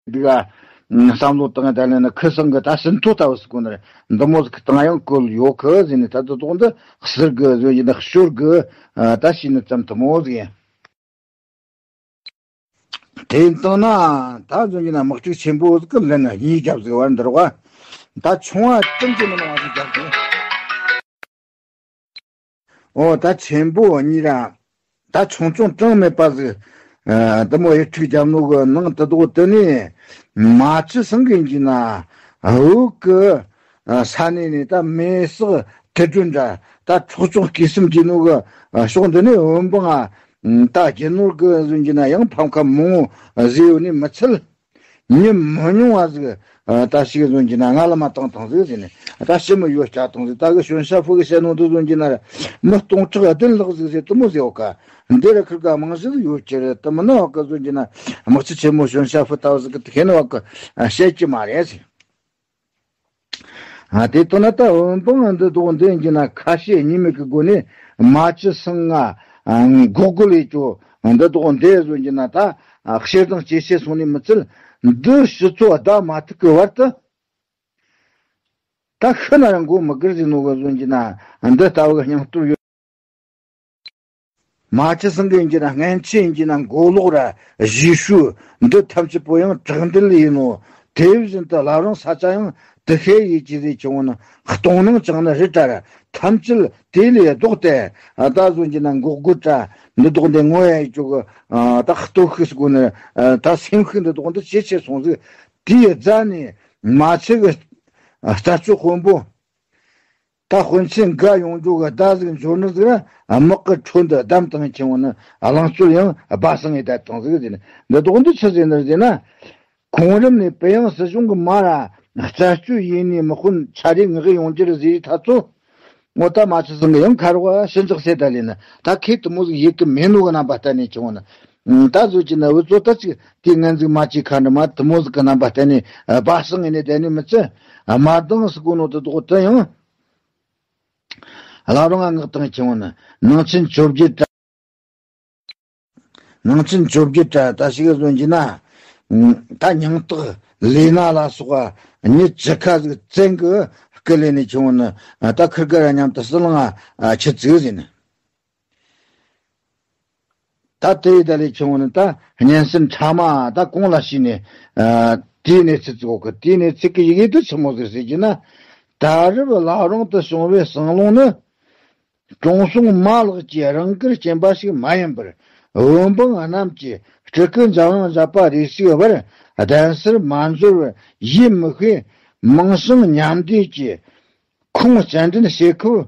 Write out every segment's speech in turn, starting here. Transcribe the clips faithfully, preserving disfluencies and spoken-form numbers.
འདུག་ག་བསམ་བློ་བཏང་ད་ལས་ན་ཁུ་སང་གི་ད་ཟིན་ཐོ་ལྟ་བུ་ཟིག་གོ་ནར་འདི་མོ་ཟིག་གི་བཏང་ཡང་བཀོལ་ཡོད་གི་ཟེར་ནས། ད་དུ་དོག་འདི་ཟུར་གི་བཟོ་ཡིན་ན་ཤོར་གི་ད་ཤི་ནི་ཙམ་དུ་མོ་ཟིག་ཡིན། དེ་ཡིན་བཏང་ན་ད་བཟོ་ཡིན་ན་དམག་འཁྲུག་ཆེན་པོ་ཟིག་གི་ལན་གཉིས་རྒྱབ་ཟིག་བར་འདིར་བ་ད་ཆུང་བ་ཙམ་གྱི་མི་ནང་བ་ཟིག་རྒྱབ་ཟིག་འོ་ད་ཆེན་པོ་གཉིས་ར། ད་ཆུང་ཆུང་གྲངས་མེད་པ་ཟིག་ཨ་དེ་མོ་ཡི་ཁྲིག་རྒྱབ་ནོ་གི་ནང་དུ་དོག་དེ་ནས་མ་ཆི་སང་གི་ཡིན་གྱི་ན་འུ་གི་ས་གནས་ནས་ད་མེ་སག་དུད་འགྲོ་འདྲ་ད་འཕྲོག་བཅོམ་སྐྱེས་སེམས་ཀྱི་ནོ་གི་ཕྱོགས་འདི་ནས་འོན་པོ་ང་ད་རྒྱུ་ནོར་གི་ཟིན་གྱི་ན་ཡང་ཕམ་ཁ་མང་བོ་ཟིག་ཡོད་ནི་མི་ཚད། མྱི་མི་ཉུང་བ་ཟིག་ཨ་ད་ཞིག་ཟོན་གྱི་ན་ང་ལ་མ་བཏང་བཏང་ཟིག་ཟེར་ནས། ད་ཞི་མོ་ཡོད་སྐྱ་བཏང་ཟིག་ད་གི་ཞོན་ཤ་ཕུ་གི་བཤད་ནོ་དུ་ཟོན་གྱི་ན་ར་མི་སྟོང་ཕྲག་བདུན་ལྷག་ཟིག་ཟེར་དུ་མོ་ཟེར་བ་ཀ་འདི་ར་ཁིར་ག་མང་ཟིག་ཡོད་ཀྱི་རེད། དུ་མི་ན་བ་ཀ་ཟོན་གྱི་ན་དམག་སྤྱི་ཆེན་མོ་ཞོན་ཤ་ཕུ་ལྟ་བུ་ཟིག་གི་དུ་ཁེ་ནི་བ་ཀ་བཤད་ཀྱི་མ་རེད་ཟེར། ཨ་དེ་ལྟ་ན་ད་འོན་པང་འདི་དོག་འདི་ཡིན་གྱི་ན་ཁ་ཤས་གཉིས་མེད་ཀྱི་སྒོ་ནས་མ་ཆི་སང་ང་འགོག་རྒོལ་ལས་ཀྱོ་འདི་དོག་འདི་བཟོ་གྱི་ན་ད་ཨ་ཞེ་སྡང་སྐྱེ་ཤེས་སོང་ནས་མི་ཚུལ་འདི་ཕྱི་ཚོ་བདའ་མ་ཐུབ་ཀྱི་བར་དུ་ད་ཤི་ན་རང་མགོ་མི་སྒུར་ཟིག་ནོ་གི་བཟོ་གྱི་ན་འདི་ལྟ་བུ་གི་སྙིང་སྟོབས་ཡོད། མ་ཆི་སང་གི་ཡིན་གྱི་ན་སྔན་ཆད་ཡིན་གྱི་ན་མགོ་ལོག་ར་གཞིས་ཤུལ་འདི་ཐམས་ཅད་པོ་ཡང་དྲག་འདུལ་ཡིན་ནོ། དེ་བཞིན་དུ་བླ་རུང་ས་ཆ་ཡང་དུ་ཤེས་ཡིད་ཀྱི་རེ་ཆུང་ན་གཏོང་སྣང་ཅང་ན་རི་གྲལ་ཐམས་ཅད་དེ་ལས་ལྡོག་སྟེ་ད་བཟོ་གྱི་ན་འགོག་རྒོལ་དྲ་འདི་ལྡོག་འདི་ངོ་ཡ་ཡི་ཅུག་ད་ལྟོ་ཤུགས་སྒོ་ནས་ད་སེམས་ཤུགས་འདི་ལྡོག་འདི་ཇེ་ཆེ་སོང་ཟིག་དེའི་རྫ་ནས་མ་ཆི་གི་རྩ་ཆུ་དཔོན་པོ། ད་དཔོན་ཆེན་འགའ་ཡོང་རྒྱུ་གི་ཟླ་ཟིག་འབྱོར་ནི་ཟིག་ར་དམག་གི་འཕྲོ་འདི་བདམས་བཏང་ཁྱེར་འོང་ནི་ལང་ཚོ་ཡང་སྦ་སང་ངེ་བསྡད་བཏང་ཟིག་ཟེར་ནས། འདི་དོག་འདི་ཆི་ཟེར་ནི་ཟེར་ན། གོང་རིམ་ནས་པེ་ཡང་སྲིད་གཞུང་གི་མ་ར་རྩད་གཅོད་ཡིན་ནི་མི་དཔོན་ཆ་རེ་ངག་ཡོང་རྒྱུ་རེད་ཟེར་ཐ་ཚོ། ངོ་ད་མ་ཆི་སང་གི་ཡང་ཁ་རོག་ཞི་འཇགས་སེ་ད་ལས་ན་ད་ཁེ་དུ་མོ་ཟིག་ཡེ་གི་མེད་ནོ་གི་རྣམ་པ་བསྟན་ནས་ཁྱེར་འོང་ནི། ད་བཟོ་གྱི་ན་འུ་ཚོ་ད་ཅིག་དེ་ངན་ཟིག་མ་ཅིག་ཁ་འདྲ་མ་དུ་མོ་ཟིག་གི་རྣམ་པ་བསྟན་ནས་སྦ་སང་ངེ་ནས་བསྡད་ནི་མི་ཚེ་མ་དང་སི་གོ་ནོ་དུ་དོག་དུ་ཡང་། བླ་རུང་ང་ངག་དང་ཁྱེར་འོང་ན་ནང་ཆེན་བཅོ་བརྒྱད་གྲྭ། ནང་ཆེན་བཅོ་བརྒྱད་གྲྭ་ད་ཞིག་བཟོ་གྱི་ན། ད་ཉང་སྟག་ལས་ན་ལ་སོགས་པ་མྱི་བཅུ་ཁ་ཟིག་བཙན་གི་སྐུ་ལས་ནས་ཁྱེར་འོང་ན་ད་ཁིར་ག་ར་མཉམ་དུ་སྲིད་ལང་ང་ཆི་ཙིག་ཟིན། ད་དེ་ཡི་ད་ལས་ཁྱེར་འོང་ན་ད་གཉན་སྲིན་ཕྲ་མ་ད་གོང་ལ་ཕྱིན་ནས་དེའི་གནས་ཚུལ་ཙིག་གོ་གི་དེའི་གནས་ཚུལ་གི་ཡི་གེ་དུ་ཆི་མོ་ཟིག་ཟེར་གྱི་ན། ད་རེབ་བླ་རུང་དུ་བྱུང་བའི་ཟངས་ལུང་ནི། དྲུང་སྲོང་མ་ལགས་ཀྱིས་རང་དགར་སྐྱེན་པ་ཞིག་མ་ཡིན་པར། བོད་འབངས་རྣམས་ཀྱིས་སྤྲུལ་སྐུ་འཇམ་དབྱངས་བཞད་པ་རེ་ཞིག་བར་གདན་སར་མ་འབྱོར་བར་ཡིད་མི་ཤེས། མིང་བྱང་ཉམས་བདེ་གྱིས་ཁོང་སྤྱན་འདྲེན་བྱེད་ཁུལ་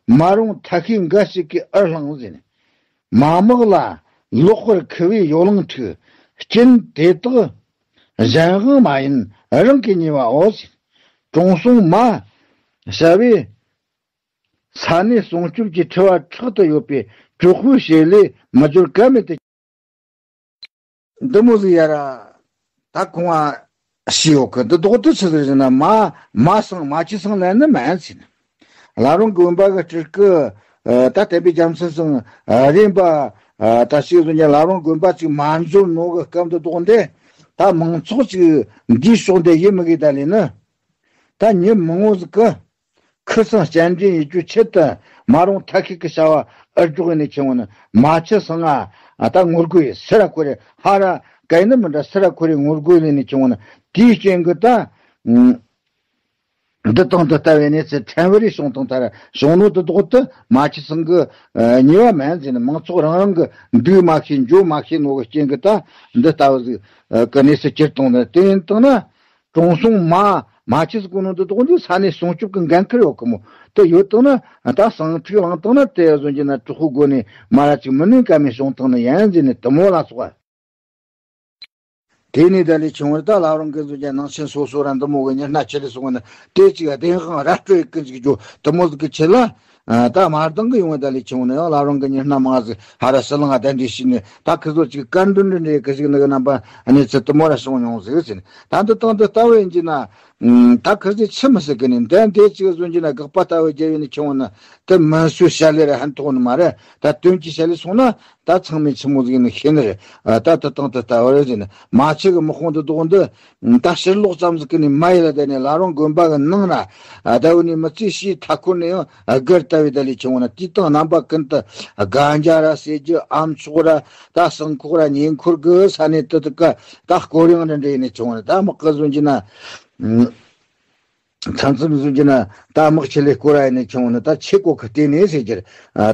མ་རུང་ཐ་ཤལ་འགའ་ཞིག་གིས་ཨར་བསླངས་ཟིན། མ་དམག་ལ་ལོག་པར་ཁུ་བའི་ཡོ་ལང་འཁྲུག་རྐྱེན་དེ་དག་གཞན་དབང་མ་ཡིན་རང་གི་ཉེས་པའོ་ཟེར། དྲུང་སྲོང་མ་བྱ་བས་ས་གནས་སྲུང་སྐྱོབ་ཀྱི་ཁྲི་བ་ཕྲག་ཏུ་ཡོད་པའི་གྲོགས་པོའི་ཞལ་ལས་མི་འབྱོར་ཀ་མེད་དུ། འདི་མོ་ཟིག་ཡ་ར། ད་ཁོང་ང་ཤི་ཡོད་གི་འདི་དོག་ཏུ་ཆི་ཟིག་ཟེར་ན་མ་མ་སང་མ་ཅི་སང་ལན་ནི་མ་ཡིན་ཟེར་ནི། བླ་རུང་གི་བོན་པ་གི་སྤྲུལ་སྐུ་ད་བསྟན་པའི་རྒྱལ་མཚན་སང་རིམ་པ་ད་ཞིག་ཟིག་ཉིན་བླ་རུང་དགོན་པ་ཅིག་མ་འབྱོར་ནོ་གི་སྐབས་འདི་དོག་འདི་ད་མང་ཚོགས་ཅིག་འདིའི་ཕྱོགས་འདི་ཡིད་མི་དགོས་ད་ལས་ནི། ད་ཉི་མང་བོ་ཟིག་གི་ཁུ་སང་སྤྱན་འདྲེན་ཡེད་རྒྱུའི་ཆེད་དུ་མ་རུང་ཐ་ཤལ་གི་བྱ་བ་ཨར་འཇོག་ཡེ་ནས་ཁྱེར་འོང་ན་མ་ཆི་སང་ང་ད་ངོ་རྒོལ་ཡེ་སི་ར་ཁོ་རེ་ཧ་ར་ག་ཡིན་ནི་མི་འདྲ་སི་ར་ཁོ་རེ་ངོ་རྒོལ་ཡེ་ནས་ཁྱེར་འོང་ན་དེའི་རྐྱེན་གྱིས་ད་འདི་དང་འདི་ལྟ་བུའི་གནས་ཚུལ་ཕྲན་བུ་རེ་བྱུང་དང་ད་ར་བྱུང་ནོ་དེ་དོག་ཏུ་མ་ཆི་སང་གི་ཉེས་པ་མེད་ཟེར་ནས་མང་ཚོགས་རང་རང་གི་འདུག་མ་ཤེས་འགྱོ་མ་ཤེས་ནོ་གི་རྐྱེན་གྱིས་ད་འདི་ལྟ་བུ་ཟིག་གི་གནས་ཚུལ་གྱུར་བཏང་ནས་དེ་ཡིན་བཏང་ན། དྲུང་སྲོང་མ་མ་ཆི་སི་གོ་ནོ་འདི་དོག་འདི་ས་གནས་སྲུང་སྐྱོབ་ཀྱི་འགན་ཁུར་ཡོད་གི་མོ། དེ་ཡོད་དང་ན་ད་ཟིང་འཁྲུག་ལངས་དང་ན་དེ་བཟོ་གྱི་ན་གྲོགས་པོ་སྒོ་ནས་མ་ར་ཅིག་མི་ནུས་ཀ་མེད་བྱུང་དང་ན་ཡན་ཟེར་ནས་དུ་མོ་ལ་སོགས། དེ་ནས་ད་ལས་ཆུང་བར་ད་བླ་རུང་གི་བཟོ་གྱི་ནང་ཆེན་སོ་སོ་ར་འདི་མོ་གི་ཉི་སྣ་ཆེ་ལས་སོང་ན་དེ་ཅིག་བདེན་དཔང་ར་སྤྲོད་ཀི་ཅིག་རྒྱུ་དུ་མོ་ཟིག་གི་ཆེད་ལ། ད་མ་རྡང་གི་ཡོང་བ་ད་ལས་ཆུང་ན་ཡང་བླ་རུང་གི་ཉི་སྣ་མང་ཟིག་ཧ་ར་ཟི་ལང་ང་གདན་འདྲེན་ཞིག་ནས་ད་ཁི་བཟོ་ཅིག་བཀའ་འདྲི་འདྲི་འདྲི་གི་ཞིག་ནི་གི་རྣམ་པ་གནས་ཚུལ་དུ་མོ་ར་བྱུང་མྱོང་ཟིག་ཟེར་ནས་ད་འདི་དང་འདི་ལྟ་བུ་ཡིན་གྱི་ན། ད་ཁིར་ཟིག་ཆི་མི་སྲིད་གི་ནི་འདི་འདི་ཅིག་བཟོ་རྒྱུ་ན་དགག་པ་ལྟ་བུ་རྒྱབ་ཡིན་ནི་ཆུང་བ་ན་དེ་མི་སུ་བཤད་ལེ་ར་ཧན་ཐོག་ནི་མ་རེད། ད་དོན་གྱི་བཤད་ལེ་སོང་ན་ད་ཚང་མས་ཆི་མོ་ཟིག་ནི་ཤེས་ནི་རེད། ད་དེ་དང་དེ་ལྟ་བུ་རེད་ཟེར་ནི་མ་ཆི་གི་དམག་དཔུང་དེ་དོག་འདི་ད་ཕྱིར་ལོག་ཙམ་ཟིག་གི་ནི་མ་ཡིན་ལ་དེ་ནི་ལ་རོང་དགོན་པ་གི་ནང་ར་ད་བུ་ནི་མི་ཚེ་ཕྱིའི་མཐའ་འཁོར་ནས་ཡང་སྒར་ལྟ་བུའི་ད་ལི་ཆུང་བ་ན་དེའི་སྟེང་རྣམ་པ་ཀུན་ཏུ་རྒན་རྒྱ་ར་ཟེར་རྒྱུ་ཨམ་ཆོག་ར་ད་སང་ཁོག་ར་ཉེ་འཁོར་གི་ས་ནས་དེ་དེ་ཀ་ད་སྐོར་ཡང་ར་འདྲེ་ཡིན་ནི་ཆུང་བ་ན་ད་དམག་གི་བཟོ་རྒྱུ་ན། མཚམས་མཚམས་བཟོ་རྒྱུ་ན་ད་དམག་ཆེ་ལས་སྐོར་ར་ཡིན་ནི་ཆུང་ན་ད་ཆེ་གོ་གི་བལྟས་ནས་ཟེར་རྒྱུ་ར།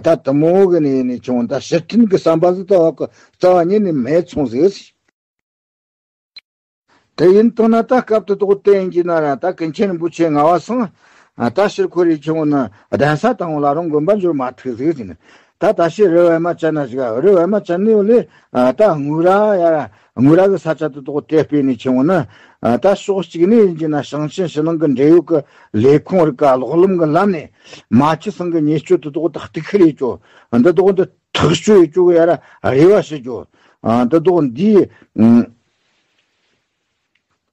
ད་དུ་མོ་གི་ནི་ཡིན་ནི་ཆུང་ད་ཕྱིར་འཐེན་གི་བསམ་པ་ཟིག་ད་བ་གི་རྩ་བ་ཉིད་ནས་མེད་སོང་ཟིག་ཟེར། དེ་ཡིན་དང་ན་ད་སྐབས་དུ་དོག་བལྟས་ཡིན་གྱི་ན་ར་ད་ཀུན་མཁྱེན་རིན་པོ་ཆེ་ངག་དབང་སང་ད་ཕྱིར་འཁོར་རེ་ཆུང་ན་གདན་ས་དང་ལ་རང་དགོན་པ་འབྱོར་མ་ཐུག་ཟིག་ཟེར་ནས། ད་ད་ཕྱིར་རི་བའི་མ་ཅན་ན་ཞིག་རི་བའི་མ་ཅན་ནི་ཡོད་ལེ། ད་དངུལ་ར་ཡ་ར་དངུལ་ར་གི་ས་ཆ་དུ་དོག་དེ་སྤེལ་ནས་ཆེ་བོ་ན། ད་ཕྱོགས་གཅིག་ནས་ཡིན་གྱི་ན་ཞིང་ཆེན་ཕྱི་ནང་གི་འབྲེལ་ཡོད་ཀྱི་ལས་ཁུངས་རིགས་ཀ་གློག་ལམ་གྱི་ལམ་ནས་མ་ཆུ་སང་གི་ཉེས་སྤྱོད་དུ་དོག་ད་གཏུག་ཁུར་ཡེ་ཅོ། འདི་དོག་འདི་ཐག་གཅོད་ཡེ་ཅོ་གི་ཡ་ར་རེ་བ་ཞུ་ཅོ། འདི་དོག་འདིའི་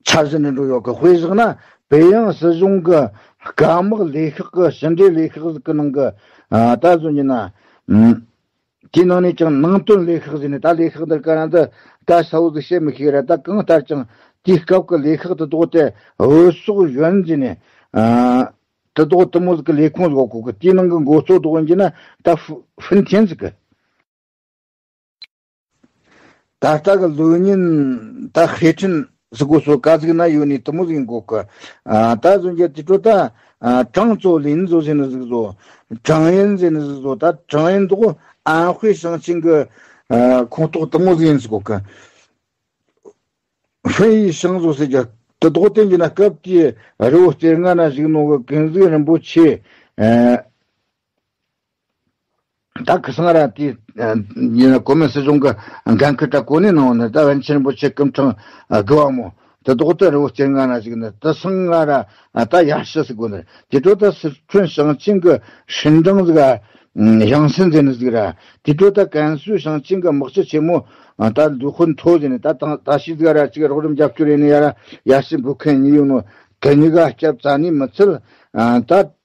འཆར་གཞི་ནས་འགྲོ་ཡོད་གི། དཔེ་བཞག་ན་བལ་ཡང་སྲིད་གཞུང་གི་སྐམ་དམག་ལས་ཤག་གི་ཕྱི་འབྲེལ་ལས་ཤག་ཟིག་གི་ནང་གི་ད་བཟོ་ཉིན་ན། དེའི་ནང་ནས་ཀྱང་ནང་དོན་ལས་ཤག་ཟེར་ནས་ད་ལས་ཤག་འདིར་ག་ར་འདི་ད་གསལ་བོ་ཟིག་བཤད་མི་ཤེས་ར། ད་གང་ལྟར་ཀྱང་དེའི་སྐབས་ཀྱི་ལས་ཤག་དེ་དོག་དེ་འོས་ཤོག་གཞོན་ཟེར་ནས་དེ་དོག་དེ་མོ་ཟིག་གི་ལས་ཁུངས་ཟིག་གོ་གི། དེའི་ནང་གི་འགོ་གཙོ་དོག་ཡིན་གྱི་ན་ད་ཧྥུ་ཧྥུན་ཐེན་ཟིག་གི། ད་ལྟ་གི་ལོ་ཉིན་ད་ཧེ་ཁྲིན་ཟིག་གོ་སོ་ག་ཟིག་ན་ཡོད་ནི་དེ་མོ་ཟིག་ཡིན་གོ་གི། ད་བཟོ་རྒྱུ་དེ་ཚོ་ད་ཀྲང་ཙོ་ལིན་ཟོ་ཟེར་ནི་ཟིག་ཟོ། ཀྲང་ཡན་ཟེར་ནི་ཟིག་ཟོ། ད་ཀྲང་ཡན་དོག་ཨན་ཧུའེ་ཞིང་ཆེན་གི་ཁོངས་གཏོགས་དེ་མོ་ཟིག་ཡིན་ཟིག་གོ་གི། ཧྥུན་ཡི་ཞང་ཟོ་ཟེར་རྒྱུ་དེ་དོག་བསྟན་གྱི་ན་སྐབས་དེའི་རི་བོ་རྩེ་ལྔ་ན་བཞུགས་ནོ་གི་ཀུན་གཟིགས་རིན་པོ་ཆེ། ད་ཁི་སང་ར་དེ་ཡིན་ན་གོ་མིན་སྲིད་གཞུང་གི་འགན་ཁུར་དྲ་གོ་ནས་གནང་བ་ནི་ད་པཎ་ཆེན་རིན་པོ་ཆེ་སྐུ་ཕྲེང་དགུ་བ་མོ་དེ་དོག་ཏུ་རི་བོ་རྩེ་ལྔ་ན་བཞུགས་ནི་དེ་སང་ང་ར་ད་ཡར་ཞུ་ཟིག་གོ་ནི་དེ་དོག་ད་སི་ཁྲོན་ཞིང་ཆེན་གི་ཧྲིན་ཀྲང་ཟིག་ཡང་སན་ཟེར་ནི་ཟིག་ར། དེ་དོག་ད་ཀན་སུའུ་ཞིང་ཆེན་གི་དམག་སྤྱི་ཆེན་མོ་ད་ལུ་ཧུན་ཐོ་ཟེར་ནི་ད་ད་ད་ཤི་ཟིག་ར་ཅིག་རོགས་རམ་རྒྱབ་སྐྱོར་ཡིན་ནི་ཡ་ར་ཡར་ཞུ་འབུལ་མཁན་གཉིས་ཡོད་ནོ་དེ་གཉིས་ཀ་སྐྱབས་རྩ་ནས་མི་ཚུལ་ད།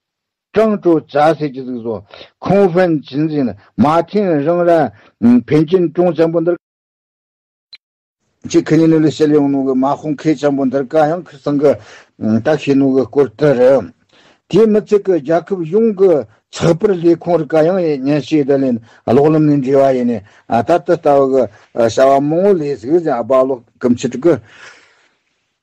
ཀྲང་ཀྲོ་ཙ་ཟེར་གྱི་ཟིག་བཟོ། ཁོང་ཧྥན་ཅིན་ཟེར་ན་མ་ཐེན་རང་ར་ཕན་ཅིན་ཀྲུང་ཅན་པོ་འདིར། ཅི་ཁི་ཉིན་ནུ་ལི་ཤེ་ལི་ཡོང་ནུ་གི་མ་ཧོང་ཁེ་ཅན་པོ་འདིར་ཀ་ཡང་ཁི་སང་གི་ད་ཤེས་ནུ་གི་སྐོར་དེ་རེད། དེ་མི་ཚད་གི་རྒྱལ་ཁབ་ཡོངས་གི་ཚགས་པར་ལས་ཁུངས་རིགས་ཀ་ཡང་ཉན་ཤེས་ད་ལེན་གློག་ལམ་ནས་འབྲེལ་བ་ཡིན་ནས་ད་ལྟ་ལྟ་བུ་གི་བྱ་བ་མང་བོ་ལས་ཟིག་ཟེར་ཨ་བ་ལོ་ཀུམ་ཆི་ཀི།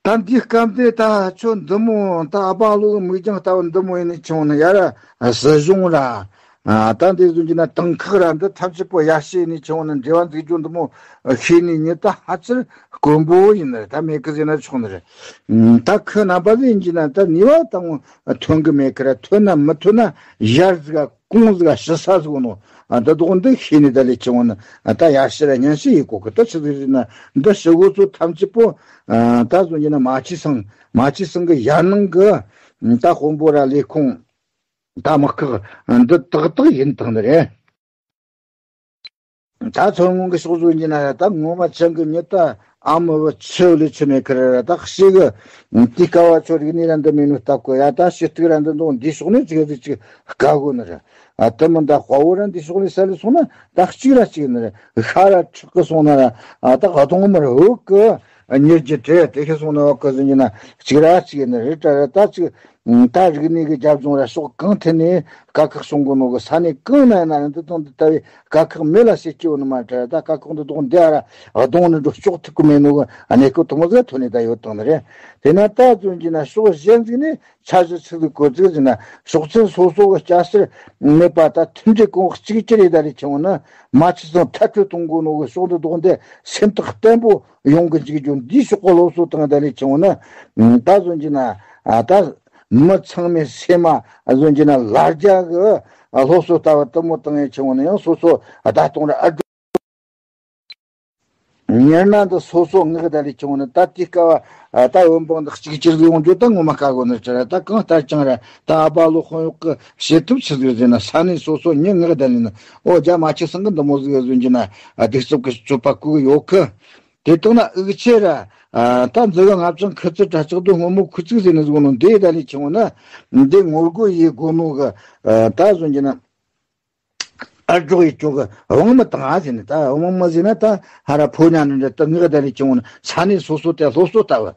ད་འདིའི་སྐབས་དེ་ད་ཁྱོད་འདི་མོ་ད་ཨ་པ་ལོ་གི་མིག་རྒྱང་ལྟ་བུ་འདི་མོ་ཡིན་ནི་ཆུང་ནི་ཡ་ར་སྲིད་གཞུང་ར། ད་འདི་བཟོ་རྒྱུ་ན་དེང་ཁག་ར་འདི་ཐམས་ཅད་པོ་ཡར་ཞུ་ནི་ཆུང་ནི་འབྲེལ་བ་འཛུགས་རྒྱུ་འདི་མོ་ཤེས་ནི་ཉི་ད་ཧ་ཅིར་དཀོན་པོ་ཡིན་ནི་རེད། ད་མེད་གི་ཟེར་ན་ཆོག་ནི་རེད། ད་ཁོ་རྣམ་པ་ཟིག་ཡིན་རྒྱུ་ན་ད་ནུས་པ་དང་ཐོན་གི་མེད་གི་ར། ཐོན་ན་མི་ཐོན་ན་ཡར་ཟིག་ག་ཀོང་ཟིག་ག་ཞི་ས་ཟིག་ནོ། ཨ་འདི་དོག་འདི་ཤེས་ནི་ད་ལས་ཆེ་བོ་ནི་ཨ་ད་ཡར་ཞི་ར་ཉན་ཞི་ཡི་གོ་གི། ད་ཆི་ཟིག་ཟེར་ན་འདི་ཞི་གོ་ཚོ་ཐམས་ཅད་པོ་ཨ་ད་བཟོ་རྒྱུ་ན་མ་ཆི་སང་མ་ཆི་སང་གི་ཡར་ནང་གི་ད་དཔོན་པོ་ར་ལས་ཁུངས་ད་དམག་ཁག་འདི་ཏག་ཏག་ཡིན་དང་ནི་རེད། ད་མཚོ་སྔོན་གྱི་ཕྱོགས་བཟོ་ཡིན་ན་ད་ངོ་མ་ཅང་གི་ཉི་ད་ཨ་མ་བུ་ཆུ་ལས་ཆུ་མེད་ཁར་ར་ད་ཤི་གི། དེ་ཀ་བ་ཆོ་རིག་གནས་ར་འདི་མེད་ནོ་ལྟ་གོ་ཡ། ད་ཤི་སྟིག་ར་འདི་འདུག་འདི་ཕྱོགས་ནས་ཅིག་ཟིག་ཅིག་དཀའ་གོ་ནི་ར། ཨ་ད་མི་ད་དཔའ་བོ་ར་འདི་ཕྱོགས་ནས་ས་ལས་སོང་ན་ད་གཅིག་ར་གཅིག་ནི་ར། ཤ་ར་ཁྲག་གི་སོང་ན་ར། ཨ་ད་ག་དོང་མི་ར་འུག་གི་ཉེར་གྱི་བྲེ་དེ་ཤི་སོང་ན་འུག་གི་ཟིན་གྱི་ན་གཅིག་ར་གཅིག་ནི་རེད་དྲ་ར། ད་ཅིག་ད་རིག་གནས་ཀྱི་རྒྱབ་ལྗོངས་ར་ཕྱོགས་གང་ཐད་ནས་དཀའ་ཁག་བྱུང་གོ་ནོ་གི། ས་གནས་གང་ན་ཡིན་ན་ར་འདི་དང་འདི་ལྟ་བུའི་དཀའ་ཁག་མེད་ལ་བྱེད་ཀྱི་ཡོད་ནི་མ་འདྲ། ད་དཀའ་ཁག་འདི་དོག་འདི་ཨ་ར་གདོང་ནས་འགྲོ་ལྕོག་ཐུབ་ཀྱི་མེད་ནོ་གི་གནས་སྐབས་དུ་མོ་ཟིག་ཐོན་ནས་ད་ཡོད་དང་ནི་རེད། དེ་ན་ད་བཙོན་གྱི་ན་ཕྱོགས་གཞན་ཟིག་ནས་འཆར་གཞི་ཆི་ཟིག་བཀོད་ཟིག་ཟིན་ན་ཕྱོགས་ཚན་སོ་སོ་གི་སྐྱ་སེར་མེད་པ་ད་མཐུན་སྒྲིལ་གོང་གཅིག་གྱུར་རེ་ད་རེ་ཆེ་བོ་ན་མ་ཆི་སང་ཐག་གཅོད་གཏོང་དགོས་ནོ་གི་ཕྱོགས་འདི་དོག་འདི་སེམས་ཐག་བརྟན་པོ་ཡོང་གི་འཇུག་རྒྱུ་འདིའི་ཕྱོགས་གི་སློབ་གསོ་དང་ད་ལས་ཆུང་ན། ད་བཟོ་རྒྱུ་ན་ད་མི་ཚང་མའི་སེམས་མ་བཟོ་རྒྱུ་ན་ལར་རྒྱ་གི་སློབ་གསོ་ལྟ་བུ་དུ་མོ་དང་ཡང་ཆུང་ན་ཡང་སོ་སོ་བརྡ་གཏོང་ར་ཨ་འགྲོ། ཉེར་ན་འདི་སོ་སོ་ངག་ད་ལས་ཆུང་ན་ད་དེ་སྐབས་ད་བོན་པོ་འདི་གཅིག་གྱུར་ཡོང་རྒྱུ་ད་ངོ་མ་དཀའ་གོ་ནི་ཅི་ར། ད་གང་ལྟར་ཀྱང་ར་ད་ཨ་བ་ལོ་དཔོན་གཡོག་གི་བྱེད་ཐབས་ཆི་ཟིག་ཟེར་ན་ས་གནས་སོ་སོ་ཉིད་ངག་ད་ལས་ན་ཨོ་རྒྱ་མ་ཆི་སང་གི་འདི་མོ་ཟིག་བཟོ་རྒྱུ་ན་གདུག་རྩུབ་ཀྱི་སྤྱོད་པ་བཀོད་ཡོད་གི། དེ་ལྟ་ན་འུ་ཆེ་ར། ཨ། ད་འཛི་གི་ལྔ་བཅུ་ཁུ་ཚུར་དྲ་ལྕགས་རྡོ་སྔོན་མོ་ཁུ་ཚུགས་ཟེར་ནི་ཟིག་ནོ་འདི་ད་ལས་ཆེ་བོ་ན། འདི་ངོ་རྒོལ་ཡེ་དགོ་ནོ་གི། ཨ། ད་བཟོ་རྒྱུ་ན། ཨར་འཇོག་ཡེ་ཅོག་གི་དབང་མི་བཏང་ཨ་ཟེར་ནི། ད་དབང་མི་ཟེར་ན་ད་ཧ་ར་ཕོ་ཉ་ནི་འདྲ་ད་ངག་ད་ལས་ཆེ་བོ་ན་ས་གནས་སོ་སོ་དེ་སློབ་གསོ་ལྟ་བུ།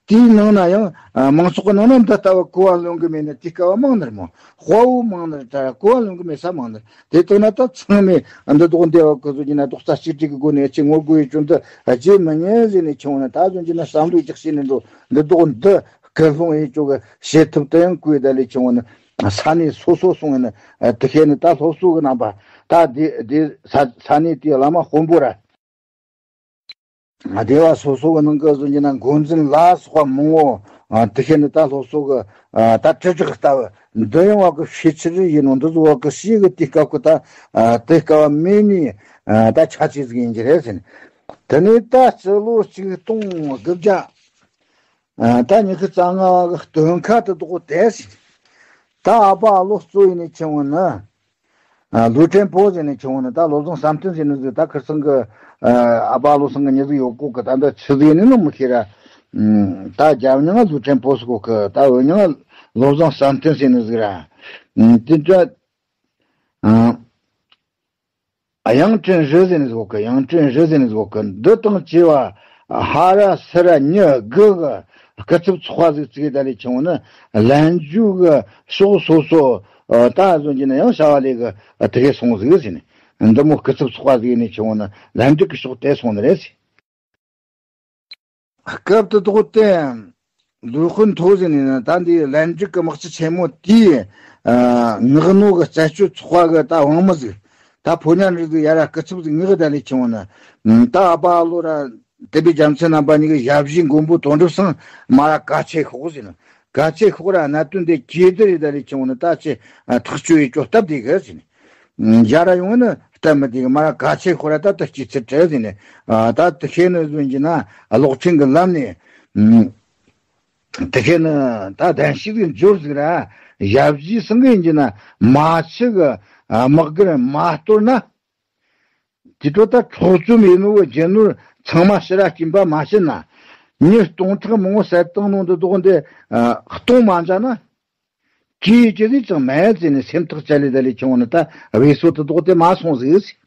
དེའི་ནང་ན་ཡང་། ཨ། མང་ཚོགས་ཀྱི་ནང་ན་འདི་ལྟ་བུ་གོ་བ་ལོན་གི་མེད་ན་དེ་དཀའ་བ་མང་ནི་རེད་མོ། དཔའ་བོ་མང་ནི་རེད། ད་གོ་བ་ལོན་གི་མེད་ས་མང་ནི་རེད། དེ་ལྟ་ན་ད་ཚང་མས་འདི་དོག་འདི་བ་ཀུ་ཟུ་གྱི་ན་རྡོག་རྩ་གཅིག་སྒྲིལ་གི་སྒོ་ནས་ཅི་ངོ་རྒོལ་ཡེ་ཅུང་འདི་རྗེས་མི་ཉན་ཟེར་ནས་ཆུང་ན། ད་གཟོད་ཀྱི་ན་བསམ་བློ་རྒྱག་ཤེས་ནི་འགྲོ། འདི་དོག་འདི་སྐུལ་སློང་ཡེ་ཅུང་གི་བྱེད་ཐུབ་ད་ཡང་བཀོད་ད་ལས་ཆུང་ན། ས་གནས་སོ་སོ་སོང་ན་དེ་ཤེས་ནི་ད་སློབ་གསོ་གི་རྣམ་པ། ད་དེ་དེ་ས་ས་གནས་དེའི་བླ་མ་དཔོན་པོ་ར། སྡེ་བ་སོ་སོ་གི་ནང་གི་བཟོ་རྒྱུ་ན་འགོ་འཛིན་ལ་སོགས་པ་མང་བོ། ཨ། དེ་ཤེས་ནི་ད་སློབ་གསོ་གི། ཨ། ད་དྲིལ་བསྒྲགས་ལྟ་བུ་འདི་ཡོང་བ་གི་ཤེས་ཚུལ་ཡིན་ནོ། འདི་བཟོ་བ་གི་ཤེས་གི་དེ་སྐབས་གི་ད། ཨ། དེ་སྐབས་མེད་ནི། ཨ། ད་ཆ་ཆེ་ཟིག་ཡིན་གྱི་རེད་ཟེར་ནི། དེ་ནས་ད་སྤྱི་ལོ་ཆིག་སྟོང་དགུ་བརྒྱ། ཨ། ད་ཉི་ཤུ་རྩ་ལྔ་བ་གི་སྟོན་ཁ་དེ་དོག་དེ་ཟེར་ནི། ད་ཨ་ཕ་ཨ་ལོ་གཙོ་ཡིན་ནི་ཆེན་བོ་ནི། ཨ། ལུའུ་ཁྲེན་པོ་ཟེར་ནི་ཆུང་ནི་ད་བློ་བཟང་བསམ་གཏན་ཟེར་ནི་ཟིག་ད་ཁིར་ཚང་གི། ཨ། ཨ་ཕ་ལོ་སང་གི་མྱི་ཟིག་ཡོད་གོ་གི། ད་འདི་ཆི་ཟིག་ཡིན་ནི་ནི་མི་ཤེས་ར། ཨ། ད་རྒྱབ་མྱིང་ལུའུ་ཁྲེན་པོ་ཟེར་གོ་གི། ད་བུ་མྱིང་བློ་བཟང་བསམ་གཏན་ཟེར་ནི་ཟིག་ར། ཨ། དེ་འདྲ། ཨ། དབྱངས་ཀྲིན་རི་ཟེར་ནི་ཟིག་གོ་གི། དབྱངས་ཀྲིན་རི་ཟེར་ནི་ཟིག་གོ་གི། འདི་དང་བཅས་པ་ཧ་ར་སི་ར་མྱི་དགུ་གི་སྐུ་ཚབ་ཚོགས་པ་ཟིག་བཙུགས་ད་ལས་ཆུང་ནི་ལན་ཇུ་གི་ཕྱོགས་སོ་སོ། ཨ། ད་བཟོ་རྒྱུ་ན་ཡང་བྱ་བ་ལས་གི་དེ་གས་སོང་ཟིག་ཟེར་ནས། འདི་མོ་སྐུ་ཚབ་ཚོགས་པ་ཟིག་ནས་ཆུང་ནི་ལན་ཀྲི་གི་ཕྱོགས་དེ་སོང་ནི་རེད་ཟེར། སྐབས་དེ་དོག་དེ་ལུའུ་ཧུན་ཐོ་ཟེར་ནས་ན་ད་འདི་ལན་ཀྲི་གི་དམག་སྤྱི་ཆེན་མོ་དེའི། ཨ། ངག་ནོ་གི་རྩད་གཅོད་ཚོགས་པ་གི་ད་དབང་མི་ཟིག་ད་ཕོ་ཉ་འདྲ་ཟིག་ཡ་ར་སྐུ་ཚབ་ཟིག་ངག་ད་ལས་ཆུང་ནི། ད་ཨ་ཕ་ཨ་ལོ་ར། དེ་པའི་རྒྱལ་མཚན་རྣམ་པ་གཉིས་ཀྱི་ཞབས་ཕྱི་མགོན་པོ་དོན་གྲུབ་ཚང་མ་ར་གལ་ཆེ་ཤོག་ཟེར་ནི། གལ་ཆེ་ཤོག་ར་གནད་དོན་དེ་གྱེས་དེ་རེད་ད་རེད་ཆུང་ནི་ད་ཆེ་ཐག་གཅོད་ཡེ་ཅོ་སྟབས་བདེ་གི་ཟེར་ནི། རྒྱ་ར་ཡོང་ནི་སྟབས་མི་བདེ་གི་མ་ར་གལ་ཆེ་ཤོག་ར་ད་ལྟ་སྐྱེས་ཚུལ་བྲལ་ཟེར་ནི། ད་དེ་ཤེས་ནི་བཟོ་རྒྱུ་ན་གློག་ཕྲེང་གི་ལམ་ནས། དེ་ཤེས་ནི་ད་གདན་ཞིག་གི་འབྱོར་ཟིག་ར་ཞབས་ཕྱི་སང་གི་ཡིན་རྒྱུ་ན་མ་ཆི་གི་དམག་སྒར་མ་གཏོར་ན། དེ་འཕྲོ་ད་འཕྲོག་བཅོམ་ཡིན་ནོ་གི་རྒྱུ་ནོར་ཚང་མ་ཕྱི་ར་སྐྱིན་པ་མ་བྱིན་ན། མྱི་སྟོང་ཕྲག་མང་བོ་བསད་བཏང་ནོ་འདི་དོག་འདི་སྟོང་མ་འཇག་ན། གིས་ཅི་ཟིག་ཅང་མེད་ཟེར་ནས་སེམས་ཐག་བཅད་ལེ་ད་ལས་ཆུང་ནི་ད་བེ་སོ་དེ་དོག་དེ་མ་སོང་ཟིག་ཟེར།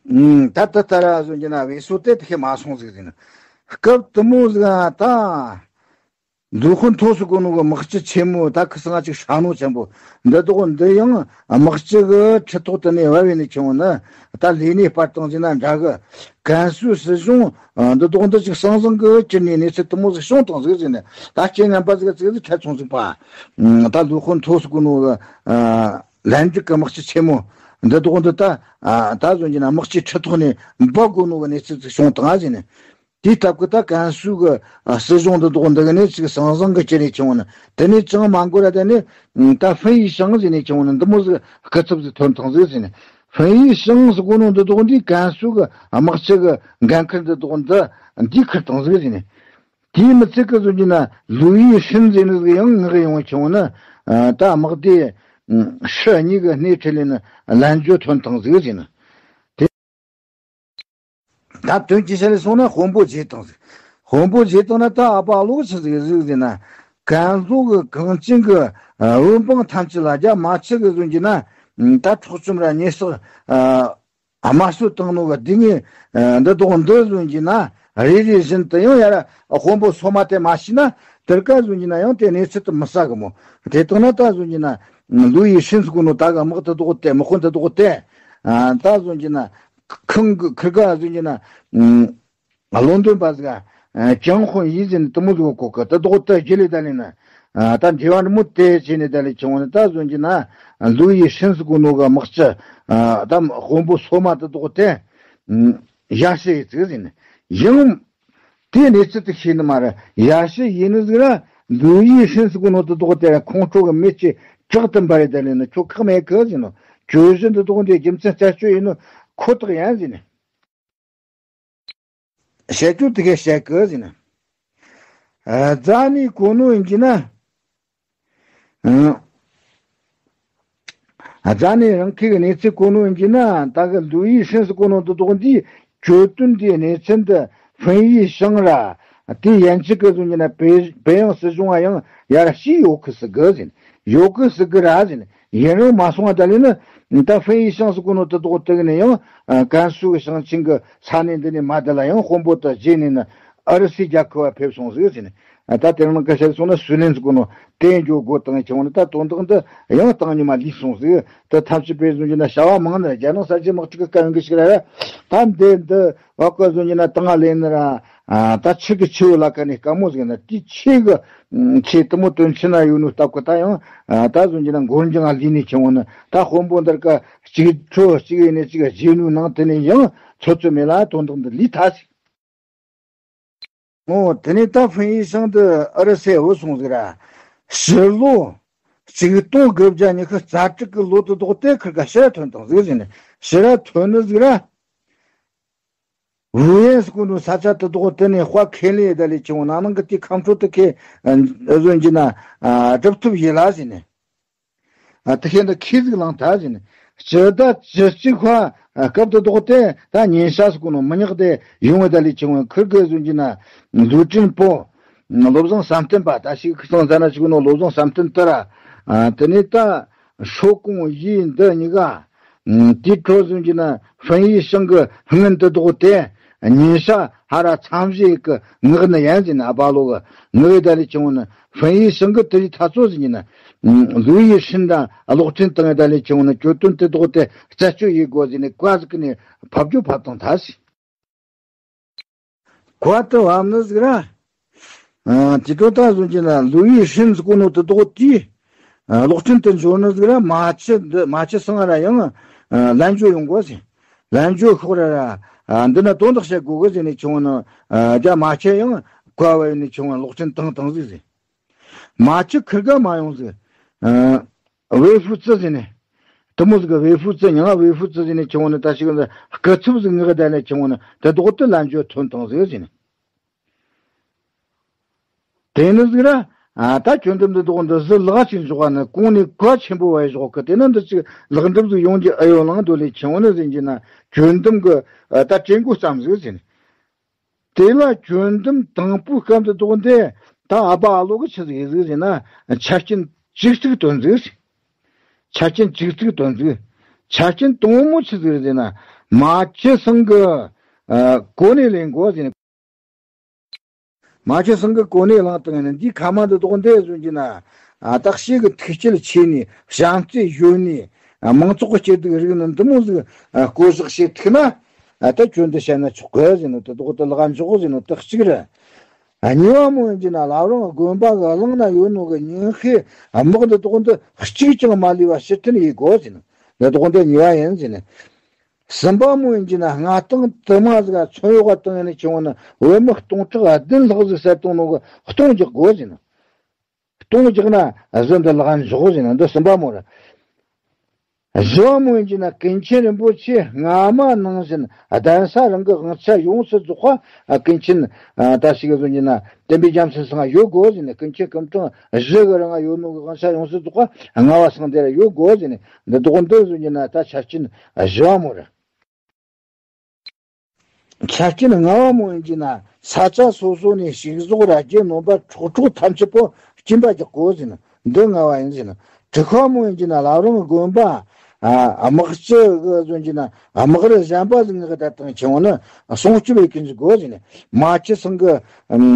ཨུམ། ད་ད་ད་ར་བཟོ་རྒྱུ་ན་བེ་སོ་དེ་དེ་ཤེས་མ་སོང་ཟིག་ཟེར་ནི། སྐབས་དུ་མོ་ཟིག་ཨ་ད། ལུའུ་ཧུན་ཐོ་ཟེར་གོ་ནོ་གི་དམག་སྤྱི་ཆེན་མོ་ད་ཁི་སང་ཅིག་ཧྲ་ནོ་ཆེན་པོ་འདི་དོག་འདི་ཡང་དམག་སྤྱི་གི་ཁྲི་ཐོག་དེ་ནས་བབས་ཡིན་ནི་ཆུང་ནི། ད་ལས་གནས་སྤར་བཏང་ཟིན་ན་འདྲ་གི། ཀན་སུའུ་སྲིད་གཞུང་འདི་དོག་འདི་ཅིག་ཟང་ཟིང་གི་ཅི་ནས་གནས་ཚུལ་དུ་མོ་ཟིག་བྱུང་བཏང་ཟིག་ཟེར་ནས་ད་ཁྱེད་རྣམ་པ་ཟིག་ཙིག་ཟིག་ཐད་སོང་ཟིག་པ། ད་ལུའུ་ཧུན་ཐོ་ཟེར་གོ་ནོ་གི་ལན་ཀྲི་གི་དམག་སྤྱི་ཆེན་མོ་འདི་དོག་འདི་ད། ད་བཟོ་རྒྱུ་ན་དམག་སྤྱི་ཁྲི་ཐོག་ནས་འབབ་དགོ་ནོ་གི་གནས་ཚུལ་ཟིག་བྱུང་བཏང་ཟེར་ནས། དེའི་སྟབས་ཀྱིས་ད་ཀན་སུའུ་གི་ཨ་སྲིད་གཞུང་འདི་དོག་འདི་གི་ནས་ཅིག་ཟང་ཟིང་གི་ཅི་ནས་བྱུང་ནི། དེ་ནས་ཅང་མ་འགོར་ར་དེ་ནས་ད་ཧྥིན་ཡི་ཞང་ཟེར་ནས་བྱུང་ནི་འདི་མོ་ཟིག་སྐུ་ཚབ་ཟིག་ཐོན་ཐང་ཟིག་ཟེར་ནས། ཧྥིན་ཡི་ཞང་ཟེར་གོ་ནོ་འདི་དོག་འདི་ཀན་སུའུ་གི་དམག་སྤྱི་གི་འགན་ཁུར་འདི་དོག་འདི་འདི་ཁུར་ཐང་ཟིག་ཟེར་ནས། དེའི་མི་ཚིག་གི་བཟོ་རྒྱུ་ན་ལུའུ་ཡི་ཧྲིན་ཟེར་ནི་ཟིག་ཡང་ངག་ཡོང་བ་བྱུང་ནི། ད་དམག་སྡེ་ཧྲི་གཉིས་ཀྱི་སྣེ་ཁྲིད་ལས་ནི་ལན་ཇོ་ཐོན་ཐང་ཟིག་ཟེར་ནི། དེ། ད་དོན་གྱི་ཆ་ལས་སོང་ན་དཔོན་པོ་བརྗེས་བཏང་ཟིག་དཔོན་པོ་བརྗེས་བཏང་ན་ད་ཨ་ཕ་ཨ་ལོ་ཆི་ཟིག་ཟིག་ཟེར་ན། ཀན་ལྷོ་གི་གངས་ཅན་གི་ཨ་བོད་འབངས་ཐམས་ཅད་ལ་རྒྱ་མ་ཆི་གི་བཟོ་རྒྱུ་ན། ད་འཕྲོག་བཅོམ་ར་ཉེས་གསོག་ཨ་དམར་གསོད་བཏང་ནོ་གི་སྡུག་བསྔལ་འདི་དོག་འདི་བཟོ་རྒྱུ་ན་རེ་རེ་བཞིན་དུ་ཡང་ཡར་དཔོན་པོ་སོ་མ་དེ་མ་ཤི་ན་དེར་ཀ་བཟོ་རྒྱུ་ན་ཡང་དེ་གནས་ཚུལ་དུ་མི་ཟ་གི་མོ། དེ་བཏང་ན་ད་བཟོ་རྒྱུ་ན་ལུའུ་ཡི་ཧྲིན་ཟེར་གོ་ནོ་ད་གི་དམག་དེ་དོག་དེ་དམག་དཔོན་དེ་དོག་དེ། ཨ་ད་བཟོ་རྒྱུ་ན། ཁང་གི་ཁིར་ག་བཟོ་རྒྱུ་ན། ཨ་བློན་འདོན་པ་ཟིག་ཨ་ཅང་ཧོན་ཡི་ཟེར་ནི་དེ་མོ་ཟིག་གོ་གི་དེ་དོག་དེ་རྒྱུ་ལས་ད་ལས་ན། ཨ་ད་འབྲེལ་བ་འདི་མོ་དེ་བྱས་ནས་ད་ལས་ཆུང་ནི་ད་བཟོ་རྒྱུ་ན། ལུའུ་ཡི་ཧྲིན་ཟེར་གོ་ནོ་གི་དམག་སྤྱི། ཨ་ད་དཔོན་པོ་སོ་མ་དེ་དོག་དེ། ཨ་ཡར་ཞུ་ཡི་ཟིག་ཟེར་ནི། ཡང་། དེ་གནས་ཚུལ་དེ་ཤེས་ནི་མ་རེད། ཡར་ཞུ་ཡིན་ནི་ཟིག་ར། ལུའུ་ཡི་ཧྲིན་ཟེར་གོ་ནོ་དེ་དོག་དེ་ར་ཁོང་ཁྲོ་གི་མེ་ལྕེ་དྲག་ཏུ་འབར་རེ་ད་ལས་ན་ཁྱོད་ཁག་མེད་གི་ཟེར་ནོ། གྱོད་གཞི་འདི་དོག་འདི་རྒྱུ་མཚན་རྩད་གཅོད་ཡིན་ནོ་ཁོ་ཐག་ཡིན་ཟེར་ནི། བཤད་རྒྱུ་དེ་གས་བཤད་གི་ཟེར་ནི། ཨ་རྫ་ནས་གོ་ནོ་ཡིན་གྱི་ན། ཨ་རྫ་ནས་རང་ཁའི་གནས་ཚུལ་གོ་ནོ་ཡིན་གྱི་ན་ད་གི་ལུའུ་ཡི་ཧྲིན་ཟེར་གོ་ནོ་དེ་དོག་འདི་ གྱོད་དོན་དེའི་གནས་ཚུལ་འདི་ཧྥུན་ཡི་ཤང་ར་དེ་ཡན་ཆད་ཀྱི་གཟུགས་ཀྱི་ན་པེ་པེ་ཡང་སྲིད་གཞུང་ང་ཡང་ཡར་ཞུས་ཡོད་གི་ཟེར་གི་ཟེར་ནས། ཡོད་གི་ཟེར་གི་ར་ཟེར་ནས། ཡིན་རུང་མ་སོང་བ་ད་ལས་ནི་ད་ཧྥུན་ཡི་ཤང་ཟེར་གོ་ནོ་དེ་དོག་དེ་གི་ནས་ཡང་ཀན་སུའུ་གི་ཞིང་ཆེན་གི་ས་གནས་འདི་ནས་མ་དེ་ལ་ཡང་དཔོན་པོ་དེ་བརྗེས་ནས་ནི་ཨུ་རུ་སུའི་རྒྱལ་ཁབ་བ་ཕེབས་སོང་ཟིག་ཟེར་ནས། ད་དེ་རིང་ནང་ཀ་ཤར་སོང་ན་སུའུ་ལེན་ཟེར་གོ་ནོ་དེ་འགྱོ་དགོ་དང་ཆེ་བ་ནི་ད་དོན་དག་འདི་ཡང་བཏང་ཉི་མ་ལུས་སོང་ཟིག་དེ་ཐམས་ཅད་པས་བཟུང་རྒྱུ་ན་བྱ་བ་མང་ནི་རྒྱ་ནག་གསར་བརྗེ་དམག་འཁྲུག་གི་སྐབས་ཡོང་གི་ཞིག་ར་ར། ད་འདི་འདི་བ་ཀ་བཟུང་རྒྱུ་ན་དང་ལེན་ནི་ར། ད་ཆི་གི་ཆི་བོ་ལ་ཀ་ནས་དཀའ་མོ་ཟིག་ན་དེ་ཆི་གི་ཆི་དེ་མོ་དོན་ཆི་ན་ཡོད་ནོ་སྟབས་གི་ད་ཡང་ད་བཟུང་རྒྱུ་ན་མགོ་རྒྱང་ལུས་ནས་ཆེ་བ་ནི་ད་དཔོན་པོ་འདིར་ཀ་གཅིག་ཁྲོ་གཅིག་ཡིན་ནས་གཅིག་རྗེས་ནུས་ནང་དེ་ནས་ཡང་ཚོད་ཚོད་མེད་ལ་དོན་དག་འདི་ལུས་ཐལ་ཟིག་འོ། དེ་ནས་ད་ཧྥུན་ཡི་ཤང་དུ་ཨུ་རུ་སུའི་བུད་སོང་ཟིག་ར། ཕྱི་ལོ་ཆིག་སྟོང་དགུ་བརྒྱ་ཉི་ཤུ་རྩ་དྲུག་གི་ལོ་དུ་དོག་དེ་ཁིར་ག་ཕྱིར་ཐོན་དང་ཟིག་ཟིན་ནས་ཕྱིར་ཐོན་ནི་ཟིག་ར། ཝུ་ཡན་སྐུ་ནུ་ས་ཆ་དུ་དོག་དེ་ནས་དཔའ་ཁས་ལེན་ཡེ་ད་ལས་ཆེ་བོ་ནང་ནང་གི་དེ་ཁམས་ཕྲུག་དུ་ཁས་བཟོན་གྱི་ན་སྒྲུབ་ཐུབ་ཡེ་ལ་ཟིན་ནས། ཨ། དེ་བཞིན་དུ་ཁྱི་ཟིག་ལངས་ཐལ་ཟིན། སྤྱི་ཟླ་བཅུ་གཅིག་ཁ་སྐབས་དུ་དོག་སྟེ་ད་ཉིན་ཤ་ཟིག་གོ་ནོ་མི་ཉག་དེ་ཡོང་བའི་ད་ལི་ཆུང་བའི་ཁུར་གི་ཟུན་གྱི་ན་ལུས་དྲིན་པོ། བློ་བཟང་བསམ་གཏན་པ་ད་ཞིག་ཁུ་སང་ཟ་ན་ཞིག་གོ་ནོ་བློ་བཟང་བསམ་གཏན་དེ་ར། ཨ། དེ་ནས་ད་ཧྲོ་ཀོང་ཡི་འདི་གཉིས་ཀ་དེའི་ཁྲོད་ཟུན་གྱི་ན་ཧྥན་ཡི་ཤང་གི་སྔོན་དུ་དོག་སྟེ། ཉིན་ཤ་ཧ་ར་མཚམས་བཞི་གི་ངག་ནི་ཡན་ཟིན་ཨ་བ་ལོ་གི་ངག་ཡི་ད་ལི་ཆུང་ནི་ཧྥན་ཡི་ཤང་གི་དེ་ཡི་ཐ་ཚོ་ཟིན་ན། ལུའུ་ཡི་ཧྲིན་དང་གློག་ཕྲན་དང་ད་ལི་ཆུང་ནི་གྱོད་དོན་དེ་དོག་སྟེ་རྩད་གཅོད་ཡེ་དགོ་ཟིན་ནི་བཀའ་ཟིག་ནི་ཕབ་རྒྱུ་ཕབ་དང་ཐ་སི། བཀའ་དུ་བབ་ནི་ཟིག་ར། ཨ། དེ་དོ་ད་ཟུན་གྱི་ན་ལུའུ་ཡི་ཧྲིན་ཟིག་གོ་ནོ་དེ་དོག་དེ། ཨ། གློག་ཕྲན་དུ་འབྱོར་ནི་ཟིག་ར་མ་ཆི་འདི་མ་ཆི་སང་ར་ཡང་། ཨ། ལན་འཇོ་ཡོང་དགོ་ཟིན། ལན་འཇོ་ཤོག་ར་ར། ཨ། འདི་ན་དོན་དག་བཤད་དགོ་གི་ཟིན་ནི་ཆུང་ནི། ཨ། རྒྱ་མ་ཆི་ཡང་བཀའ་བ་ཡོད་ནི་ཆུང་གློག་ཕྲན་དང་དང་ཟིག་ཟིན། མ་ཆི་ཁིར་ག་མ་ཡོང་ཟིག་ཨ། ཝེ་ཧྥུ་ཙི་ཟིན་ནི། དུ་མོ་ཟིག་གི་ཝེ་ཧྥུ་ཙི་ཉང་ཝེ་ཧྥུ་ཙི་ཟིན་ནི་ཆུང་ནི་ད་ཞིག་གི་སྐུ་ཚབ་ཟིག་ངག་ད་ནི་ཆུང་ནི་དེ་དོག་དེ་ལན་འཇོ་ཐོན་དང་ཟིག་ཟིན། དེ་ནི་ཟིག་ར། ཨ། ད་ཁྱོད་འདི་འདི་དོག་འདི་ཟི་ལག་ཅིག་འཇོག་ནི་གོང་ནས་བཀའ་ཆེན་པོ་བ་ཞོག་གི་དེ་ནི་འདི་ཅིག་ལག་འགྲུབ་ཟིག་ཡོང་རྒྱུ་ཨ་ཡོ་ལང་དོ་ལས་ཆེན་བོ་ནི་ཟིན་གྱི་ན་ཁྱོད་འདི་གི་ཨ། ད་དྲན་གོ་ཙམ་ཟིག་ཟིན། དེ་ལ་ཁྱོད་འདི་དང་པོའི་སྐབས་འདི་དོག་འདི་ད་ཨ་བ་ཨ་ལོ་གི་ཆི་ཟིག་ཟིག་ཟིན་ན་ཆ་རྐྱེན་ཅིག་ཅིག་དོན་ཟིག་ཆ་རྐྱེན་ཅིག་ཅིག་དོན་ཟིག་ཆ་རྐྱེན་དང་མོ་ཆི་ཟིག་ཟིན་ན་མ་ཆི་སང་གི་ཨ། གོ་གནས་ལེན་དགོ་ཟིན། མ་ཆི་སང་གི་གོ་གནས་བླངས་བཏང་ནས་འདིའི་ཁ་མ་འདི་དོག་འདི་ཟུན་གྱི་ན། ཨ། བརྟག་དཔྱད་ཀྱི་ཐུགས་རྒྱལ་ཆེ་ནས་བྱམས་བརྩེ་ཡོད་ནས། ཨ། མང་ཚོགས་ཀྱི་སྐྱིད་སྡུག་རིག་ནི་འདི་མོ་ཟིག་ཨ། བསྐོ་གཞག་བྱེད་ཐུག་ན། ཨ། ད་ཁྱོད་འདི་བཤད་ན་ཆོག་གི་ཟིན་ནོ་དེ་དོག་དེ་ལག་འཇོག་ཟིན་ནོ་དེ་གཅིག་རེད། ཨ། གཉིས་པ་མོ་ཡིན་གྱི་ན་ལབ་རུང་དགོན་པ་གི་གླིང་ན་ཡོད་ནོ་གི་ཉིན་ཤས་དམག་འདི་དོག་འདི་གཅིག་ཀྱང་མ་ལུས་པ་ཕྱིར་འཐེན་ཡེ་དགོ་ཟིན་ནོ་དེ་དོག་འདི་གཉིས་པ་ཡིན་ཟིན་ནོ། གསུམ་པ་མོ་ཡིན་གྱི་ན་མངའ་ཐང་དུ་མ་ཟིག་མཚོན་གཡོག་ག་བཏང་ཡིན་ནི་ཆུང་བ་ན་བོད་མི་སྟོང་ཕྲག་བདུན་ལྷག་ཟིག་བསད་བཏང་ནོ་གི་སྟོང་རྒྱག་དགོ་ཟིན་ནོ། སྟོང་རྒྱག་ན་གཟི་འདི་ལག་འཇོག་ཟིན་ནོ་འདི་གསུམ་པ་མོ་རེད། བཞི་བ་མོ་ཡིན་གྱི་ན་ཀུན་མཁྱེན་རིན་པོ་ཆེ་སྔ་མ་ནང་བཞིན་གདན་ས་རང་གི་དབང་ཆ་ཡོངས་སུ་རྫོགས་པ་ཀུན་མཁྱེན་ད་ཞིག་གི་ཟིན་གྱི་ན་བསྟན་པའི་རྒྱ་མཚོའི་སང་ཡོད་དགོ་ཟིན་ནོ། ཀུན་མཁྱེན་སྐུ་ཕྲེང་བཞི་གི་རིང་ཡོད་ནོ་གི་དབང་ཆ་ཡོངས་སུ་རྫོགས་པ་སྔ་བ་སང་དེ་ར་ཡོད་དགོ་ཟིན་ནོ། འདི་དོག་འདི་ཟིན་གྱི་ན་ད་ཆ་རྐྱེན་བཞི་བ་མོ་རེད། ཆ་རྐྱེན་ལྔ་བ་མོ་ཡིན་གྱི་ན་ས་ཆ་སོ་སོ་ནས་ཞིག་ཟོག་ར་རྒྱུ་ནོམ་པ་ཁྲོག་ཁྲོག་ཐམས་ཅད་པོ་སྐྱིན་པ་རྒྱག་དགོ་ཟིན་ནོ། འདི་ལྔ་བ་ཡིན་ཟིན་ནོ། དྲུག་པ་མོ་ཡིན་གྱི་ན་ལ་རང་དགོན་པ་ཨ་དམག་སྤྱི་གི་ཟིན་གྱི་ན་དམག་རུ་གཞན་པ་ཟིག་ངག་ད་དང་ཆེ་བོ་ནི་སྲུང་སྐྱོབ་ཡེ་གི་འཇུག་དགོ་ཟིན་ནོ། མ་ཆི་སང་གི་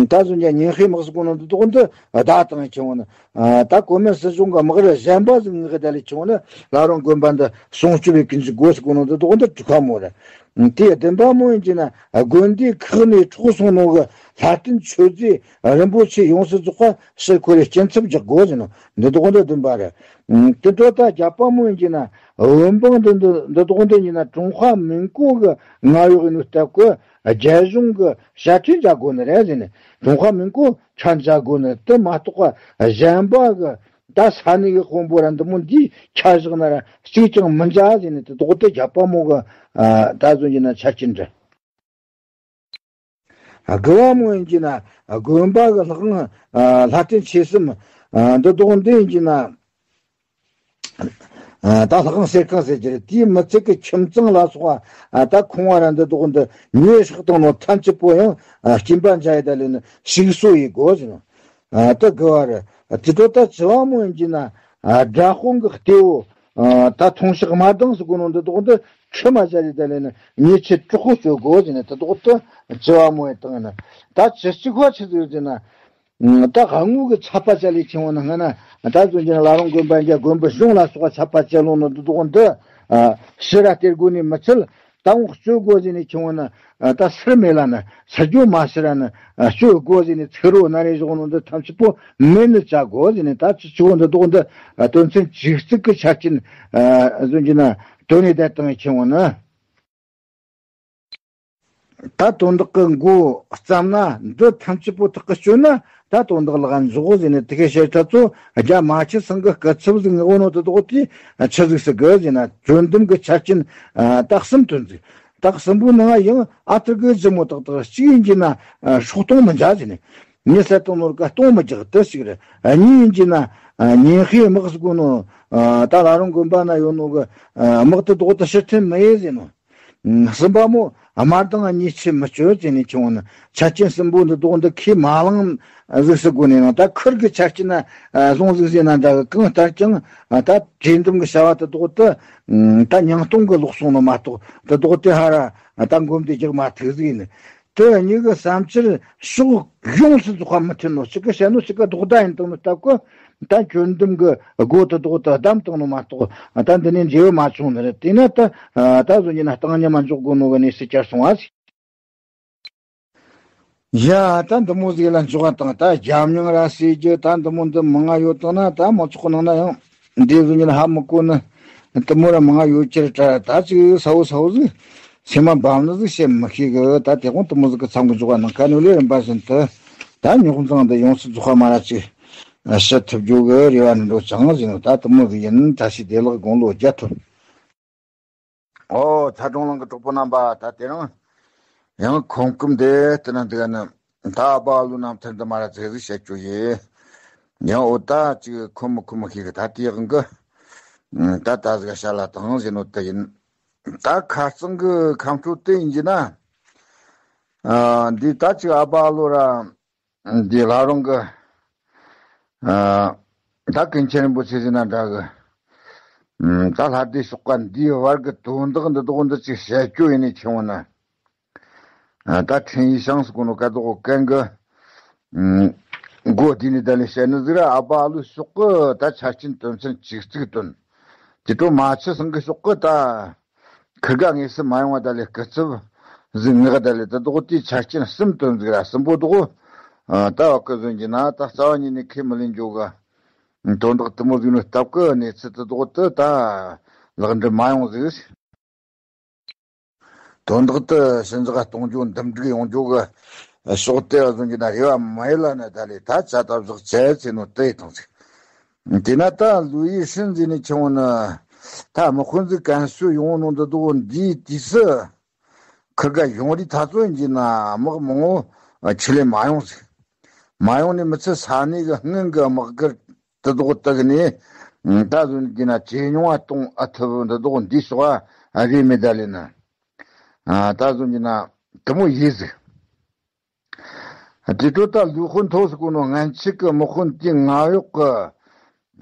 ད་ཟིན་གྱི་ཉིན་ཤས་དམག་སུ་གོ་ནོ་འདི་དོག་འདི་ད་དང་ཆེ་བོ་ནི། ཨ། ད་གོ་མིན་སྲིད་གཞུང་གི་དམག་རུ་གཞན་པ་ཟིག་ངག་ད་ལས་ཆུང་ནི་ལ་རང་དགོན་པ་འདི་སྲུང་སྐྱོབ་ཡེ་གི་འཇུག་དགོ་ཟེར་གོ་ནོ་འདི་དོག་འདི་དྲུག་པ་མོ་རེད། དེ་བདུན་པ་མོ་ཡིན་གྱི་ན་དགོན་སྡེ་ཁག་ནས་འཕྲོག་སོང་ནོ་གི་ལྷ་ལྡན་མཆོད་རྫས་རིན་པོ་ཆེ་ཡོངས་སུ་རྫོགས་པ་ཕྱིར་འཁོར་རེ་སྐྱིན་ཚབ་རྒྱག་དགོ་ཟེར་ནོ་འདི་དོག་འདི་བདུན་པ་རེད། དེ་འཕྲོ་ད་བརྒྱད་པ་མོ་ཡིན་གྱི་ན་བོད་འབངས་འདི་འདི་འདི་དོག་འདི་ཡིན་ན་ཀྲུང་ཧྭ་མིན་གོ་གི་མངའ་འོག་ཡིན་ནོ་སྟབས་གི་རྒྱལ་གཞུང་གི་དཔྱ་ཁྲལ་འཇལ་དགོ་ནི་རེད་ཟེར་ནས་ཀྲུང་ཧྭ་མིན་གོ་ཁྲལ་འཇལ་དགོ་ནི་དེ་མ་གཏོགས་གཞན་པ་གི་ད་ས་གནས་གི་དཔོན་པོ་ར་འདི་མོ་འདིས་ཁྱབ་བཞག་ན་ར་གཅིག་ཀྱང་མི་འཇལ་ཟེར་ནས་དེ་དོག་དེ་བརྒྱད་པ་མོ་གི་ད་ཟིན་གྱི་ན་ཆ་རྐྱེན་རེད། དགུ་བ་མོ་ཡིན་གྱི་ན་དགོན་པ་གི་ལྷ་ཁང་ལྷ་རྟེན་ཆེ་གསུམ་འདི་དོག་འདི་ཡིན་གྱི་ན། ད་ལྷ་ཁང་གསེར་ཁང་ཟེར་གྱི་རེད། དེའི་མི་ཚད་ཀྱི་ཁྱིམ་ཚང་ལ་སོགས་པ་ད་ཁང་བ་ར་འདི་དག་འདི་ཉོས་བཞག་བཏང་ནོ་ཐམས་ཅད་པོ་ཡང་སྐྱིན་པ་འཇལ་ཡི་ད་ལས་ནི་ཞིག་གསོ་ཡི་དགོས་ཟེར་ནོ། ད་དགོས་པ་རེད། དེ་ཚོ་ད་བྱི་བ་མོ་ཡིན་གྱི་ན་དགྲ་དཔུང་གི་གཏེ་བོ། ད་ཐོང་ཤག་དམར་མདངས་སུ་དགོས་ནོ་འདི་དག་འདི་ཁྲི་མ་བྱ་རེ་ད་ལས་ནི་ཉེས་ཆད་དྲག་པོ་གཅོད་དགོས་ཟེར་ནས་དེ་དག་ད་བྱི་བ་མོ་ཡི་བཏང་ན། ད་བྱི་གཅིག་པ་ཆི་ཟིག་ཟེར་ན། ད་དངུལ་གྱི་ཆད་པ་བཅད་ལས་ཆེ་བ་ནི་སྔ་ན་ད་བཟོ་རྒྱུ་ན་བླ་རུང་དགོན་པ་འཇའ་དགོན་པ་གཞུང་ལ་སོགས་ཆད་པ་བཅད་ལོང་ནོ་འདི་དག་འདི་ཕྱི་ར་སྟེར་དགོས་ནི་མི་ཚད། ད་འོང་སྤྱོད་དགོས་ཟེར་ནས་ཆེ་བ་ནི་ད་སུར་མེད་ལ་ནི་སུ་རྒྱུ་མ་ཕྱི་ར་ནི་སྤྱོད་དགོས་ཟེར་ནས་ཚིག་རོ་ན་རེ་བཞག་ནོ་འདི་ཐམས་ཅད་པོ་མེད་ནི་བྱ་དགོས་ཟེར་ནས། ད་ཆི་ཆེ་བ་འདི་དག་འདི་དོན་ཚན་བཅུ་གཅིག་གི་ཆ་རྐྱེན་བཟོ་རྒྱུ་ན་དོན་ནི་ད་དང་ཆེ་བ་ནི། ད་དོན་དག་གི་མགོ་བརྩམས་ན་འདི་ཐམས་ཅད་པོ་ཐག་གི་གཅོད་ན་ད་དོན་དག་ལག་འཇོག་ཟེར་ནས་དེ་གའི་ཤེར་ཁྲ་ཚོ་རྒྱ་མ་ཆེ་སང་གི་སྐུ་ཚབ་ཟིག་ངག་ནོ་དེ་དག་དེ་ཆི་ཟིག་སི་གི་ཟེར་ན་གྱོད་འདུམ་གི་ཆ་རྐྱེན་ད་གསུམ་བཏོན་ཟིག་ད་གསུམ་པོའི་ནང་ཡང་ཨ་ཐུར་གི་ཇི་མོ་ཏག་ཏག་གཅིག་ཡིན་གྱི་ན་སྲོག་གཏོང་མི་འཇའ་ཟེར་ནས་ཉི་ཟེར་དང་ནོར་ག་གཏོང་མི་རྒྱག་དེ་ཞིག་རེད། གཉིས་ཡིན་གྱི་ན་ཉེན་ཁའི་དམག་ཟིག་གོ་ནོ་ད་ལ་རང་དགོན་པ་ན་ཡོད་ནོ་གི་དམག་དེ་དག་དེ་ཕྱིར་འཐེན་མི་ཡེ་ཟེར་ནོ། གསུམ་པ་མོ་དམར་མདངས་ཉེས་ཆད་མི་གཅོད་ཟེར་ནས་ཆུང་བ་ནི་ཆ་རྐྱེན་གསུམ་པོ་འདི་དག་འདི་ཁས་མ་བླངས་ཟིག་སི་དགོས་ནས་ན། ད་ཁུར་གི་ཆ་རྐྱེན་ན་བཟུང་ཟིག་ཟེར་ན་འདྲ་གི་གང་ལྟར་ཀྱང་ད་གྲོས་འདུམ་གི་བྱ་བ་དེ་དག་དེ་ད་ཉང་སྟོང་གི་ལོག་སོང་ནོ་མ་གཏོགས་དེ་དག་དེ་ཧ་ར་ད་འགོམ་དེ་རྒྱག་མ་ཐུབ་ཟིག་ཡིན། དེ་གཉིས་ཀྱི་བསམ་འཆར་ཕྱོགས་ཡོངས་སུ་རྫོགས་པ་མི་མཐུན་ནོ། གཅིག་གི་བཤད་ནོ་གཅིག་གི་ལྡོག་ཟླ་ཡིན་དང་ནོ་སྟབས་ཀྱིས་ད་གྱོད་འདུམ་གྱི་སྒོ་དེ་དག་ད་བསྡམས་བཏང་ནོ་མ་གཏོགས་ད་འདི་ནས་འབྲས་བུ་མ་བྱུང་ནི་རེད། དེས་ན་ད་ད་གཟོད་ཉིན་སྟངས་ཉམས་མ་འཇོག་དགོས་ནོ་གི་གནས་སུ་གྱར་སོང་བ་ཟིག་ཡ་ད་འདི་མོ་ཟིག་ལ་འཇོག་པ་དང་ད་རྒྱབ་མྱང་ར་ཟེར་རྒྱུ་ད་འདི་མོ་འདི་མང་ང་ཡོད་དང་ན་ད་མང་ཚོགས་ནང་ན་ཡང་འདི་གཟོད་ཉིན་ཧ་མི་གོ་ནི་འདི་མོ་ར་མང་ང་ཡོད་ཀྱི་རེད་དྲ། ད་ཅིག་ས་བོ་ས་བོ་ཟིག་སེམས་མ་བབ་ནི་ཟིག་བཤད་མི་ཤེས་གི། ད་དེ་དགོང་དུ་མོ་ཟིག་གི་མཚམས་གི་འཇོག་པ་ནང་ཁ་ནས་ལས་རིམ་པ་བཞིན་དུ་ད་རྙོག་འཛིང་འདི་ཡོངས་སུ་རྫོགས་པ་མ་ར་ཅིག་ཞི་ཐུབ་རྒྱུ་གི་རེ་བ་ནི་འགྲོ་ཅང་ཟིན་ནོ། ད་དུ་མོ་ཟིག་ཡིན། བཀྲ་ཤིས་བདེ་ལེགས། དགུང་ལོ་བརྒྱ་ཐུབ། ཨོ་ཚ་གྲོང་ལང་གི་གྲོགས་པོ་རྣམ་པ། ད་དེ་རིང་ཡང་ཁོམ་ཁོམ་དེ་ལྟ་ན་འདི་ག་ནི་ད་ཨ་ཕ་ཨ་ལུ་རྣམ་ཐར་འདི་མ་ར་ཟིག་ཟིག་བཤད་རྒྱུ་ཡིན། ཡང་འོ་ད་ཅིག་ཁོམ་མི་ཁོམ་མི་ཤེས་གི། ད་དེ་ཡང་གི་ད་ད་ཟིག་བཤད་ལ་དང་ཟིན་ནོ་དེ་ཡིན། ད་ཁ་རྩང་གི་ཁམས་ཁྲོ་དེ་ཡིན་གྱི་ན། ཨ་འདི་ད་ཅིག་ཨ་ཕ་ཨ་ལོ་ར་འདི་ལ་རང་གི་ཨ་ད་ཀུན་མཁྱེན་རིན་པོ་ཆེ་ཟིན་ན་འདྲ་གི། ཨ་ད་ལྷ་སྡེ་ཤོག་ཁ་འདིའི་བར་གི་དོན་དག་འདི་དག་འདི་ཅིག་བཤད་རྒྱུ་ཡིན་ནི་ཆེ་བ་ན། ཨ་ད་ཁྲིན་ཡི་ཤང་སུ་གོ་ནོ་ཀ་དོ་གན་གི་ཨ་མགོ་བདེ་ནི་ད་ལས་བཤད་ནི་ཟིག་ར། ཨ་ཕ་ཨ་ལུ་ཤོག་གི་ད་ཆ་རྐྱེན་དོན་ཚན་བཅུ་གཅིག་བཏོན། དེ་དོ་མ་ཆི་སང་གི་ཤོག་གི་ད་ཁི་ག་ངེས་སུ་མ་ཡོང་བ་ད་ལས་སྐུ་ཚབ་ཟིག་ངག་ད་ལས་ད་དོ་དེ་ཆ་རྐྱེན་གསུམ་བཏོན་ཟིག་ར། གསུམ་པོ་དོ་ཨ་ད་བ་ཀི་ཟོན་གྱི་ན་ད་རྩ་བ་ཉིད་ནས་ཁས་མི་ལེན་འཇོག་གི། དོན་དག་དུ་མོ་ཟིག་ནི་སྟབས་ཀི་གནས་ཚུལ་དུ་དོ་དེ་ད་ལག་འབྲེལ་མ་ཡོང་ཟིག་དོན་དག་དེ་ཞི་འཇགས་གཏོང་རྒྱུ་འདུམ་འགྲིག་ཡོང་རྒྱུ་གི་ཕྱོགས་དེ་བ་ཟུང་གི་ན་རེ་བ་མེད་ལ་ནི་ད་ལས་ད་ཆ་ད་བཞག་ཆེ་ཚེ་ནོ་དེ་དང་ཟིག་དེ་ན་ད་ལུའི་ཧྲིན་ཟེར་ནི་ཆུང་བ་ནི་ད་དམག་དཔོན་ཟིག་ཀན་སུ་ཡོང་ནོ་འདི་དོ་འདིའི་དུས་སུ་ཁི་ག་ཡོང་རི་ཐ་ཚོ་ཡིན་གྱི་ན་དམག་མང་བོ་ཆི་ལས་མ་ཡོང་ཟིག་མ་ཡོང་ནི་མི་ཚད་ས་གནས་གི་སྔོན་གི་དམག་སྒར་དེ་དག་དག་ནས་ད་གཟོད་གྱི་ན་ཇེ་ཉུང་བ་གཏོང་ཨ་ཐུབ་འདི་དག་འདི་སོགས་ཨ་རེ་མེད་ད་ལས་ན། ད་གཟོད་ཀྱི་ན་དུ་མོ་ཡིས་ཟིག་དེ་དོ་ད་ལུས་དཔོན་ཐོག་སུ་གོ་ནོ་སྔན་ཆད་གི་དམག་དཔོན་དེ་ང་གཡོག་གི་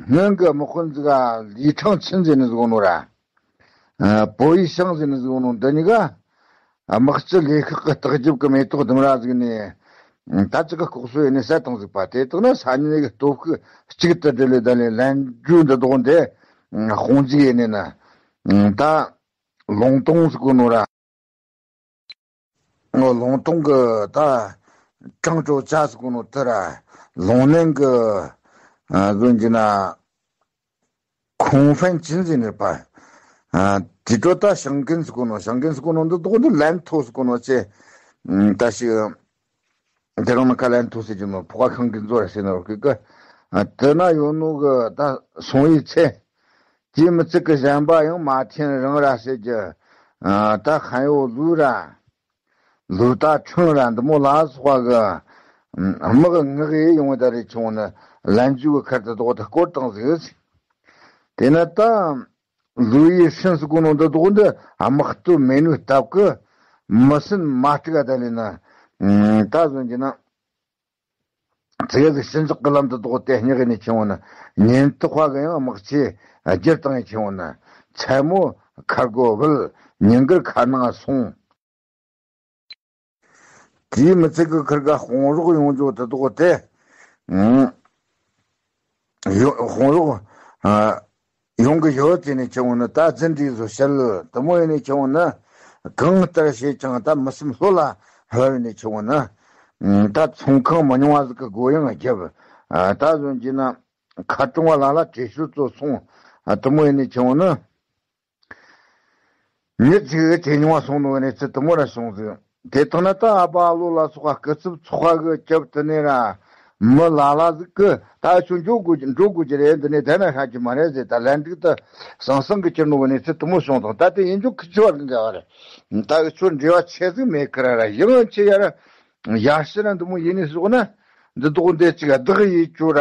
སྔོན་གི་དམག་དཔོན་ཟིག་ལི་ཁྲང་ཆིན་ཟེར་ནི་ཟིག་ནོ་ར། ཨ་པོ་ཡི་ཤང་ཟེར་ནི་ཟིག་ནོ་འདི་གཉིས་ཀ་དམག་སྤྱི་ལས་ཤག་གི་བརྟག་ཞིབ་གི་མེ་ཏོག་ལྡུམ་ར་ཟིག་ནས་ད་ཅི་ག་ལྐོག་གསོད་ཡེ་ནས་བསད་བཏང་ཟིག་པ། དེ་དག་ན་ས་གནས་ཀྱི་སྟོབས་ཤུགས་གཅིག་ཏུ་སྒྲིལ་ལེ་ད་ལས་ལན་རྒྱུ་འདི་དག་འདི་དཔུང་འཇུག་ཡེ་ནས་ན་ད་ལུང་ཏོང་ཟེར་གོ་ནོ་ར། ལུང་ཏོང་གི་ད་ཀྲང་ཀྲོ་ཅཱ་ཟེར་གོ་ནོ་དེ་ར། ལུང་ནན་གི་ཨ་གཟོད་ཀྱི་ན་ཁུང་ཧྥན་ཅིན་ཟེར་ནི་པ། ཨ་དེ་དོ་ད་ཤང་ཀིན་ཟེར་གོ་ནོ། ཤང་ཀིན་ཟེར་གོ་ནོ་འདི་དོ་འདི་ལན་ཐོ་ཟེར་གོ་ནོ་ཅེ། ད་ཞིག་དེ་རང་ན་ཁ་ལན་ཐོ་ཟེར་གྱི་ནོ་ཕོ་ཁ་ཤང་ཀིན་ཟོ་ར་ཟེར་ནོ་གི་གི། ཨ་དེ་ན་ཡོད་ནོ་གི་ད་སོང་ཡི་ཚེ། དེའི་མི་ཚིག་གི་གཞན་པ་ཡང་མ་ཐེན་རང་ར་ཟེར་གྱི། ཨ་ད་ཧན་ཡོ་ལུ་ར། ལུ་ད་ཁྲང་ར་འདི་མོ་ལ་སོགས་པ་གི་དམག་ངག་ཡེ་ཡོང་བ་ད་རེ་ཆུང་ནི་ལན་ཇུ་གི་ཁར་དུ་དོག་ད་སྐོར་བཏང་ཟིག་དེ་ན་ད་ ལུའུ་ཡི་ཧྲིན་ཟེར་གོ་ནོ་འདི་དོག་འདི་དམག་སྟོབས་མེད་ནོའི་སྟབས་ཀྱིས་མི་སེམས་མ་དཀྲུག་ག་ད་ལས་ན། ད་བཟོ་རྒྱུ་ན། ཙི་གེ་ཟིག་ཞི་འཇགས་ཀྱི་ལམ་དུ་དོག་དེ་སྙེག་ནས་ཁྱེར་འོང་ན། ཉིན་ཐོག་ཁ་གི་ཡང་དམག་ཆས་བསྒྱུར་བཏང་ཡས་ཁྱེར་འོང་ན། མཚན་མོ་མཁར་སྒོ་བུད། ཉིན་དཀར་མཁར་ནང་སོང་། དེའི་མི་ཚད་ཀྱི་ཁིར་ག་དཔུང་རོགས་ཡོང་རྒྱུ་དེ་དོག་དེ། ཨང་། ཡོ་དཔུང་རོགས། ཨ། ཡོང་གི་ཡོད་ཟེར་ནས་ཁྱེར་འོང་ན། ད་ཟིན་བྲིས་བཟོ་བཤད་དེ་མོ་ཡིན་ནས་ཁྱེར་འོང་ན། གང་ལྟར་བྱས་ཀྱང་ད་མི་སེམས་ལྷོད་ལ་ལྷོད་ཡིན་ནས་ཁྱེར་འོང་ན། ཨང་། ད་ཚོང་ཁང་མི་ཉུང་བ་ཟིག་གི་སྒོ་ཡང་བརྒྱབ། ཨ། ད་བཟོ་རྒྱུ་ན་མཁར་གྲོང་བ་ལ་ལ་བྲེལ་ཤུལ་ཙོ་སོང་། ཨ། དེ་མོ་ཡིན་ནས་ཁྱེར་འོང་ན། མི་ཚིག་ཇེ་ཉུང་བ་སོང་ནོ་གནས་ཚུལ་དེ་མོ་ར་བྱུང་ཟིག་དེ་ཐོག་ན་ད་ཨ་པ་ཨ་ལོ་ལ་སོགས་པ་སྐུ་ཚབ་ཚོགས་པ་གི་སྐྱབས་དེ་ནས་ར། མི་ལ་ལ་ཟིག་གི་ད་ཁྱོད་འགྲོ་དགོས་འགྲོ་དགོས་ཀྱི་རེད། འདི་ནས་བསྡད་ན་ཧྲ་གི་མ་རེད་ཟེར། ད་ལན་འགྲིག་ད་ཟང་ཟིང་གི་གྱུར་ནོ་གནས་ཚུལ་དེ་མོ་བྱུང་དང་། ད་དེ་ཡིན་རྒྱུ་ཁི་ཆོ་བར་གི་འགལ་བ་རེད། ད་ཁྱོད་འབྲེལ་བ་ཆེ་ཟིག་མེད་ཁི་ར་ར། ཡང་ཆེ་ཡ་ར། ཡར་ཕྱིར་འདི་མོ་ཡིན་ནས་སོང་ན། འདི་དོག་འདི་ཅིག་བདག་ཡིད་སྐྱོ་ར།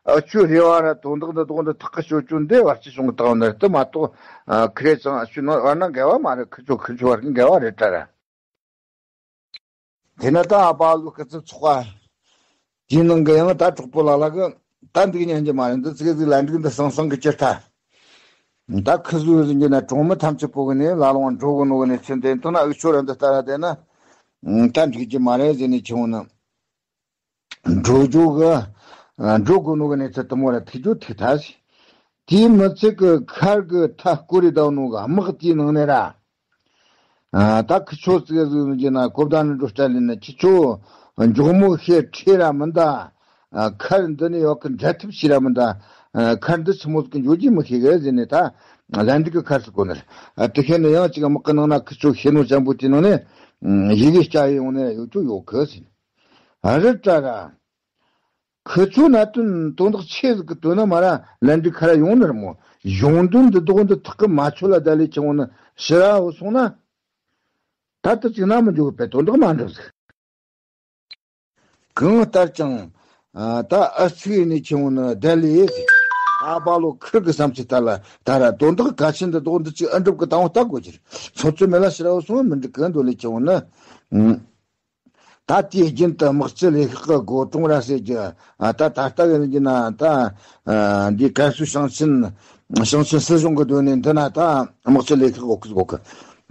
ཨ་ཆུ་རེ་བ་ར་དོན་དག་འདི་དོག་འདི་ཐག་གི་ཤོད་ཆུ་འདི་བར་ཆི་བྱུང་གི་བཏང་ནི་དེ་མ་གཏོགས། ཨ་ཁི་རེ་ཚང་ཨ་ཆུ་ནོར་བ་ན་འགལ་བ་མ་རེད། ཁི་ཆོ་ཁི་ཆོ་བར་གི་འགལ་བ་རེད་དྲ་ར། དེ་ན་ད་ཨ་པ་ལོ་སྐུ་ཚབ་ཚོགས་པ་དེའི་ནང་གི་ཡང་ད་གྲོགས་པོ་ལ་ལ་གི་ད་འདུག་ཉན་གྱི་མ་རེད། འདི་ཚིག་ཟིག་ལ་འགྲིག་འདི་སང་སང་གི་ཅི་ཐ། ད་ཁི་བཟོ་ཟིན་གྱི་ན་གྲོང་མི་ཐམས་ཅད་པོ་གི་ནས་ལ་ལོང་འགྲོ་གི་ནོ་གི་ནས་ཚེ་འདི་ཐོག་ན་འུ་ཆོ་ར་འདི་ལྟ་ར་བསྡད་ན། ད་འགྲིག་གི་མ་རེད་ཟེར་ནས་ཁྱེར་འོང་ན། འགྲོ་རྒྱུ་གི། འགྲོ་དགོས་ནོ་གི་གནས་ཚུལ་དེ་མོ་ར་ཐུག་རྒྱུ་ཐུག་ཐལ་ཟེར། དེའི་མི་ཚད་ཀྱི་མཁར་གི་མཐའ་སྐོར་རེ་བསྡད་ནོ་གི་དམག་དེའི་ནང་ནས་ར། ད་ཁི་ཆོ་ཙི་གེ་ཟིག་གི་ན་གོ་བརྡ་ནི་འགྲོ་སྟ་ལེ་ན། ཁྱི་ཆོ་མགྱོགས་མོ་ཤེད་ཁྲེ་ར་མི་འདའ། མཁར་འདི་ནས་ཡོད་གི་འདྲ་ཐབས་བྱེད་ར་མི་འདའ། མཁར་འདི་ཆི་མོ་ཟིག་གི་འཇོག་རྒྱུ་མི་ཤེས་གི་ཟེར་ནས་ད་ལན་འདི་གི་ཁར་སི་གོ་ནི་ར། དེ་ཤེས་ནས་ཡང་ཅིག་དམག་གི་ནང་ན་ཁི་ཆོ་ཤེས་ནོ་ཅན་པོ་དེའི་ནང་ནས་ཡི་གེ་སྐྱ་ཡི་ཡོང་ནས་ཡོད་ཆོ་ཡོད་གི་ཟེར་ནས། རི་བཀྲ་ར། ཁི་ཆོ་ན་དོན་དོན་དག་ཆེ་ཟིག་གི་དོན་ན་མ་ར་ལན་འདི་ཁ་ར་ཡོང་ནི་ར་མོ། གཞུང་དོན་འདི་དོག་འདི་ཐག་གི་མ་ཆོད་ལ་ད་ལས་ཆེ་འོང་ན་ཕྱི་ར་འོ་སོང་ན། ད་ལྟ་ཅིག་ན་མི་འཇུག་པའི་དོན་དག་མ་འགྲུབ་ཟིག་གང་ལྟར་ཀྱང་། ད་ཨ་ཚིག་ནས་ཆེ་འོང་ན་ད་ལས། ཨ་པ་ལོ་ཁིར་གི་བསམ་ཚུལ་ལྟར་ལ་ད་ར་དོན་དག་གལ་ཆེན་འདི་དོག་འདི་ཅིག་ཨ་འགྲུབ་གི་དང་བོ་ལྟ་དགོས་ཀྱི་རེད། སོང་ཚོད་མེད་ལ་ཕྱི་ར་འོ་སོང་མི་འགྲིག་གི་འདོད་ལས་ཆེ་འོང་ན། ད་དེའི་རྒྱུན་དུ་དམག་སྤྱི་ལས་ཁག་གི་འགོ་དྲུང་ར་ཟེར་རྒྱུ། ཨ་ད་ད་ལྟ་གི་ཡིན་གྱི་ན་ད། ཨ་འདི་ཀན་སུའུ་ཞིང་ཆེན། ཞིང་ཆེན་སྲིད་གཞུང་གི་སྡོད་གནས་འདི་ན་ད་དམག་སྤྱི་ལས་ཁག་འགོ་ཁུར་འགོ་ཁུར།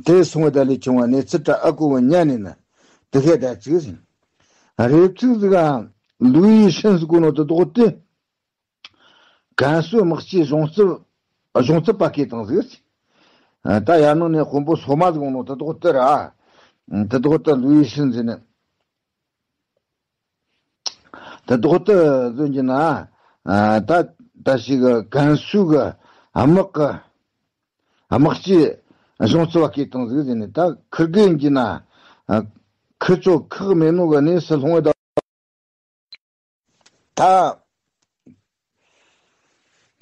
དེ་སོང་བ་ད་ལས་ཆུང་བ་གནས་ཚུལ་དྲ་ཨ་ཀོ་བ་ཉན་ནས་ན། དེ་ཁའི་ད་ཚིག་ཟིན། རེབ་ཚིག་ཟིག་ག་ལུའུ་ཡི་ཧྲིན་ཟེར་གོ་ནོ་དེ་དོག་དེ། ཀན་སུའུ་དམག་སྤྱིའི་གཞུང་ཚབ། གཞུང་ཚབ་པ་སྐད་བཏང་ཟིག་ད་ཡར་ནང་ནས་དཔོན་པོ་སོ་མ་ཟིག་འོང་ནོ་དེ་དོག་དེ་ར། དེ་དོག་དེ་ལུའུ་ཡི་ཧྲིན་ཟེར་ནས། དེ་དོག་དེ་ཟེར་གྱི་ན། ད་ད་ཞིག་གི་ཀན་སུའུ་གི་དམག་གི་དམག་སྤྱིའི་གཞུང་ཚབ་པ་སྐད་བཏང་ཟིག་ཟེར་ནས། ད་ཁིར་གི་ཡིན་གྱི་ན། ཁིར་ཚོ་ཁག་མེད་ནོ་གི་གནས་སུ་ལྷུང་བའི་ད། ད་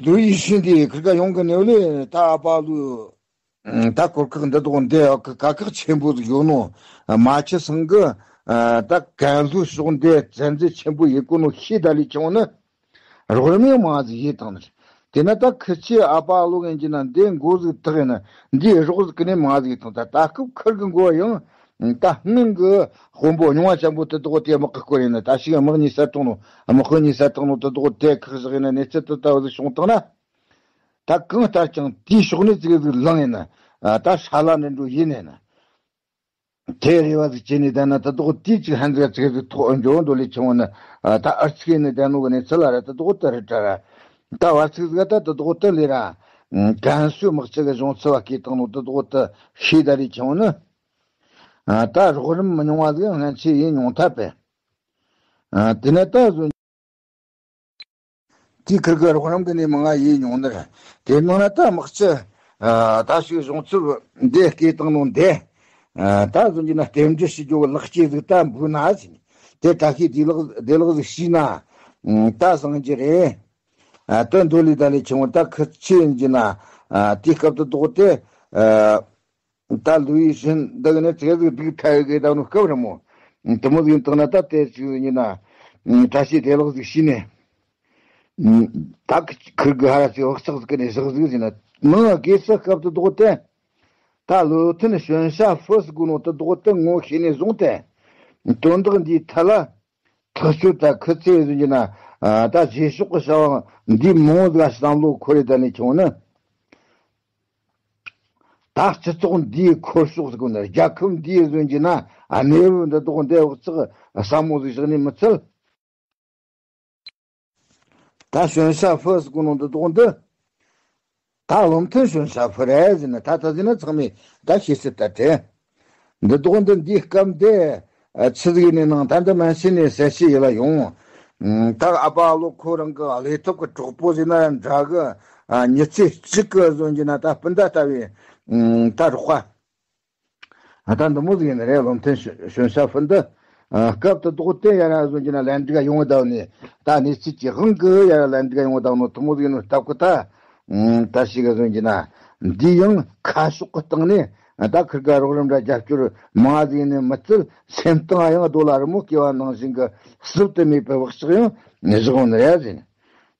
ལུའུ་ཡི་ཧྲིན་དེ་ཁིར་ག་ཡོང་གི་ནེའུ་ལེ་ད་ཨ་པ་ལུ། ད་གོར་ཁག་འདི་དོག་འདི་ཡག་གི་དཀའ་ཁག་ཆེན་པོ་ཟིག་ཡོད་ནོ། མ་ཆི་སང་གི་ད་ཀན་ལྷོའི་ཕྱོགས་འདི་བཙན་འཛུལ་ཆེན་པོ་ཡེ་གོ་ནོ་ཤེས་ད་ལས་ཆེ་འོང་ན། རོགས་རམ་ཡང་མང་ཟིག་ཡེ་བཏང་ནི། དེ་ན་ད་ཁི་ཆོའི་ཨ་པ་ལོ་གན་གྱི་ན་འདི་མགོ་ཟིག་ཐག་ཡིན་ན་འདིའི་རོགས་ཟིག་གི་ནས་མང་ཟིག་ཡེ་བཏང་། ད་ད་སྐབས་ཁིར་གི་མགོ་ཡང་ད་སྔོན་གི་དཔོན་པོ་རྙིང་བ་ཅན་པོ་དེ་དོག་དེ་དམག་གི་སྐོར་ཡིན་ན། ད་ཞིག་དམག་གཉིས་ས་དྲངས་ནོ། དམག་དཔོན་གཉིས་ས་དྲངས་ནོ་དེ་དོག་དེ་ཁག་བཞག་ཡིན་ན། གནས་ཚུལ་དེ་ལྟ་བུ་ཟིག་བྱུང་བཏང་ན། ད་གང་ལྟར་ཀྱང་དེའི་ཕྱོགས་ནས་ཙི་གེ་ཟིག་ལངས་ཡིན་ན། ད་ཧྲ་ལ་འདྲེན་འགྲོ་ཡིན་ནས་ན། དེ་རེ་བ་ཟིག་བྱས་ནས་བསྡད་ན། ད་དོག་དེའི་ཅིག་ཧན་ཟིག་ཙི་གེ་ཟིག་ཐོག་འཇོག་འདོད་ལས་ཆུང་བ་ན། ད་ཨར་ཚིག་ནས་བསྡད་ནོ་གི་གནས་ཚུལ་ལ་ར་ད་དོག་དེ་རེད་དྲ་ར། ད་བར་ཚིག་ཟིག་ད་ད་དོག་དེ་ལས་ར། ཀན་སུའུ་དམག་སྤྱི་གི་གཞུང་ཚབ་པ་སྐད་བཏང་ནོ་ད་དོག་དེ་ཤེས་ད་རེ་ཆུང་བ་ན། ད་རོགས་རམ་མི་ཉུང་བ་ཟིག་སྔན་ཆད་ཡེ་མྱོང་ཐལ་པས། དེ་ནས་ད་གཟོད། དེའི་ཁིར་གི་རོགས་རམ་གི་ནས་མང་ང་ཡེ་མྱོང་ནི་རེད། དེ་ནང་ན་ད་དམག་སྤྱི། ད་ཞིག་གཞུང་ཚབ་འདི་སྐད་བཏང་ནོ་འདི། ད་གཟོད་ཀྱི་ན་རྟེན་འབྲེལ་ཞུ་རྒྱུ་གི་ལག་སྐྱེས་ཟིག་ད་འབུལ་ན་ཟིན། དེ་ད་ཤི་བདེ་ལེགས་བདེ་ལེགས་ཟིག་ཤི་ན། ད་སང་རྒྱུ་རེད། ད་འདོད་ལས་ད་ལས་ཆུང་བ་ད་ཁི་ཆེ་ཡིན་གྱི་ན། དེའི་སྐབས་དུ་དོག་དེ། ད་ལུའུ་ཡི་ཧྲིན་འདི་གི་ནས་ཙི་གེ་ཟིག་སྡུག་ཐལ་གི་ད་ནུ་སྐབས་ར་མོ། དེ་མོ་ཟིག་ཡིན་བཏང་ན་ད་དེ་ཅིག་ཡིན་ན། བཀྲ་ཤིས་བདེ་ལེགས་ཟིག་ཤི་ནས། ད་ཁི་གི་ཧ་ར་ཅིག་བག་ཆགས་ཟིག་གི་ནས་བཞག་ཟིག་ཟིན་ན། མིང་དགོས་ས་སྐབས་དེ་དག་དེ། ད་བློ་མཐུན་ཞོན་ཤ་ཧྥུ་ཟེར་གོ་ནོ་དེ་དག་དེ་ངོ་ཤེས་ནས་བཟུང་སྟེ། དོན་དག་འདིའི་ཐད་ལ། ཐག་གཅོད་དང་ཁུ་ཚེ་ཟིན་གྱི་ན། ད་རྗེས་ཕྱོགས་ཀྱི་བྱ་བ་འདི་མང་ཟིག་བསམ་བློ་འཁོར་རེ་ད་ནས་བྱུང་ན། ད་སྤྱི་ཚོགས་འདིའི་འཁོར་ཕྱོགས་ཟེར་གོ་ནི། རྒྱལ་ཁབ་འདིའི་ཟིན་གྱི་ན། གནས་བབ་འདི་དག་འདི་འོག་ཚགས་བསམ་བློ་ཟིག་བཞག་ནས་མི་ཚད། ད་ཞོན་ཤ་ཧྥུ་ཟེར་གོ་ནོ་འདི་དག་འདི། ད་བློ་མཐུན་ཞོན་ཤ་ཧྥུ་རེད་ཟེར་ན། ད་ད་ཟེར་ན་ཚང་མས་ད་ཤེས་སྲིད་ད་དེ། འདི་དག་འདི་འདིའི་སྐབས་འདི། ཆི་ཟིག་ནས་ནང་ད་འདི་མན་ཆད་ནས་གསལ་བཤད་ཡིད་ལ་ཡོང་། ད་ཨ་ཕ་ཨ་ལོ་ཁོ་རང་གི་ལས་ཐོག་གི་གྲོགས་པོ་ཟེར་ན་འདྲ་གི། མྱི་ཚེ་གཅིག་གི་ཟིན་གྱི་ན་ད་སྤུན་ཟླ་ལྟ་བུའི། ད་རོགས་པ། ད་འདི་མོ་ཟིག་ཡིན་ནི་རེད། བློ་མཐུན་ཞོན་ཤ་ཧྥུ་འདི། སྐབས་དེ་དག་དེ་ཡར་ར་ཟིན་གྱི་ན་ལན་འདྲི་ག་ཡོང་བ་དང་ནི། ད་གནས་ཚུལ་གྱི་དབང་གིས་ཡར་ར་ལན་འདྲི་ག་ཡོང་བ་དང་ནོ་དེ་མོ་ཟིག་ཡིན་ནོ་སྟབས་ཀྱིས་ད། ད་ཞིག་ག་ཟིན་གྱི་ན། འདི་ཡང་ཁ་ཕྱོགས་ཀྱི་སྟེང་ནས་ད་ཁིར་ག་རོགས་རམ་འདྲ་རྒྱབ་སྐྱོར་མང་ཟིག་ནི་མི་ཚད། སེམས་གཏིང་ཡང་རྡོ་ལ་རི་མོ་བརྐོས་པ་ནང་བཞིན་གྱི་སྲིབ་ཏུ་མེད་པའི་བག་ཆགས་ཡང་བཞག་ཡོང་ནི་རེད་ཟེར།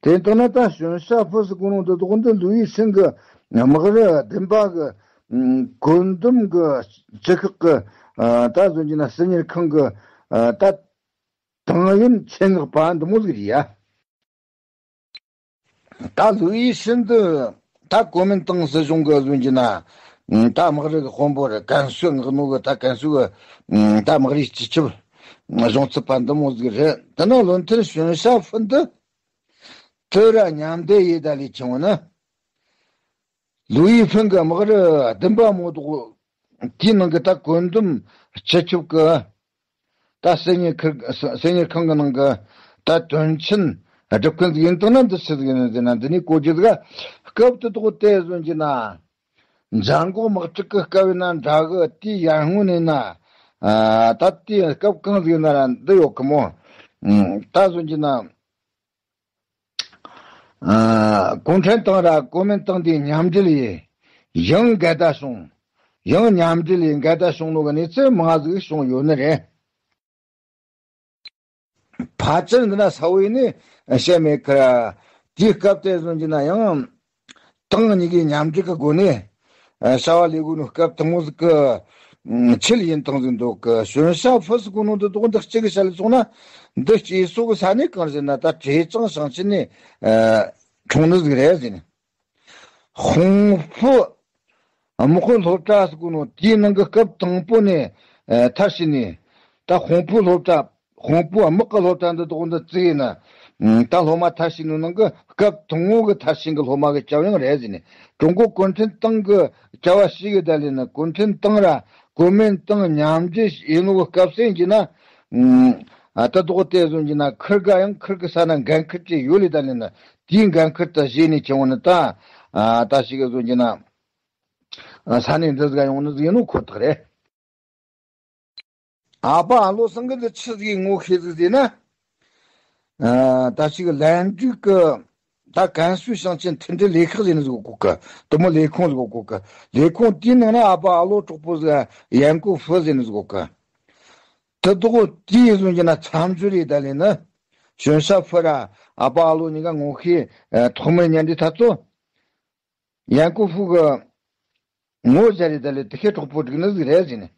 དེ་ལྟར་ན་ད་ཞོན་ཤ་ཧྥུ་ཟེར་གོ་ནོ་འདི་དག་འདི་ལུའུ་ཡི་ཧྲིན་གྱི་དམག་རུ་བདུན་པ་གི་བཀོད་འདོམས་ཀྱི་སྤྱི་ཁག་གི། ད་ཟིན་གྱི་ན་སྲིད་གཉེར་ཁང་གི། ད་ཏང་ཡོན་ཆེད་མངགས་པ་འདི་མོ་ཟིག་རེད་ཡ། ད་ལུའུ་ཡི་ཧྲིན་འདི་ད་གོ་མིན་ཏང་སྲིད་གཞུང་གི་ཟིན་གྱི་ན། ད་དམག་རུ་གི་དཔོན་པོ་རེད། ཀན་སུའུ་མངགས་ནོ་གི་ད་ཀན་སུའུ་གི་ད་དམག་རུའི་སྤྱི་ཁྱབ་གཞུང་ཚབ་པ་འདི་མོ་ཟིག་རེད། དེ་ན་བློ་མཐུན་ཞོན་ཤ་ཧྥུ་འདི། དེ་ར་མཉམ་འབྲེལ་ཡེ་ད་ལས་ཆུང་ན། ལུའུ་ཡི་ཧྲིན་གྱི་དམག་རུ་བདུན་པ་མོ་དོག་དེའི་ནང་གི་ད་བཀོད་འདོམས་སྤྱི་ཁྱབ་ཀྱི། ད་སྲིད་གཉེར་ཁང་སྲིད་གཉེར་ཁང་གི་ནང་གི་ད་དོན་ཆེན་སྒྲུབ་མཁན་ཟིག་ཡིན་དང་ན། འདི་ཆི་ཟིག་ཡིན་ཟེར་ན། འདི་ནས་གོ་རྒྱུ་ཟིག་སྐབས་དེ་དོག་དེ་ཟིན་གྱི་ན། འཇར་འགོག་དམག་འཁྲུག་གི་སྐབས་ཡིན་ན་འདྲ་གི། དེའི་ཡར་སྔོན་ནས་ན། ད་དེའི་སྐབས་གང་ཟིག་ཡིན་ན་ར་འདི་ཡོད་གི་མོ། ད་ཟིན་གྱི་ན། ཨ། གུང་ཁྲན་ཏང་ར་གོ་མིན་ཏང་དེ་མཉམ་འབྲེལ་ཡིན། ཡང་འགལ་ཟླ་བྱུང་། ཡང་མཉམ་འབྲེལ་ཡིན་འགལ་ཟླ་བྱུང་ནོ་གི་གནས་ཚུལ་མང་ཟིག་བྱུང་ཡོད་ནི་རེད། ཕལ་ཆེར་འདི་ན་ས་བོ་ཡིན་ནི་བཤད་མེད་ཁར། དེའི་སྐབས་དེ་ཟིན་གྱི་ན་ཡང་། ཏང་གཉིས་ཀའི་མཉམ་འབྲེལ་གྱི་སྒོ་ནས། ཨ། བྱ་བ་ལས་དགོས་ནོ་སྐབས་དང་པོ་ཟིག་གི། ཨ། ཆེད་ཡིན་སྟངས་ཟིག་འདུག་གི། ཞོན་ཤ་ཧྥུ་ཟེར་གོ་ནོ་འདི་དོག་འདི་གཅིག་གི་བཤད་ལ་སོང་ན། འདི་སྐྱེས་སོ་གི་ས་གནས་གང་ཟེར་ན་ད་ཀྲེ་ཅང་ཞིང་ཆེན་ནས། ཨ། འཁྲུངས་ནི་ཟིག་རེད་ཟེར་ནས། ཧོང་ཧྥུ་དམག་དཔོན་སློབ་གྲྭ་ཟེར་གོ་ནོ་དེའི་ནང་གི་སྐབས་དང་པོ་ནས། ཨ། མཐར་ཕྱིན་ནས། ད་ཧོང་ཧྥུ་སློབ་གྲྭ། ཧོང་ཧྥུ་དམག་གི་སློབ་གྲྭ་འདི་དག་འདི་བཙུགས་ཡིན་ན། ད་སློབ་མ་མཐར་ཕྱིན་ནོ་ནང་གི་སྐབས་དང་པོ་གི་མཐར་ཕྱིན་གི་སློབ་མ་གི་ཅའོ་ཡང་རེད་ཟེར་ནས། ཀྲུང་གོ་གུང་ཁྲན་ཏང་གི་བྱ་བ་ཞིག་གི་ད་ལས་ན། གུང་ཁྲན་ཏང་ར་གོ་མིན་ཏང་མཉམ་འབྲེལ་ཡིན་ནོ་གི་སྐབས་སུ་ཡིན་གྱི་ན། ཨ། ད་དོག་དེ་ཟིན་གྱི་ན་ཁིར་ག་ཡང་ཁིར་གི་ས་ན་འགན་ཁུར་ཅིག་ཡོད་ལེ། ད་ལས་ན་དེའི་འགན་ཁུར་ད་བཞེས་ནས་ཁྱེར་འོང་ནི་ད། ཨ། ད་ཞིག་གི་ཟིན་གྱི་ན། ས་གནས་འདི་ཟིག་ཡོང་ནི་ཟིག་ཡིན་ནོ་ཁོ་ཐག་རེད། ཨ་ཕ་ཨ་ལོ་ཚང་གི་འདི་ཆི་ཟིག་ངོ་ཤེས་ཟིག་ཟེར་ན། ཨ། ད་ཅིག་ལན་འགྲིག་གི། ད་ཀན་སུའུ་ཞིང་ཆེན་མཐུན་སྒྲིལ་ལས་ཁག་ཟེར་ནི་ཟིག་གོ་གི། དེ་མོ་ལས་ཁུངས་ཟིག་གོ་གི། ལས་ཁུངས་དེའི་ནང་ན་ཨ་ཕ་ཨ་ལོ་གྲོགས་པོ་ཟིག་ཡན་ཀོ་ཧྥུ་ཟེར་ནི་ཟིག་གོ་གི། དེ་དོག་དེའི་ཟིན་གྱི་ན་མཚམས་སྦྱོར་རེད། ད་ལས་ན་ཞོན་ཤ་ཧྥུ་ར་ཨ་ཕ་ཨ་ལོ་གཉིས་ཀ་ངོ་ཤེས། ཨ། ཐོག་མར་ཉན་དུས་ཐ་ཚོ། ཡན་ཀོ་ཧྥུ་གི་ངོ་བོ་ཟེར་རེད། ད་ལས་དེ་ཁའི་གྲོགས་པོ་འགྲིག་ནི་ཟིག་རེད་ཟེར་ནས།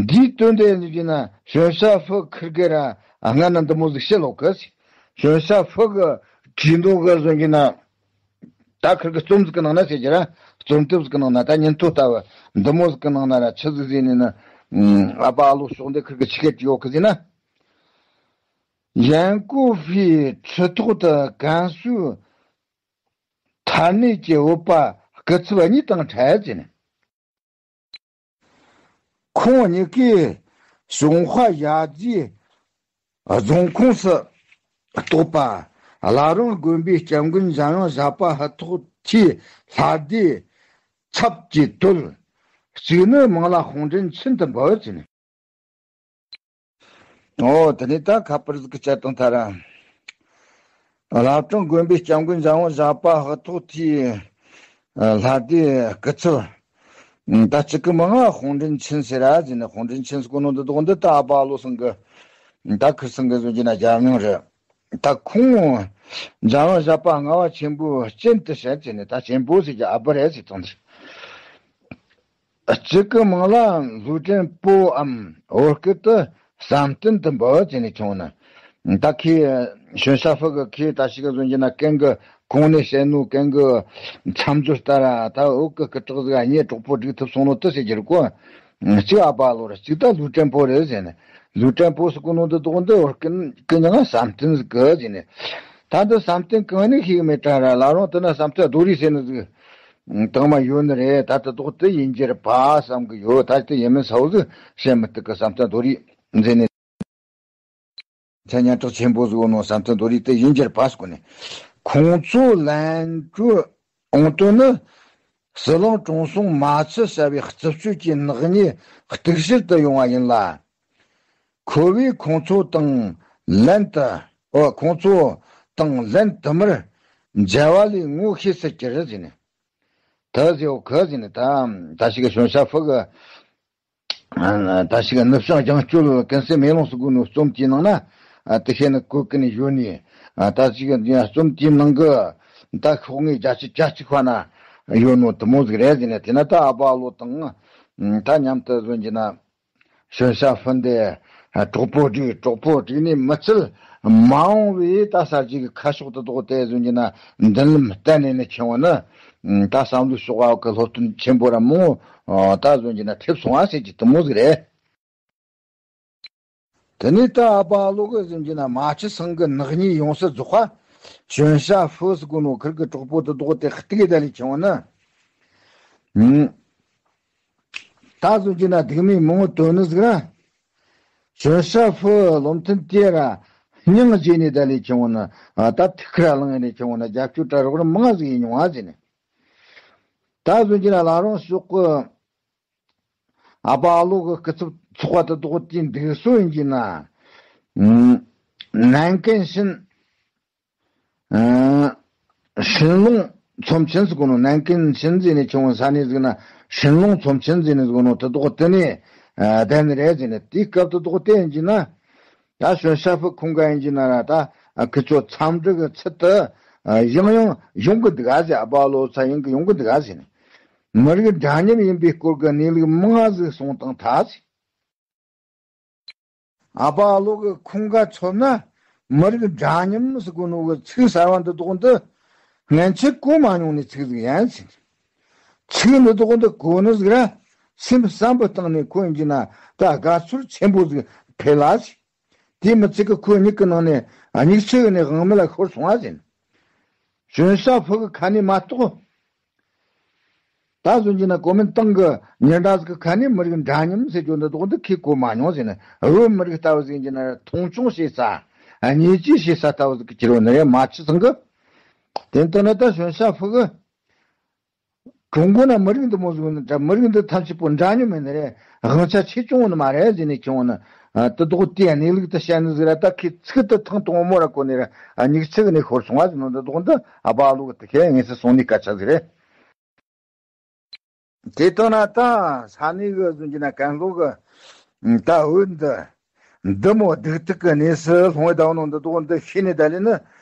འདིའི་དོན་དེ་ཡིན་གྱི་ན་ཞོན་ཤ་ཧྥུ་ཁིར་གེ་ར་སྔ་ན་འདི་མོ་ཟིག་བཤད་ལོག་གི། ཞོན་ཤ་ཧྥུ་གི་བྲིས་འདུག་གི་ཟིན་གྱི་ན། ད་ཁིར་གི་རྩོམ་ཟིག་གི་ནང་ན་ཟེར་གྱི་ར། རྩོམ་དེབ་ཟིག་གི་ནང་ན། ད་ཉིན་ཐོ་ལྟ་བུ་འདི་མོ་ཟིག་གི་ནང་ན་ར་ཆི་ཟིག་ཟེར་ནས་ན། ཨ་ཕ་ཨ་ལོ་ཕྱོགས་འདི་ཁིར་གི་ཆི་སྐད་ཅིག་ཡོད་གི་ཟེར་ན། ཡན་ཀོ་ཧྥུའི་ཁྲི་ཐོག་ཏུ་ཀན་སུའུ་མཐར་གནས་ཀྱི་བོད་པ་སྐུ་ཚབ་གཉིས་དང་འཕྲད་ཟེར་ནས། ཁོང་གཉིས་ཀས་ཞུན་ཧྭ་ཞ་རྫིའི་རྫོང་ཁོངས་སུ་གཏོགས་པ་བླ་བྲང་དགོན་པའི་སྐྱབས་མགོན་འཇམ་དབྱངས་བཞད་པ་ཧུར་ཐག་ཐིའི་ལྷ་སྡེའི་ཚབ་ཀྱིས་བཏུལ། གཅིག་ནི་མིང་ལ་ཧུང་ཀྲིན་ཆིན་དུ་འབོད་ཟེར་ནས། ཨོ། དེ་ནས་ད་ཁ་པར་ཟིག་གི་བཅད་དང་ཐ་ར། བླ་བྲང་དགོན་པའི་སྐྱབས་མགོན་འཇམ་དབྱངས་བཞད་པ་ཧུར་ཐག་ཐིའི་ལྷ་སྡེའི་སྐུ་ཚབ། ད་གཅིག་གི་མིང་ང་ཧུང་ཀྲིན་ཆིན་ཟེར་ར་ཟེར་ནས། ཧུང་ཀྲིན་ཆིན་ཟེར་གོ་ནོ་འདི་དོག་འདི་ད་ཨ་ཕ་ཨ་ལོ་ཚང་གི། ད་ཁིར་ཚང་གི་ཟིན་གྱི་ན་རྒྱ་མིང་རེད། ད་ཁོང་འཇམ་དབྱངས་བཞད་པ་ལྔ་པ་ཆེན་པོའི་སྤྱན་དུ་བཤད་ཟེར་ནས། ད་ཆེན་པོ་ཟེར་གྱི་ཨ་པ་རེད་ཟེར་དང་འདིར། གཅིག་གི་མིང་ལ་ལུས་ཀྲན་པོའམ་བོད་སྐད་དུ་བསམ་གཏན་དུ་འབུལ་ཟེར་ནས་བྱུང་ན། ད་ཁོས་ཞོན་ཤ་ཧྥུ་གི་ཁོས་ད་ཞིག་ག་བཟོ་རྒྱུ་ན། གན་གི་གོང་ནས་བཤད་ནོ། གན་གི་མཚམས་སྦྱོར་ལྟར་ད་བོད་གི་སྐུ་དྲག་ཟིག་གཉེན་གྲོགས་པོ་སྒྲིག་ཐུབ་སོང་ནོ་དེ་ཟེར་རྒྱུ་རེད་གོ། གཅིག་ཨ་པ་ལོ་རེད། གཅིག་ད་ལུས་ཀྲན་པོ་རེད་ཟེར་ནས། ལུས་ཀྲན་པོ་ཟེར་གོ་ནོ་འདི་དོག་འདི་བོད་སྐད་ཀྱི་མིང་ལ་བསམ་གཏན་ཟིག་གི་ཟེར་ནས། ད་འདི་བསམ་གཏན་གང་ནས་ཤེས་གི་མེད་དྲ་ར། ལ་རུང་དེ་ན་བསམ་གཏན་རྡོ་རིང་ཟེར་ནི་ཟིག་དང་མ་ཡོད་ནི་རེད། ད་དེ་དོག་དེ་ཡིན་རྒྱུ་རེད་པ་བསམ་གི་ཡོད། ད་དེ་ཡིན་མིན་ཚ་བོ་ཟིག་བཤད་མི་ཐུབ་གི། བསམ་གཏན་རྡོ་རིང་ཟེར་ནས། མཚན་སྙན་གྲགས་ཆེན་པོ་ཟིག་ཡོད་ནོ་བསམ་གཏན་རྡོ་རིང་དེ་ཡིན་རྒྱུ་རེད་པ་ཟེར་གོ་ནས། ཁོང་ཚོ་ལན་གྲུ་ཨོང་དོན་ནི། ཟི་ལིང་ཀྲུང་སུང་མ་ཆི་བྱ་བའི་རྩུབ་སྤྱོད་ཀྱི་ནག་ཉེས་གཏུག་བཤེར་དུ་ཡོང་བ་ཡིན་ལ། ཁོ་བོས་ཁོང་ཚོ་དང་ལན་དུ། ཨོ། ཁོང་ཚོ་དང་ལན་དུ་མར་མཇལ་བ་ལས་ངོ་ཤེས་སུ་གྱུར་ཟེར་ནས། དེ་ཟེར་བ་གི་ཟེར་ནས། ད་ད་ཞིག་གི་ཞོན་ཤ་ཧྥུ་གི། ད་ཞིག་གི་ནུབ་བྱང་རྒྱང་སྐྱོད་ཀུན་གསལ་མེ་ལོང་ཟེར་གོ་ནོ་རྩོམ་དེའི་ནང་ན། དེ་བཤད་ནི་བཀོད་གི་ནས་ཡོད་ནི། ད་ཞིག་གི་རྩོམ་དེའི་ནང་གི་ད་ཤོག་ངོས་བརྒྱད་ཅུ་གྱ་གཅིག་པ་ན་ཡོད་ནོ་དེ་མོ་ཟིག་རེད་ཟེར་ནས། དེ་ན་ད་ཨ་པ་ལོ་དང་ད་མཉམ་དུ་བཟོ་རྒྱུ་ན། ཞོན་ཤ་ཧྥུ་འདི་གྲོགས་པོ་སྒྲིག་གྲོགས་པོ་སྒྲིག་ནས་མི་ཚད་མ་འོངས་པའི་ད་གསར་བརྗེ་གི་ཁ་ཕྱོགས་དེ་དོག་དེ་བཟོ་རྒྱུ་ན་མདུན་ལམ་གཏན་ནས་ནས་ཕྱིན་བ་ནི། ད་བསམ་བློའི་ཕྱོགས་ག་གི་སློབ་སྟོན་ཆེན་པོ་ར་མང་བོ་ད་བཟོ་རྒྱུ་ན་ཐེབས་སོང་བ་ཟེར་གྱི་དེ་མོ་ཟིག་རེད། དེ་ནས་ད་ཨ་པ་ལོ་གི་བཟོ་རྒྱུ་ན་མ་ཆི་ཚང་གི་ནག་ཉེས་ཡོངས་སུ་རྫོགས་པ། ཞོན་ཤ་ཧྥུ་ཟེར་གོ་ནོ་ཁིར་གི་གྲོགས་པོ་དེ་དོག་དེ་གཏུག་གི་ད་ལས་ཕྱིན་བ་ནི། ད་བཟོ་རྒྱུ་ན་སྡིག་མིག་མང་བོ་བཏོན་ནི་ཟིག་ར། ཞོན་ཤ་ཧྥུ་བློ་མཐུན་དེ་ར་སྙིང་རྗེ་ནས་ད་ལས་ཕྱིན་བ་ན། ད་ཐུགས་ཁུར་བླངས་ནས་ཕྱིན་བ་ན་རྒྱབ་སྐྱོར་གྲ་རོགས་རམ་མང་ཟིག་ཡིན་མྱོང་བ་ཟེར་ནས། ད་བཟོ་རྒྱུ་ན་ལ་རོང་ཕྱོགས་གི་ཨ་པ་ཨ་ལོ་གི་སྐུ་ཚབ་ཚོགས་པ་དེ་དོག་དེའི་འདུག་སྲོལ་ཡིན་རྒྱུ་ན། ནན་ཀན་ཤིན། ཨ། ཤིན་ལུང་ཚོམ་ཆེན་ཟེར་གོ་ནོ། ནན་ཀན་ཤིན་ཟེར་ནས་ཁྱོད་ས་ནས་ཟིག་ན་ཤིན་ལུང་ཚོམ་ཆེན་ཟེར་ནས་ཟེར་གོ་ནོ་དེ་དོག་དེ་ནས་བསྡད་ནི་རེད་ཟེར་ནས། དེའི་སྐབས་དེ་དོག་དེ་ཡིན་གྱི་ན། ད་ཞོན་ཤ་ཧྥུ་ཁོང་ག་ཡིན་གྱི་ན་ར། ད་ཁི་ཆོ་འཚམས་འདྲི་གི་ཚུལ་དུ་ཡང་ཡང་ཡོང་གི་འདུག་ག་ཟེར། ཨ་པ་ལོ་ཚ་ཡང་གི་ཡོང་གི་འདུག་ག་ཟེར་ནས། མི་རིགས་འདྲ་མཉམ་ཡིན་པའི་སྐོར་གྱི་གནས་ལུགས་མང་ཟིག་གསུངས་བཏང་ཐལ་ཟེར། ཨ་པ་ཨ་ལོ་གི་ཁོང་ག་མཚོན་ན། མི་རིགས་འདྲ་མཉམ་ཟེར་གོ་ནོ་གི་ཚིག་གསར་བ་འདི་དོག་འདི་སྔན་ཆད་གོ་མ་མྱོང་ནི་ཚིག་ཟིག་ཡིན་ཟེར། ཚིག་འདི་དོག་འདི་གོ་ནི་ཟིག་ར། སེམས་བསམ་པའི་སྟེང་ནས་ཁོ་ཡིན་གྱི་ན་ད་དགའ་ཚོར་ཆེན་པོ་ཟིག་འཕེལ་ལ་ཟེར། དེ་མི་ཚད་གི་ཁོའི་མྱིག་གི་ནང་ནས་མྱིག་ཆུ་གི་ནས་དབང་མེད་ལ་ཤོར་སོང་བ་ཟེར། ཞོན་ཤ་ཧྥུ་གི་ཁ་ནས་མ་གཏོགས། ད་གཟོད་ཀྱི་ན་གོ་མིན་ཏང་གི་ཉི་ཟླ་ཟིག་གི་ཁ་ནས་མི་རིགས་འདྲ་མཉམ་ཟེར་རྒྱུ་འདི་དོག་འདི་ཁས་གོ་མ་མྱོང་ཟེར་ནས། བོད་མི་རིགས་ལྟ་བུ་ཟིག་ཀྱི་ན་མཐོང་ཆུང་བྱེད་ས། བརྙས་བཅོས་བྱེད་ས་ལྟ་བུ་ཟིག་གི་ཁྱེར་བ་ནི་རེད། མ་ཆི་ཚང་གི། དེ་ལྟར་ན་ད་ཞོན་ཤ་ཧྥུ་གི་ཀྲུང་གོ་ན་མི་རིགས་འདི་མོ་ཟིག་ནི་འདྲ། མི་རིགས་འདི་ཐམས་ཅད་པོ་འདྲ་མཉམ་མིན་ནི་རེད། དབང་ཆ་ཆེ་ཆུང་ནི་མ་རེད་ཟེར་ནས་ཁྱེར་བ་ནི། དེ་དོག་དེ་གནས་ལུགས་དེ་བཤད་ནི་ཟིག་ར། ད་ཁོས་ཚིག་དེ་ཐེངས་དང་པོ་ར་གོ་ནས་ར། མྱིག་ཆུ་གི་ནས་ཤོར་སོང་བ་ཟེར་ནོ་འདི་དོག་འདི་ཨ་པ་ཨ་ལོ་གི་དེ་ཁས་ངེས་སུ་སོང་ནི་སྐད་ཆ་ཟིག་རེད། དེ་ལྟར་ན་ད་ས་གནས་གི་གཟོད་ཀྱི་ན་ཀན་ལྷོ་གི་ད་བོད་འདི་འདི་མོ་སྡུག་ཐུག་གི་གནས་སུ་ལྷུང་བའི་ཟླ་བ་ནང་འདི་དོག་འདི་ཤེས་ནས་ད་ལས་ནི།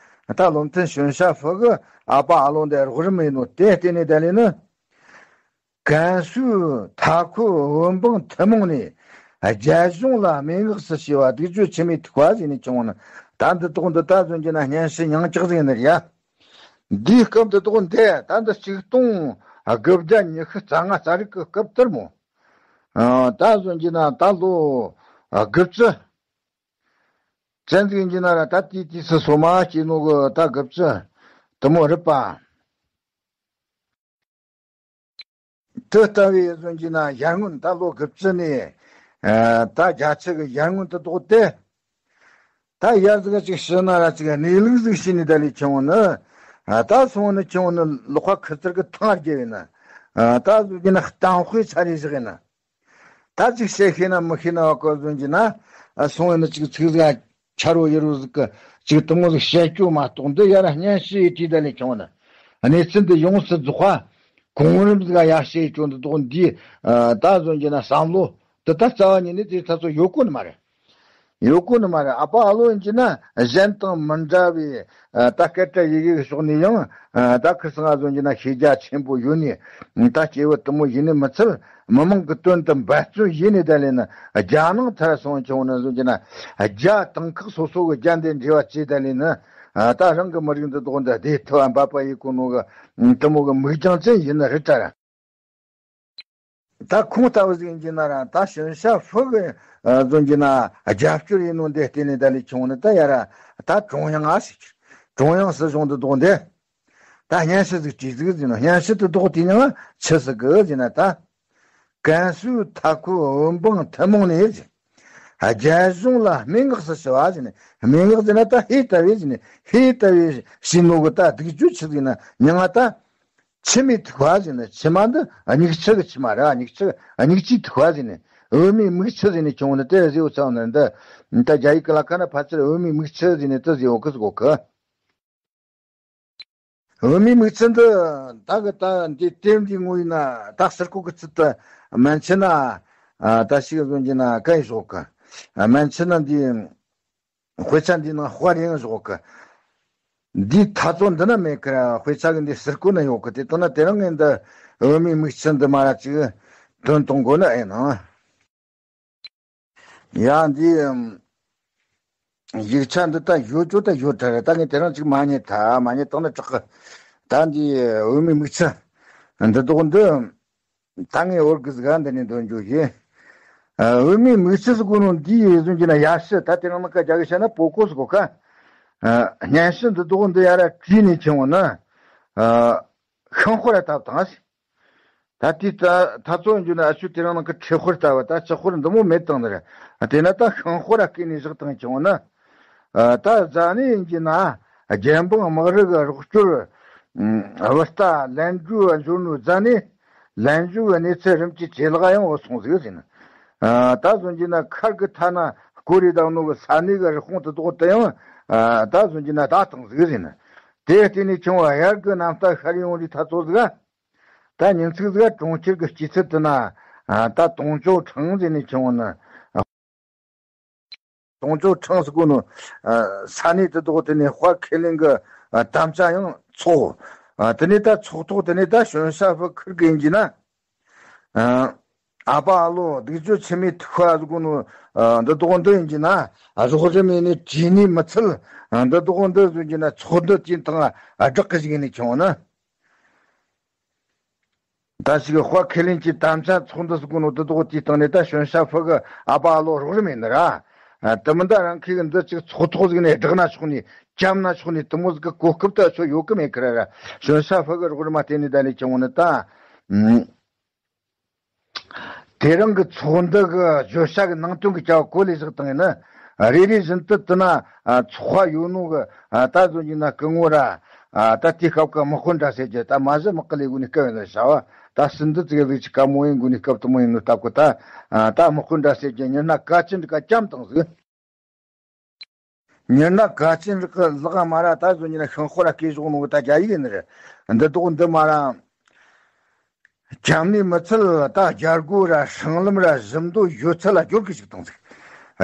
ད་བློ་མཐུན་ཞོན་ཤ་ཧྥུ་གི་ཨ་པ་ཨ་ལོ་འདི་རོགས་རམ་ཡིན་ནོ་དེ་བལྟས་ནས་ད་ལས་ནི། ཀན་སུའུ་མཐའ་འཁོབ་བོད་འབངས་ཐུན་མོང་ནས་རྒྱལ་གཞུང་ལ་སྨྲེ་སྔགས་སུ་ཞུ་བ་སྡིག་སྤྱོད་ཆི་མོ་ཐུག་པ་ཟེར་ནས་ཁྱེར་བ་ནི། ད་འདི་དོག་འདི་ད་གཟོད་ཀྱི་ན་སྙན་ཞུ་ཉག་ཅིག་ཟིག་ནི་རེད་ཡ། འདིའི་སྐབས་འདི་དོག་འདི་ད་འདི་ཆིག་སྟོང་དགུ་བརྒྱ་ཉི་ཤུ་རྩ་ལྔ་རྩ་དྲུག་གི་སྐབས་དེར་མོ། ཨ། ད་གཟོད་ཀྱི་ན་ད་ལོ་དགུ་བཅུ་ཙམ་ཟིག་ཡིན་གྱི་ན་ར། ད་དེའི་དུས་སུ་སོ་མ་སྐྱེས་ནོ་གི་ད་དགུ་བཅུ་དེ་མོ་རེད་པ། དེ་ལྟ་བུའི་གཟོད་ཀྱི་ན་ཡར་སྔོན་ད་ལོ་དགུ་བཅུ་ནས། ཨ། ད་བརྒྱད་ཅུ་གི་ཡར་སྔོན་དུ་དོག་དེ། ད་ཡར་ཟིག་ཅིག་ཞུ་ན་ར་ཅིག་གནས་ལུགས་ཟིག་ཤེས་ནས་ད་ལས་ཁྱེར་བ་ནི། ཨ། ད་སོང་ནི་ཁྱེར་བ་ནི་ལོག་ཁ་ཁུ་ཚུར་གི་ཐང་རྒྱལ་བས་ན། ཨ། ད་གཟོད་ཀྱི་ན་གཏམ་དཔེ་ཚར་རེ་བཞག་ཡིན་ན། ད་ཅིག་བཤད་ཤེས་ན་མི་ཤེས་ན་བ་ཀོ་གཟོད་ཀྱི་ན། ཨ། སོང་ཡིན་ན་ཅིག་ཚིག་ཟིག་ཆ་རོ་ཡི་རོ་ཟིག་གི་ཅིག་དེ་མོ་ཟིག་བཤད་རྒྱུ་མ་གཏོགས། འདི་ཡར་སྙན་ཞུ་ཡི་བྲིས་ད་ལས་ཁྱེར་བ་ནི། གནས་ཚུལ་འདི་ཡོངས་སུ་རྫོགས་པ་གོང་རིམ་ཟིག་ཡར་བཤད་རྒྱུ་འདི་དོག་འདི། ཨ། ད་གཟོད་ཀྱི་ན་བསམ་བློ་འདི་ད་རྩ་བ་ཉིད་ནས་དེ་ད་ཚོ་ཡོད་གོ་ནི་མ་རེད། ཡོད་གོ་ནི་མ་རེད། ཨ་ཕ་ཨ་ལོ་ཡིན་གྱི་ན་གཞན་དང་མི་འདྲ་བའི་ཨ་ད་སྐད་གྲགས་ཡི་གེ་གི་ཕྱོགས་ནས་ཡང་ཨ་ད་ཁིར་སང་ང་ཚོ་ཡིན་གྱི་ན་ཤེས་རྒྱ་ཆེན་པོ་ཡོད་ནི། ད་སྐྱེས་བུ་དུ་མོ་ཡིན་ནི་མི་ཚད། མི་མང་གི་དོན་དུ་འབད་བརྩོན་ཡིན་ནི་ད་ལས་ནི་རྒྱ་ནང་ཐར་སོང་ཆུང་ནི་ཚོ་ཡིན་གྱི་ན་རྒྱ་དང་ཁག་སོ་སོ་གི་རྒྱ་འདི་འབྲེལ་བ་བྱས་ད་ལས་ནི་ཨ་ད་རང་གི་མི་རིགས་འདི་དོག་འདི་བདེ་ཐུབ་འབད་པ་ཡི་གོ་ནོ་གི་དུ་མོ་གི་མིག་རྒྱང་ཅན་ཡིན་ནི་རེད་ད་ར། ད་ཁོང་ལྟ་བུ་ཟིག་ཡིན་གྱི་ན་ར་ད་ཞོན་ཤ་ཧྥུ་གི་ཨ་ཚོ་ཡིན་གྱི་ན་རྒྱབ་སྐྱོར་ཡིན་ནོ་འདི་བལྟས་ནས་ད་ལས་ཆུང་ནི་ད་ཡ་ར་ད་ཀྲུང་དབྱང་ཨ་ཟེར་གྱི། ཀྲུང་དབྱང་སྲིད་གཞུང་འདི་དོག་འདི། ད་སྙན་ཞུ་ཟིག་བྲིས་ཟིག་ཟིན་ནོ། སྙན་ཞུ་དེ་དོག་དེ་ནང་ཆི་ཟིག་གི་ཟིན་ན་ད། ཀན་སུའུ་མཐའ་འཁོབ་བོད་འབངས་ཐུན་མོང་ནས་ཟིན། རྒྱལ་གཞུང་ལ་སྨྲེ་སྔགས་སུ་ཞུ་བ་ཟིན། སྨྲེ་སྔགས་ཟིན་ན་ད་ཧེ་ལྟ་བུའི་ཟིན། ཧེ་ལྟ་བུའི་ཞིག་ནོ་གི་ད་སྡིག་སྦྱོར་ཆི་ཟིན་ན་མྱང་ང་ད། མཆི་མས་ཐུག་པ་ཟིན། མཆི་མ་འདི་སྨྱུག་ཆུ་གི་མཆི་མ་ར། སྨྱུག་ཆུ་སྨྱུག་ཆུས་ཐུག་པ་ཟིན། འོ་མའི་མིག་ཆུ་ཟིན་ནས་ཁྱོང་ནི་དེ་ཟེའུ་ཚང་ནི་འདི། ད་རྒྱ་ཡིག་གི་ལ་ཁ་ན་ཕལ་ཆེར་འོ་མའི་མིག་ཆུ་ཟིན་ནས་དེ་ཟེའུ་གི་ཟེ་གོ་གི། འོ་མའི་མིག་ཆུ་འདི་ད་གི་ད་འདི་དེབ་འདི་ངོ་ཡིན་ན་ད་ཟུར་ཁོག་གི་ཚུལ་དུ་མན་ཆད་ན་ད་ཞིག་བཟོ་གྱི་ན་གན་ཞོག་གི། མན་ཆད་ན་འདི་དཔེ་ཆ་འདི་ནང་དཔར་ཡང་ཞོག་གི། འདི་ཐ་ཚོ་འདི་ན་མེད་ཀི་ར། དཔེ་ཆ་གི་འདི་ཟུར་ཁོག་ན་ཡོད་གི། དེ་ལྟ་ན་དེ་རིང་ངས་འདི་འོ་མའི་མིག་ཆུ་འདི་མ་ར་ཅིག་དོན་གཏོང་དགོས་ན་ཨེ་ན། ཡ་འདི་ཡིག་ཆ་འདི་ད་ཡོད་ཅོ་ད་ཡོད་ད་རེད། ད་ངས་དེ་རིང་ཅིག་མ་རྙེད་ཐལ། མ་རྙེད་བཏང་ན་དྲག་གི། ད་འདི་འོ་མའི་མིག་ཆུ་འདི་དོག་འདི་ད་ངས་འོར་གི་ཟིག་ག་འདི་ནས་འདོན་རྒྱུ་ཡིན། འོ་མའི་མིག་ཆུ་ཟེར་གོ་ནོ་འདི་ཡི་ཟུང་གི་ན་ཡ་ཤི་ད་དེ་རིང་ནང་ཀ་རྒྱ་གི་བཤད་ན་པོ་ཀོ་ཟེར་གོ་ཀ། སྙན་ཞུ་འདི་དོག་འདི་ཡ་ར་བྲིས་ནས་ཁྱེར་འོང་ན་ཤིང་དཔར་ར་བཏབ་བཏང་ཟིག། ད་དེ་ད་ད་ཚོ་འཇུ་ན་ཨ་ཆུ་དེ་རིང་ནང་གི་ཁྲི་དཔར་ལྟ་བུ་ད་ལྕགས་དཔར་འདི་མོ་མེད་བཏང་ནི་རེད། དེ་ན་ད་ཤིང་དཔར་ར་བརྐོས་ནས་བཞག་བཏང་ཁྱེར་འོང་ན། ད་རྫ་ནས་ཡིན་གྱི་ན་རྒྱལ་འབངས་དམག་རིགས་རོགས་སྐྱོར་བུ་ལྟ་ལན་འཇུ་འཇུ་ནོ་རྫ་ནས་ལན་འཇུ་གི་གནས་ཚུལ་རིམ་གྱིས་ཇེ་ལེགས་ཡོང་བ་སོང་ཟིག་ཟིན། ད་བཟུང་གྱི་ན་མཁར་གི་མཐའ་ན་སྐོར་རེ་བཏང་ནོ་གི་ས་གནས་གི་རི་ཁོང་དུ་དོག་དུ་ཡང་ད་བཟུང་གྱི་ན་ད་བཏང་ཟིག་ཟིན། དེ་བརྟེན་ནས་ཁྱེར་འོང་དབྱར་གི་གནམ་རྟ་ཤར་ཡོང་རེ་ད་ཚོ་ཟིག། ད་ཉིན་ཚིག་ཟིག་གྲོང་ཁྱེར་གི་སྐྱེད་ཚལ་དུ་ན་ད་ཏོང་ཅོ་ཁྲང་ཟེར་ནས་ཁྱེར་འོང་ན། ཏོང་ཅོ་ཁྲང་ཟེར་གོ་ནོ་ས་གནས་དུ་དོག་དེ་ནས་དཔར་ཁས་ལེན་གི་དམ་བཅའ་ཡང་ཚོགས། དེ་ནས་ད་ཚོགས་ཐོག་དེ་ནས་ད་ཞོན་ཤ་ཧྥུ་ཁིར་གི་ཡིན་གྱི་ན། ཨ་ཕ་ཨ་ལོ་སྡིག་སྦྱོར་མཆི་མས་ཐུག་པ་ཟེར་གོ་ནོ་འདི་དོག་འདི་ཡིན་གྱི་ན་རོགས་རམ་ཡིན་ནི་བྲིས་ནི་མི་ཚད། འདི་དོག་འདི་ཟེར་གྱི་ན་ཚོགས་འདུ་དེ་དང་སྦྲགས་གི་ཞིག་ཡིན་ནི་ཁྱེར་འོང་ན། ད་ཞིག་དཔར་ཁས་ལེན་གྱི་དམ་བཅའ་ཚོགས་འདུ་ཟེར་གོ་ནོ་དེ་དོག་དེའི་སྟེང་ནས་ད་ཞོན་ཤ་ཧྥུ་གི་ཨ་ཕ་ཨ་ལོ་རོགས་རམ་ཡིན་ནི་ར། དེ་མིན་ད་རང་ཁྱེད་ཀྱི་འདི་ཅིག་ཚོགས་ཐོག་ཟིག་ནས་བསྒྲགས་ན་ཆོག་ནི་བཅམ་ན་ཆོག་ནི་དེ་མོ་ཟིག་གི་གོ་སྐབས་ད་ཆོ་ཡོད་གི་མེད་གི་ར་ར། ཞོན་ཤ་ཧྥུ་གི་རོགས་རམ་མ་བསྟེན་ནི་ད་ནི་ཁྱེར་འོང་ནི་ད། དེ་རིང་གི་ཚོགས་འདུ་གི་བརྗོད་བྱ་གི་ནང་དོན་གི་བྱ་བ་གོ་ལས་བཞག་བཏང་ཡིན་ན། རེ་རེ་བཞིན་དུ་དེ་ན་ཚོགས་པ་ཡོད་ནོ་གི་ད་བཟོ་གྱི་ན་སྐུ་ངོ་ར་ད་དེའི་སྐབས་ཀྱི་དམག་དཔོན་འདྲ་ཟེར་གྱི་ད་མ་གཞི་དམག་གི་ལས་འགོ་ནས་སྐབས་ཡིན་ན་བྱ་བ་ད་སྲིད་འདི་ཙིག་ཟིག་ཅིག་དཀའ་མོ་ཡིན་འགོ་ནས་སྐབས་དུ་མོ་ཡིན་ནོ་སྟབས་གི་ད་ད་དམག་དཔོན་འདྲ་ཟེར་གྱི་མྱུར་ན་ག་ཅི་འདྲ་ག་བཅམ་བཏང་ཟིག། མྱུར་ན་ག་ཅི་རིགས་ཀྱི་ལག་མ་ར་ད་བཟོ་ཉི་ན་ཤིང་དཔར་ར་སྐད་ཞོག་ནོ་གི་ད་རྒྱ་ཡིག་ཡིན་ནི་རེད། འདི་དོག་འདི་མ་ར་བཅམ་ནི་མི་ཚད་ད་རྒྱ་སྒོ་ར་སྲང་ལམ་ར་བཞི་མདོ་ཡོད་ཚད་ལ་སྦྱོར་གི་ཞིག་བཏང་ཟིག།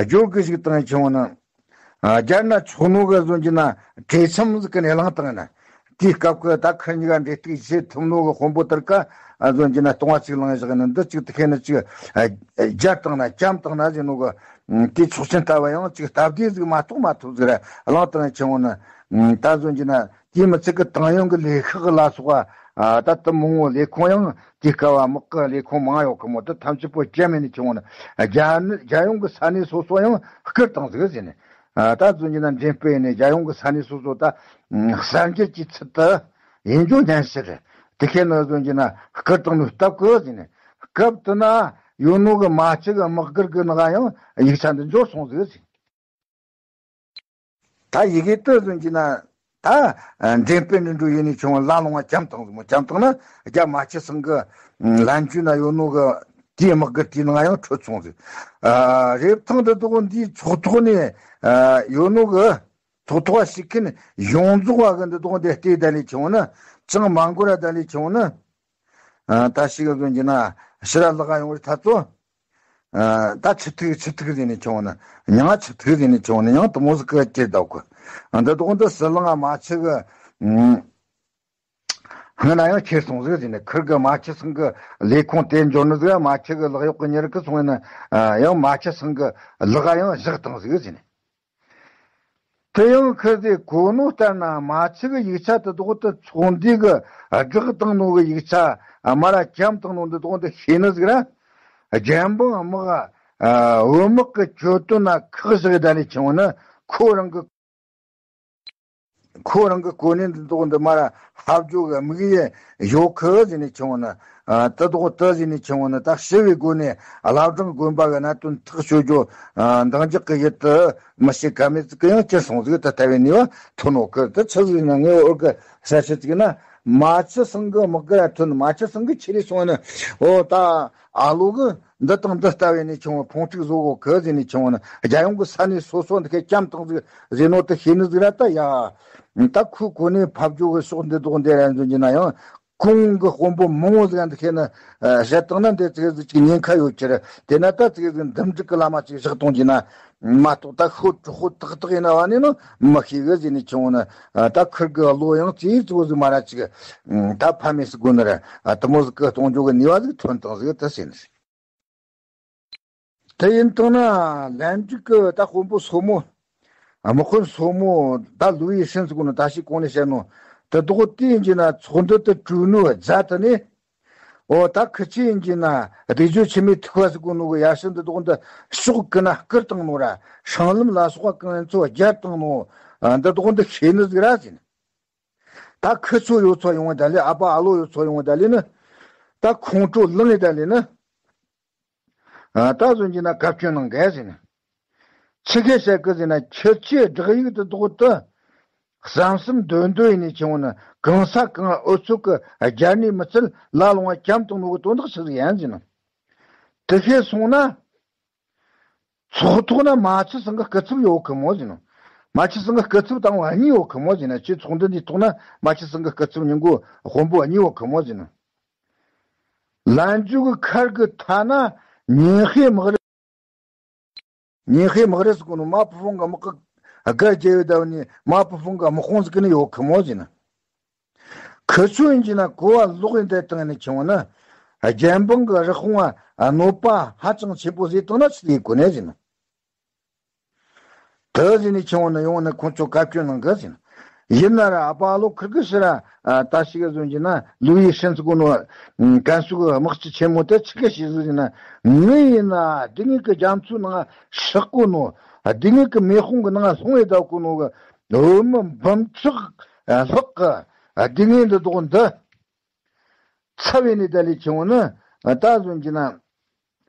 སྦྱོར་གི་ཞིག་བཏང་ཁྱེར་འོང་ན། རྒྱལ་ན་ཆོག་ནོ་གི་བཟོ་ཉི་ན་བྲེ་ཆམ་ཟིག་གི་ནས་བླངས་བཏང་ན། དེའི་སྐབས་ཀྱི་ད་ཁིར་གཉིས་ཀ་འབྲེལ་གཏུག་བྱེད་ཐུབ་ནོ་གི་དཔོན་པོ་དེར་ཀ་བཟོ་ཉི་ན་བཏུང་བ་ཅིག་བླངས་བཞག་ནི་འདི་ཅིག་དེ་ཁེ་ནི་ཅིག་རྒྱལ་བཏང་ན་བཅམ་བཏང་ན་ཟེར་ནོ་གི། དེའི་ཆོག་མཆན་ལྟ་བ་ཡང་ཅིག་སྟབས་བདེ་ཟིག་མ་གཏོགས་མ་ཐུབ་ཟིག་ར་བླངས་བཏང་ཁྱེར་འོང་ན། ད་བཟོ་གྱི་ན་དེའི་མི་ཚིག་གི་ཏང་ཡོན་གྱི་ལས་ཤག་ལ་སོགས་པ་ད་དུ་མང་བོ་ལས་ཁུངས་ཡང་དེའི་སྐབས་བ་དམག་གི་ལས་ཁུངས་མང་ཡོད་གི་མོ་དེ་ཐམས་ཅད་པོ་བཅད་མེད་ནས་ཁྱེར་འོང་ན་རྒྱ་ནི་རྒྱལ་ཡོངས་ཀྱི་ས་གནས་སོ་སོ་ཡང་བསྐུར་བཏང་ཟིག་ཟེར་ནས། ད་བཟོ་གྱི་ན་འགྲེམས་སྤེལ་ནས་རྒྱལ་ཡོངས་ཀྱི་ས་གནས་སོ་སོ་ད་གསར་འགྱུར་གྱི་ཚུལ་དུ་ཡིན་རྒྱུ་སྙན་ཞུ་རེད། དེ་ཁེ་ན་བཟོ་གྱི་ན་བསྐུར་བཏང་ནས་སྟབས་གི་ཟེར་ནས། སྐབས་དེ་ན་ཡོད་ནོ་གི་མ་ཅིག་གི་དམག་སྒར་གི་ནང་ཡང་ཡིག་ཆ་འདི་འབྱོར་སོང་ཟིག་ཟེར། ད་ཡི་གེ་དེ་བཟོ་གྱི་ན་ད་འགྲེམས་སྤེལ་འགྲིམ་འགྲུལ་ཡིན་ནས་ཁྱེར་འོང་ལ་ལོང་བ་བཅམ་བཏང་ཟིག་མོ། བཅམ་བཏང་ན་རྒྱ་མ་ཆི་སང་གི་ལན་ཅུ་ན་ཡོད་ནོ་གི་དེའི་དམག་སྒར་དེའི་ནང་ཡང་འཕྲོད་སོང་ཟིག། རེབ་ཐང་འདི་དོག་འདིའི་ཚོགས་ཐོག་ནས་ཡོད་ནོ་གི་ཚོགས་ཐོག་བ་ཞིག་མཁན་ཡོངས་རྫོགས་བ་གི་འདི་དོག་འདི་ལྟས་ད་ལས་ཁྱེར་འོང་ན་ཅང་མ་འགོར་ར་ད་ལས་ཁྱེར་འོང་ན། ད་ཞིག་བཟོ་གྱི་ན་ཕྱི་ར་ལག་ག་ཡོང་བར་ཐ་ཚོ། ད་ཆུ་ཐིགས་ཆུ་ཐིགས་ཟེར་ནས་ཆུང་ནི། མྱང་ཆུ་ཐིགས་ཟེར་ནས་ཆུང་ནི། ཡང་དུ་མོ་ཟིག་གི་ཁྱེར་འདུག་གི། འདི་དག་འདི་ཟི་ལིང་ང་མ་ཆུ་གི། སྔོན་ན་ཡང་ཁྱེར་སོང་ཟིག་ཟེར་ནས། ཁིར་གི་མ་ཆུ་སང་གི་ལས་ཁུངས་དེ་འབྱོར་ནི་ཟིག་མ་ཆུ་གི་ལག་གཡོག་གི་མྱི་རིགས་གི་སོང་ཡིན་ན། ཡང་མ་ཆུ་སང་གི་ལག་ཡང་བཞག་བཏང་ཟིག་ཟེར་ནས། དེ་ཡང་ཁི་ཟེར་གོ་ནོ་ལྟར་ན། མ་ཆུ་གི་ཡིག་ཆ་དེ་དག་དེ་ཚོགས་འདུས་གི་བསྒྲགས་བཏང་ནོ་གི་ཡིག་ཆ། མ་ར་བཀྲམ་བཏང་ནོ་འདི་དག་འདི་ཤེས་ནི་ཟིག་ར། རྒྱལ་འབངས་དམག་བོད་དམག་གི་གྱོད་དོན་ན་ཁག་བཞག་ད་ནི་ཆུང་ནི། ཁོ་རང་གི་ཁོ་རང་གི་གོ་གནས་འདི་དག་འདི་མ་ར་ཧབ་ཇོ་གི་དམིགས་ཡུལ་ཡོད་གི་ཟེར་ནས་ཆུང་ནི། ཨ། དེ་དག་དེ་ཟེར་ནས་ཆུང་ནི། ད་ཞི་བའི་སྒོ་ནས་བླ་བྲང་དགོན་པ་གི་གནད་དོན་ཐག་གཅོད་རྒྱུ། ཨ། འདང་རྒྱག་གི་ཡུལ་དུ་མི་ཤེས་ཀ་མེད་ཟིག་གི་ཡང་གྱུར་སོང་ཟིག་ད་ལྟ་བའི་ནུས་པ་ཐོན་ནོ་གི། དེ་ཆི་ཟིག་ན་ངས་འོར་གི་ས་ཆི་ཟིག་ན། མ་ཆུ་སང་གི་དམག་གི་ར་ཐོན། མ་ཆུ་སང་གི་ཁྱེར་རེ་སོང་ནི། འོ་ད་ཨ་ལོ་གི་འདི་དང་འདི་ལྟ་བས་ནས་ཆུང་བ་ཕུང་དཀྲུག་བཟོ་གོ་གི་ཟེར་ནས་ཆུང་བ་ནི། རྒྱལ་ཡོངས་ཀྱི་ས་གནས་སོ་སོ་འདི་ཁའི་བཀྲམ་བཏང་ཟིག་ཟེར་ནོ་དེ་ཤེས་ནི་ཟིག་ར། ད་ཡ། ད་ཁོའི་གོ་གནས་ཕབ་རྒྱུ་གི་ཕྱོགས་འདི་དག་འདི་ར་འཛིན་གྱི་ན་ཡང་། གོང་གི་དཔོན་པོ་མང་བོ་ཟིག་འདི་ཁའི་ནི་བཤད་བཏང་ན། འདི་ཙིག་ཟིག་ཅིག་ཉེན་ཁ་ཡོད་ཀྱི་རེད། དེ་ན་ད་ཙིག་ཟིག་འདུམ་འགྲིག་གི་ལམ་ཅིག་བཞག་གཏོང་གྱི་ན་མ་གཏོགས། ད་ཤོད་ཤོད་ཏག་ཏག་ཡིན་ན་བ་ནི་ནི་མི་ཤེས་གི་ཟེར་ནས་ཆུང་བ་ནི། ད་ཁིར་གི་བློ་ཡང་ཙིག་ཙིག་ཟིག་མ་ར་ཅིག་ད་ཕ་མེས་སུ་དགོས་ནི་རེད། དེ་མོ་ཟིག་གི་གཏོང་རྒྱུ་གི་ནུས་པ་ཟིག་ཐོན་བཏང་ཟིག་ད་ཟེར་ནི། དེ་ཡིན་དང་ན་ལན་ཅིག་གི་ད་དཔོན་པོ་སོ་མོ། དམག་དཔོན་སོ་མོ་ད་ལུའུ་ཡི་ཧྲིན་ཟེར་གོ་ནོ། ད་ཞིག་གོང་ནས་བཤད་ནོ་དེ་དག་དེ་ཡིན་གྱི་ན་ཚོགས་འདུ་དེ་གྲོལ་ནོ་རྫ་དེ་ནས། འོ་ད་ཁི་ཆི་ཡིན་གྱི་ན་སྡིག་སྦྱོར་ཆེན་མོའི་ཐུག་པ་ཟེར་གོ་ནོ་གི་ཡར་ཕྱིན་འདི་དག་འདི་ཕྱོགས་ཀུན་ན་བསྐུར་བཏང་ནོ་ར། སྲང་ལམ་ལ་སོགས་པ་གང་ཚོ་སྦྱར་བཏང་ནོ། འདི་དག་འདི་ཤེས་ནི་ཟིག་ར་ཟེར་ནི། ད་ཁི་ཆོ་ཡོད་ཚོ་ཡོང་བ་ད་ལས། ཨ་ཕ་ཨ་ལོ་ཡོད་ཚོ་ཡོང་བ་ད་ལས་ནི། ད་ཁོང་ཁྲོ་ལངས་ཡི་ད་ལས་ནི། ཨ། ད་བཟོ་གྱི་ན་བཀའ་བཀྱོན་གནང་གི་ཟེར་ནི། ཆི་གེ་བཤད་གི་ཟེར་ན། ཁྱེད་ཆོའི་བསྒྲགས་ཡིག་དེ་དག་དེ་བསམ་བསམ་འདོད་འདོད་ཡིན་ནི་ཆུང་ནི། གང་ས་གང་ཨུ་ཚུགས་གི་རྒྱལ་ནི་མི་ཚད་ལ་ལོང་བ་བཀྲམ་བཏང་ནོ་གི་དོན་དག་ཆི་ཟིག་ཡིན་ཟེར་ནི། དེ་ཤེས་སོང་ན། ཚོགས་ཐོག་ན་མ་ཆུ་སང་གི་སྐུ་ཚབ་ཡོད་གི་མོ་ཟེར་ནི། མ་ཆུ་སང་གི་སྐུ་ཚབ་དང་བ་གཉིས་ཡོད་གི་མོ་ཟེར་ནི། ཁྱེད་ཚོགས་འདུ་འདིའི་ཐོག་ན་མ་ཆུ་སང་གི་སྐུ་ཚབ་གཉིས་གོ་དཔོན་པོ་གཉིས་ཡོད་གི་མོ་ཟེར་ནི། ལན་ཇུ་གི་མཁར་གི་མཐའ་ན་ཉིན་ཧེ་དམག་རི། ཉིན་ཧེ་དམག་རི་ཟེར་གོ་ནོ། མ་ཕུ་ཧྥང་གི་དམག་གི་སྒར་རྒྱལ་བའི་ཟླ་བ་ནས་མ་ཕུ་ཧྥང་གི་དམག་དཔུང་ཟིག་གི་ནི་ཡོད་གི་མོ་ཟེར་ནི། ཁི་ཆོ་ཡིན་གྱི་ན་གོ་བ་ལོག་ཡིན་དེ་བཏང་ནི་ཆུང་ནི། རྒྱལ་འབངས་གི་རི་དཔུང་བ་གནོད་པ་ཧ་ཅང་ཆེན་པོ་བཟོས་བཏང་ན་ཆི་ཡེ་གོ་ནི་ཟེར་ནི། དེ་ཟེར་ནས་ཆུང་བ་ནི་ཡོང་ནས་ཁོང་ཚོ་བཀའ་བཀྱོན་གནང་གི་ཟེར་ན། ཡིན་ན་ར་ཨ་ཕ་ཨ་ལོ་ཁིར་གི་ཕྱིར་ར། ད་ཞིག་ག་བཟོ་གྱི་ན་ལུའུ་ཡི་ཧྲིན་ཟེར་གོ་ནོ་ཀན་སུའུ་གི་དམག་སྤྱི་ཆེན་མོ་དེ་ཆི་གི་ཞིག་ཟེར་ན། ངས་ཡིན་ན་སྡུག་བསྔལ་གི་རྒྱ་མཚོའི་ནང་ཧྲག་གོ་ནོ། སྡུག་བསྔལ་གི་མེ་དཔུང་གི་ནང་ལྷུང་བའི་ཟླ་གོ་ནོ་གི་བོད་མི་འབུམ་ཕྲག་ལྷག་གི་སྡུག་བསྔལ་འདི་དག་འདི། ཚ་བའི་ནི་ད་ལས་ཆེ་བོ་ནི་ད་བཟོ་གྱི་ན།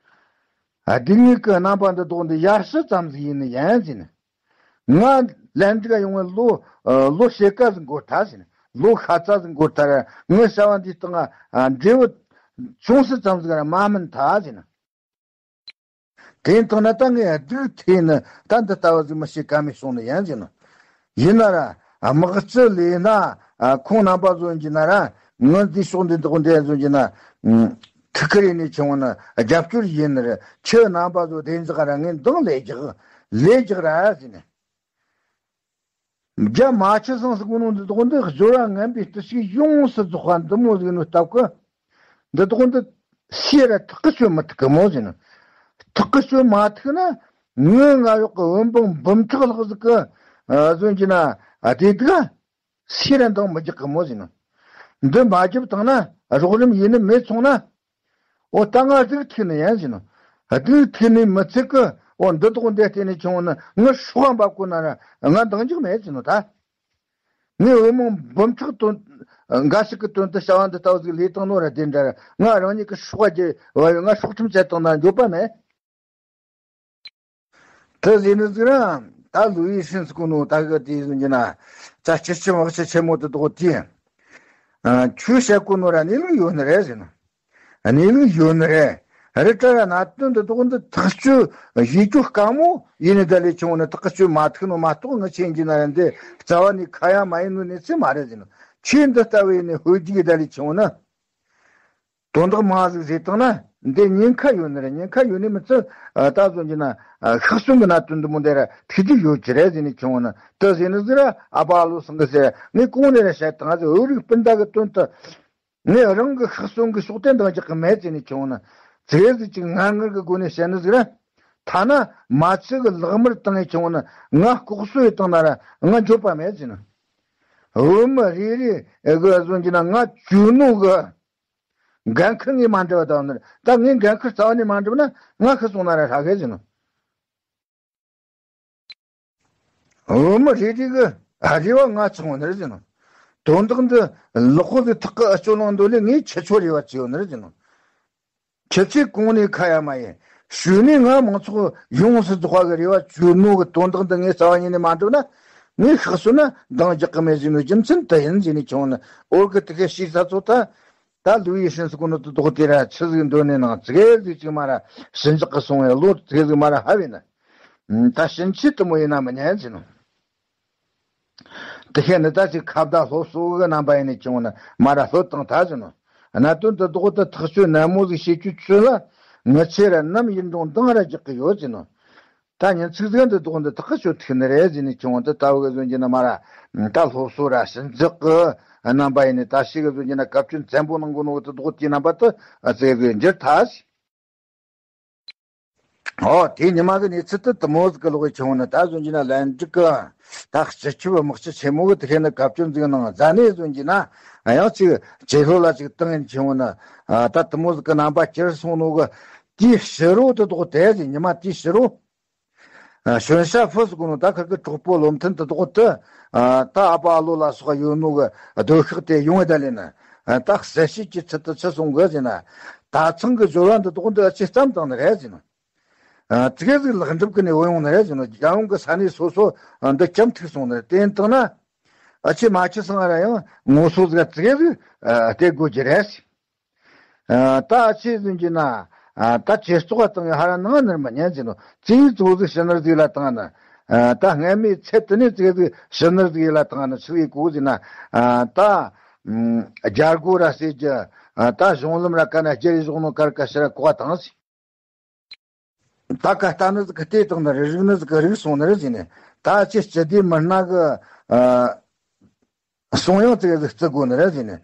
སྡུག་བསྔལ་གྱི་རྣམ་པ་འདི་དག་འདི་ཡར་ཞུ་ཙམ་ཟིག་ཡིན་ནི་ཡིན་ཟེར་ནི། ང་ལན་ཅིག་ཡོང་བའི་ལོ་ལོ་ཕྱེད་ཀ་ཟིག་འགོར་ཐལ་ཟེར་ནི། ལོ་ཤ་ཚ་ཟིག་འགོར་ཐལ་ར། ངའི་བྱ་བ་འདིའི་སྟེང་ང་འབྲས་བུ་ཅུང་ཟད་ཙམ་ཟིག་ར་མ་སྨིན་ཐལ་ཟེར་ནི། དེ་ཡིན་དང་ན་ད་ངས་སྡུག་ཐེ་ནི་ད་འདི་ལྟ་བུ་ཟིག་མི་ཤེས་ཀ་མེད་སོང་ནི་ཡིན་ཟེར་ནི། ཡིན་ན་ར་དམག་སྤྱི་ལས་ན་ཁོང་རྣམ་པ་ཚོ་ཡིན་གྱི་ན་ར། ངའི་འདི་ཕྱོགས་འདི་འདི་འདི་ཚོ་ཡིན་གྱི་ན་ཐུགས་ཁུར་ཡིན་ནི་ཆུང་ནི་རྒྱབ་སྐྱོར་ཡིན་ནི་རེད། ཁྱེད་རྣམ་པ་ཚོ་བདེ་འཇགས་ར་ངས་འདང་ལས་རྒྱག་ལས་རྒྱག་ར་ཟེར་ནི། རྒྱ་མ་ཆུ་སང་ཟེར་གོ་ནོ་འདི་དག་འདི་སྦྱོར་བ་ངན་པའི་བརྟུལ་ཞུགས་ཡོངས་སུ་རྫོགས་པ་འདི་མོ་ཟིག་ནོ་སྟབས་ཀྱིས། འདི་དག་འདི་ཤེས་ར་ཐག་གི་ཆོད་མི་ཐུབ་གི་མོ་ཟེར་ནི། ཐག་གི་ཆོད་མ་ཐུབ་ན་ངའི་ང་གཡོག་གི་བོད་འབངས་འབུམ་ཕྲག་ལྷག་ཟིག་གི་ཨ་བཟོ་གྱི་ན་ཨ་དེ་དག་ཤེས་ར་འདང་མི་རྒྱག་གི་མོ་ཟེར་ནི། འདི་མ་རྒྱབ་བཏང་ན་རོགས་རམ་ཡེ་ནི་མེད་སོང་ན། འོ་ད་ང་སྡུག་ཐེ་ནི་ཡིན་ཟེར་ནི། སྡུག་ཐེ་ནི་མི་ཚད་གི། འོ་འདི་དག་འདི་བལྟས་ནས་ཆུང་ནི་ངའི་སྲོག་འབབ་གོ་ན་ར་ང་འདང་རྒྱག་མེད་ཟེར་ནི་ད། ངས་བུ་མོ་འབུམ་ཕྲག་དོན་འགའ་ཞིག་གི་དོན་དུ་བྱ་བ་འདི་ལྟ་བུ་ཟིག་ལས་བཏང་ནོ་ར་དེ་འདྲ་ར། ང་རང་ཉིད་ཀྱི་སྲོག་བརྗེ་བ་ཡོད། ང་སྲོག་ཁྲིམས་བཅད་བཏང་ན་འགྱོད་པ་མེད། དེ་ཟེར་ནི་ཟིག་ར། ད་ལུའུ་ཡི་ཧྲིན་ཟེར་གོ་ནོ་ད་གི་དེ་ཟེར་གྱི་ན་ད་སྤྱི་ཆིངས་དམག་སྤྱི་ཆེན་མོ་དེ་དག་དེ། ཨ། ཁྱོས་བཤད་གོ་ནོ་ར་གནས་ལུགས་ཡོད་ནི་རེད་ཟེར་ནི། གནས་ལུགས་ཡོད་ནི་རེད། རི་བཀྲ་ར་གནད་དོན་འདི་དག་འདི་ཐག་གཅོད་བྱེད་རྒྱུ་དཀའ་མོ་ཡིན་ནི་ད་ལས་ཆུང་ནི། ཐག་གཅོད་མ་ཐུག་ནོ་མ་གཏོགས་ངི་ཆེ་ཡིན་གྱི་ན་ར་འདི་རྩ་བ་ནས་ཁ་ཡ་མ་ཡིན་ནོ་གནས་ཚུལ་མ་རེད་ཟེར་ནི། ཁྱོས་འདི་ལྟ་བུ་ཡིན་ནི་ཧོལ་རྒྱུག་གི་ད་ལས་ཆུང་ནི། དོན་དག་མང་ཟིག་བཟོས་བཏང་ན་ འདི་ཉེན་ཁ་ཡོད་ནི་རེད། ཉེན་ཁ་ཡོད་ནི་མི་ཚད་ད་བཟོ་གྱི་ན་ཤི་གསོན་གྱི་གནད་དོན་འདི་མོ་འདི་ར་ཐུག་རྒྱུ་ཡོད་ཀྱི་རེད་ཟེར་ནས་ཁྱོད་ནི་དེ་ཟེར་ནི་ཟིག་ར། ཨ་ཕ་ཨ་ལོ་སང་གི་ཟེར་ངས་གོང་ནས་ར་བཤད་བཏང་ཟེར། བོད་རིགས་སྤུན་ཟླ་གི་དོན་དུ། ངས་རང་གི་ཤི་གསོན་གྱི་ཕྱོགས་དེ་འདང་རྒྱག་གི་མེད་ཟེར་ནས་ཁྱོད་ནི་ཙི་གེ་ཟིག་ཅིག་ངར་ངར་གྱི་སྒོ་ནས་བཤད་ནི་ཟིག་ར། ཐ་ན་མ་ཆི་གི་ལག་དམར་བཏང་ངས་ཁྱོད་ནི་ང་ལྐོག་གསོད་བཏང་ན་ར་ང་འགྱོད་པ་མེད་ཟེར་ནི། བོད་མི་རེ་རེ་གི་བཟོ་གྱི་ན་ང་གཅོད་ནོ་གི་འགན་ཁུར་ངས་མ་འདྲི་བ་དང་ནི་ད་ངས་འགན་ཁུར་རྩ་བ་ནས་མ་འདྲི་བ་ན་ང་ཤི་སོང་ན་ར་ཧྲ་གི་ཟེར་ནི། བོད་མི་རེ་རེ་གི་རེ་བ་ང་ཚང་བ་ནི་རེད་ཟེར་ནོ། དོན་དག་འདི་ལོག་པ་གི་ཐག་གི་ཨ་ཅོ་ལང་འདོད་ལས་ངས་ཁྱེད་ཚོ་རེ་བ་བྱས་ཡོད་ནི་རེད་ཟེར་ནོ། ཁྱེད་ཚོས་གོང་ནས་ཁ་ཡ་མ་ཡིན་ཞུས་ནས་ང་མང་ཚོགས་ཡོངས་སུ་རྫོགས་པ་གི་རེ་བ་བཅོལ་ནོ་གི་དོན་དག་འདི་ངས་རྩ་བ་ཉིད་ནས་མ་འགྲུབ་ན། ངས་ཤི་གསོན་ན་འདང་རྒྱག་གི་མེད་ཟེར་ནོ་རྒྱུ་མཚན་དེ་ཡིན་ཟེར་ནས་ཁྱོད་ནི་འོར་གི་དེ་གའི་ཤེས་ས་ཚོ་ད། ད་ལུའུ་ཡི་ཧྲིན་སི་ཀུ་ནོ་དུ་དོག་དེ་ར་ཆི་ཟིག་འདོད་ནས་ནང་ཙི་གེ་ཟིག་ཅིག་མ་ར་ཞི་འཇགས་གི་སོང་བའི་བློ་ཙི་གེ་ཟིག་མ་ར་ཧ་བས་ན། ད་ཕྱིན་ཆད་དུ་མོ་ཡིན་ན་མི་ཉན་ཟེར་ནོ། དེ་ཤེས་ནི་ད་ཅིག་ཁ་བརྡ་སློབ་གསོ་གི་རྣམ་པ་ཡིན་ནི་ཁྱོད་ནི་མ་ར་ལྷོད་བཏང་ཐལ་ཟེར་ནོ། གནད་དོན་དུ་དོག་ཏུ་ཐག་གཅོད་ནན་མོ་ཟིག་བྱེད་རྒྱུ་ཚོད་ལ་ངི་ཆེ་ར་ནམ་ཡིན་འགྲོ་འདང་ར་རྒྱག་གི་ཡོད་ཟེར་ནོ། ད་ཉིན་ཚིག་ཟིག་འདི་དོག་འདི་ཐག་གཅོད་ཐུག་ནི་རེད་ཟེར་ནི་ཁྱོད་དུ་ད་བུ་གི་བཟོ་གྱི་ན་མ་ར་ད་སློབ་གསོ་ར་ཞི་འཇགས་གི་རྣམ་པ་ཡིན་ནི་ད་ཤི་གི་བཟོ་གྱི་ན་སྐབས་བཅོལ་བཙན་པོ་གནང་གི་ནོ་གི་དོག་དེའི་རྣམ་པ་དུ་ཟེར་གི་འགྱུར་ཐལ་ཟེར། ཨོ། དེ་ཉི་མ་གི་གནས་ཚུལ་དུ་དུ་མོ་ཟིག་གི་ལོག་གི་ཆུང་ནི་ད་བཟོ་གྱི་ན་ལན་འགྲིག་གི། ད་སྤྱི་ཁྱབ་དམག་སྤྱི་ཆེན་མོ་གི་དེ་ཤེས་ནི་སྐབས་བཅོལ་འཛིན་གནང་ཟ་ནས་བཟོ་གྱི་ན་ཡང་ཅིག་ཇེ་ལྷོ་ལ་ཅིག་བཏང་ཡིན་ཆུང་ནི། ད་དུ་མོ་ཟིག་གི་རྣམ་པ་ཅིར་སོང་ནོ་གི་དེའི་ཕྱི་རོ་དུ་དོག་དེ་ཟིག་ཉི་མ་དེའི་ཕྱི་རོ། ཞོན་ཤ་ཧྥུ་ཟེར་གོ་ནོ་ད་ཁིར་གི་གྲོགས་པོ་བློ་མཐུན་དུ་དོག་དུ། ད་ཨ་ཕ་ཨ་ལོ་ལ་སོགས་ཡོད་ནོ་གི་སྡོད་ཤག་དེ་ཡོང་བའི་ད་ལས་ན། ད་གསལ་བཤད་ཀྱི་ཚུལ་དུ་ཆི་སོང་གི་ཟེར་ན། ད་ཚང་གི་བཟོ་ལ་འདི་དོག་འདི་ཨ་ཅེ་བརྩམས་བཏང་ནི་རེད་ཟེར་ནོ། ཙི་གེ་ཟིག་ལེགས་འགྲུབ་ཀྱི་ནས་བུད་ཡོང་ནི་རེད་ཟེར་ནོ། རྒྱལ་ཡོངས་ཀྱི་ས་གནས་སོ་སོ་འདི་བཅམ་ཐུག་སོང་ནི་རེད། དེ་ཡིན་དང་ན། ཨ་ཅེ་མ་ཆི་སང་ར་ཡང་ངོ་སོ་ཟིག་ཙི་གེ་ཟིག་སྟེར་དགོས་ཀྱི་རེད་ཟེར། ད་ཆེ་ཟིན་གྱི་ན། ད་ཆེ་བཙོག་བཏང་གི་ཧ་ར་ནང་ནར་མ་ཉན་ཟིན་ནོ། ཙིའི་ཙོག་ཟིག་ཕྱི་ནར་ཟིག་ལ་བཏང་ན། ད་སྔ་མའི་ཚད་དུ་ནས་ཙིག་ཟིག་ཕྱི་ནར་ཟིག་ལ་བཏང་ན་ཆི་ཡི་གོ་ཟིན་ན། ད་རྒྱ་སྒོ་ར་ཟེར་གྱི། ད་གཞུང་ལམ་ར་ཀ་ན་རྒྱ་རི་གཞུང་ནོ་ཀར་ཀ་ཕྱི་ར་གོ་བ་བཏང་ཟིན། ད་ཀ་ལྟ་ནི་ཟིག་གི་ལྟས་བཏང་ན་རི་རིག་ནི་ཟིག་གི་རིག་སོང་ནི་རེད་ཟིན་ནས། ད་ཅི་སྤྱི་བདེ་མི་སྣ་གི། སོང་ཡང་ཙིག་ཟིག་བརྩི་དགོས་ནི་རེད་ཟེར་ནས།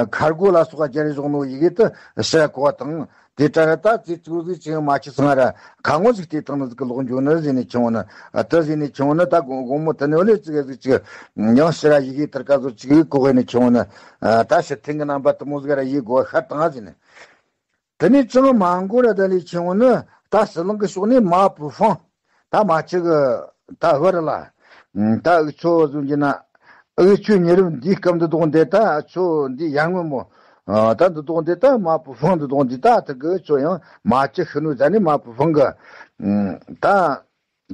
ཁར་སྒོ་ལ་སོགས་རྒྱ་རི་བཞག་ནོ་ཡི་གེ་དུ་ཕྱིར་གོ་བ་དང་དེ་ལྟར་ད་ཙི་ཙུག་ཟིག་ཅི་ཡང་མ་ཆི་སང་ར་ཁ་ངོ་ཟིག་དེ་དང་ནི་ཟིག་གི་ལོག་འགྱོ་ནི་ཟེར་ནས་ཁྱོད་ནི་དུ་ཟེར་ནས་ཁྱོད་ནི་ད་དགོང་དགོང་མོ་དུ་ནས་ལས་ཙིག་ཟིག་ཅིག་ཡང་ཕྱིར་ཡི་གེ་དར་ཀ་ཟོ་ཅིག་གོ་གི་ནས་ཁྱོད་ནི་ད་ཕྱིར་ཐེངས་གི་རྣམ་པ་དུ་མོ་ཟིག་ར་ཡི་གོ་ཤར་དང་ཟེར་ནས། དེ་ནས་ཅང་མ་འགོར་ར་ད་ལས་ཁྱོད་ནི་ད་ཟི་ལིང་གི་ཕྱོགས་ནས་མ་བུ་ཧྥང་། ད་མ་ཆི་གི་ད་བར་ལ། ད་འུ་ཚོ་བཟོ་གྱི་ན། འུ་ཆོའི་ཉེ་རབས་འདིའི་སྐབས་འདི་དོག་འདི་ད་འུ་ཆོ་འདི་ཡར་སྔོན་མོ། ད་འདི་དོག་འདི་ད་མ་བུ་ཧྥང་འདི་དོག་འདི་ད་ད་གི་འུ་ཆོ་ཡང་མ་ཆི་ཤི་ནུ་ཟ་ནི་མ་བུ་ཧྥང་གི། ད་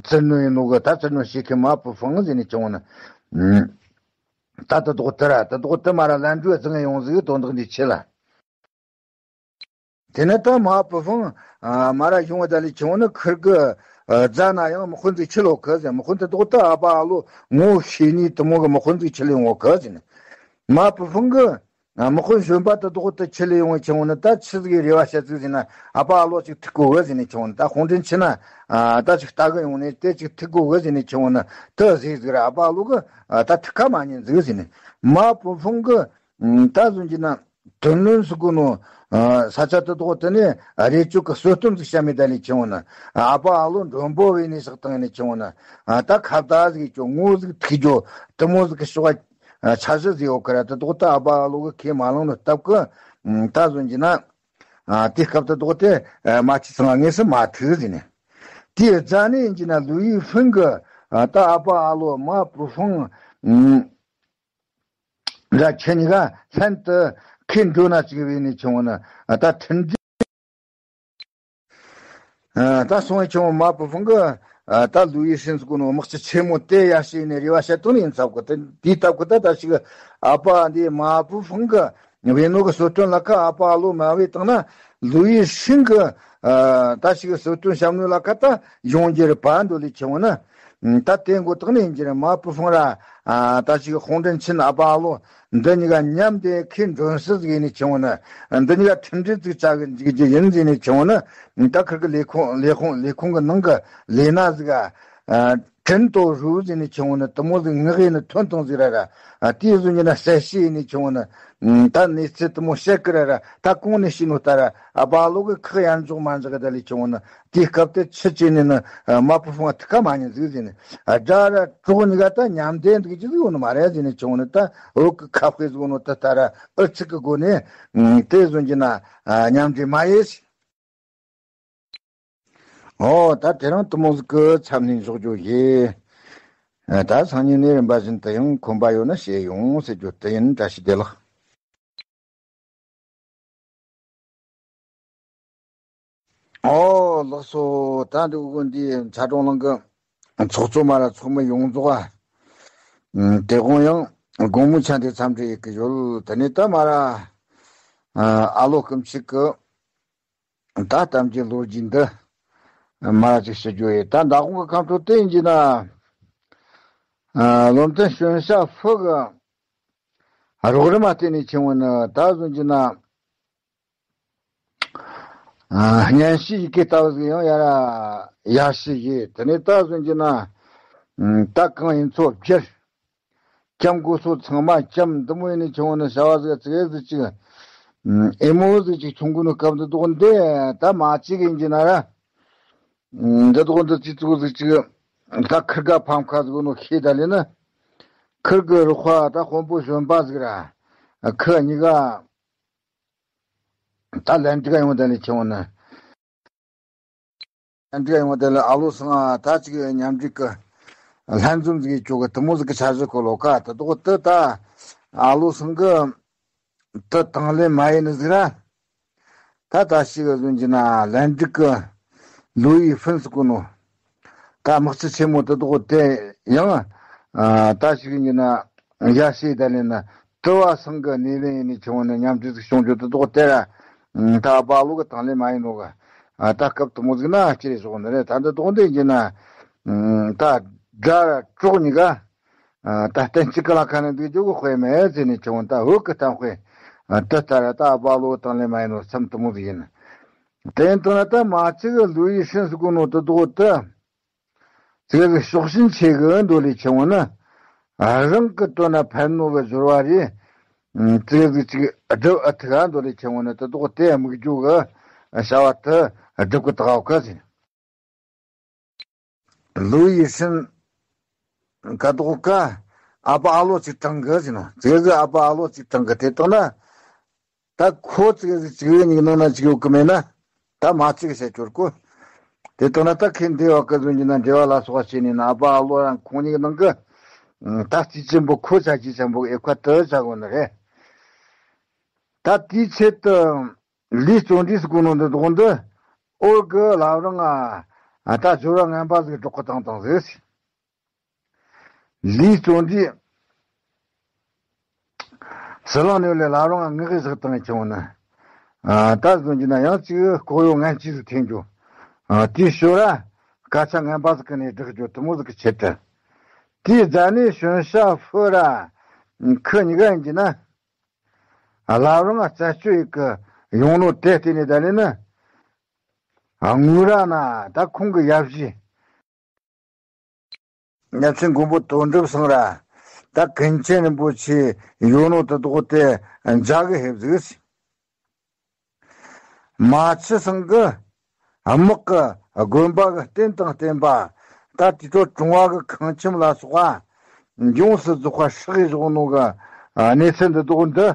ཚུར་ནུ་ཡིན་ནོ་གི་ད་ཚུར་ནུ་ཤི་ཁི་མ་བུ་ཧྥང་ཟེར་ནས་ཁྱོད་ནི། ད་ད་དོག་དེ་ར་ད་དོག་དེ་མ་ར་ལན་འགྲོ་བརྫང་ཡོང་ཟིག་དོན་དག་འདི་ཆི་ལ། དེ་ནས་ད་མ་བུ་ཧྥང་མ་ར་ཡོང་བ་ད་ལས་ཁྱོད་ནི་ཁིར་གི་རྫ་ན་ཡང་མི་ཁོན་ཟིག་ཆི་ལོ་གི་ཟེར། མི་ཁོན་དེ་དོག་ད་ཨ་ཕ་ཨ་ལོ་ངོ་ཤེས་ནི་དུ་མོ་གི་མི་ཁོན་ཟིག་ཆི་ལས་ཡོང་གི་ཟེར་ནས། མ་བུ་ཧྥང་གི་མི་ཁོན་གཞོན་པ་དེ་དོག་དེ་ཆི་ལས་ཡོང་བའི་ཁྱོད་ནི་ད་ཆི་ཟིག་རེ་བ་བྱ་ཟིག་ཟེར་ན་ཨ་ཕ་ཨ་ལོ་ཅིག་ཐུག་གོ་གི་ཟེར་ནས། ཁྱོད་ནི་ད་ཁོང་དྲིན་ཆི་ན་ད་ཅིག་ལྟ་གི་ཡོང་ནས་དེ་ཅིག་ཐུག་གོ་གི་ཟེར་ནས། ཁྱོད་ནི་དེ་ཟིག་ཟིག་ར་ཨ་ཕ་ཨ་ལོ་གི་ད་ཐུག་ཁ་མ་ཉན་ཟིག་ཟེར་ནས། མ་བུ་ཧྥང་གི་ད་བཟོ་གྱི་ན། ཐུན་ལུན་ཟེར་གོ་ནོ། ས་ཆ་དེ་དོག་དེ་ནས་རེ་ཅོ་གི་གསོལ་སྟོན་ཟིག་བཤམས་མི་ད་ལས་ཁྱོད་ནི། ཨ་ཕ་ཨ་ལོ་མགྲོན་པོ་བས་ནས་ཟིག་བཏང་ནས་ཁྱོད་ནི། ད་ཁ་བརྡ་ཟིག་ཅོ་ངོ་ཟིག་ཐུག་རྒྱོ་དུ་མོ་ཟིག་གི་ཤོག་ཆ་གཞི་ཟིག་ཡོད་ཁ་ར་དེ་དོག་ད་ཨ་ཕ་ཨ་ལོ་གི་ཁས་མ་བླངས་ནོ་སྟབས་གི། ད་བཟོ་གྱི་ན། དེ་སྐབས་དེ་དོག་དེ་མ་ཆི་ཚང་ངེས་སུ་མ་ཐུག་ཟིན་ནས། དེའི་རྫ་ནས་ཡིན་གྱི་ན་ལུའུ་ཡི་ཧྥིན་གི་ད་ཨ་ཕ་ཨ་ལོ་མ་བུ་ཧྥང་། ར་ཁྱེད་གཉིས་ཀ་ལྷན་དུ་ཁེ་འགྲོ་ན་ཅིག་བས་ནས་ཁྱོད་ནི་ད་མཐུན་སྒྲིལ། ད་སོང་བའི་ཁྱོད་མ་བུ་ཧྥང་གི་ད་ལུའུ་ཡི་ཧྲིན་ཟེར་གོ་ནོ་དམག་སྤྱི་ཆེན་མོ་དེ་ཡར་ཞིག་ནས་རེ་བ་བྱེད་དོན་ཡིན་ཚབ་གི། དེ་དེའི་སྟབས་གི་ད་ད་ཞིག་ཨ་ཕ་འདི་མ་བུ་ཧྥང་གི་བས་ནོ་གི་གསོལ་སྟོན་ལ་ཁ་ཨ་ཕ་ཨ་ལོ་མ་བས་བཏང་ན་ལུའུ་ཡི་ཧྲིན་གི་ད་ཞིག་གསོལ་སྟོན་བཤམས་ནོ་ལ་ཁ་ད་ཡོང་རྒྱུ་རེད་པ་འདོད་ལས་ཁྱོད་ནི། ད་དེ་མགོ་བཏགས་ནས་ཡིན་གྱི་རེད། མ་པུ་ཧྥང་ར་ད་ཅིག་ཧོང་ཀྲན་ཆིན་ཨ་པ་ཨ་ལོ་འདི་གཉིས་ཀ་མཉམ་དེ་ཁོས་མགྲོན་བསུ་ཟིག་ཡིན་ནས་ཁྱེར་འོང་ན། འདི་གཉིས་ཀ་མཐུན་སྒྲིལ་ཟིག་བྱ་གི་འཇུག་རྒྱུ་ཡིན་ཟེར་ནས་ཁྱེར་འོང་ན། ད་ཁིར་གི་ལས་ཁུངས་ལས་ཁུངས་ལས་ཁུངས་གི་ནང་གི་ལས་སྣ་ཟིག་ག་ཀྲིན་ཏོ་རུ་ཟེར་ནས་ཁྱེར་འོང་ན། དེ་མོ་ཟིག་ངག་ཡིན་ན་ཐོན་བཏང་ཟིག་ར་ར། དེའི་བཟོ་རྒྱུ་ན་གསལ་བཤད་ཡིན་ནས་ཁྱེར་འོང་ན། ད་གནས་ཚུལ་དེ་མོ་བཤད་གི་ར་ར། ད་གོང་ནས་བཤད་ནོ་ལྟར་ཨ་པ་ཨ་ལོ་གི་ཁག་ཡར་འཇོག་མར་འཇོག་གི་ད་ལས་ཁྱེར་འོང་ན། དེའི་སྐབས་དེ་ཆུ་བཅད་ནས་ནི་མ་པུ་ཧྥང་ཐུག་ཁ་མ་ཉན་ཟིག་ཟེར་ནས། དགྲ་ར་གྲོགས་གཉིས་ཀ་ད་མཉམ་དེ་འདུག་རྒྱུ་ཟིག་ཡོད་ནི་མ་རེད་ཟེར་ནས་ཁྱེར་འོང་ན། ད་འོག་གི་ཁ་དཔེ་ཟིག་ནོ་ད་ལྟ་ར་ཨུ་ཚུགས་གི་སྒོ་ནས་དེ་བཟོ་རྒྱུ་ན་མཉམ་འབྲེལ་མ་ཡེ་ཟེར། ཨོ། ད་དེ་རིང་དེ་མོ་ཟིག་གི་མཚམས་ནས་འཇོག་རྒྱུ་ཡིན། ད་སང་ཉིན་ནས་རིམ་པ་བཞིན་དུ་ཡང་ཁོམ་པ་ཡོད་ན་བཤད་ཡོང་ཟེར་རྒྱུ་དེ་ཡིན། བཀྲ་ཤིས་བདེ་ལེགས། ཨོ་ལགས་སོ། ད་འདི་འུ་འདི་ཚ་གྲོང་གླིང་གི་ཚོགས་གཙོ་མ་ར་ཚོགས་མི་ཡོངས་རྫོགས་ཨ། དེ་དགོང་ཡང་དགོང་མོ་ཆ་འདི་འཚམས་འདྲི་ཡེད་གི་ཡོད། དེ་ནས་ད་མ་ར་ཨ་ལོ་སྐུ་མཆེད་གི་ད་གཏམ་རྒྱུད་ལོ་རྒྱུས་འདི་མ་ར་ཅིག་ཞུ་རྒྱུ་ཡིན། ད་མདང་དགོང་གི་ཁམས་ཕྲུག་དེ་ཡིན་གྱི་ན། ཨ་བློ་མཐུན་གཞོན་ཤ་ཧྥུ་གི་རོགས་རམ་མ་བརྟེན་ནས་ཁྱེར་འོང་ན། ད་བཟོ་རྒྱུ་ན་ཨ་སྙན་ཞུ་ཡི་གེ་ལྟ་བུ་ཟིག་ཡང་ཡར་ཡར་ཞུས་ཡིན། དེ་ནས་ད་བཟོ་རྒྱུ་ན་ད་གང་ཡིན་ཚོ་བསྒྱུར། བཅམ་དགོས་སོ་ཚང་མ་བཅམ། འདི་མོ་ཡིན་ནས་ཁྱེར་འོང་ན་བྱ་བ་ཟིག་ཙི་གེ་ཟིག་ཅིག་ཨེ་མོ་ཟིག་ཅིག་བྱུང་གི་ནོ་སྐབས་འདི་དགོང་འདི་ད་མ་གཅིག་ཡིན་གྱི་ན་ར། འདི་དགོང་འདི་ཅི་ཙུག་ཟིག་ཅིག་ད་ཁིར་ག་ཕམ་ཁ་ཟིག་ནོ་ཤེས་ད་ལས་ན། ཁིར་གི་རོགས་པ་ད་དཔོན་པོ་གཞོན་པ་ཟིག་ར། ཁི་གཉིས་ཀ་ད་ལན་འདྲི་ག་ཡོང་ད་ལས་ཁྱེར་འོང་ན། ལན་འདྲི་ག་ཡོང་ད་ལས་ཨ་ལོ་སང་ད་ཅིག་མཉམ་འབྲེལ་གི་ལྷན་འཛོམས་ཟིག་བཅོ་གི་དེ་མོ་ཟིག་གི་འཆར་གཞི་གོ་ལོ་ཀ་དེ་དག་དེ་ད་ཨ་ལོ་སང་གི་དེ་དང་ལེན་མ་ཡིན་ནི་ཟིག་ར། ད་ད་ཞིག་གི་ཟོན་གྱི་ན་ལན་འགྲིག་གི་ལུའུ་ཡི་ཧྥིན་ཟེར་གོ་ནོ། ད་དམག་སྤྱི་ཆེན་མོ་དེ་དག་དེ་ཡང་ད་ཞིག་ཡིན་གྱི་ན་ཡ་ཤེས་ད་ལེན་ན་ཏི་བ་སང་གི་སྣེ་ལེན་ཡིན་ནི་ཆུང་ནི་མཉམ་འབྲེལ་ཟིག་བྱུང་རྒྱུ་དེ་དག་དེ་ར། ད་པ་ལོ་གི་དང་ལེན་མ་ཡིན་ནོ་གི། ད་སྐབས་དུ་མོ་ཟིག་ན་ཅི་རེད་ཟོག་ནི་རེད། ད་འདི་དག་འདི་ཡིན་གྱི་ན་ད་དགྲ་ར་གྲོགས་གཉིས་ཀ་ད་གཏན་གཅིག་གི་ལ་ཁ་ནས་འདུག་རྒྱུ་གི་དཔེ་མེད་ཟེར་ནས་བྱུང་། ད་འུ་གི་གཏམ་དཔེ་དེ་ལྟར་ད་པ་ལོ་དང་ལེན་མ་ཡིན་ནོ་མཚམས་དུ་མོ་ཟིག་ཡིན། དེ་ཡིན་དུས་ན་ད་མ་ཚིག་གི་ལུའུ་ཡི་ཧྲིན་ཟེར་གོ་ནོ་དེ་དག་དེ་ཙི་གེ་གི་ཕྱོགས་ཞེན་ཆེ་གི་འདོད་ལས་ཆེ་བོ་ནི་རང་གི་དོན་ན་ཕན་ནོ་གི་སྦྱོར་བ་རེད། ཙི་གེ་གི་ཅིག་སྒྲུབ་ཨ་ཐུག་ག་འདོད་ལས་ཆེ་བོ་ནི་དེ་དག་དེ་དམིགས་རྒྱུ་གི་བྱ་བ་དེ་སྒྲུབ་གི་དགའ་བ་གི་ཟེར། ལུའུ་ཡི་ཧྲིན་ཀ་དོག་ཀ་ཨ་ཕ་ཨ་ལོ་ཅིག་དྲངས་གི་ཟེར་ནོ། ཙི་གེ་གི་ཨ་ཕ་ཨ་ལོ་ཅིག་དྲངས་གི། དེ་དག་ན་ད་ཁོ་ཙི་གེ་གི་ཅིག་གཉིས་ནང་ན་ཅིག་ཡོད་གི་མེད་ན། ད་མ་ཅིག་བཤད་སྐྱོར་གོ། དེ་དག་ན་ད་ཁེ་འདི་བ་ཀ་ཟོན་གྱི་ན་འབྲེལ་བ་ལ་སོགས་པ་བྱས་ནས་ན་ཨ་ཕ་ཨ་ལོ་རང་ཁོང་གཉིས་ནང་གི་ད་རྩིས་ཆེན་པོ་ཁོ་ཆ་རྒྱུས་ཆེན་པོ་ཨེ་ཁ་དུ་བྱ་དགོས་ནི་རེད། ད་དེའི་ཆེད་དུ་ལིའུ་ཙོང་ཀྲི་ཟེར་གོ་ནོ་འདི་དག་འདི་ཨོ་གི་ལབ་རང་ཨ་ད་སྦྱོར་བ་ངན་པ་ཟིག་སྒྲོག་གི་བཏང་བཏང་ཟིག། ལིའུ་ཙོང་ཀྲི་ཟི་ལིང་ནས་ལས་ལབ་རང་ངག་གི་ཟིག་བཏང་ཆུང་ནི། ད་ཟོན་གྱི་ན་ཡང་ཅིག་ལྐོག་གཡོ་ངན་ཅིག་ཟིག་འཐེན་རྒྱུ། དེའི་ཞོར་ར་སྐད་ཆ་ངན་པ་ཟིག་གི་ནས་བསྒྲགས་རྒྱུ་དེ་མོ་ཟིག་གི་ཆེད་དུ། དེའི་རྫ་ནས་གཞོན་ཤ་ཧྥུ་ར་ཁི་གཉིས་ཀ་ཡིན་གྱི་ན། ལབ་རང་རྩད་གཅོད་ཡིག་གི་ཡོང་ནོ་དེ་བལྟས་ནས་ད་ལས་ནི། དངུལ་ར་ན་ད་ཁོང་གི་ཡབ་གཞིས། ཉ་ཆེན་མགོན་པོ་དོན་གྲུབ་ཚང་ར་ད་ཀུན་མཁྱེན་རིན་པོ་ཆེ་ཡོད་ནོ་དེ་དག་དེ་མཇལ་གི་ཧེབ་ཟིག། མ་ཆི་ཚང་གི་དམག་གི་དགོན་པ་གི་རྟེན་དང་བརྟེན་པ་ད་དེ་ཚོ་གྲོང་བ་གི་ཁང་ཁྱིམ་ལ་སོགས་པ་ཡོངས་སུ་རྫོགས་པ་ཧྲག་གི་བཞག་ནོ་གི་གནས་ཚུལ་འདི་དག་འདི།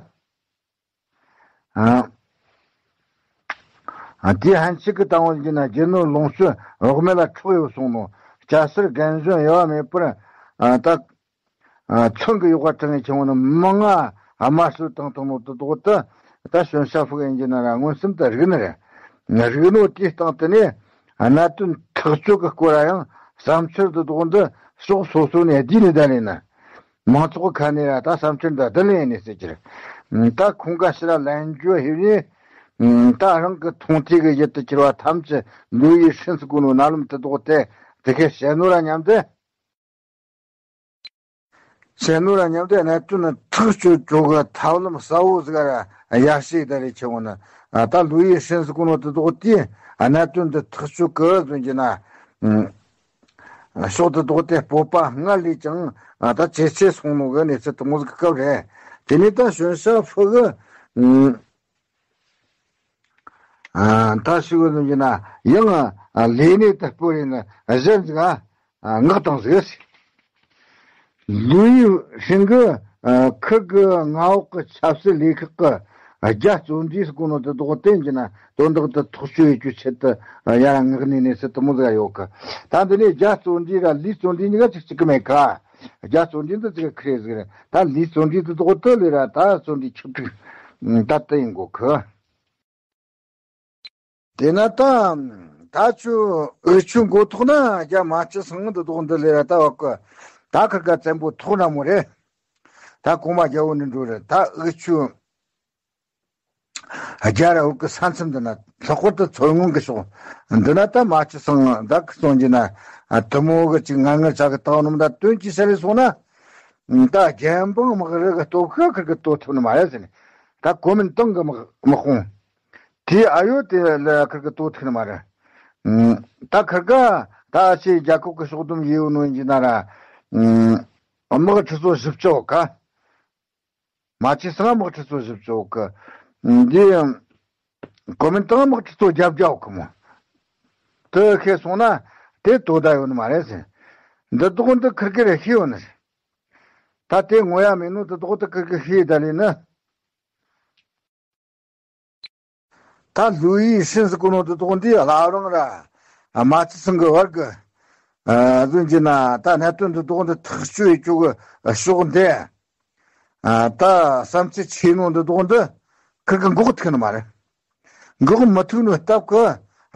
ཨ། དེའི་ཕན་ཆད་ཀྱི་དང་བོ་ཡིན་ན་རྒྱུ་ནོར་ལོངས་སྤྱོད་བག་མེད་ལ་འཕྲོག་ཡོད་སོང་ནོ། སྐྱ་སེར་རྒན་གཞོན་དབྱེ་བ་མེད་པར་ཨ་ད་ཨ་མཚོན་གྱི་ཡོག་པ་དྲངས་ཡི་ཆུང་ནི་མང་ང་དམར་གསོད་བཏང་བཏང་ནོ་དེ་དག་དེ་ད་གཞོན་ཤ་ཧྥུ་ཡིན་གྱི་ན་ར་མངོན་སུམ་དུ་རིག་ནི་རེད། རིག་ནོ་དེའི་སྟེང་དེ་ནས་གནད་དོན་ཐག་གཅོད་ཀྱི་སྐོར་ཡང་བསམ་འཆར་དེ་དག་འདི་ཕྱོགས་སོ་སོ་ནས་བསྡུས་ནས་ད་ལས་ན། མང་ཚོགས་ཁ་ནས་ར་ད་བསམ་འཆར་འདི་བསྡུ་ལེན་ནས་ཟེར་གྱི་རེད། ད་ཁོང་ག་ཕྱི་ལ་ལན་རྒྱུ་ཧེ་ནས་ད་རང་གི་མཐོང་ཐོས་ཀྱི་ཡུལ་དུ་གྱུར་བ་ཐམས་ཅད་ལུའུ་ཡི་ཧྲིན་ཟེར་གོ་ནོ་རྣ་ལམ་དུ་བདོག་སྟེ་དེ་ཁས་བཤད་ནོ་ར་མཉམ་དུ། ཆེ་ནོ་ར་མཉམ་དུ་གནད་དོན་ནི་ཐག་གཅོད་བྱེད་གི་ཐབས་ལམ་གསལ་བོ་ཟིག་ར་ཡར་ཞིག་ད་རེ་ཆེ་བོ་ནི། ད་ལུའུ་ཡི་ཧྲིན་ཟེར་གོ་ནོ་དེ་དོག་དེ་གནད་དོན་འདི་ཐག་གཅོད་གི་ཟོན་གྱི་ན། ཕྱོགས་དེ་དོག་དེ་སྤོབས་པ་སྔར་ལས་ཀྱང་ད་ཇེ་ཆེ་སོང་ནོ་གི་གནས་ཚུལ་དེ་མོ་ཟིག་གི་སྐབས་རེད། དེ་ནས་ད་ཞོན་ཤ་ཧྥུ་གི། ད་ཞུ་བ་ནི་ཡིན་ན་ཡང་ལས་གནས་དེ་སྤོ་རེ་ནི་གཞན་ཟིག་ངག་དང་ཟིག་ལུའུ་ཡི་ཧྲིན་གི་ཁུར་གི་མངའ་འོག་གི་ཆབ་སྲིད་ལས་ཁག་གི་རྒྱ་བཙོན་འདྲིས་སྐོར་ནོ་དེ་དོག་བསྟན་གྱི་ན་དོན་དག་དེ་ཐག་གཅོད་ཡེད་རྒྱུའི་ཆེད་དུ་ཡར་མངགས་ནས་གནས་ཚུལ་དེ་མོ་ཟིག་ཡོད་གི། ད་འདི་ནས་རྒྱ་བཙོན་འདྲིས་ར་ལུའུ་བཙོན་འདྲིས་གཉིས་ཀ་གཅིག་གཅིག་གི་མེད་ཀ། རྒྱ་བཙོན་འདྲིས་འདི་ཅིག་ཁི་རེ་ཟིག་རེད། ད་ལུའུ་བཙོན་འདྲིས་འདི་དོག་དེ་ལས་ར་ད་བཙོན་འདྲིས་ཆིག་ཁྲི་ད་དེ་ཡིན་གོ་གི། དེ་ན་ད་ད་ཆུ་འུ་ཆུ་མགོ་ཐོག་ན་རྒྱ་མ་ཆི་སང་འདི་དོག་འདི་ལས་ར་ད་བ་གི། ད་ཁིར་ག་བཙན་པོ་ཐོག་ན་མོ་རེད། ད་གོང་མ་རྒྱལ་བོ་ནི་འགྲོ་རེད། ད་འུ་ཆུ་རྒྱ་ར་འུ་གི་ས་མཚམས་འདི་ན་ལྷག་པར་དུ་མཚོ་སྔོན་གི་ཕྱོགས་འདི་ན་ད་མ་ཆི་སང་ད་གི་སོང་གྱི་ན་དུ་མོ་གི་ཅིག་ང་ངར་ཆ་གི་བཏང་ནོ་ད་དོན་གྱི་ས་རེ་སོང་ན། ད་རྒྱལ་འབངས་དམག་རིགས་གི་སྟོབས་ཤུགས་ཁིར་གི་གཏོར་ཐུབ་ནི་མ་རེད་ཟེར་ནས། ད་གོ་མིན་ཏང་གི་དམག་དམག་དཔུང་དེ་ཨ་ཡོད་དེ་ལ་ཁིར་གི་གཏོར་ཐུབ་ནི་མ་རེད། ད་ཁིར་ག་ད་ཨ་ཆེ་རྒྱལ་ཁབ་གི་ཕྱོགས་བསྡོམས་ཡེ་ཡོད་ནོ་ཡིན་གྱི་ན་ར། དམག་ཁྲི་ཚོ་བཞི་བཅུ་ག་མ་ཆི་སང་དམག་ཁྲི་ཚོ་བཞི་བཅུ་གི། འདི་གོ་མིན་ཏང་དམག་ཁྲི་ཚོ་བརྒྱད་བརྒྱ་གི་མོ། དེ་ཁེ་སོང་ན་དེ་དོ་ད་ཡོད་ནི་མ་རེད་ཟེར། འདི་དོག་འདི་ཁིར་གི་རེ་ཤི་ཡོད་ནི་རེད། ད་དེ་ངོ་ཡ་མེད་ནོ་དེ་དོག་དེ་ཁིར་གི་ཤི་ད་ལི་ནི། ད་ལུའུ་ཡི་ཧྲིན་ཟེར་གོ་ནོ་དེ་དོག་འདི་བླ་རང་ར་མ་ཆི་སང་གི་བར་གི་ཟོན་གྱི་ན་ད་གནད་དོན་དེ་དོག་འདི་ཐག་གཅོད་ཡེ་རྒྱུ་གི་ཕྱོགས་འདི། ད་བསམ་ཚུལ་ཆེ་ནོ་འདི་དོག་འདི་ཁིར་གི་འགོག་ཐུག་ནི་མ་རེད། འགོག་མི་ཐུག་ནོ་སྟབས་གི་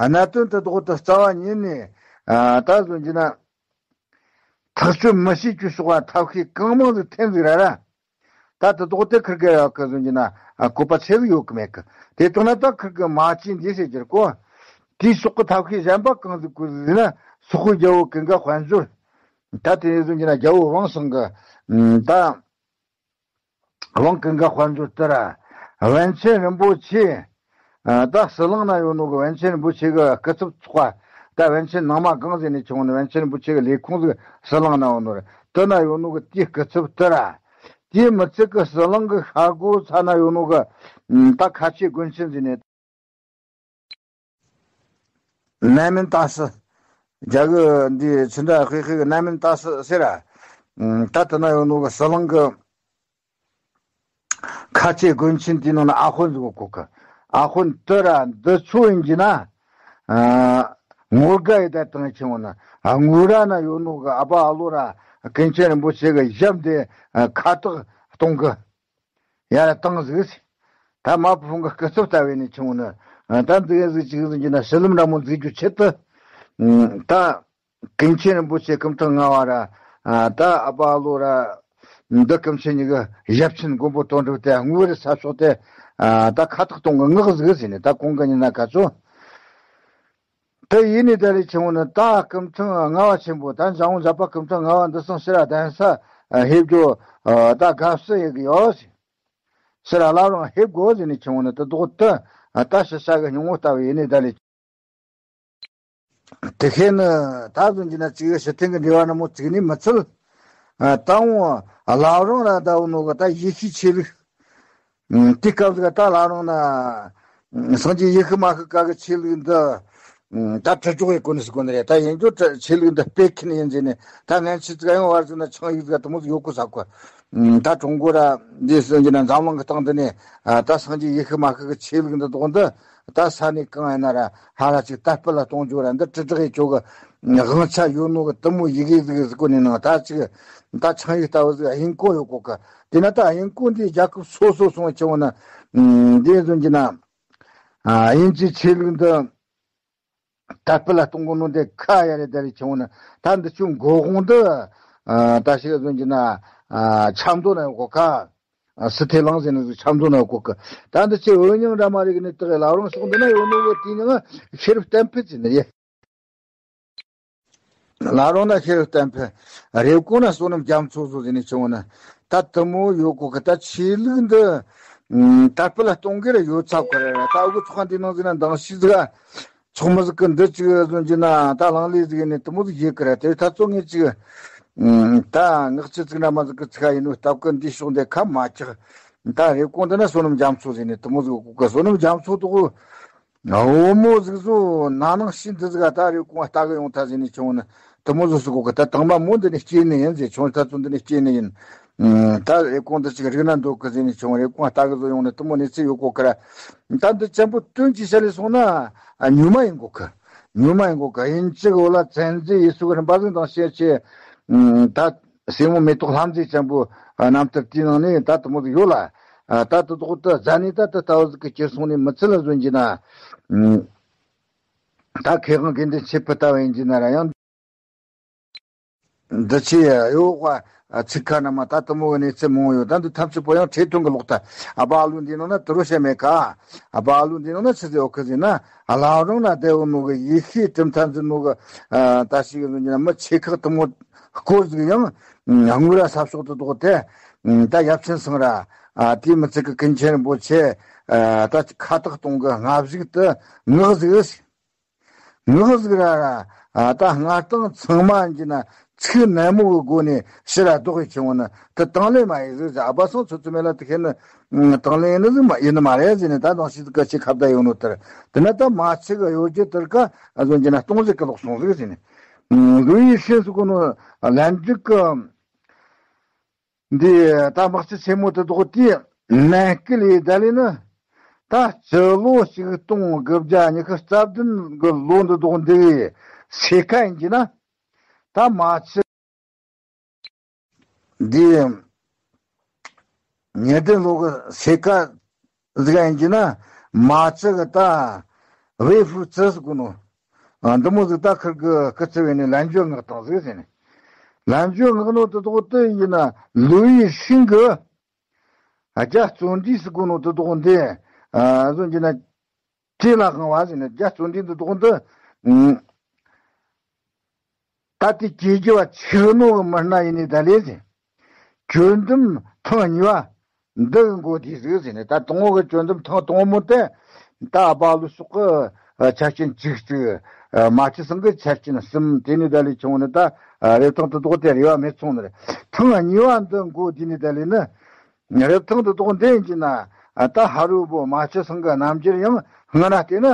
གནད་དོན་དེ་དོག་དེ་རྩ་བ་ཉིད་ནས་ད་ཟོན་གྱི་ན། ཐག་གཅོད་མི་བྱེད་རྒྱུ་སོགས་ལ་ཐབས་ཤེས་གང་མང་ཟིག་འཐེན་ཟིག་ར་ར། ད་དེ་དོག་དེ་ཁིར་གེ་ཡག་གི་ཟོན་གྱི་ན་བཀོད་པ་ཆེ་ཟིག་ཡོད་གི་མེད་གི། དེ་དང་ན་ད་ཁིར་གི་མ་ཅི་འདི་ཟེར་གྱི་ར་གོ། དེའི་སོག་གི་ཐབས་ཤེས་གཞན་པ་གང་ཟིག་དགོས་ཟིག་ན་སོག་པོའི་རྒྱལ་བོ་ཀུན་དགའ་དཔལ་འབྱོར། ད་དེ་ཟོན་གྱི་ན་རྒྱལ་བོ་ཝང་ཧྲང་གི་ད། ཝང་ཀུན་དགའ་དཔལ་འབྱོར་དེ་ར། པཎ་ཆེན་རིན་པོ་ཆེ། ད་ཟི་ལིང་ན་ཡོད་ནོ་གི་པཎ་ཆེན་རིན་པོ་ཆེ་གི་སྐུ་ཚབ་ཚོགས་པ། ད་པཎ་ཆེན་ནང་མ་སྒང་ཟེར་ནས་ཆུང་ནི་པཎ་ཆེན་རིན་པོ་ཆེ་གི་ལས་ཁུངས་ཟིག་ཟི་ལིང་ན་ཡོད་ནོ་རེད། དེ་ན་ཡོད་ནོ་གི་དེའི་སྐུ་ཚབ་དེ་ར། དེའི་མི་ཚད་གི་ཟི་ལིང་གི་ཤར་སྒོ་ཚ་ན་ཡོད་ནོ་གི་ད་ཁ་ཆེ་དགོན་ཆེན་ཟེར་ནས། ནན་མིན་ཏ་སི། རྒྱ་གི་འདི་ཕྱི་འདྲ་ཧེ་ཧེ་གི་ནན་མིན་ཏ་སི་ཟེར་ར། ད་དེ་ན་ཡོད་ནོ་གི་ཟི་ལིང་གི་ཁ་ཆེ་དགོན་ཆེན་དེའི་ནང་ན་ཨ་ཧོན་ཟིག་གོ་གི། ཨ་ཧོན་དེ་ར་འདི་ཆོ་ཡིན་གྱི་ན། ངོ་དགའ་ཡི་ད་དང་ཆེ་བོ་ན་ངུ་ར་ན་ཡོད་ནོ་གི་ཨ་ཕ་ཨ་ལོ་ར་ཀུན་མཁྱེན་རིན་པོ་ཆེ་གི་ཞབས་འདི་ཁ་བཏགས་གཏོང་གི། ཡ་ར་བཏང་ཟིག་ཟེར། ད་མ་བུ་ཕུང་གི་སྐུ་ཚབ་ལྟ་བས་ནས་ཆུང་ནི། ད་འདི་ག་ཟིག་ཅིག་ཟིག་གི་ན་ཕྱི་ལམ་འདྲ་མོ་འཛུགས་རྒྱུ་ཆེད་དུ། ད་ཀུན་མཁྱེན་རིན་པོ་ཆེ་སྐུ་ཕྲེང་ལྔ་བ་ར། ད་ཨ་པ་ལོ་ར། འདི་ཀུན་མཁྱེན་གཉིས་ཀྱི་ཞབས་ཆེན་མགོན་པོ་དོན་གྲུབ་དེ་དངུལ་རེ་ས་ཕྱོགས་དེ། ད་ཁ་ཐག་གཏོང་གི་ངག་ཟིག་ཟེར་ནས་ད་གོང་གི་ཉིན་ན་ཁ་ཚོ། དེ་ཡིན་ནི་ད་རེ་ཆུང་ནི་ད་སྐུ་ཕྲེང་ལྔ་བ་ཆེན་པོ་ད་འཇང་དབང་འཇག་པ་སྐུ་ཕྲེང་ལྔ་བ་འདི་སང་ཕྱིར་གདན་ས་ཕེབས་རྒྱུ་ད་དགའ་བསུ་ཡེ་གི་ཡོད་ཟེར། ཕྱིར་བླ་རང་ཕེབས་དགོས་ཟེར་ནི་ཆུང་ནི་དེ་དོག་ཏུ་ད་ཤི་ཤ་གི་སྙིང་བོ་ལྟ་བུ་ཡིན་ནི་ད་རེ། དེ་ཁེ་ནི་ད་གཟོད་ཀྱི་ན་ཅིག་ཕྱི་ཐེངས་གི་འབྲེལ་བ་ན་མོ་ཅིག་ནི་མི་ཚུལ། ད་འོང་བླ་རང་ར་ད་འོང་ནོ་གི་ད་ཡེ་ཤུའི་ཆོས་ལུགས། དེ་སྐབས་ཟིག་ད་ལ་རང་ན། སངས་རྒྱས་ཡེ་ཤུ་མ་ཤི་ཀ་གི་ཆོས་ལུགས་འདི། ད་དྲིལ་སྒྲོག་ཡེ་གོ་ནི་ཟིག་གོ་ནི་རེད། ད་ཡིན་རྒྱུ་ཆོས་ལུགས་འདི་སྤེལ་མཁན་ཡིན་ཟེར་ནས་ད་ངན་ཆོས་ཟིག་ཡང་བར་ཟིག་ན་ཆང་ཡིག་ཟིག་དུ་མོ་ཟིག་ཡོད་གོ་ས་གོ། ད་ཀྲུང་གོ་ར་འདི་སོང་གི་ན་འཛམ་གླིང་གི་སྟེང་འདི་ནས་ད་སངས་རྒྱས་ཡེ་ཤུ་མ་ཤི་གི་ཆོས་ལུགས་འདི་དོག་འདི་ད་ས་ནས་གང་ཡིན་ན་ར་ཧ་ར་ཅིག་དར་སྤེལ་ལ་གཏོང་རྒྱུ་ར་འདི་དྲིལ་བསྒྲགས་ཡེ་ཆོག་གི་དབང་ཆ་ཡོད་ནོ་གི་དུ་མོ་ཡི་གེ་ཟིག་ཟིག་གོ་ནས་ནང་ད་ཅིག་ད་ཆང་ཡིག་ལྟ་བུ་ཟིག་དབྱིན་གོ་ཡོད་གོ་གི། དེ་ན་ད་དབྱིན་གོ་འདི་རྒྱལ་ཁབ་སོ་སོ་སོང་ཆེ་བོ་ན། འདི་ཟོན་གྱི་ན། དབྱིན་ཇིའི་ཆོས་ལུགས་འདི། དར་སྤེལ་ལ་གཏོང་གོ་ནོ་འདི་ཁ་ཡ་རེ་ད་རེ་ཆེ་བོ་ན། ད་འདི་ཆུ་མགོ་དགོང་འདི། ད་ཞིག་ཟོན་གྱི་ན། ཆབ་མདོ་ན་ཡོད་གོ་ཁ། སི་ཐེ་ལང་ཟེར་ནི་ཟིག་ཆབ་མདོ་ན་ཡོད་གོ་གི། ད་འདི་ཆེ་འོད་སྙིང་འདྲ་མ་རེ་གི་ནི་དག་ལ་རང་ཕྱོགས་འདི་ན་ཡོད་ནོ་གི་དེ་ནི་ཤེས་རབ་བསྟན་འཕེལ་ཟེར་ནི་རེད། བླ་རུང་ན་ཤེས་རབ་བསྟན་འཕེལ། རེབ་གོང་ན་བསོད་ནམས་རྒྱ་མཚོ་བཟོ་ཟེར་ནས་བྱུང་བ་ན། ད་དུ་མོ་ཡོད་གོ་གི། ད་ཆོས་ལུགས་འདི་ཨ་དར་སྤེལ་གཏོང་གི་ར་ཡོད་ཚ་གོ་ར། ད་འུ་ཚོ་འདི་ནང་ཟེར་ན་འདང་ཤི་ཟིག་ཚོགས་མི་ཟིག་གི་འདི་ཅིག་བཟོ་རྒྱུ་ན། ད་ལང་ལས་ཟིག་ནས་དུ་མོ་ཟིག་ཡེ་གི་ར། དེ་ད་ཚོ་ངས་ཅིག་ཨ་ད་ངག་ཆུ་ཚིག་ན་མ་ཟིག་གི་ཚིག་ཡིན་ནོ། སྟབས་གི་འདི་ཕྱོགས་འདི་ཁ་མ་ཆག་ད་རེབ་གོང་འདི་ན་བསོད་ནམས་རྒྱ་མཚོ་ཟེར་ནས་དུ་མོ་ཟིག་གོ་གི། བསོད་ནམས་རྒྱ་མཚོ་དུ་གོ། བུ་མོ་ཟིག་བཟོ་ན་ནང་ཤི་འདི་ཟིག་ད་རེབ་གོང་ལྟ་གི་ཡོང་ཐ་ཟེར་ནས་བྱུང་ན། དུ་མོ་བཟོ་སུ་གོ་གི། ད་དང་མ་མོ་འདི་ནས་སྐྱེས་ནི་ཡིན་ཟེར། ཆུང་ད་ཚོ་འདི་ནས་སྐྱེས་ནི་ཡིན། ཨ་ད་རེབ་གོང་འདི་ཅིག་རིག་ན་འདོད་གི་ཟེར་ནས་བྱུང་། རེབ་གོང་ལྟ་གི་བཟོ་ཡོང་ན་དུ་མོ་ནས་ཚེ་ཡོད་གོ་གི་ར། ད་འདི་ཅན་པོ་དོན་གྱི་ཤ་ལས་སོང་ན་ཨ་ཉུལ་མ་ཡིན་གོ་གི། ཉུལ་མ་ཡིན་གོ་གི། ཡིན་གཅིག་འོ་ལ་བཙན་འཛུལ་ཡེ་སུ་གི་རིམ་པ་ཟིག་དང་ཤེར་ཆེ། ཨ་ད་སྲས་མོ་མེ་ཏོག་ལྷ་མཛེས་ཅན་པོ་རྣམ་ཐར་དེའི་ནང་ནས་ད་དུ་མོ་ཟིག་ཡོད་ལ། ཨ་ད་དུ་དོག་ཏུ་ཟ་ནས་ད་དུ་ལྟ་བུ་ཟིག་གི་སྐྱེར་སོང་ནས་མི་ཚེ་ལ་བཟོ་རྒྱུ་ན། ཨ་ད་མཁས་དབང་དགེ་འདུན་ཆོས་འཕེལ་ལྟ་བུ་ཡིན་རྒྱུ་ན་ར་ཡང་འདི་ཆེ་ཡོད་ག་ཚིག་ཁ་ན་མ་ད་དུ་མོ་གི་གནས་ཚུལ་མང་ཡོད། ད་འདི་ཐམས་ཅད་པོ་ཡང་ཁྲེལ་དོན་གི་ལོག་ལྟ། ཨ་བ་ཨ་ལུ་འདི་ནང་ན་དུ་རོ་བཤད་མེད་ཀ་ཨ་བ་ཨ་ལུ་འདི་ནང་ན་ཆི་ཟེར་ཡོད་གི་ཟེར་ན། ཨ་བླ་རུང་ན་བསྡད་ཡོད་ནོ་གི་ཡེ་ཤེས་གྲུབ་མཐའ་འཛིན་ནོ་གི། ཨ་ད་ཞིག་གི་ཟེར་རྒྱུ་ན་མི་ཆེ་ཁག་དུ་མོ་སྐོར་ཟིག་ཡང་དངུལ་ར་ས་ཕྱོགས་དུ་དོག་དེ། ད་ཡབ་ཆེན་སང་ར། ཨ་དེའི་མི་ཚེ་གི་ཀུན་མཁྱེན་རིན་པོ་ཆེ། ཨ་ད་ཁ་བཏགས་གཏོང་གི་སྔ་གཞུག་ཏུ་ངག་ཟིག་ངག་ཟིག་ར་ར། ཨ་ད་སྔ་རྟིང་ཚང་མ་འགྱི་ན་ཚིག་ནན་མོ་གི་སྒོ་ནས་ཕྱི་ར་ལྡོག་གི་ཆེ་བོ་ནི་དེ་དང་ལེན་མ་ཡིན་ཟིག་ཟེར། ཨ་བ་སང་ཚོ་ཚོ་མེ་ལ་དེ་ཁེ་ནི་དང་ལེན་ཡིན་ནི་ཟིག་མ་ཡིན་ནི་མ་རེད་ཟེར་ནས། ད་དང་ཤི་ཟིག་ག་ཆེ་ཁ་བརྡ་ཡོད་ནོ་དེར། དེ་ན་ད་མ་ཆི་གི་ཡོད་རྒྱུ་དེར་ཀ་ཨ་ཟོ་འགྱི་ན་སྟོང་ཟིག་གི་ལོག་སོང་ཟིག་ཟེར་ནས། ལུའུ་ཡི་ཤིན་སུ་གོ་ནོ་ལན་ཀྲིག་གི་འདི་ད་དམག་སྤྱི་ཆེན་མོ་དེ་དོག་དེའི་ནན་སྐུལ་ཡི་ད་ལས་ནི། ད་སྤྱི་ལོ་ཆིག་སྟོང་དགུ་བརྒྱ་ཉི་ཤུ་རྩ་བདུན་གི་ལོ་འདི་དོག་འདི་གི་སེ་ཁ་ཡིན་གྱི་ན། ད་མ་ཆི་འདི་ཉེ་དེ་ལོ་གི་སེ་ཁ་ཟིག་ཡིན་གྱི་ན། མ་ཆི་གི་ད་ཝེ་ཧྥུ་ཙི་ཟེར་གོ་ནོ། ཨ་འདི་མོ་ཟིག་ད་ཁིར་གི་སྐུ་ཚེ་བས་ནས་ལན་བརྗོད་མངགས་བཏང་ཟིག་ཟེར་ནས། ལན་བརྗོད་མངགས་ནོ་དེ་དོག་དེ་ཡིན་ན་ལུའུ་ཡི་ཤིན་གི་རྒྱ་བརྩོན་འགྲུས་ཟེར་གོ་ནོ་དེ་དོག་འདི། ཨ་ཟོ་འགྱི་ན་བྲེ་ལ་དབང་བ་ཟེར་ནས། རྒྱ་བརྩོན་འགྲུས་དེ་དོག་འདི། ཨ་ད་དེ་སྐྱེ་རྒྱུ་བ་ཆིག་ནོ་གི་མི་སྣ་ཡིན་ནི་ད་ལས་ཟེར། གྱོད་འདུམ་ཐེངས་གཉིས་པ་འདི་གི་མགོ་དེ་ཟིག་ཟེར་ནས། ད་དང་བོ་གི་གྱོད་འདུམ་ཐེངས་དང་བོ་དེ་ད་ཨ་བ་ལུ་ཤོག་གི་ཆ་རྐྱེན་བཅུ་གཅིག། མ་ཆི་སང་གི་ཆ་རྐྱེན་གསུམ། དེ་ནི་ད་ལས་བྱུང་ནི་ད་རེབ་ཐང་དུ་དོག་དེ་རེ་བ་མེད་སོང་ནི་རེད། ཐེངས་གཉིས་པ་འདི་མགོ་དེ་ནི་ད་ལས་ནི། རེབ་ཐང་དུ་དོག་འདི་ཡིན་གྱི་ན། ད་ཧ་རུ་བོ་མ་ཆི་སང་གི་རྣམ་འགྱུར་ཡང་སྔ་ན་བལྟས་ན་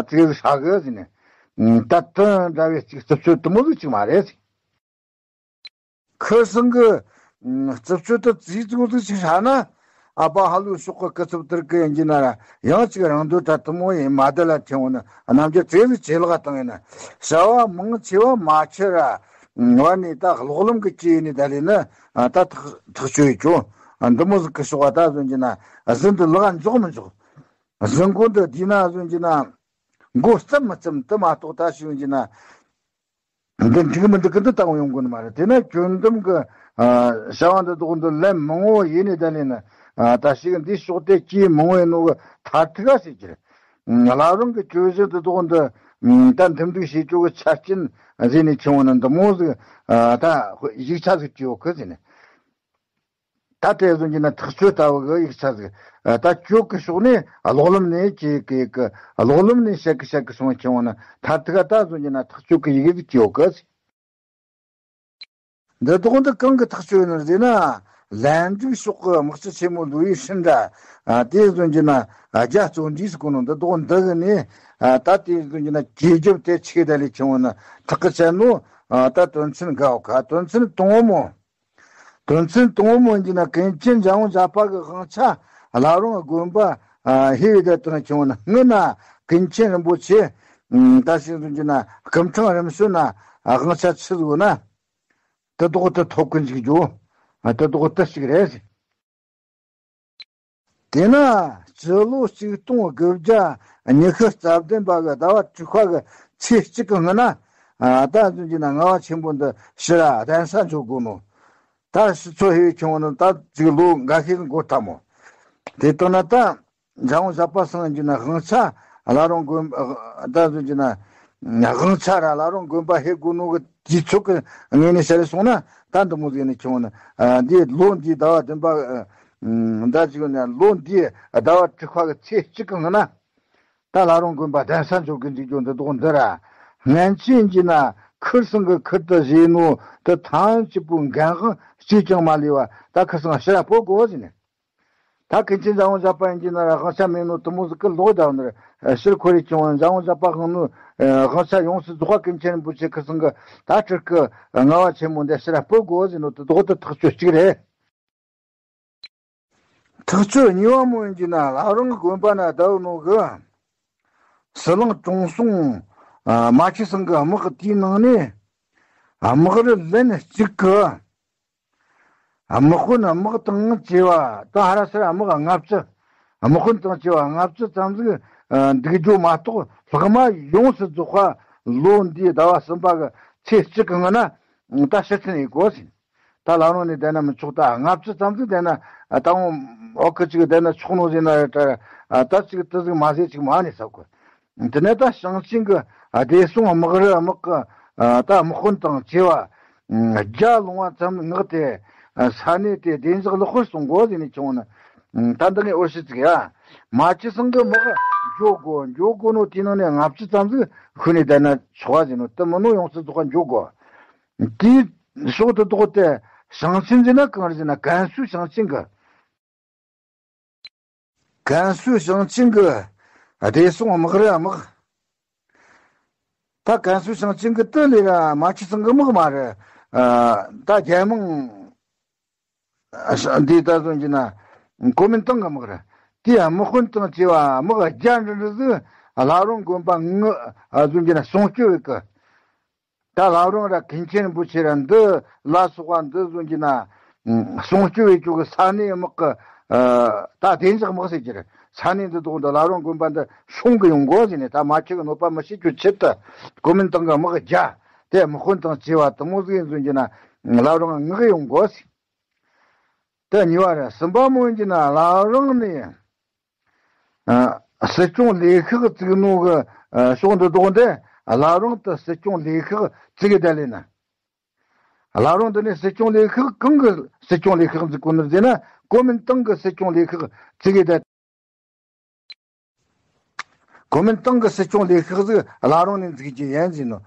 ཙིག་ཧྲ་གི་ཟེར་ནས། ད་དོན་འདྲ་བའི་ཅིག་རྩུབ་སྤྱོད་དུ་མོ་ཟིག་ཅིག་མ་རེད། ཁུ་སང་གི་རྩུབ་སྤྱོད་དུ་ཙིག་ཙིག་ཟིག་ཅིག་ཧྲ་ན། ཨ་བ་ཧ་ལུ་ཤོག་གི་སྐུ་ཚབ་དེར་གི་ཡིན་གྱི་ན་ར་ཡང་ཅིག་རང་འདོད་ད་དུ་མོ་ཡིན་མ་དེ་ལ་ཐེངས་བོ་ནི་རྣམ་འགྱུར་ཙིག་ཟིག་ཇེ་ལེགས་བཏང་ཡིན་ན། བྱ་བ་མང་ཆེ་བ་མ་ཆི་ར་བར་ནས་ད་ལོག་ལམ་གི་སྐྱེ་ཡིན་ནི་ད་ལས་ནི། ད་ཐག་ཐག་ཆོད་ཡི་ཆོ། འདི་མོ་ཟིག་གི་ཤོག་བ་ད་ཟོ་འགྱི་ན་གཟི་འདི་ལག་འཇོག་མི་འཇོག་གཟི་མགོ་འདི་བསྡུས་ན་ཟོ་འགྱི་ན་མགོ་བརྩམ་མི་བརྩམ་དུ་མ་གཏོགས། ད་ཞིག་འགྱི་ན་འདི་འགྲིག་མི་འགྲིག་གི་འདི་ལྟ་བུ་ཡོང་དགོས་ནི་མ་རེད། དེ་ན་གྱོད་འདུམ་གི་བྱ་བ་འདི་དག་འདི་ལན་མང་བོ་ཡིན་ནི་ད་ལས་ན། ད་ཞིག་འདི་ཕྱོགས་དེ་སྐྱེས་མང་བོ་ཡིན་ནོ་གི་མཐར་ཐུག་ག་ཟེར་གྱི་རེད། བླ་རུང་གི་གྱོད་གཞི་འདི་དག་འདི་ད་འདུམ་འགྲིག་བྱེད་ཆོག་གི་ཆ་རྐྱེན་ཟེར་ནས་ཆུང་བ་ན་འདི་མོ་ཟིག་ད་ཡིག་ཆ་ཟིག་བྲིས་ཡོད་གི་ཟེར་ནས། ད་དེ་བཟོ་རྒྱུ་ན་ཐག་གཅོད་ལྟ་བུ་གི་ཡིག་ཆ་ཟིག་ད་གཅོད་གི་ཕྱོགས་ནས་གློག་ལམ་ནས་ཅིག་གི་གི་གློག་ལམ་ནས་བཤད་གི་བཤད་གི་སོང་ཆེ་བ་ན། མཐར་ཐུག་ད་བཟོ་རྒྱུ་ན་ཐག་གཅོད་གི་ཡི་གེ་ཟིག་ཅིག་ཡོད་གི། འདི་དོག་འདི་གང་གི་ཐག་གཅོད་ཡིན་ནོ་ཟེར་ན། ལན་ཀྲིག་ཕྱོགས་གི་དམག་སྤྱི་ཆེན་མོ་ལུའུ་ཡི་ཧྲིན་ད། དེ་བཟོ་རྒྱུ་ན་རྒྱ་བརྩོན་འགྲུས་ཟེར་གོ་ནོ་འདི་དོག་འདི་གི་ནས། ད་དེ་བཟོ་རྒྱུ་ན་རྒྱལ་རྒྱབ་དེ་ཆིག་ད་ལས་ཆེ་བ་ན་ཐག་གི་ཆད་ནོ། ད་དོན་ཚན་འགའ་བ་ཁ་དོན་ཚན་དང་བོ་མོ། དོན་ཚན་དང་པོ་མོ་ཡིན་ན་ཀུན་མཁྱེན་འཇམ་དབྱངས་བཞད་པ་གི་དབང་ཆ་བླ་རུང་དགོན་པ་ཧེ་བའི་དེ་དང་བྱུང་ན། སྔོན་ན་ཀུན་མཁྱེན་རིན་པོ་ཆེ་ད་ཞིག་འཛིན་གྱི་ན་སྐུ་ཕྲེང་རིམ་བྱོན་ན་དབང་ཆ་ཆི་ཟིག་ན་དེ་དོག་དེ་ཐོབ་ཀུན་ཅིག་འཇུ། དེ་དོག་དེ་གཅིག་རེད། དེས་ན་སྤྱི་ལོ་ཆིག་སྟོང་དགུ་བརྒྱ་ཉི་ཤུ་རྩ་བདུན་པ་གི་ཟླ་བ་དྲུག་པ་གི་ཚེས་གཅིག་གི་སྔོན་ན། ད་འཛིན་གྱི་ན་ངག་དབང་ཆེན་པོ་འདི་ཕྱིར་གདན་ས་འཇོག་དགོས་ནོ། ད་ཕྱི་ཚོ་ཧེ་བའི་ཆུང་བ་ནི་ད་ཅིག་ལོ་འགའ་ཤས་འགོར་ཐལ་མོ། དེ་ལྟར་ན་ད་འཇམ་དབྱངས་བཞད་པ་སང་གྱི་ན་དབང་ཆ་བླ་རུང་དགོན་ད་འཛིན་གྱི་ན་ དབང་ཆ་ར་བླ་རུང་དགོན་པ་ཧེ་དགོས་ནོ་གི་དུས་ཚོད་ཀྱི་ངོས་ནས་བཤད་སོང་ན། ད་འདི་མོ་ཟིག་ནས་ཁྱོང་ན། ཨ། འདི་ལོ་འདིའི་ཟླ་བ་བདུན་པ། ཨ། ད་ཅིག་ནས་ལོ་འདིའི་ཟླ་བ་དྲུག་པ་གི་ཚེས་གཅིག་གི་སྔོན་ན། ད་བླ་རུང་དགོན་པ་གདན་ས་འཇོག་གི་འཇུག་རྒྱུ་འདི་དོག་འདི་ར། སྔན་ཆད་ཡིན་གྱི་ན་ཁུར་སང་གི་ཁུར་དུ་བཞེས་ནོ་དེ་ཐང་གཅིག་པོའི་འགན་དབང་གཅིག་ཀྱང་མ་ལུས་པ། ད་ཁུར་སང་ཕྱིར་སྤོ་དགོས་ཟེར་ནས། ད་ཀུན་མཁྱེན་འཇམ་དབྱངས་བཞད་པ་ཡིན་གྱི་ན་ར་དབང་ཆ་མེད་ནོ་དེ་མོ་ཟིག་གི་ལོག་བསྡད་ནི་རེད། ཕྱིར་འཁོར་རེ་བྱུང་བ། འཇམ་དབྱངས་བཞད་པ་དབང་ནོ། ཨ། དབང་ཆ་ཡོངས་སུ་རྫོགས་པ་ཀུན་མཁྱེན་རིན་པོ་ཆེ་ཁུར་སང་གི་ད་སྤྲུལ་སྐུ་ལྔ་པ་ཆེན་མོ་འདི་ཕྱིར་སྤོ་དགོས་ཟེར་ནོ་དེ་དོག་དེ་ཐག་གཅོད་གཅིག་རེད། ཐག་གཅོད་གཉིས་པ་མོ་ཡིན་གྱི་ན་བླ་རུང་གི་དགོན་པ་ན་བསྡད་ནོ་གི་ཟི་ལིང་ཀྲུང་སུང་། ཨ། རྨ་ཆུ་སང་གི་དམག་གི་དེའི་ནང་ནས་དམག་རུ་ལན་གཅིག་གི། དམག་དཔོན་དམག་དང་བཅས་པ་ད་ཧ་ར་སར་དམག་ལྔ་བཅུ། དམག་དཔོན་དང་བཅས་པ་ལྔ་བཅུ་ཙམ་ཟིག་འདུག་རྒྱུ་མ་གཏོགས། ལྷག་མ་ཡོངས་སུ་རྫོགས་པ་ལོ་འདིའི་ཟླ་བ་གསུམ་པ་གི་ཚེས་གཅིག་གི་སྔོན་ན་ད་ཕྱིར་འཐེན་ཡེད་དགོས་ཟེར། ད་བླ་རུང་ནས་བསྡད་ན་མི་ཆོག། ད་ལྔ་བཅུ་ཙམ་ཟིག་བསྡད་ན། ད་འོང་ཨོ་ཁུ་ཅིག་བསྡད་ན་ཆོག་ནོ་ཟེར་ན་རེད་དྲ། ད་ཅིག་དེ་ཟིག་མ་ཟེར་ཅིག་མ་ནས་ཟེར་གོ། དེ་ནས་ད་ཞིང་ཆེན་གྱི་བདེ་སྲུང་དམག་རུ་དམག་གི། ཨ། ད་དམག་དཔོན་དང་བཅས་པ་བརྒྱ་ལོང་བ་ཙམ་མངགས་ཏེ། ཨ། ས་གནས་དེ་བདེ་འཇགས་ལེགས་པར་སྲུང་དགོས་ཟེར་ནས་བྱུང་ན། ད་འདི་ནས་འོ་ཤི་ཙིག་ཡ། རྨ་ཆུ་སང་གི་དམག་འགྱོ་དགོས། འགྱོ་དགོས་ནོ་དེའི་ནང་ནས་ལྔ་བཅུ་ཙམ་ཟིག་ཤུལ་ནས་བསྡད་ན་ཆོག་པ་ཟེར་ནོ་དེ་མིན་ནོ་ཡོངས་སུ་རྫོགས་པ་འགྱོ་དགོས། དེའི་ཕྱོགས་དེ་དོག་དེ་ཞིང་ཆེན་ཟེར་ན་གང་རེད་ཟེར་ན། ཀན་སུའུ་ཞིང་ཆེན་གི། ཀན་སུའུ་ཞིང་ཆེན་གི་བདེ་སྲུང་དམག་རུ་དམག། ད་ཀན་སུའུ་ཞིང་ཆེན་གི་དེ་ལས་ར་རྨ་ཆུ་སང་གི་དམག་མ་རེད། ཨ། ད་རྒྱལ་མང་འདི་ད་ཟུང་གི་ན་གོ་མིན་ཏང་གི་དམག་རེད། དེའི་དམག་དཔོན་དང་བཅས་པ་དམག་བརྒྱ་འདྲ་འདྲ་ཟིག་བླ་རུང་དགོན་པ་ངི་ཟུང་གི་ན་སྲུང་སྐྱོབ་བྱེད་གི། ད་བླ་རུང་ར་ཀུན་མཁྱེན་རིན་པོ་ཆེ་ར་འདི་ལ་སོགས་པ་འདི་ཟུང་གི་ན་སྲུང་སྐྱོབ་བྱེད་ཆོག་གི་ས་གནས་དམག་གི། ཨ། ད་བདེ་འཇགས་དམག་ཟེར་གྱི་རེད། ས་གནས་འདི་དོག་འདི་བླ་རུང་དགོན་པ་འདི་སྲུང་གི་ཡོང་དགོས་ཟེར་ནས། ད་རྨ་ཆུ་གི་གནོད་པ་མི་བྱེད་རྒྱུའི་ཆེད་དུ་གོ་མིན་ཏང་གི་དམག་བརྒྱ་དེ་དམག་དཔོན་དང་བཅས་པ་དེ་མོ་ཟིག་ཡིན་ཟུང་གི་ན་བླ་རུང་མངགས་ཡོང་དགོས་ཟེར། དེ་གཉིས་པ་རེད། གསུམ་པ་མོ་ཡིན་གྱི་ན་བླ་རུང་ནས། ཨ། སྲིད་སྐྱོང་ལས་ཁག་བཙུགས་ནོ་གི། ཨ། ཕྱོགས་འདི་དོག་འདི་བླ་རུང་དུ་སྲིད་སྐྱོང་ལས་ཁག་བཙུགས་གི་བསྡད་ལེ་ན། བླ་རུང་འདི་ནས་སྲིད་སྐྱོང་ལས་ཁག་གང་གི་སྲིད་སྐྱོང་ལས་ཁག་འཛུགས་གོ་ནི་ཟེར་ན། གོ་མིན་ཏང་གི་སྲིད་སྐྱོང་ལས་ཁག་བཙུགས་གི་བསྡད། གོ་མིན་ཏང་གི་སྲིད་སྐྱོང་ལས་ཁག་ཟིག་བླ་རུང་ནས་འཛུགས་རྒྱུ་ཡིན་ཟེར་ནོ།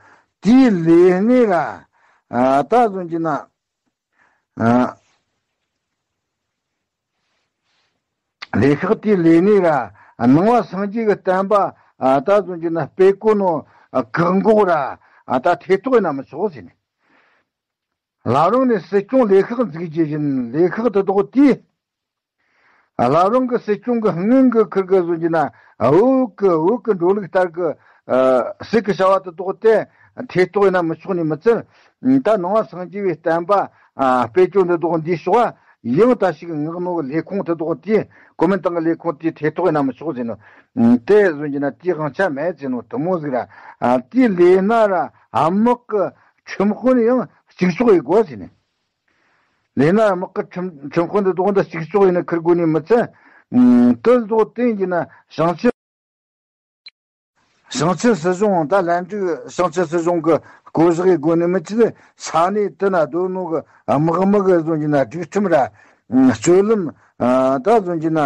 དེའི་ལས་སྣེ་ར། ཨ། ད་ཟུང་གི་ན། ཨ། ལས་ཁག་དེའི་ལས་སྣེ་ར་ནང་པ་སངས་རྒྱས་ཀྱི་བསྟན་པ། ཨ། ད་ཟུང་གི་ན་སྤེལ་གོ་ནོ། ཨ། བཀག་འགོག་ར། ཨ། ད་ཐེ་གཏོགས་ཡིན་ན་མི་ཆོག་ཟེར་ནས། བླ་རུང་ནས་སྲིད་སྐྱོང་ལས་ཁག་འཛུགས་རྒྱུ་ཡིན། ལས་ཁག་དེ་དོག་དེ། བླ་རུང་གི་སྲིད་སྐྱོང་གི་སྔོན་གི་ཁུར་གི་ཟུང་གི་ན་བོད་གི་བོད་གི་འགྲོ་ལུགས་ལྟར་གི། ཨ། སྲིད་གི་བྱ་བ་དེ་དོག་དེ་ཐེ་གཏོགས་ཡིན་ན་མི་ཆོག་ནི་མི་ཚད། ད་ནང་པ་སངས་རྒྱས་པའི་བསྟན་པ། ཨ། སྤེལ་སྐྱོང་དེ་དོག་འདིའི་ཕྱོགས་ཡང་ད་ཞིག་མངགས་ནོ་གི་ལས་ཁུངས་དེ་དོག་དེ། གོ་མིན་ཏང་གི་ལས་ཁུངས་དེ་ཐེ་གཏོགས་ཡིན་ན་མི་ཆོག་ཟེར་ནོ། དེ་ཟུང་གི་ན་དེའི་དབང་ཆ་མེད་ཟེར་ནོ་དེ་མོ་ཟིག་ར། ཨ། དེའི་ལས་སྣེ་ར་དམག་གི་ཁྲིམས་དཔོན་ཡང་གཅིག་ལྕོགས་ཡེད་དགོས་ཟེར་ནས། ལས་སྣེ་དམག་གི་ཁྲིམས་ཁྲིམས་དཔོན་དེ་དོག་འདི་གཅིག་ལྕོགས་ཡེད་ནས་ཁུར་དགོས་ནི་མི་ཚད། ཨ། དེ་དོག་དེ་ཡིན་གྱི་ན་ཞིང་ཆེན། ཞིང་ཆེན་སྲིད་གཞུང་། ད་ལན་ཀྲུའུ་ཞིང་ཆེན་སྲིད་གཞུང་གི་བསྐོ་གཞག་ཡེད་དགོས་ནི་མི་ཚད། ས་གནས་དེ་ན་སྡོད་ནོ་གི་དམག་མི་གི་ཟུང་གི་ན་སྒྲིག་ཁྲིམས་ར་སྤྱོད་ལམ། ཨ། ད་ཟུང་གི་ན་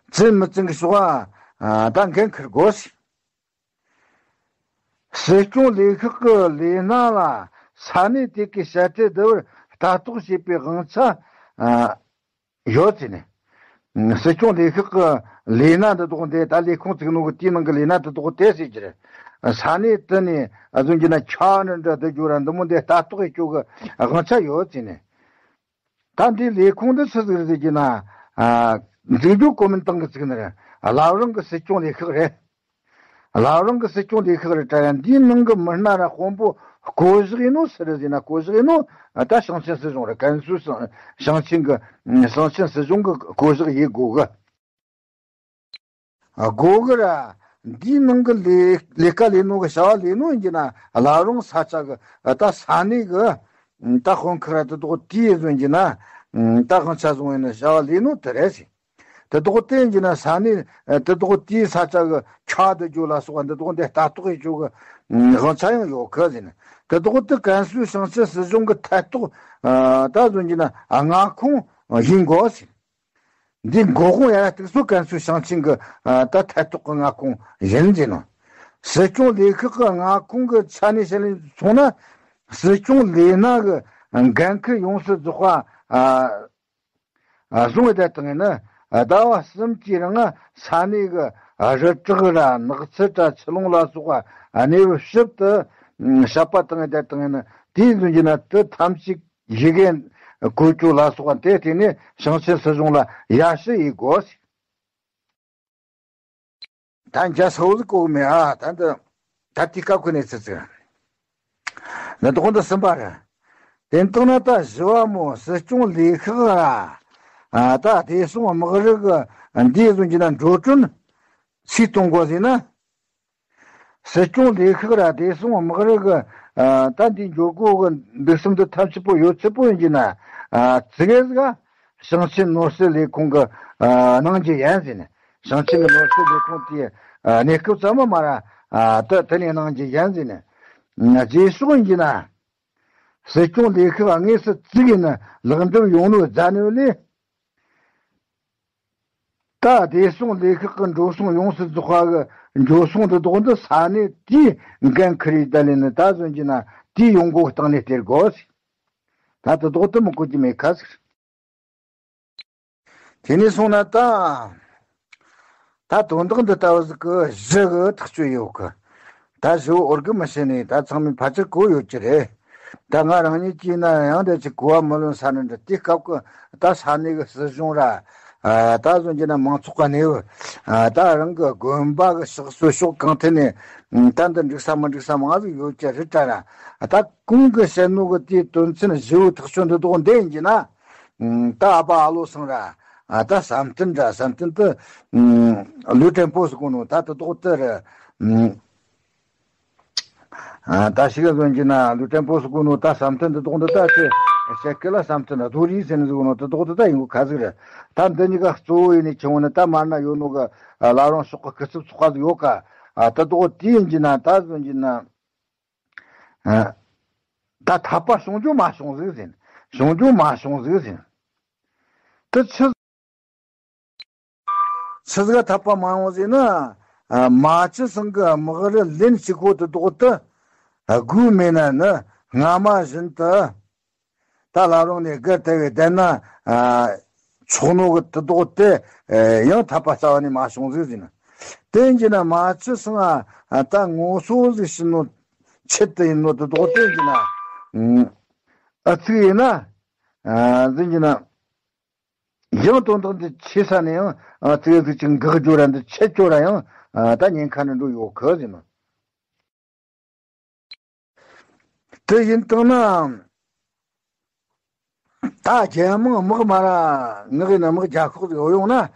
བཙན་མི་བཙན་གི་ཕྱོགས། ཨ། ད་འགན་འཁུར་དགོས་ཟེར། སྲིད་སྐྱོང་ལས་ཁག་གི་ལས་སྣེ་ལ་ས་གནས་དེ་གའི་བཤད་གྲྭའི་བསྡུ་བར་ལྟ་རྟོག་བྱེད་པའི་དབང་ཆ། ཨ། ཡོད་ཟེར་ནས། སྲིད་སྐྱོང་ལས་ཁག་གི་ལས་སྣེ་འདི་དོག་འདི། ད་ལས་ཁུངས་བཙུགས་ནོ་གི་དེའི་ནང་གི་ལས་སྣེ་འདི་དོག་དེ་ཟེར་གྱི་རེད། ས་གནས་དེ་ནས་ཨ་ཟུང་གི་ན་ཆ་འདྲ་འདྲ་བསྡུ་རྒྱུ་ར་འདི་མོ་འདི་ལྟ་རྟོག་ཡེད་རྒྱུ་གི་དབང་ཆ་ཡོད་ཟེར་ནས། ད་འདི་ལས་ཁུངས་འདི་སུ་ཟིག་རེད་ཟེར་གྱི་ན། ཨ། འཛུགས་རྒྱུ་གོ་མིན་ཏང་གིས་བཙུགས་ནི་རེད། བླ་རུང་གི་སྲིད་སྐྱོང་ལས་ཁག་རེད། བླ་རུང་གི་སྲིད་སྐྱོང་ལས་ཁག་རེད་དྲ་ཡ། འདིའི་ནང་གི་མི་སྣ་ར་དཔོན་པོ་བསྐོ་གཞག་ཡེད་ནོ་སུ་རེད་ཟེར་ན། བསྐོ་གཞག་ཡེད་ནོ་ད་ཞིང་ཆེན་སྲིད་གཞུང་རེད། ཀན་སུའུ་ཞིང་ཞིང་ཆེན་གི་ཞིང་ཆེན་སྲིད་གཞུང་གི་བསྐོ་གཞག་ཡེད་དགོས་གི། དགོས་གི་ར། འདིའི་ནང་གི་ལས་ལས་ཀ་ལས་ནོ་གི་བྱ་བ་ལས་ནོ་ཡིན་གྱི་ན། བླ་རུང་ས་ཆ་གི་ད་ས་གནས་གི་ད་དཔོན་ཁག་ར་དེ་དོག་དེ་ཡིན་ཟུང་གྱི་ན། ད་དབང་ཆ་བཟུང་ཡིན་ན་བྱ་བ་ལས་ནོ་དེ་རེད་ཟེར། དེ་དག་དེ་ཡིན་གྱི་ན་ས་གནས་དེ་དག་དེའི་ས་ཆ་གི་ཆགས་སྡོད་རྒྱུ་ལ་སོགས་པ་འདི་དག་འདི་ལྟ་རྟོག་ཡེད་རྒྱུ་གི་དབང་ཆ་ཡང་ཡོད་གི་ཟེར་ནས། དེ་དག་དེ་ཀན་སུའུ་ཞིང་ཆེན་སྲིད་གཞུང་གི་ཐད་གཏོགས་ད་བཟོ་གྱི་ན་མངའ་ཁོངས་ཡིན་དགོས་ཟེར། འདི་འགོ་དབང་ཡར་གཏུགས་སུ་ཀན་སུའུ་ཞིང་ཆེན་གྱི་ད་ཐད་གཏོགས་ཀྱི་མངའ་ཁོངས་ཡིན་ཟེར་ནོ། སྲིད་སྐྱོང་ལས་ཁག་གི་མངའ་ཁོངས་ཀྱི་ས་གནས་ཞིག་ལ་སོང་ན། སྲིད་སྐྱོང་ལས་སྣ་གི་འགན་འཁུར་ཡོངས་སུ་རྫོགས་པ་བཟུང་བའི་དེ་དང་ནི། ཟླ་བ་གསུམ་གྱི་རིང་ས་གནས་ཀྱི་རི་བྲག་ར་ནགས་ཚལ་ར་ཆུ་ཀླུང་ལ་སོགས་པ་གནས་བབ་ཞིབ་ཏུ་དཔྱད་པ་དང་དེ་དང་ནི། དེའི་བཟོ་གྱི་ན་དེ་ཐམས་ཅད་གཞི་རྒན་བཀོལ་སྤྱོད་ལ་སོགས་པ་དེ་བརྟེན་ནས་ཞིང་ཆེན་སྲིད་གཞུང་ལ་ཡར་ཞུ་ཡེད་དགོས། ད་འཇའ་ས་བོ་ཟིག་གོ་གི་མེད་ཨ། ད་འདི་ད་དེ་སྐབས་ཀྱི་གནས་ཚུལ་ཟིག་འདི་དོག་འདི་གསུམ་པ་རེད། དེ་ལྟར་ན་ད་བཞི་བ་མོ་སྲིད་སྐྱོང་ལས་ཁག་ར་ད་བདེ་སྲུང་དམག་རུ་གི་འདིའི་བཟོ་གྱི་ན་འགྲོ་གྲོན་ཆེ་གཏོང་དགོས་ཟེར་ན། སྲིད་སྐྱོང་ལས་ཁག་ར་བདེ་སྲུང་དམག་རུ་གི་ད་འདི་འགྲོ་སྒོ་གི་འདུག་སེམས་འདི་ཐམས་ཅད་པོ་ཡོད་ཚད་པོ་ཡིན་གྱི་ན། ཙི་གེ་ཟིག་ཞིང་ཆེན་ནོར་སྲིད་ལས་ཁུངས་ཀྱི་གནང་རྒྱུ་ཡིན་ཟེར་ནས། ཞིང་ཆེན་གྱི་ནོར་སྲིད་ལས་ཁུངས་དེའི་གནས་སྐབས་ཙམ་མ་མ་ར་དེ་དེ་ནས་གནང་རྒྱུ་ཡིན་ཟེར་ནས། རྗེས་ཕྱོགས་ཡིན་གྱི་ན། སྲིད་སྐྱོང་ལས་ཁག་དངོས་སུ་བཙུགས་ཡིན་ན་ལེགས་འགྲུབ་ཡོང་ནོ་རྫ་ནོ་ལས། ད་བདེ་སྲུང་ལས་ཁག་གི་འགྲོ་སོང་ཡོངས་སུ་རྫོགས་པ་གི་འགྲོ་སོང་དེ་དག་འདི་ས་གནས་དེའི་འགན་འཁུར་ཡི་ད་ལས་ནི་ད་བཟོ་གྱི་ན་དེའི་ཡོང་སྒོ་སྟེང་ནས་སྟེར་དགོས། ད་དེ་དག་དེ་མི་བཀོད་ཀྱི་མེད་ཁ་ཟིག་དེ་ནས་སོང་ན་ད། ད་དོན་དག་འདི་ལྟ་བུ་ཟིག་གི་གཞི་གི་ཐག་གཅོད་ཡོད་གི། ད་གཞི་བོ་འོར་གི་མི་ཤེས་ནས་ད་ཚང་མས་ཕལ་ཆེར་གོ་ཡོད་ཀྱི་རེད། ད་ང་རང་ཉིད་ཀྱིས་ན་ཡང་དེ་ཅིག་གོ་བ་མི་ལོན་ས་ནི་འདྲ། དེ་སྐབས་ཀྱི་ད་ས་གནས་ཀྱི་སྲིད་གཞུང་ར། ད་བཟོ་གྱི་ན་མང་ཚོགས་ཀྱི་གནས་བབ། ད་རང་གི་དགོན་པ་གི་ཕྱག་སྲོལ་ཕྱོགས་གང་ཐད་ནས་ད་འདི་འགྲིག་ས་མི་འགྲིག་ས་མང་ཟིག་ཡོད་ཀྱི་རེད་དྲ་ར། ད་གོང་གི་བཤད་ནོ་གི་དེའི་དོན་ཚན་གཞི་བོ་ཐག་གཅོད་འདི་དག་འདི་ཡིན་གྱི་ན། ད་ཨ་ཕ་ཨ་ལོ་སང་ར། ད་བསམ་གཏན་ར་བསམ་གཏན་དུ་ལུས་ཕྲན་པོ་ཟིག་གོ་ནོ་ད་དེ་དག་དེ་ར། ད་ཞིག་ག་ཟོན་གྱི་ན་ལུས་ཕྲན་པོ་ཟིག་གོ་ནོ་ད་བསམ་གཏན་དེ་དག་འདི་ད་ཆེ་ཤེ་ཀི་ལ་བསམ་གཏན་རྡོ་རིགས་ཟེར་ནི་ཟིག་གོ་ནོ་དེ་དག་དེ་ད་ཡིན་གོ་ཁ་ཟིག་ར། ད་འདི་གཉིས་ཀ་གཙོ་བོ་ཡིན་ནི་ཆུང་བོ་ནི་ད་མར་ན་ཡོད་ནོ་གི་བླ་བྲང་ཕྱོགས་གི་སྐུ་ཚབ་ཚོགས་པ་ཟིག་ཡོད་ཀ། དེ་དག་དེ་ཡིན་གྱི་ན་ད་ཟོན་གྱི་ན། ད་འཐད་པ་བྱུང་རྒྱུ་མ་བྱུང་ཟིག་ཟེར། བྱུང་རྒྱུ་མ་བྱུང་ཟིག་ཟེར། དེ་ཆི། ཆི་ཟིག་འཐད་པ་མ་ཡོང་ཟེར་ན། མ་ཆི་སང་གི་དམག་རུ་ལེན་ཞིག་གོ་དེ་དག་དེ། དགོས་མེད་ན་ནི་སྔ་མ་བཞིན་དུ། ད་བླ་བྲང་ནས་སྒར་དེ་བས་བསྡད་ན། ཆོག་ནོ་གི་དེ་དག་དེ་ཡང་འཐད་པ་རྩ་བ་ནས་མ་བྱུང་ཟིག་ཟེར་ན། དེ་ཡིན་གྱི་ན་མ་ཆི་སང་ད་ངོ་སོ་ཟིག་ཤི་ནོ་ཆེད་དུ་ཡིན་ནོ་དེ་དག་དེ་ཡིན་གྱི་ན། ཨ་ཚིག་ཡིན་ན། ཟིན་གྱི་ན། ཡང་དོན་དག་འདི་ཆེ་ས་ནས་ཡང་ཚིག་ཟིག་ཅིག་འགག་རྒྱུ་ར་འདི་ཆད་རྒྱུ་ར་ཡང་ད་ཉེན་ཁ་ནས་འགྲོ་ཡོད་གི་ཟེར་ན། དེ་ཡིན་དང་ན། ད་རྒྱལ་དམངས་དམག་མ་ར་ངག་ཡིན་ན་དམག་རྒྱག་ཤོག་ཟིག་ཡོང་ན།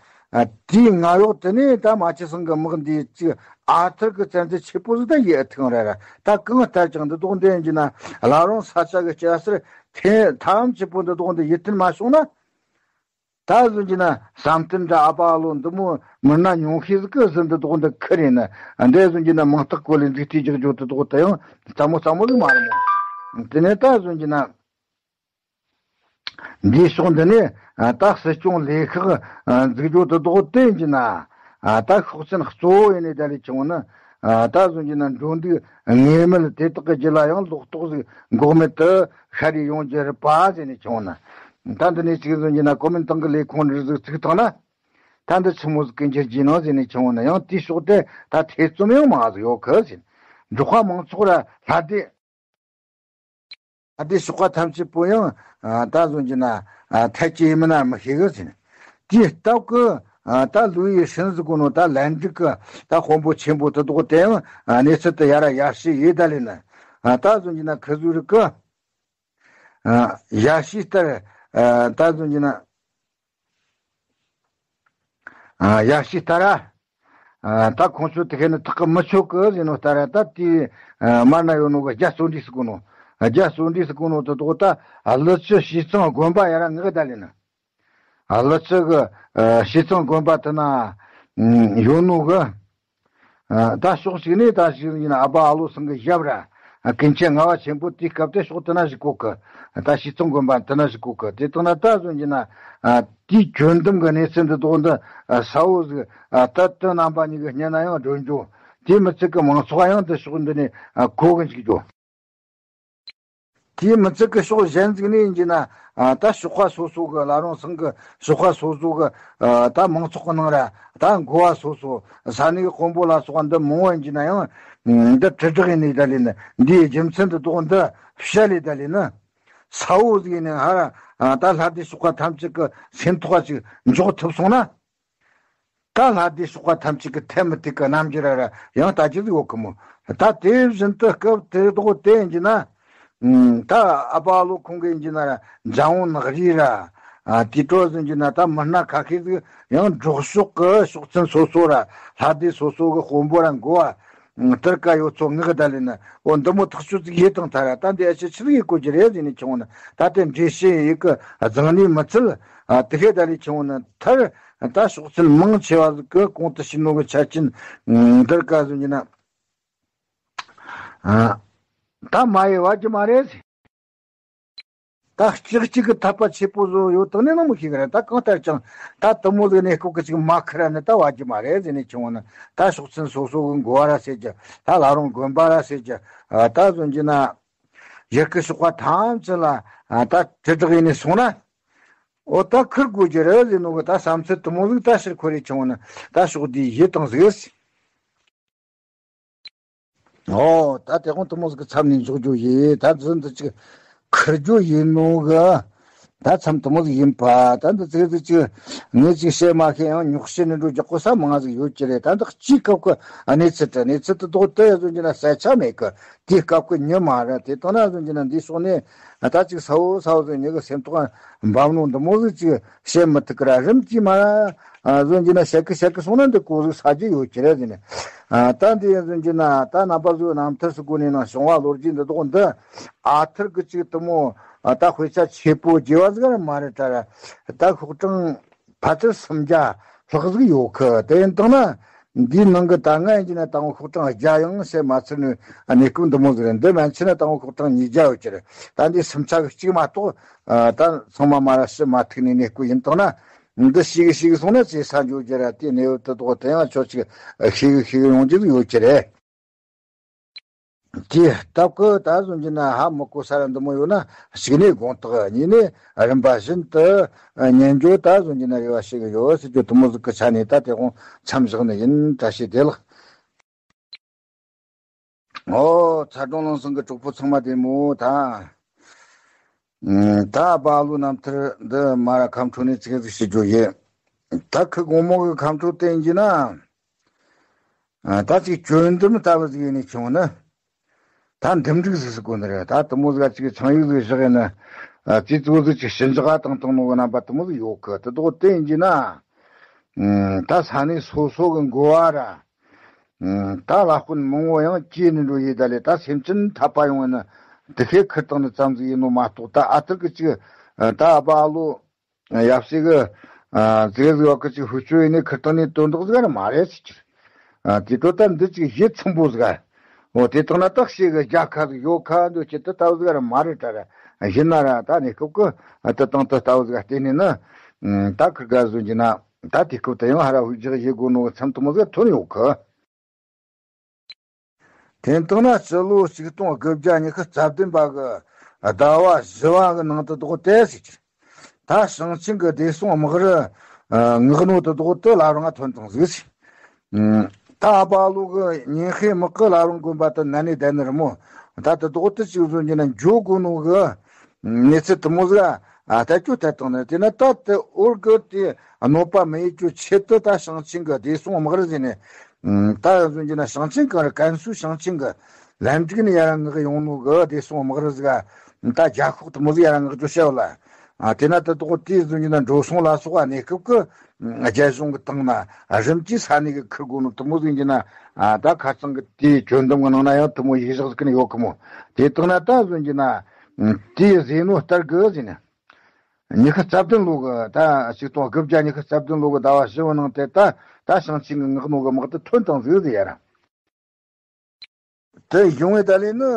དེའི་ང་གཡོག་དེ་ནས་ད་མ་ཆི་སང་གི་དམག་འདི་ཅིག་ཨ་ཐུར་གི་བཙན་འཛུལ་ཆེ་པོ་ཟིག་ད་ཡེ་ཐང་ར་ར། ད་གང་ལྟར་ཀྱང་འདི་དོག་འདི་ཡིན་གྱི་ན་བླ་བྲང་ས་ཆ་གི་སྐྱ་སེར་ཐེ་ཐམས་ཅད་པོ་འདི་དོག་འདི་ཡིད་མཐུན་མ་བྱུང་ན། ད་ཟུན་གྱི་ན་བསམ་གཏན་འདྲ་ཨ་ཕ་ཨ་ལོ་འདི་མོ་མི་སྣ་ཉུང་ཤས་ཟིག་གི་ཟིན་འདི་དོག་འདི་ཁུར་ཡིན་ན། འདི་ཟུན་གྱི་ན་མིང་རྟགས་གོ་ལས་འཛུགས་སྐྲུན་རྒྱག་རྒྱུ་དེ་དོག་ད་ཡང་རྩ་མོ་རྩ་མོ་ཟིག་མ་རེད་མོ། དེ་ནས་ད་ཟུན་གྱི་ན། འདིའི་ཕྱོགས་འདི་ནས་ད་སྲིད་སྐྱོང་ལས་ཁག་འཛུགས་རྒྱུ་དེ་དོག་དེ་ཡིན་གྱི་ན། ད་ཤོག་མཚན་གཙོ་བོ་ཡིན་ནས་ད་ལས་བྱུང་ན། ད་ཟུན་གྱི་ན་འགྲོ་འདུག་ངེས་མེད་དེ་དག་གི་རྒྱུད་ལ་ཡང་ལོག་རྟོག་ཟིག་འགོག་མེད་དུ་ཤར་རེ་ཡོང་རྒྱུ་རེད་པ་ཟེར་ནས་བྱུང་ན། ད་འདི་ནས་ཅིག་ཟུན་གྱི་ན་གོ་མིན་ཏང་གི་ལས་ཁུངས་འདྲ་ཟིག་བཙུགས་བཏང་ན། ད་འདི་ཆི་མོ་ཟིག་གི་འགྱུར་གྱི་ནང་ཟེར་ནས་བྱུང་ན་ཡང་དེའི་ཕྱོགས་དེ་ད་ཐེ་ཚོམ་ཡང་མང་ཟིག་ཡོད་གི་ཟེར། འབྲོག་པ་མང་ཚོགས་ར་ལྷ་སྡེ། ལྷ་སྡེ་ཤོག་ཁག་ཐམས་ཅད་པོ་ཡང་ད་ཟུན་གྱི་ན་ཐད་ཀྱི་ཡིན་མིན་ན་མི་ཤེས་གི་ཟེར། དེའི་སྟབས་ཀྱི་ད་ལུའུ་ཡི་ཧྲིན་ཟིག་གོ་ནོ་ད་ལན་ཀྲིག་གི་ད་དཔོན་པོ་ཆེན་པོ་དེ་དོག་དེ་ཡང་གནས་ཚུལ་དེ་ཡ་ར་ཡར་ཞུ་ཡེ་ད་ལས་ན། ད་ཟུན་གྱི་ན་ཁི་ཟུ་རི་ཀི། ཡ་ཤི་ལྟར། ད་ཟུན་གྱི་ན། ཡ་ཤི་ལྟར། ད་ཁོང་ཚོ་དེ་ཁེ་ནི་ཐག་གི་མི་ཆོད་གི་ཟེར་ནོ་ལྟར། ད་དེའི་མར་ན་ཡོད་ནོ་གི་རྒྱ་གཙོ་འདྲིས་སུ་གོ་ནོ། རྒྱ་གཙོ་འདྲིས་སུ་གོ་ནོ་དེ་དོག་ད་ཀླུ་ཆུ་བྱེ་ཚང་དགོན་པ་ཡ་ར་ངག་ད་ལས་ན། ཨ་ལི་ཙི་གི་ཨ་ཞི་ཙང་དགོན་པ་དེ་ན་ཨ་ཡོད་ནོ་གི། ཨ་ད་ཕྱོགས་གཅིག་ནས་ད་ཞིག་ཡིན་ན་ཨ་པ་ཨ་ལོ་ཚང་གི་ཞབས་ར་ཨ་ཀུན་མཁྱེན་ངག་དབང་ཆེན་པོ་དེའི་སྐབས་དེ་ཕྱོགས་དེ་ན་ཞིག་གོ་གི། ད་ཞི་ཙང་དགོན་པ་དེ་ན་ཞིག་གོ་གི། དེ་དང་ན་ད་གཟོད་ཡིན་ན་ཨ་དེའི་བཅོམ་ལྡན་གི་གནས་ཚུལ་འདི་དག་འདི་ཨ་གསལ་བོ་ཟིག་ཨ་ད་དེ་རྣམ་པ་གཉིས་ཀྱི་སྙན་ན་ཡང་སྒྲོན་རྒྱུ། དེ་མི་ཚད་གི་མང་ཚོགས་ཡང་དེ་ཕྱོགས་འདི་ནས་ཨ་གོ་གི་འཇུག་རྒྱུ། དེ་མི་ཚད་གི་ཕྱོགས་གཞན་ཟིག་ནས་ཡིན་གྱི་ན་ཨ་ད་ཞོགས་ཁ་སོ་སོ་གི་བླ་རུང་ཚང་གི་ཞོགས་ཁ་སོ་སོ་གི་ཨ་ད་མང་ཚོགས་གི་ནང་ར་ད་འགོ་བ་སོ་སོ་ས་གནས་གི་དཔོན་པོ་ལ་སོགས་པ་འདི་མང་བོ་ཡིན་གྱི་ན་ཡང་འདི་དྲིལ་བསྒྲགས་ཡིན་ནི་ད་ལས་ནི་འདིའི་རྒྱུ་མཚན་འདི་དག་འདི་བཤད་ལས་ད་ལས་ནི་གསལ་བོ་ཟིག་ཡིན་ནི་ཧ་ར་ཨ་ད་ལྷ་སྡེ་ཞོགས་ཁ་ཐམས་ཅད་གི་སེམས་ཐོག་ཅིག་འཇོག་ཐུབ་སོང་ན། ད་ལྷ་སྡེ་ཞོགས་པ་ཐམས་ཅད་ཀྱི་ཐད་མི་ཐིག་གི་རྣམ་འགྱུར་ར་ཡང་ལྟ་རྒྱུ་ཡོད་གི་མོ། ད་དེ་བཞིན་དུ་སྐབས་དེ་དག་དེ་ཡིན་གྱི་ན། ཨུམ། ད་ཨ་པ་ཨ་ལོ་ཁོང་གི་ཡིན་གྱི་ན་ར་འཇམ་དབྱངས་ནག་རིས་ར། ཨ་དེ་འཕྲོ་ཟིན་གྱི་ན་ད་མི་སྣ་ཁ་ཤས་ཟིག་ཡང་འབྲོག་ཕྱོགས་ཀྱི་ཕྱོགས་ཚན་སོ་སོ་ར་ལྷ་སྡེ་སོ་སོ་གི་དཔོན་པོ་ར་འགོ་བ། ཨུམ། དེར་ཀ་ཡོད་ཚོ་ངག་ད་ལས་ན་འོ་འདི་མོ་ཐག་གཅོད་ཟིག་ཡེ་དང་ཐ་ར་ད་འདི་ཨ་ཆི་ཆི་ཟིག་ཡེ་དགོས་ཀྱི་རེད་ཟེར་ནས་ཁྱེར་འོང་ན་ད་དེ་འགྲེལ་བཤད་ཡེ་གི་རྫིང་ནས་མི་ཚུལ། ཨ་དེ་ཤེས་ད་ལས་ཁྱེར་འོང་ན་མཐར། ད་ཕྱོགས་ཚན་མང་ཆེ་བ་ཟིག་གི་གོང་དུ་ཞུས་ནོ་གི་ཆ་རྐྱེན་འདིར་ཀ་ཟེར་གྱི་ན། ཨ། ད་མ་ཡེ་བ་གི་མ་རེད། ད་ལྕགས་གཅིག་གི་ཐག་པ་ཆེ་པོ་བཟོ་ཡོད་དང་ནི་ནང་མི་ཤེས་གི་རེད། ད་གང་ལྟར་ཀྱང་ད་དུ་མོ་ཟིག་གནས་སྐབས་གི་ཅིག་མ་ཁི་ར་ནི་ད་བ་གི་མ་རེད་ཟེར་ནས་ཁྱེར་འོང་ན་ད་ཕྱོགས་ཚན་སོ་སོ་གི་འགོ་བ་ར་ཟེར་གྱི་ད་བླ་རུང་དགོན་པ་ར་ཟེར་གྱི་ད་ཟེར་གྱི་ན། ཡུལ་གི་ཞོགས་པ་ཐམས་ཅད་ལ་ད་དྲིལ་བསྒྲགས་ཡེ་ནས་སོང་ན། འོ་ད་ཁུར་དགོས་ཀྱི་རེད་ཟེར་ནོ་གི་ད་བསམ་ཚུལ་དུ་མོ་ཟིག་ད་ཕྱིར་འཁོར་རེ་ཆུང་བ་ན་ད་ཕྱོགས་དེའི་ཡིད་དང་ཟིག་ཨོ་ད་དེ་དགོང་དུ་མོ་ཟིག་གི་མཚམས་ནས་འཇོག་རྒྱུ་ཡིན། ད་འཛིན་འདི་ཅིག་ཁུར་རྒྱུ་ཡིན་ནོ་གི་ད་མཚམས་དུ་མོ་ཟིག་ཡིན་པ། ད་འདི་ཚིག་ཟིག་ཅིག་ངས་ཅིག་བཤད་མ་ཤེས་ཡང་ཉོག་བཤད་ནས་འགྲོ་རྒྱག་གོ་ས་མང་ཟིག་ཡོད་ཀྱི་རེད། ད་འདི་སྤྱིའི་སྐབས་ཀྱི་གནས་ཚུལ་དྲ་གནས་ཚུལ་དུ་དོག་དེ་ཡ་ཟོན་གྱི་ན་ས་ཆ་མེད་གི་དེའི་སྐབས་ཀྱི་མྱི་མ་རེད། དེ་དང་ན་ཟོན་གྱི་ན་འདི་སོགས་ནས། ད་ཅིག་ས་བོ་ས་བོ་ཟིག་ཉི་གི་སེམས་ཐོག་འབབ་ནོ་འདི་མོ་ཟིག་ཅིག་བཤད་མི་ཐུབ་ཀི་ར་རིམ་གྱིས་མ་ཨ་ཟོན་གྱི་ན་བཤད་ཀི་བཤད་ཀི་སོང་ན་འདི་གོ་ཟིག་ས་རྒྱུ་ཡོད་ཀི་ར་ཟིན་ནས། ཨ་ད་འདི་ཡིན་ཟོན་གྱི་ན་ད་རྣམ་པ་ཟོ་རྣམ་ཐར་སུ་གོ་ནས་ན་བྱུང་བ་ལོ་རྒྱུས་འདི་དོག་འདི་ཨ་ཐར་གི་ཅིག་དུ་མོ་ཨ་ད་དཔེ་ཆ་ཆེ་པོ་རྒྱས་བ་ཟིག་ར་མ་རེད་ད་ར། ད་ཤོག་གྲངས་ཕལ་ཆེར་སུམ་བརྒྱ་ལྷག་ཟིག་ཡོད་ཁི། དེ་ཡིན་དང་ན། འདིའི་ནང་གི་ད་ང་ཡིན་གྱི་ན་དང་པོ་ཤོག་གྲངས་བརྒྱ་ཡང་བཤད་མ་ཚར་ནས་གནས་སྐབས་འདི་མོ་ཟིག་རེད། འདི་མན་ཆད་ན་དང་པོ་ཤོག་གྲངས་ཉིས་བརྒྱ་ཡོད་ཀྱི་རེད། ད་འདི་སུམ་ཆ་གི་གཅིག་མ་གཏོགས་ད་ཚང་མ་མ་ར་ཕྱི་མ་ཐུག་ནས་གནས་སྐབས་ཡིན་དང་ན། འདི་ཤེས་གི་ཤེས་གི་སོང་ན་ཅེ་ས་འཇོག་རྒྱུ་ར་དེ་གནས་བབ་དེ་དོག་དེ་ཡང་ཆོག་ཅིག་ཤེས་གི་ཤེས་གི་ཡོང་རྒྱུ་ཡོད་ཀྱི་རེད། དེའི་སྟབས་ཀྱིས་ད་གཟོད་ཀྱི་ན་ཧ་མི་གོ་ས་ར་འདི་མོ་ཡོད་ན་གཅིག་ནས་དགོངས་དག་གཉིས་ནས་རིམ་པ་བཞིན་དུ་ཉན་རྒྱུ་ད་གཟོད་ཀྱི་ན་རེ་བ་ཞུ་གི་ཡོད་ཟེར་རྒྱུ་དུ་མོ་ཟིག་གི་ཆ་ནས་ད་དེ་དགོང་མཚམས་བཞག་ནི་ཡིན། བཀྲ་ཤིས་བདེ་ལེགས། ཨོ་ཚ་གྲོང་ལུང་ཚང་གི་གྲོགས་པོ་ཚང་མ་བདེ་མོ་ད། ད་སྦ་ལུ་རྣམ་ཐར་འདི་མ་ར་ཁམས་ཕྲུག་ནས་ཚིག་ཟིག་ཞུ་རྒྱུ་ཡིན། ད་ཁི་དགོང་མོ་གི་ཁམས་ཕྲུག་བསྟན་གྱི་ན། ད་ཅིག་གྱོད་འདུམ་ལྟ་བུ་ཟིག་ཡིན་ནས་བྱུང་ན། ད་འདུམ་འགྲིག་ཟིག་ཟིག་དགོས་ནི་རེད། ད་དུ་མོ་ཟིག་ཅིག་ཚང་ཡིག་ཟིག་བཞག་ཡིན་ན། ཙི་ཙི་བོ་ཟིག་ཅིག་ཞི་འཇགས་བཏང་བཏང་ནོ་གི་རྣམ་པ་དུ་མོ་ཟིག་ཡོད་གི། དུ་དོག་དེ་ཡིན་གྱི་ན། ད་ས་གནས་སོ་སོ་གི་འགོ་བ་ར། ད་ལ་དཔོན་མང་བོ་ཡང་སྐྱེས་ནས་འགྲོ་ཡི་ད་ལས་ད་སེམས་ཅན་འཐབ་པ་ཡོང་ཡིན་ན། དེ་ཤེས་ཁུར་བཏང་ནི་ཙམ་ཟིག་ཡིན་ནོ་མ་གཏོགས། ད་ཨ་ཐུར་གི་ཅིག་ད་ཨ་ཕ་ཨ་ལོ། ཡབ་སྲས་གི་ཙི་གེ་ཟིག་བ་གི་ཅིག་ཧུ་ཅོ་ཡིན་ནི་ཁུར་བཏང་ནི་དོན་དག་ཟིག་ར་མ་རེད་ཟེར་གྱི། དེ་དོ་ད་འདི་ཅིག་གཞི་ཚིམ་པོ་ཟིག་འོ་དེ་དང་ན་ད་ཤེས་གི་རྒྱལ་ཁ་ཟིག་ཡོད་ཁ་འདོད་ཀྱི་དེ་ལྟ་བུ་ཟིག་ར་མ་རེད་ད་ར། ཡིན་ན་ར་ད་གནས་སྐབས་གི་དེ་དང་དེ་ལྟ་བུ་ཟིག་བལྟས་ནས་ན། ད་ཁུར་ག་ཟོན་གྱི་ན་ད་དེ་སྐབས་དེ་ཡང་ཧ་ར་ཧུ་རྒྱག་བྱེད་དགོས་ནོ་གི་མཚམས་དུ་མོ་ཟིག་ཐོན་ཡོད་གི། དེ་དང་ན་སྤྱི་ལོ་ཆིག་སྟོང་དགུ་བརྒྱ་ཉི་ཤུ་རྩ་བདུན་པ་གི་ཟླ་བ་བཞི་བ་གི་ནང་དུ་དོག་དེ་ཟེར་གྱི། ད་ཞིང་ཆེན་གི་བདེ་སྲུང་དམག་རུ་མངགས་ནོ་དུ་དོག་དུ་ལ་རུང་ང་ཐོན་དང་ཟིག་ཟེར། ད་ཨ་ཕ་ལོ་གི་ཉིན་ཤས་དམག་གི་ལ་རུང་དགོན་པ་དུ་ན་ནས་བསྡད་ནི་རི་མོ། ད་དུ་དོག་དུ་ཅིག་བཟོ་རྒྱུ་ན་འཇོ་དགོས་ནོ་གི། གནས་ཚུལ་དུ་མོ་ཟིག་ཨ་ད་ཅོ་ད་དང་ནི་དེ་ན་ད་དེ་འོར་གི་དེ་གནོད་པ་མི་ཡེད་རྒྱུ་ཆེད་དུ་ད་ཞིང་ཆེན་གི་བདེ་སྲུང་དམག་རུ་ཟེར་ནས། ད་ཡང་ཟོན་གྱི་ན་ཞིང་ཆེན་གང་རེད། ཀན་སུའུ་ཞིང་ཆེན་གི་ལན་ཀྲིག་ནས་ཡར་མངགས་ཡོང་ནོ་གི་བདེ་སྲུང་དམག་རུ་ཟིག་ད་རྒྱ་ཤོག་དུ་མོ་ཟིག་ཡར་མངགས་རྒྱུ་བཤད་ལ། དེ་ན་དེ་དོག་དེ་ཟོན་གྱི་ན་འགྲོ་སོང་ལ་སོགས་གནས་སྐབས་གི་རྒྱལ་གཞུང་གི་སྟེང་ན་རིམ་གྱིས་ས་གནས་གི་ཁུར་དགོས་ནོ་དུ་མོ་ཟོན་གྱི་ན། ད་ཁ་རྩང་གི་དེའི་གྱོད་འདུམ་གི་ནང་ན་ཡང་དུ་མོ་ཡིག་བཞག་ཟིག་ནི་ཡོད་གི་མོ། དེ་དང་ན་ད་ཟོན་གྱི་ན་དེའི་ཟས་ནོ་ལྟར་གི་ཟེར་ནས། ཉི་ཤུ་རྩ་བདུན་ལོ་གི་ད་ཆིག་སྟོང་དགུ་བརྒྱ་ཉི་ཤུ་རྩ་བདུན་ལོ་གི་ཟླ་བ་བཞི་བའི་ནང་དེ་ད་ད་ཞིང་ཆེན་གྱི་ངག་ནོ་གི་དམག་དེ་ཐོན་བཏང་ཟིག་ཟེར་ཡ་ར། དེ་བྱུང་བའི་ད་ལས་ནི་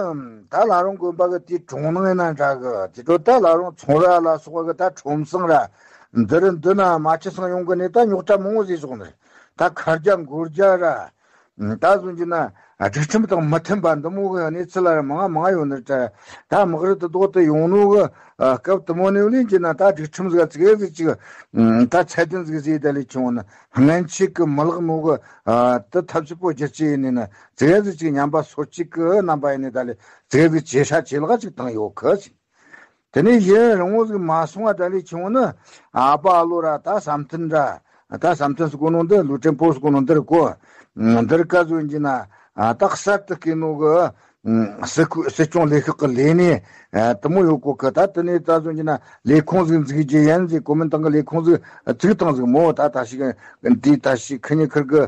ད་བླ་རུང་དགོན་པ་གི་དེའི་གྲོང་ནང་ཡིན་ན་འདྲ་གི་དེ་ཚོ་ད་བླ་རུང་ཚོང་ར་ལ་སོགས་གི་ད་ཁྲོམ་སྲང་ར་འདི་རུ་འདི་ན་མ་ཆུ་སྲང་ཡོང་གི་ནས་ད་རྙོག་དྲ་མང་བོ་ཟིག་བྱུང་ནས་ད་ཁ་རྒྱ་མགོ་རྒྱ་ར། ད་བཟུང་གྱི་ན་སྒྲིག་ཁྲིམས་དང་མི་མཐུན་པ་འདི་མོ་གི་གནས་ཚུལ་ལ་མང་མང་ཡོད་ནི་ད། ད་དམག་རུ་དེ་དོག་དེ་ཡོང་ནོ་གི་སྐབས་དུ་མོ་ནས་ལེན་གྱི་ན་ད་སྒྲིག་ཁྲིམས་ཟིག་ཙིག་ཟིག་ཅིག་ད་ཚད་ལྡན་ཟིག་ཟིག་ད་ལས་བྱུང་ན་སྔན་ཆད་གི་མི་ལག་ནོ་གི་དེ་ཐབས་ཆུ་པོ་བསྒྱུར་ཅི་ཡིན་ནི་ན་ཙིག་ཟིག་ཅིག་ཉམས་པ་སོར་ཅིག་གི་རྣམ་པ་ཡིན་ནི་ད་ལས་ཙིག་ཟིག་ཇེ་ཧྲ་ཇེ་ལག་ཅིག་བཏང་ཡོད་གི་ཟིག་དེ་ནས་གཞན་རིང་བོ་ཟིག་མ་སོང་བ་ད་ལས་ཆུང་ནི་ཨ་ཕ་ཨ་ལོ་ར་ད་བསམ་གཏན་ར་ད་བསམ་གཏན་སུ་གོ་ནོ་འདི་ལུས་ཕྲན་པོ་སུ་གོ་ནོ་འདིར་གོ། འདིར་ཀ་བཟོ་གྱི་ན་ད་གསར་དུ་སྐྱེས་ནོ་གི་སྲིད་ཁུ་སྲིད་སྐྱོང་ལས་ཁག་གི་ལས་སྣེ་དུ་མོ་ཡོད་གོ་གི། ད་དེ་ནས་ད་བཟོ་གྱི་ན་ལས་ཁུངས་ཟིག་འཛུགས་རྒྱུ་ཡན་ཟིག་གོ་མིན་ཏང་གི་ལས་ཁུངས་ཟིག་བཙུགས་བཏང་ཟིག་མོ། ད་ད་ཞིག་འདི་ད་ཞིག་ཁི་ཉི་ཁིར་གི་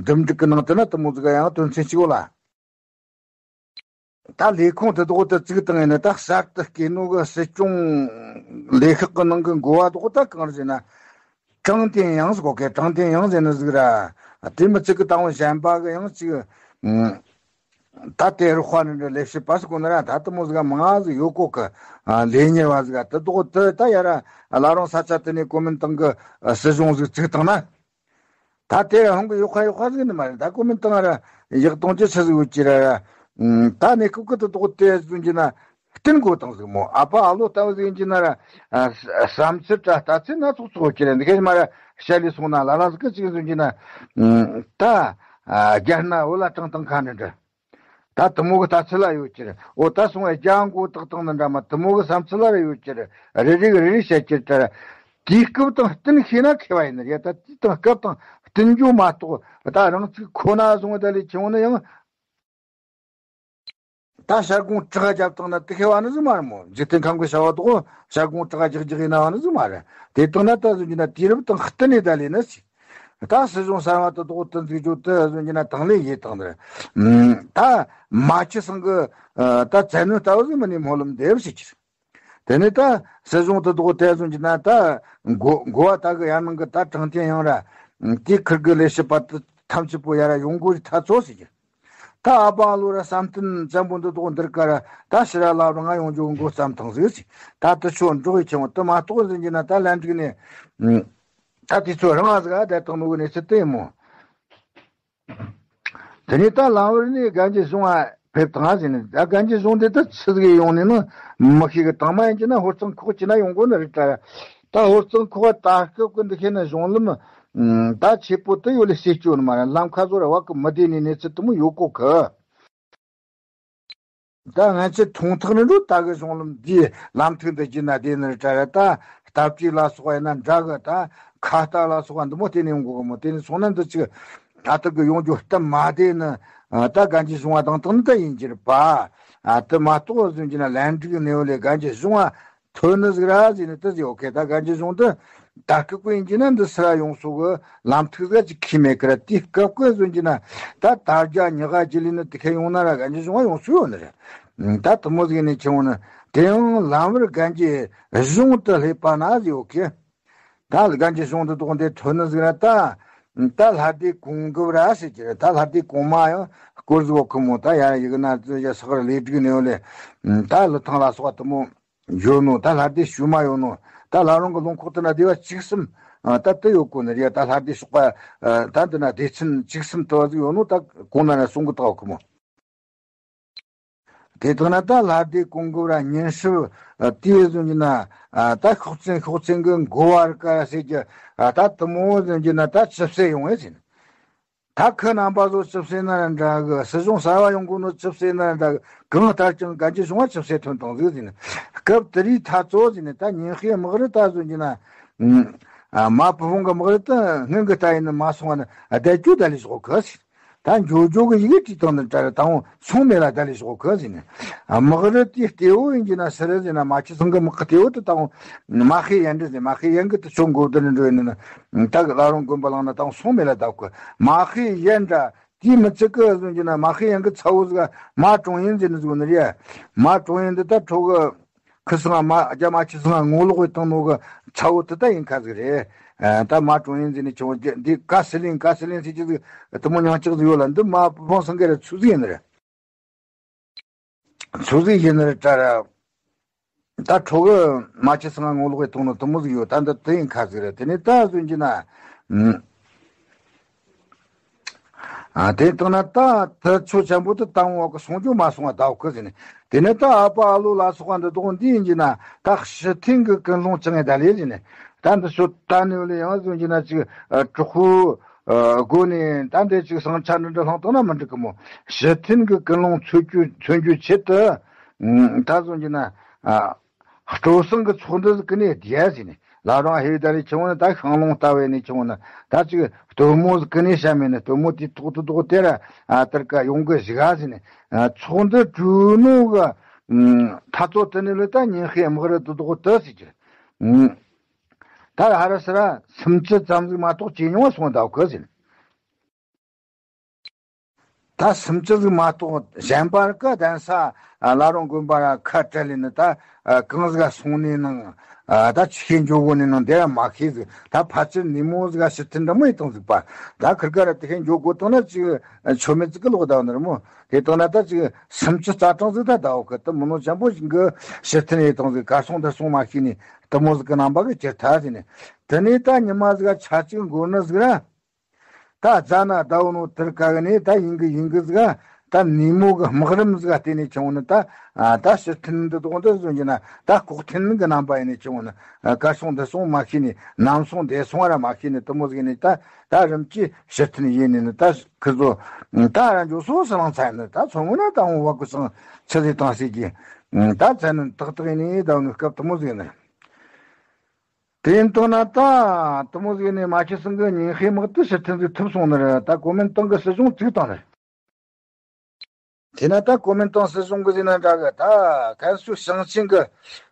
འདུམ་འགྲིག་གི་ནང་དུ་ན་དུ་མོ་ཟིག་ཡང་དོན་ཚན་ཞིག་ཡོད་ལ། ད་ལས་ཁུངས་དེ་དག་ཏུ་བཙུགས་བཏང་ཡིན་ན་ད་གསར་དུ་སྐྱེས་ནོ་གི་སྲིད་སྐྱོང་ལས་ཁག་གི་ནང་གི་འགོ་བ་དག་ད་གང་རེད་ཟེར་ན། ཀྲང་ཏེན་ཡང་ཟེར་གོ་གི། ཀྲང་ཏེན་ཡང་ཟེར་ནི་ཟིག་ར། དེ་མི་ཚིག་གི་དང་པོ་གཞན་པ་གི་ཡང་ཅིག་ད་དེ་རུ་དཔའ་ནི་འདྲ་ལས་བྱེད་པ་ཟེར་གོ་ནི་ར། ད་དུ་མོ་ཟིག་མང་ཟིག་ཡོད་གོ་གི། ལས་གཉེར་བ་ཟིག་དེ་དག་ཏུ་ད་ཡ་ར་བླ་རུང་ས་ཆ་དེ་ནས་གོ་མིན་ཏང་གི་སྲིད་གཞུང་ཟིག་བཙུགས་བཏང་ན། ད་དེ་ར་ཧོང་གི་ཡོག་ཁ་ཡོག་ཁ་ཟིག་ནི་མ་རེད། ད་གོ་མིན་ཏང་ར་ཡག་གཏོང་ཅི་ཆི་ཟིག་ཡོད་ཀྱི་ར་ར། ད་ནས་ཁུག་གི་དུ་དོག་དེ་ཟུན་གྱི་ན་བསྟུན་དགོས་དང་ཟིག་མོ། ཨ་ཕ་ཨ་ལོ་ལྟ་བུ་ཟིག་ཡིན་གྱི་ན་ར། བསམ་ཚུལ་དྲ་ལྟ་ཚུལ་སྣ་ཚོགས་ཚོགས་ཀྱི་རེད། འདི་གས་མ་ར་བཤད་ལས་སོང་ན་ལ་ལ་ཟིག་གི་ཅིག་ཟུན་གྱི་ན། ད་རྒྱ་ན་འོ་ལ་དྲང་དང་ཁ་ནི་འདྲ། ད་དུ་མོ་གི་ལྟ་ཚུལ་ལ་ཡོད་ཀྱི་རེད། འོ་ད་སོང་བའི་རྒྱ་མགོ་ཏག་ཏག་ནི་འདྲ་མ་དུ་མོ་གི་བསམ་ཚུལ་ལ་རེ་ཡོད་ཀྱི་རེད། རེ་རེ་གི་རེ་རེ་བཤད་ཀྱི་རེད། དེའི་སྐབས་དང་བསྟུན་ཤེས་ན་མཁས་པ་ཡིན་ནི་རེད། ད་དེ་དང་སྐབས་དང་བསྟུན་རྒྱུ་མ་གཏོགས་ད་རང་ཚུགས་ཁོ་ན་སོང་བ་ད་ལས་ཆུང་ནི་ཡང་ད་ཞར་དགོང་དྲག་རྒྱབ་བཏང་ན་དེ་མཁས་པ་ནི་ཟིག་མ་རེད་མོ། འཇིག་རྟེན་ཁམས་ཀྱི་བྱ་བ་དག་ཞར་དགོང་དྲག་རྒྱག་རྒྱག་ཡིན་ན་བ་ནི་ཟིག་མ་རེད། དེ་བཏང་ན་ད་ཟིག་ཡིན་ན་དུས་རབས་དང་བསྟུན་ནས་ད་ལས་ནི་ཟིག་ད་སྲིད་གཞུང་གསར་བ་དེ་དག་དུ་འཛུགས་རྒྱུ་དེ་བཟོ་རྒྱུ་ན་དང་ལེན་ཡེ་དང་རེད། ད་མ་ཆུ་སང་གི་ད་བཙན་གནོན་ལྟ་བུ་ཟིག་མི་ནི་སྨོན་ལམ་འདེབས་ཞིག་གྱིས། དེ་ནས་ད་སྲིད་གཞུང་དེ་དག་དེ་བཟོ་རྒྱུ་ན་ད་འགོ་འགོ་བ་ད་གི་ཡར་ནང་གི་ད་དྲང་བདེན་ཡང་ར་དེ་ཁུར་གི་ལས་བྱེད་པ་དེ་ཐམས་ཅད་པོ་ཡར་ར་ཡོང་དགོས་ཐག་ཆོད་ཟིག་གྱིས། ད་ཨ་པ་ཨ་ལོ་ར་བསམ་གཏན་བཙན་པོ་འདི་དག་འདིར་ཀ་ར་ད་ཕྱི་ར་ལབ་ར་ང་ཡོང་རྒྱུ་འགོ་བརྩམས་ཐང་ཟིག་ཟིག་ད་དེ་ཆོ་འགྲོ་གི་ཆེ་བ་དེ་མ་གཏོགས་ཟིན་གྱི་ན་ད་ལན་འགྲིག་ནས། ད་དེ་ཚོ་རང་ང་ཟིག་ཨ་བསྡད་བཏང་ནོ་གི་གནས་ཚུལ་དེ་ཡིན་མོ། དེ་ནས་ད་ལམ་བར་ནས་གན་རྒྱ་གཞུང་ང་ཕེབས་དང་ཟིན་ནས་ད་གན་རྒྱ་གཞུང་དེ་ད་ཆི་ཟིག་ཡོང་ནས་ནི་མི་ཤེས་གི། དང་མ་ཡིན་གྱི་ན་ཧོར་གཙང་ཁོག་ཅི་ན་ཡོང་དགོས་ནི་རེད་ད། ད་ཧོར་གཙང་ཁོག་ད་སྐབས་ཀྱི་འདི་ཁེ་ན་གཞུང་ལམ་ད་ཆེ་པོ་དེ་ཡོད་ལས་ཤེས་སྐྱོ་ནི་མ་རེད། ལམ་ཁ་བཟོ་ར་བ་གི་མི་བདེ་ནི་གནས་ཚུལ་དུ་མོ་ཡོད་གོ་གི། ད་ང་ཚོས་མཐོང་ཐག་ནས་འགྲོ་ད་གི་གཞུང་ལམ་འདིའི་ལམ་ཐིག་འདི་བརྒྱུད་ན་བདེ་ནི་རེད་ད་ར། ད་སྟབས་ཀྱིས་ལ་སོགས་ཡིན་ན་འདྲ་གི། ད་ཁ་ལྟ་ལ་སོགས་པ་འདི་མོ་བལྟས་ནས་ཡོང་དགོས་གི་མོ། དེ་ནས་སོང་ན་འདི་ཅིག་ཨ་ཐུར་གི་ཡོང་རྒྱུ་སྟབས་མ་བདེ་ནི། ད་གན་རྒྱ་གཞུང་བ་དང་དང་ནི་ད་ཡིན་གྱི་རེད་པ། ཨ་དེ་མ་གཏོགས་ཟིན་གྱི་ན་ལན་འགྲིག་ནས་ཡོད་ལས་གན་རྒྱ་གཞུང་བ་ཐོན་ནི་ཟིག་ར་ཟིན་ནི་དེ་ཟིག་ཡོད་གི། ད་གན་རྒྱ་གཞུང་དུ་ད་སྐབས་ཀོ་ཡིན་གྱི་ན་འདི་སི་ར་ཡོང་སོ་གི་ལམ་ཐིག་ཟིག་ཅིག་ཁི་མེད་གི་ར། དེ་སྐབས་ཀོ་ཟིན་གྱི་ན་ད་དར་རྒྱ་ཉི་ག་ཇི་ལི་ནི་དེ་ཁ་ཡོང་ན་ར་གན་རྒྱ་གཞུང་བ་ཡོང་སོ་ཡོད་ནི་རེད། ད་དུ་མོ་ཟིག་ནས་ཁྱེར་འོང་ན་དེ་ཡང་ལམ་བར་གན་རྒྱ་གཞུང་དུ་སླེབས་པ་ན་ཟིག་ཡོད་གི། ད་གན་རྒྱ་གཞུང་དུ་དོགས་འདི་ཐོན་ནི་ཟིག་ར། ད་ད་ལྷ་སྡེ་གོང་གི་ར་ཟེར་གྱི་རེད། ད་ལྷ་སྡེ་གོང་མ་ཡང་སྐོར་ཟིག་ཡོད་གི་མོ། ད་ཡ་ཡི་གི་ན་ཙི་ཡ་ས་གར་ལས་སྒྲིག་ནས་ཡོད་ལས་ད་ལི་ཐང་ལ་སོགས་པ་དུ་མོ་ཡོད་ནོ། ད་ལྷ་སྡེ་ཤུལ་མ་ཡོད་ནོ། ད་ལ་རོང་གི་ལུང་ཁོག་དེ་ན་སྡེ་བ་བཅུ་གསུམ་ད་དུ་ཡོད་གོ་ནི་རེད། ད་ལྷ་སྡེ་ཤོག་པ་ད་འདི་ན་སྡེ་ཚན་བཅུ་གསུམ་དུ་བ་ཟིག་ཡོད་ནོ། ད་གོང་ན་ན་གསུང་གི་ད་ཡོད་གི་མོ། དེ་དག་ན་ད་ལྷ་སྡེ་གོང་གི་ར་ཉིན་ཧྲིལ་དེ་ཟིན་གྱི་ན་ད་ཤོག་ཚན་ཤོག་ཚན་གི་འགོ་བར་ཀ་ཟེར་གྱི་ད་དུ་མོ་ཟིན་གྱི་ན་ད་ཆུ་སེ་ཡོང་ངེ་ཟིན། ད་ཁི་རྣམ་པ་ཚོ་ཆིབས་སེ་ན་འདྲ་གི། སྲིད་གཞུང་གསར་བ་ཡོང་གོ་ནོ་ཆིབས་སེ་ན་འདྲ་གི། གང་ལྟར་ཀྱང་གན་རྒྱ་གཞུང་བ་ཆིབས་སེ་ཐོན་དང་ཟིག་ཟིན། སྐབས་དེ་རིགས་ཐ་ཚོ་ཟིན་ད་ཉིན་ཤས་དམག་རི་ད་ཟོན་གྱི་ན། མ་བུ་ཕུང་གི་དམག་རི་ད་སྔོན་གི་ལྟ་ཡིན་ན་མ་སོང་བ་ན་བསྡད་རྒྱུ་ད་ལས་ཞོག་གི་ཟིན། ད་འགྱོ་འགྱོ་གི་ཡི་གེ་བྲིས་དང་ནི་ད་ར་ད་འོང་སོང་མེད་ལ་ད་ལས་ཞོག་གི་ཟིན། དམག་རི་དེ་ལྟེ་བོ་ཡིན་གྱི་ན་སི་རི་ཟིན་ན་མ་ཆུ་ཚང་གི་དམག་གི་ལྟེ་བོ་དེ་ད་འོང་མ་ཧེ་ཡན་འདྲི་ཟིན། མ་ཧེ་ཡན་གི་དེ་ཆོ་འགོ་དེ་ནི་འགྲོ་ཡིན་ན། ད་གི་ལ་རོང་དགོན་པ་ལང་ན་དང་སོང་མེད་ལ་དག་གི། མ་ཧེ་ཡན་འདྲ་དེའི་མི་ཚིག་གི་ཟུང་གི་ན་མ་ཧེ་ཡན་གི་ཚ་བོ་ཟིག་མ་ཀྲོང་ཡིན་ཟེར་ནི་ཟུག་ནི་རེད། མ་ཀྲོང་ཡིན་འདི་ད་ཁྲོ་གི་ ཁི་སང་མ་རྒྱ་མ་ཆི་སང་ངོ་ལོག་བཏང་ནོ་གི་ཚ་བོ་དེ་ད་ཡིན་ཁ་ཟིག་རེད། ཨ། ད་མ་ཀྲུང་ཡིན་ཟེར་ནས་ཆུང་བོ་འདི་ཀ་སི་ལིན་ཀ་སི་ལིན་ཟེར་གྱི་ཟིག་དེ་མོ་མྱང་ཅག་ཟིག་ཡོད་ལ། འདི་མ་བོང་སང་གི་ར་ཚུགས་ཟིག་ཡིན་ར། ཚུགས་ཟིག་ཡིན་ར་ད་ར། ད་ཁྲོ་གི་མ་ཆི་སང་ངོ་ལོག་བཏང་ནོ་དེ་མོ་ཟིག་ཡོད། ད་འདི་དེ་ཡིན་ཁ་ཟིག་རེད། དེ་ནས་ད་ཟོན་གྱི་ན། ཨ། དེ་བཏང་ན་ད་དེ་ཆོ་ཆེན་པོ་དེ་དང་བ་གི་སོང་རྒྱུ་མ་སོང་བ་ད་བ་གི་ཟེར་ནས། དེ་ནས་ད་ཨ་ཕ་ཨ་ལོ་ལ་སོགས་པ་འདི་དག་འདི་ཡིན་གྱི་ན་ད་ཕྱི་ཐེངས་གི་ཀུན་སློང་ཅང་ངེ་ད་ལས་ཟེར་ནས། ད་འདི་ཤོད་ད་ནི་ལས་ཡང་ཟོན་གྱི་ན་ཅིག་ཨ། གྲོགས་པོ་ཨ། སྒོ་ནས་ད་འདི་ཅིག་ཟིང་ཆ་འདི་འདྲ་ལྷང་བཏང་ན་མི་འགྲིག་གི་མོ། ཕྱི་ཐེངས་གི་ཀུན་སློང་མཚོན་རྒྱུ་མཚོན་རྒྱུ་ཆེད་དུ། ཨ། ད་ཟོན་གྱི་ན་ཨ། སྤྲོ་གསེང་གི་ཚོགས་འདུ་ཟིག་གི་ནས་བསྡད་ཟིན་ནས། ལ་རང་ཧེ་ད་རེ་ཆུང་བ་ནི་ད་ཤང་ལུང་ལྟ་བས་ནས་ཆུང་བ་ནི་ད་ཅིག་སྟོན་མོ་ཟིག་གི་ནས་བཤད་མེད་ནི། སྟོན་མོ་དེ་ཐོག་ཏུ་དོག་དེ་ར། ཨ། དེར་ཀ་ཡོང་གི་བཞུགས་ཟིན་ནས། ཨ། ཚོགས་འདུ་གྲོལ་ནོ་གི་ཨ། ཐ་ཚོ་དེ་ནས་ལོས་ད་ཉིན་ཤས་དམག་ར་དུ་དོག་དུ་ཟེར་གྱི། ཨ། ད་ཧ་ར་སི་ར་སུམ་ཅུ་ཙམ་ཟིག་མ་གཏོགས་ཇེ་ཉུང་བ་སོང་ད་གི་ཟིན། ད་སུམ་ཅུ་ཟིག་མ་གཏོགས་གཞན་པར་ཀ་གདན་ས་ལ་རོང་དགོན་པ་ར་ཁ་བྲལ་ལེ་ནི་ད་གང་ཟིག་ག་སོང་ནས་ནང་ད་ཆི་ཤེས་འཇོག་གོ་ནས་ནང་དེ་ར་མ་ཤེས་ཟིག། ད་ཕལ་ཆེར་ནི་མོ་ཟིག་ག་ཕྱིར་འཐེན་འདྲ་མོ་ཡི་བཏང་ཟིག་པ། ད་ཁིར་ཀ་ར་དེ་ཤེས་འཇོག་གོ་བཏང་ན་ཅིག་ཆོ་མེད་ཟིག་གི་ལོག་ད་ནི་ར་མོ། དེ་བཏང་ན་ད་ཅིག་སུམ་ཅུ་རྩ་གྲངས་ཟིག་ད་ད་འོ་གི་ད་མི་ནོ་ཅན་པོ་ཞིག་གི་ཕྱིར་འཐེན་ཡི་བཏང་ཟིག། གར་སོང་ད་སོང་མ་ཤེས་ནས་དེ་མོ་ཟིག་གི་རྣམ་པ་གི་ཅིར་ཐ་ཟིན་ནས། དེ་ནས་ད་ཉི་མ་ཟིག་ག་ཆ་ཅིག་འགོར་ནི་ཟིག་ར། ད་རྫ་ན་ཟླ་བོ་ནོ་དེར་ཀ་གི་ནས་ད་ཡིན་གི་ཡིན་གི་ཟིག། ད་ནི་མོ་གི་དམག་རིམ་ཟིག་བལྟས་ནས་ཆུང་ནི་ད། ཨ། ད་ཕྱིར་འཐེན་འདི་དོག་འདི་བཟོ་རྒྱུ་ན་ད་ལྐོག་འཐེན་གི་རྣམ་པ་ཡིན་ནས་ཆུང་ནི། ཨ། གར་སོང་འདི་སོང་མ་ཤེས་ནས་ནམ་སོང་འདི་སོང་ར་མ་ཤེས་ནས་དེ་མོ་ཟིག་ནས་ད་ད་རིམ་གྱིས་ཕྱིར་འཐེན་ཡིན་ནས་ནི་ད་ཁི་ཚོ་ད་ར་འཇོ་སོ་སི་ལང་ཚ་ནི་ད་ཚོ་ངོ་ན་ད་འོང་བ་གི་སང་ཆི་ཟིག་བཏང་ཟེར་གྱི། ད་ཚ་ནི་ཏག་ཏག་ཡིན་ནས་ད་འོང་སྐབས་དེ་མོ་ཟིག་ནི། དེ་ཡིན་དང་ན་ད་དེ་མོ་ཟིག་ནས་མ་ཁྱི་སང་གི་ཉིན་ཤས་དམག་དེ་ཕྱིར་འཐེན་ཟིག་ཐུབ་སོང་ནི་རེད། ད་གོ་མིན་ཏང་གི་སྲིད་གཞུང་བཙུགས་བཏང་ནི་རེད། དེ་ན་ད་གོ་མིན་ཏང་སྲིད་གཞུང་གི་ཟིག་ན་འདྲ་གི། ད་ཀན་སུའུ་ཞིང་ཆེན་གི་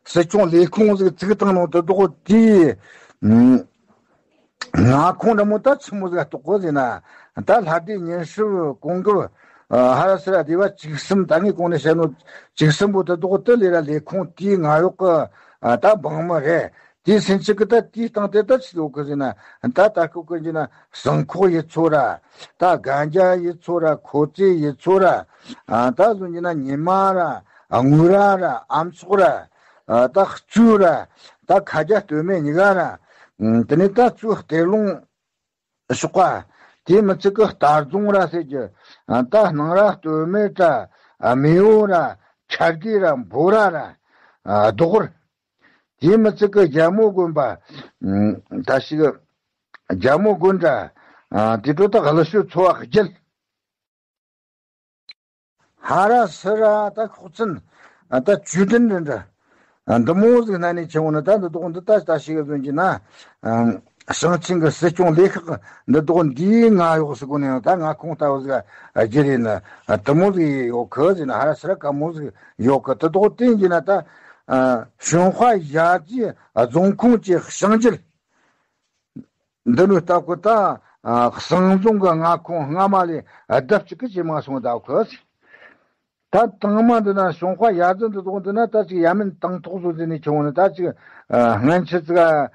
སྲིད་སྐྱོང་ལས་ཁུངས་ཟིག་བཙུགས་བཏང་ནོ་དེ་དོག་དེའི་མངའ་ཁོངས་འདྲ་མོ་ད་ཆི་མོ་ཟིག་གཏོགས་གོ་ཟེར་ན། ད་ལྷ་སྡེ་ཉི་ཤུ་གོང་གི་ཧ་ར་སི་ར་སྡེ་བ་བཅུ་གསུམ། ད་ངས་གོང་ནས་བཤད་ནོ་བཅུ་གསུམ་པོ་དེ་དོག་དེ་ལས་ར་ལས་ཁུངས་དེའི་མངའ་འོག་གི་ད་འབངས་མི་རེད། དེའི་སེམས་ཅན་གི་ད་དེའི་སྟེང་དེ་ད་ཆི་ཡོད་གི་ཟེར་ན། ད་ད་སྐབས་ཀྱི་ན་ཟངས་ཁོག་ཡུལ་ཚོ་ར། ད་གན་རྒྱ་ཡུལ་ཚོ་ར། ཁོ་ཙེ་ཡུལ་ཚོ་ར། ད་བཟུང་གི་ན་ཉི་མ་ར། དངུལ་ར་ར། ཨམ་ཚོགས་ར། ད་གཙོས་ར། ད་ཁ་རྒྱ་སྟོད་སྨད་གཉིས་ཀ་ར། དེ་ནས་ད་གཙོས་གཏེར་ལུང་ཕྱོགས་པ། དེ་མི་ཚིག་གི་རྟ་རྫོང་ར་ཟེར་གྱི། ད་སྣང་ར་སྟོད་སྨད་ར། མེས་པོ་ར། འཆར་སྡེ་ར། འབོ་ར་ར། རྡོ་སྒོར། དེའི་མི་ཚིག་གི་རྒྱལ་མོ་དགོན་པ། ད་ཞིག་རྒྱལ་མོ་དགོན་དྲ། དེ་འཕྲོ་ད་གླུ་ཤོད་ཚོ་བ་བརྒྱད། ཧ་ར་སི་ར་ད་ཁོག་ཚན། ད་ཇུས་ཏན་འདྲ་འདྲ། འདི་མོ་ཟིག་ན་ནས་ཆེ་བོ་ནི་ད་འདི་དོག་འདི་ད་ད་ཞིག་ཟོན་གྱི་ན། ཞིང་ཆེན་གྱི་སྲིད་སྐྱོང་ལས་ཁག་འདི་དོག་འདིའི་མངའ་འོག་སུ་གོ་ནས་ད་མངའ་ཁོངས་ལྟ་བུ་ཟིག་བསྒྱུར་ཡིན་ན། དེ་མོ་ཟིག་ཡོད་གི་ཟེར་ན། ཧ་ར་སི་ར་དཀའ་མོ་ཟིག་ཡོད་གི། དེ་དོག་དེ་ཡིན་གྱི་ན་ད། ཞུན་ཧྭ་ཡ་རྫི་རྫོང་ཁོངས་ཀྱི་ཞིང་རྒྱུད་འདི་ནི་ལྟ་བུ་ད། ཨ། ཞིང་རྫོང་གི་མངའ་ཁོངས་སྔ་མ་ལས་ལྡབ་གཅིག་གི་ཇེ་མང་སོང་ད་གི། ད་དང་མ་འདི་ན་ཞུན་ཧྭ་ཡ་རྫི་འདི་དོག་འདི་ན་ད་ཅིག་ཡ་མིན་དང་ཐོག་བཟོ་ཟིན་ནས་ཆུང་བ་ནི་ད་ཅིག་ཨ། སྔན་ཆད་ཟིག་ཨ།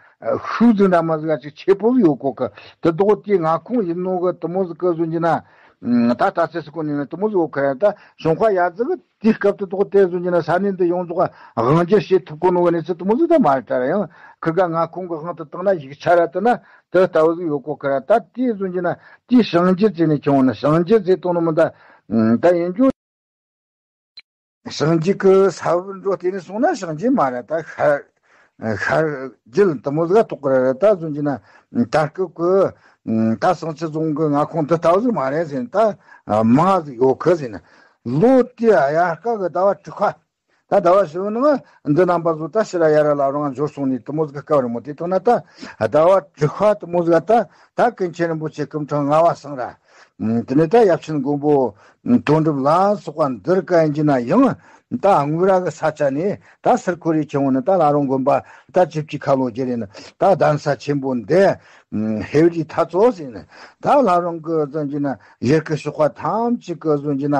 ཤུགས་ཟིག་འདྲ་མ་ཟིག་ཨ། ཅིག་ཆེ་པོ་ཟིག་ཡོད་གོ་གི། དེ་དོག་དེའི་མངའ་ཁོངས་ཡིན་ནོ་གི་དེ་མོ་ཟིག་གི་ཟོན་གྱི་ན། ད་ད་ཚེ་སི་ཀོ་ནི་ནི་དེ་མོ་ཟིག་ཡོད་གི། ད་ཞུན་ཧྭ་ཡ་རྫི་གི་དེའི་སྐབས་དེ་དོག་དེ་ཟོན་གྱི་ན་ས་གནས་འདི་ཡོངས་རྫོགས་དབང་སྒྱུར་བྱེད་ཐུབ་གོ་ནོ་གི་གནས་ཚུལ་དེ་མོ་ཟིག་ད་མ་རེད་ད་ར། ཡང་ཁིར་ག་མངའ་ཁོངས་གི་དབང་དུ་བཏང་ན་ཡིག་ཆ་ར་དེ་ན་དེ་ལྟ་བུ་ཟིག་ཡོད་གོ་གི་ར། ད་དེའི་ཟོན་གྱི་ན་དེའི་ཞིང་རྒྱུད་ཟེར་ནས་ཆུང་བ་ན་ཞིང་རྒྱུད་ཟེར་དོ་ནི་མི་ད། ད་ཡིན་རྒྱུ་ཞིང་རྒྱུད་གི་ས་བབ་འགྲོ་དེ་ནས་སོང་ན་ཞིང་རྒྱུད་མ་རེད་ད། ཤར་ཤར་རྒྱུད་དེ་མོ་ཟིག་གཏོགས་གི་ར་ར། ད་ཟོན་གྱི་ན་ད་སྐབས་གི་ད་ཞིང་ཆེན་རྫོང་གི་མངའ་ཁོངས་འདི་ལྟ་བུ་ཟིག་མ་རེད་ཟེར་ན། ད་མང་ཟིག་ཡོད་གི་ཟེར་ན། ལོ་དེའི་དབྱར་ཁ་གི་ཟླ་བ་དྲུག་པ། ད་ཟླ་བ་བཞི་བོ་ནང་འདི་རྣམ་པ་ཚོ་ད་ཕྱི་ར་ཡ་ར་ལ་རང་འབྱོར་སོང་ནས་དེ་མོ་ཟིག་སྐབས་རིང་མོ་དེ་ཐོག་ན་ད་ཟླ་བ་དྲུག་པ་དེ་མོ་ཟིག་ད་ད་ཀུན་མཁྱེན་རིན་པོ་ཆེ་སྐུ་ཕྲེང་ལྔ་པ་སང་ར། དེ་ནས་ད་ཡབ་ཆེན་མགོན་པོ་དོན་གྲུབ་ལ་སོགས་པ་འདིར་བཀའ་ཡིན་གྱི་ན་ཡང་ད་དངུལ་ར་གི་ས་ཆ་ནས་ད་སིར་ཁོ་རེ་ཆེན་བོ་ནས་ད་ལ་རོང་དགོན་པ་ད་བཅུ་གཅིག་ཁ་ལོ་བརྒྱུད་རེ་ནས་ད་གདན་ས་ཆེན་པོ་འདི་ཧེ་བ་ཅིག་ཐ་ཚོ་ཟེར་ནས་ད་ལ་རོང་གི་ཟོན་གྱི་ན་ཡུལ་གི་ཕྱོགས་པ་ཐམས་ཅད་གི་ཟོན་གྱི་ན་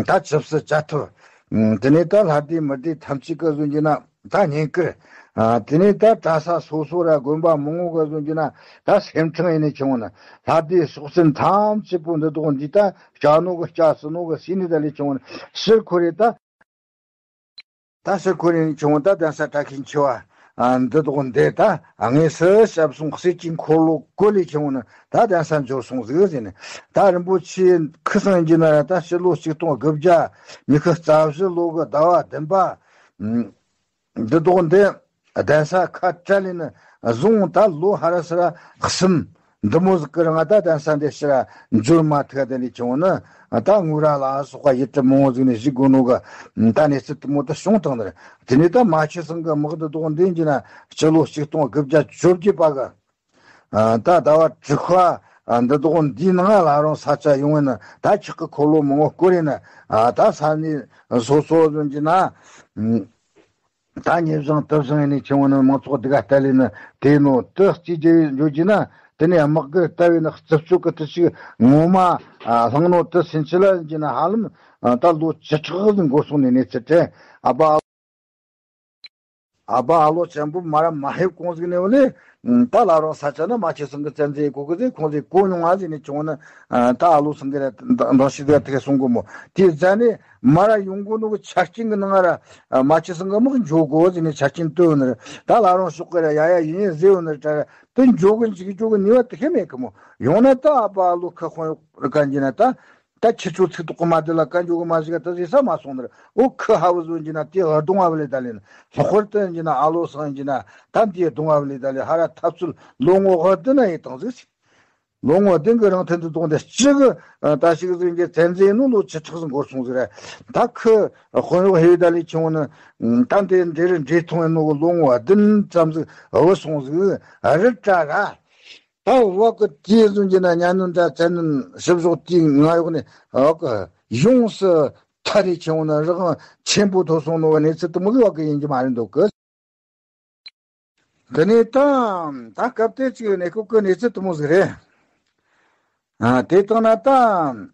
ད་ཆབ་སྲིད་བཅའ་ཐུབ། དེ་ནས་ད་ལྷ་སྡེ་མི་སྡེ་ཐམས་ཅད་གི་ཟོན་གྱི་ན། ད་ཉིན་དཀར། ཨ། དེ་ནས་ད་གྲྭ་ས་སོ་སོ་ར་དགོན་པ་མང་བོ་ག་བཟོ་རྒྱུ་ན་ད་སེམས་ཁྲང་ཡིན་ནས་ཆུང་ན་ལྷ་སྡེ་སྲོག་སེམས་ཐམས་ཅད་པོ་འདི་དག་འདི་ད་སྐྱ་ནོ་གི་སྐྱ་སུ་ནོ་གི་སྲིད་ནས་ད་ལས་ཆུང་ན་ཕྱིར་འཁོར་རེ་ད། ད་ཕྱིར་འཁོར་རེ་ཆུང་ད་གདན་ས་བཀྲ་ཤིས་འཁྱིལ་བ། ཨ། འདི་དག་འདི་ད་དངོས་སུ་ཞབས་ཟུང་གསེར་གྱི་འཁོར་ལོ་བསྐོར་ལས་ཆུང་ན་ད་གདན་ས་འབྱོར་སོང་ཟིག་ཟེར་ནས། ད་རིན་པོ་ཆེ་ཁུ་སང་གྱི་ན་ད་ཕྱི་ལོ་ཆིག་སྟོང་དགུ་བརྒྱ་ཉི་ཤུ་རྩ་བཞི་ལོ་གི་ཟླ་བ་བདུན་པ། འདི་དག་འདི་གདན་ས་ཁ་བྲལ་ལས་ནི་བཟུང་ད་ལོ་ཧ་ར་སི་ར་གསུམ་འདི་མོ་ཟིག་གི་རིང་ད་གདན་ས་འདི་ཕྱིར་འབྱོར་མ་ཐུབ། དེ་ནས་ཆུང་ནི་ད་ངུ་ར་ལ་སོགས་པ་ཡིད་དུ་མང་བོ་ཟིག་ནས་ཞིག་དགོས་ནོ་གི་ད་གནས་ཚུལ་དུ་མོ་ད་བྱུང་བཏང་ནི་རེད། དེ་ནས་ད་མ་ཆུ་སང་གི་དམག་འདི་དག་འདི་འགྱི་ན་སྤྱི་ལོ་ཆིག་སྟོང་དགུ་བརྒྱ་བཅོ་བརྒྱད་པ་གི། ཨ། ད་ཟླ་བ་དྲུག་པ། ཨ། འདི་དག་འདིའི་ནང་ལ་རང་ས་ཆ་ཡོང་བས་ན་ད་ཆག་གི་འཁོར་ལོ་མང་བོ་བསྐོར་རེ་ན། ཨ། ད་ས་གནས་སོ་སོ་ཟོན་གྱི་ན། ད་ཉེ་བཟང་དུ་བཟང་ཡིན་ནས་ཆུང་བ་ནི་མང་ཚོགས་འདི་ག་ལྟ་ལས་ནི་དེ་ནོ་དུ་རྩིས་རྒྱུ་འཇོག་རྒྱུ་ན། དེ་ནས་དམག་གི་ལྟ་བས་ནི་རྩུབ་སྤྱོད་ཀྱི་དུ་ཞིག་ངོ་མ། ཨ། ལྷང་ནོ་དུ་སེམས་ཆུ་ལ་ཡིན་གྱི་ན་ཧ་ལམ། ཨ། ད་ལོ་བཅུ་ཕྲག་ཟིན་འགོར་སོང་ནས་གནས་ཚུལ་དྲན། ཨ་ཕ། ཨ་ཕ་ཨ་ལོ་ཆེན་པོ་མ་ར་མ་ཧེབ་གོང་ཟིག་ནས་བ་ལས། ད་ལ་རང་ས་ཆ་ན་མ་ཆེ་སང་གི་བཙན་འཛུལ་གོ་གི་ཟེ་ཁོང་ཟེ་གོ་མྱོང་ང་ཟེ་ནས་ཆུང་ན། ད་ཨ་ལོ་སང་གི་ར་འདང་ཞིག་ཟེ་ཐེ་སོང་གོ་མོ། དེ་ཟ་ནས་མ་ར་ཡོང་གོ་ནོ་གི་ཆ་རྐྱེན་གི་ནང་ར་མ་ཆེ་སང་གི་དམག་འཇོག་གོ་ཟེ་ནས་ཆ་རྐྱེན་བཏོན་ནི་ར། ད་ལ་རང་ཕྱོགས་གི་ར་ཡ་ཡ་ཡིན་ཡིན་ཟེ་བོ་ནི་ར་ད་ར་དེ་འཇོག་གི་འཇིག་འཇོག་གི་ནུས་པ་དེ་ཁེ་མེད་གི་མོ། ཡོང་ན་ད་ཨ་ཕ་ཨ་ལོ་ཁ་ཁོང་ཡོག་ར་གན་གྱི་ན་ད། ད་ཁྱེད་ཚོ་ཚིག་ཐོག་གི་མ་དེ་ལ་བཀའ་འགྱུར་གི་མ་ཞིག་ད་ཟེར་ས་མ་སོང་ནར། འོ་ཁུ་ཧ་བུ་བཟོ་འགྱི་ན་དེ་གདུང་བ་བ་ལས་ད་ལེན། ལྷག་པར་དུ་འགྱི་ན་ཨ་ལོ་སང་འགྱི་ན་ད་འདིའི་གདུང་བ་བ་ལས་ད་ལེན། ཧ་ར་ཐབས་ཚུལ་ལོ་ངོ་ཧ་དུ་ན་ཡི་དང་ཟིག་ལོ་ངོ་བདུན་གི་རང་ཐོན་དུ་གཏོང་དེ་གཅིག་གི་ད་ཞིག་ཟིག་འགྱི་བཙན་འཛུལ་ནོ་ལོ་བཅུ་ཕྲག་ཟིག་འགོར་སོང་ཟིག་རེད། ད་ཁུ་དཔོན་རོགས་ཧེ་ད་ལེ་ཆུང་ནི་ད་འདི་འདྲེ་རེ་འདྲེ་ཐོང་ནོ་གི་ལོ་ངོ་བདུན་ཙམ་ཟིག་འོ་སོང་ཟིག་རི་བྲ་ར། ད་བ་གི་དེ་བཟུང་གྱི་ན་ཉ་ནུན་དྲ་ཚན་ནུན་ཞིབ་ཟོག་དེའི་ང་ཡོག་ནས་བ་གི་ཡོངས་སུ་ཐ་རེ་ཆེ་བོ་ན་རི་གང་ཆེན་པོ་ཐོ་སོང་ནོ་གི་གནས་ཚུལ་དུ་མོ་གི་བ་གི་ཡིན་གྱི་མ་རེད་འདུག་གི། དེ་ནས་ད་ད་སྐབས་དེ་ཅིག་གནས་སྐབས་ཀྱི་གནས་ཚུལ་དུ་མོ་ཟིག་རེད། ཨ། དེ་དང་ན་ད།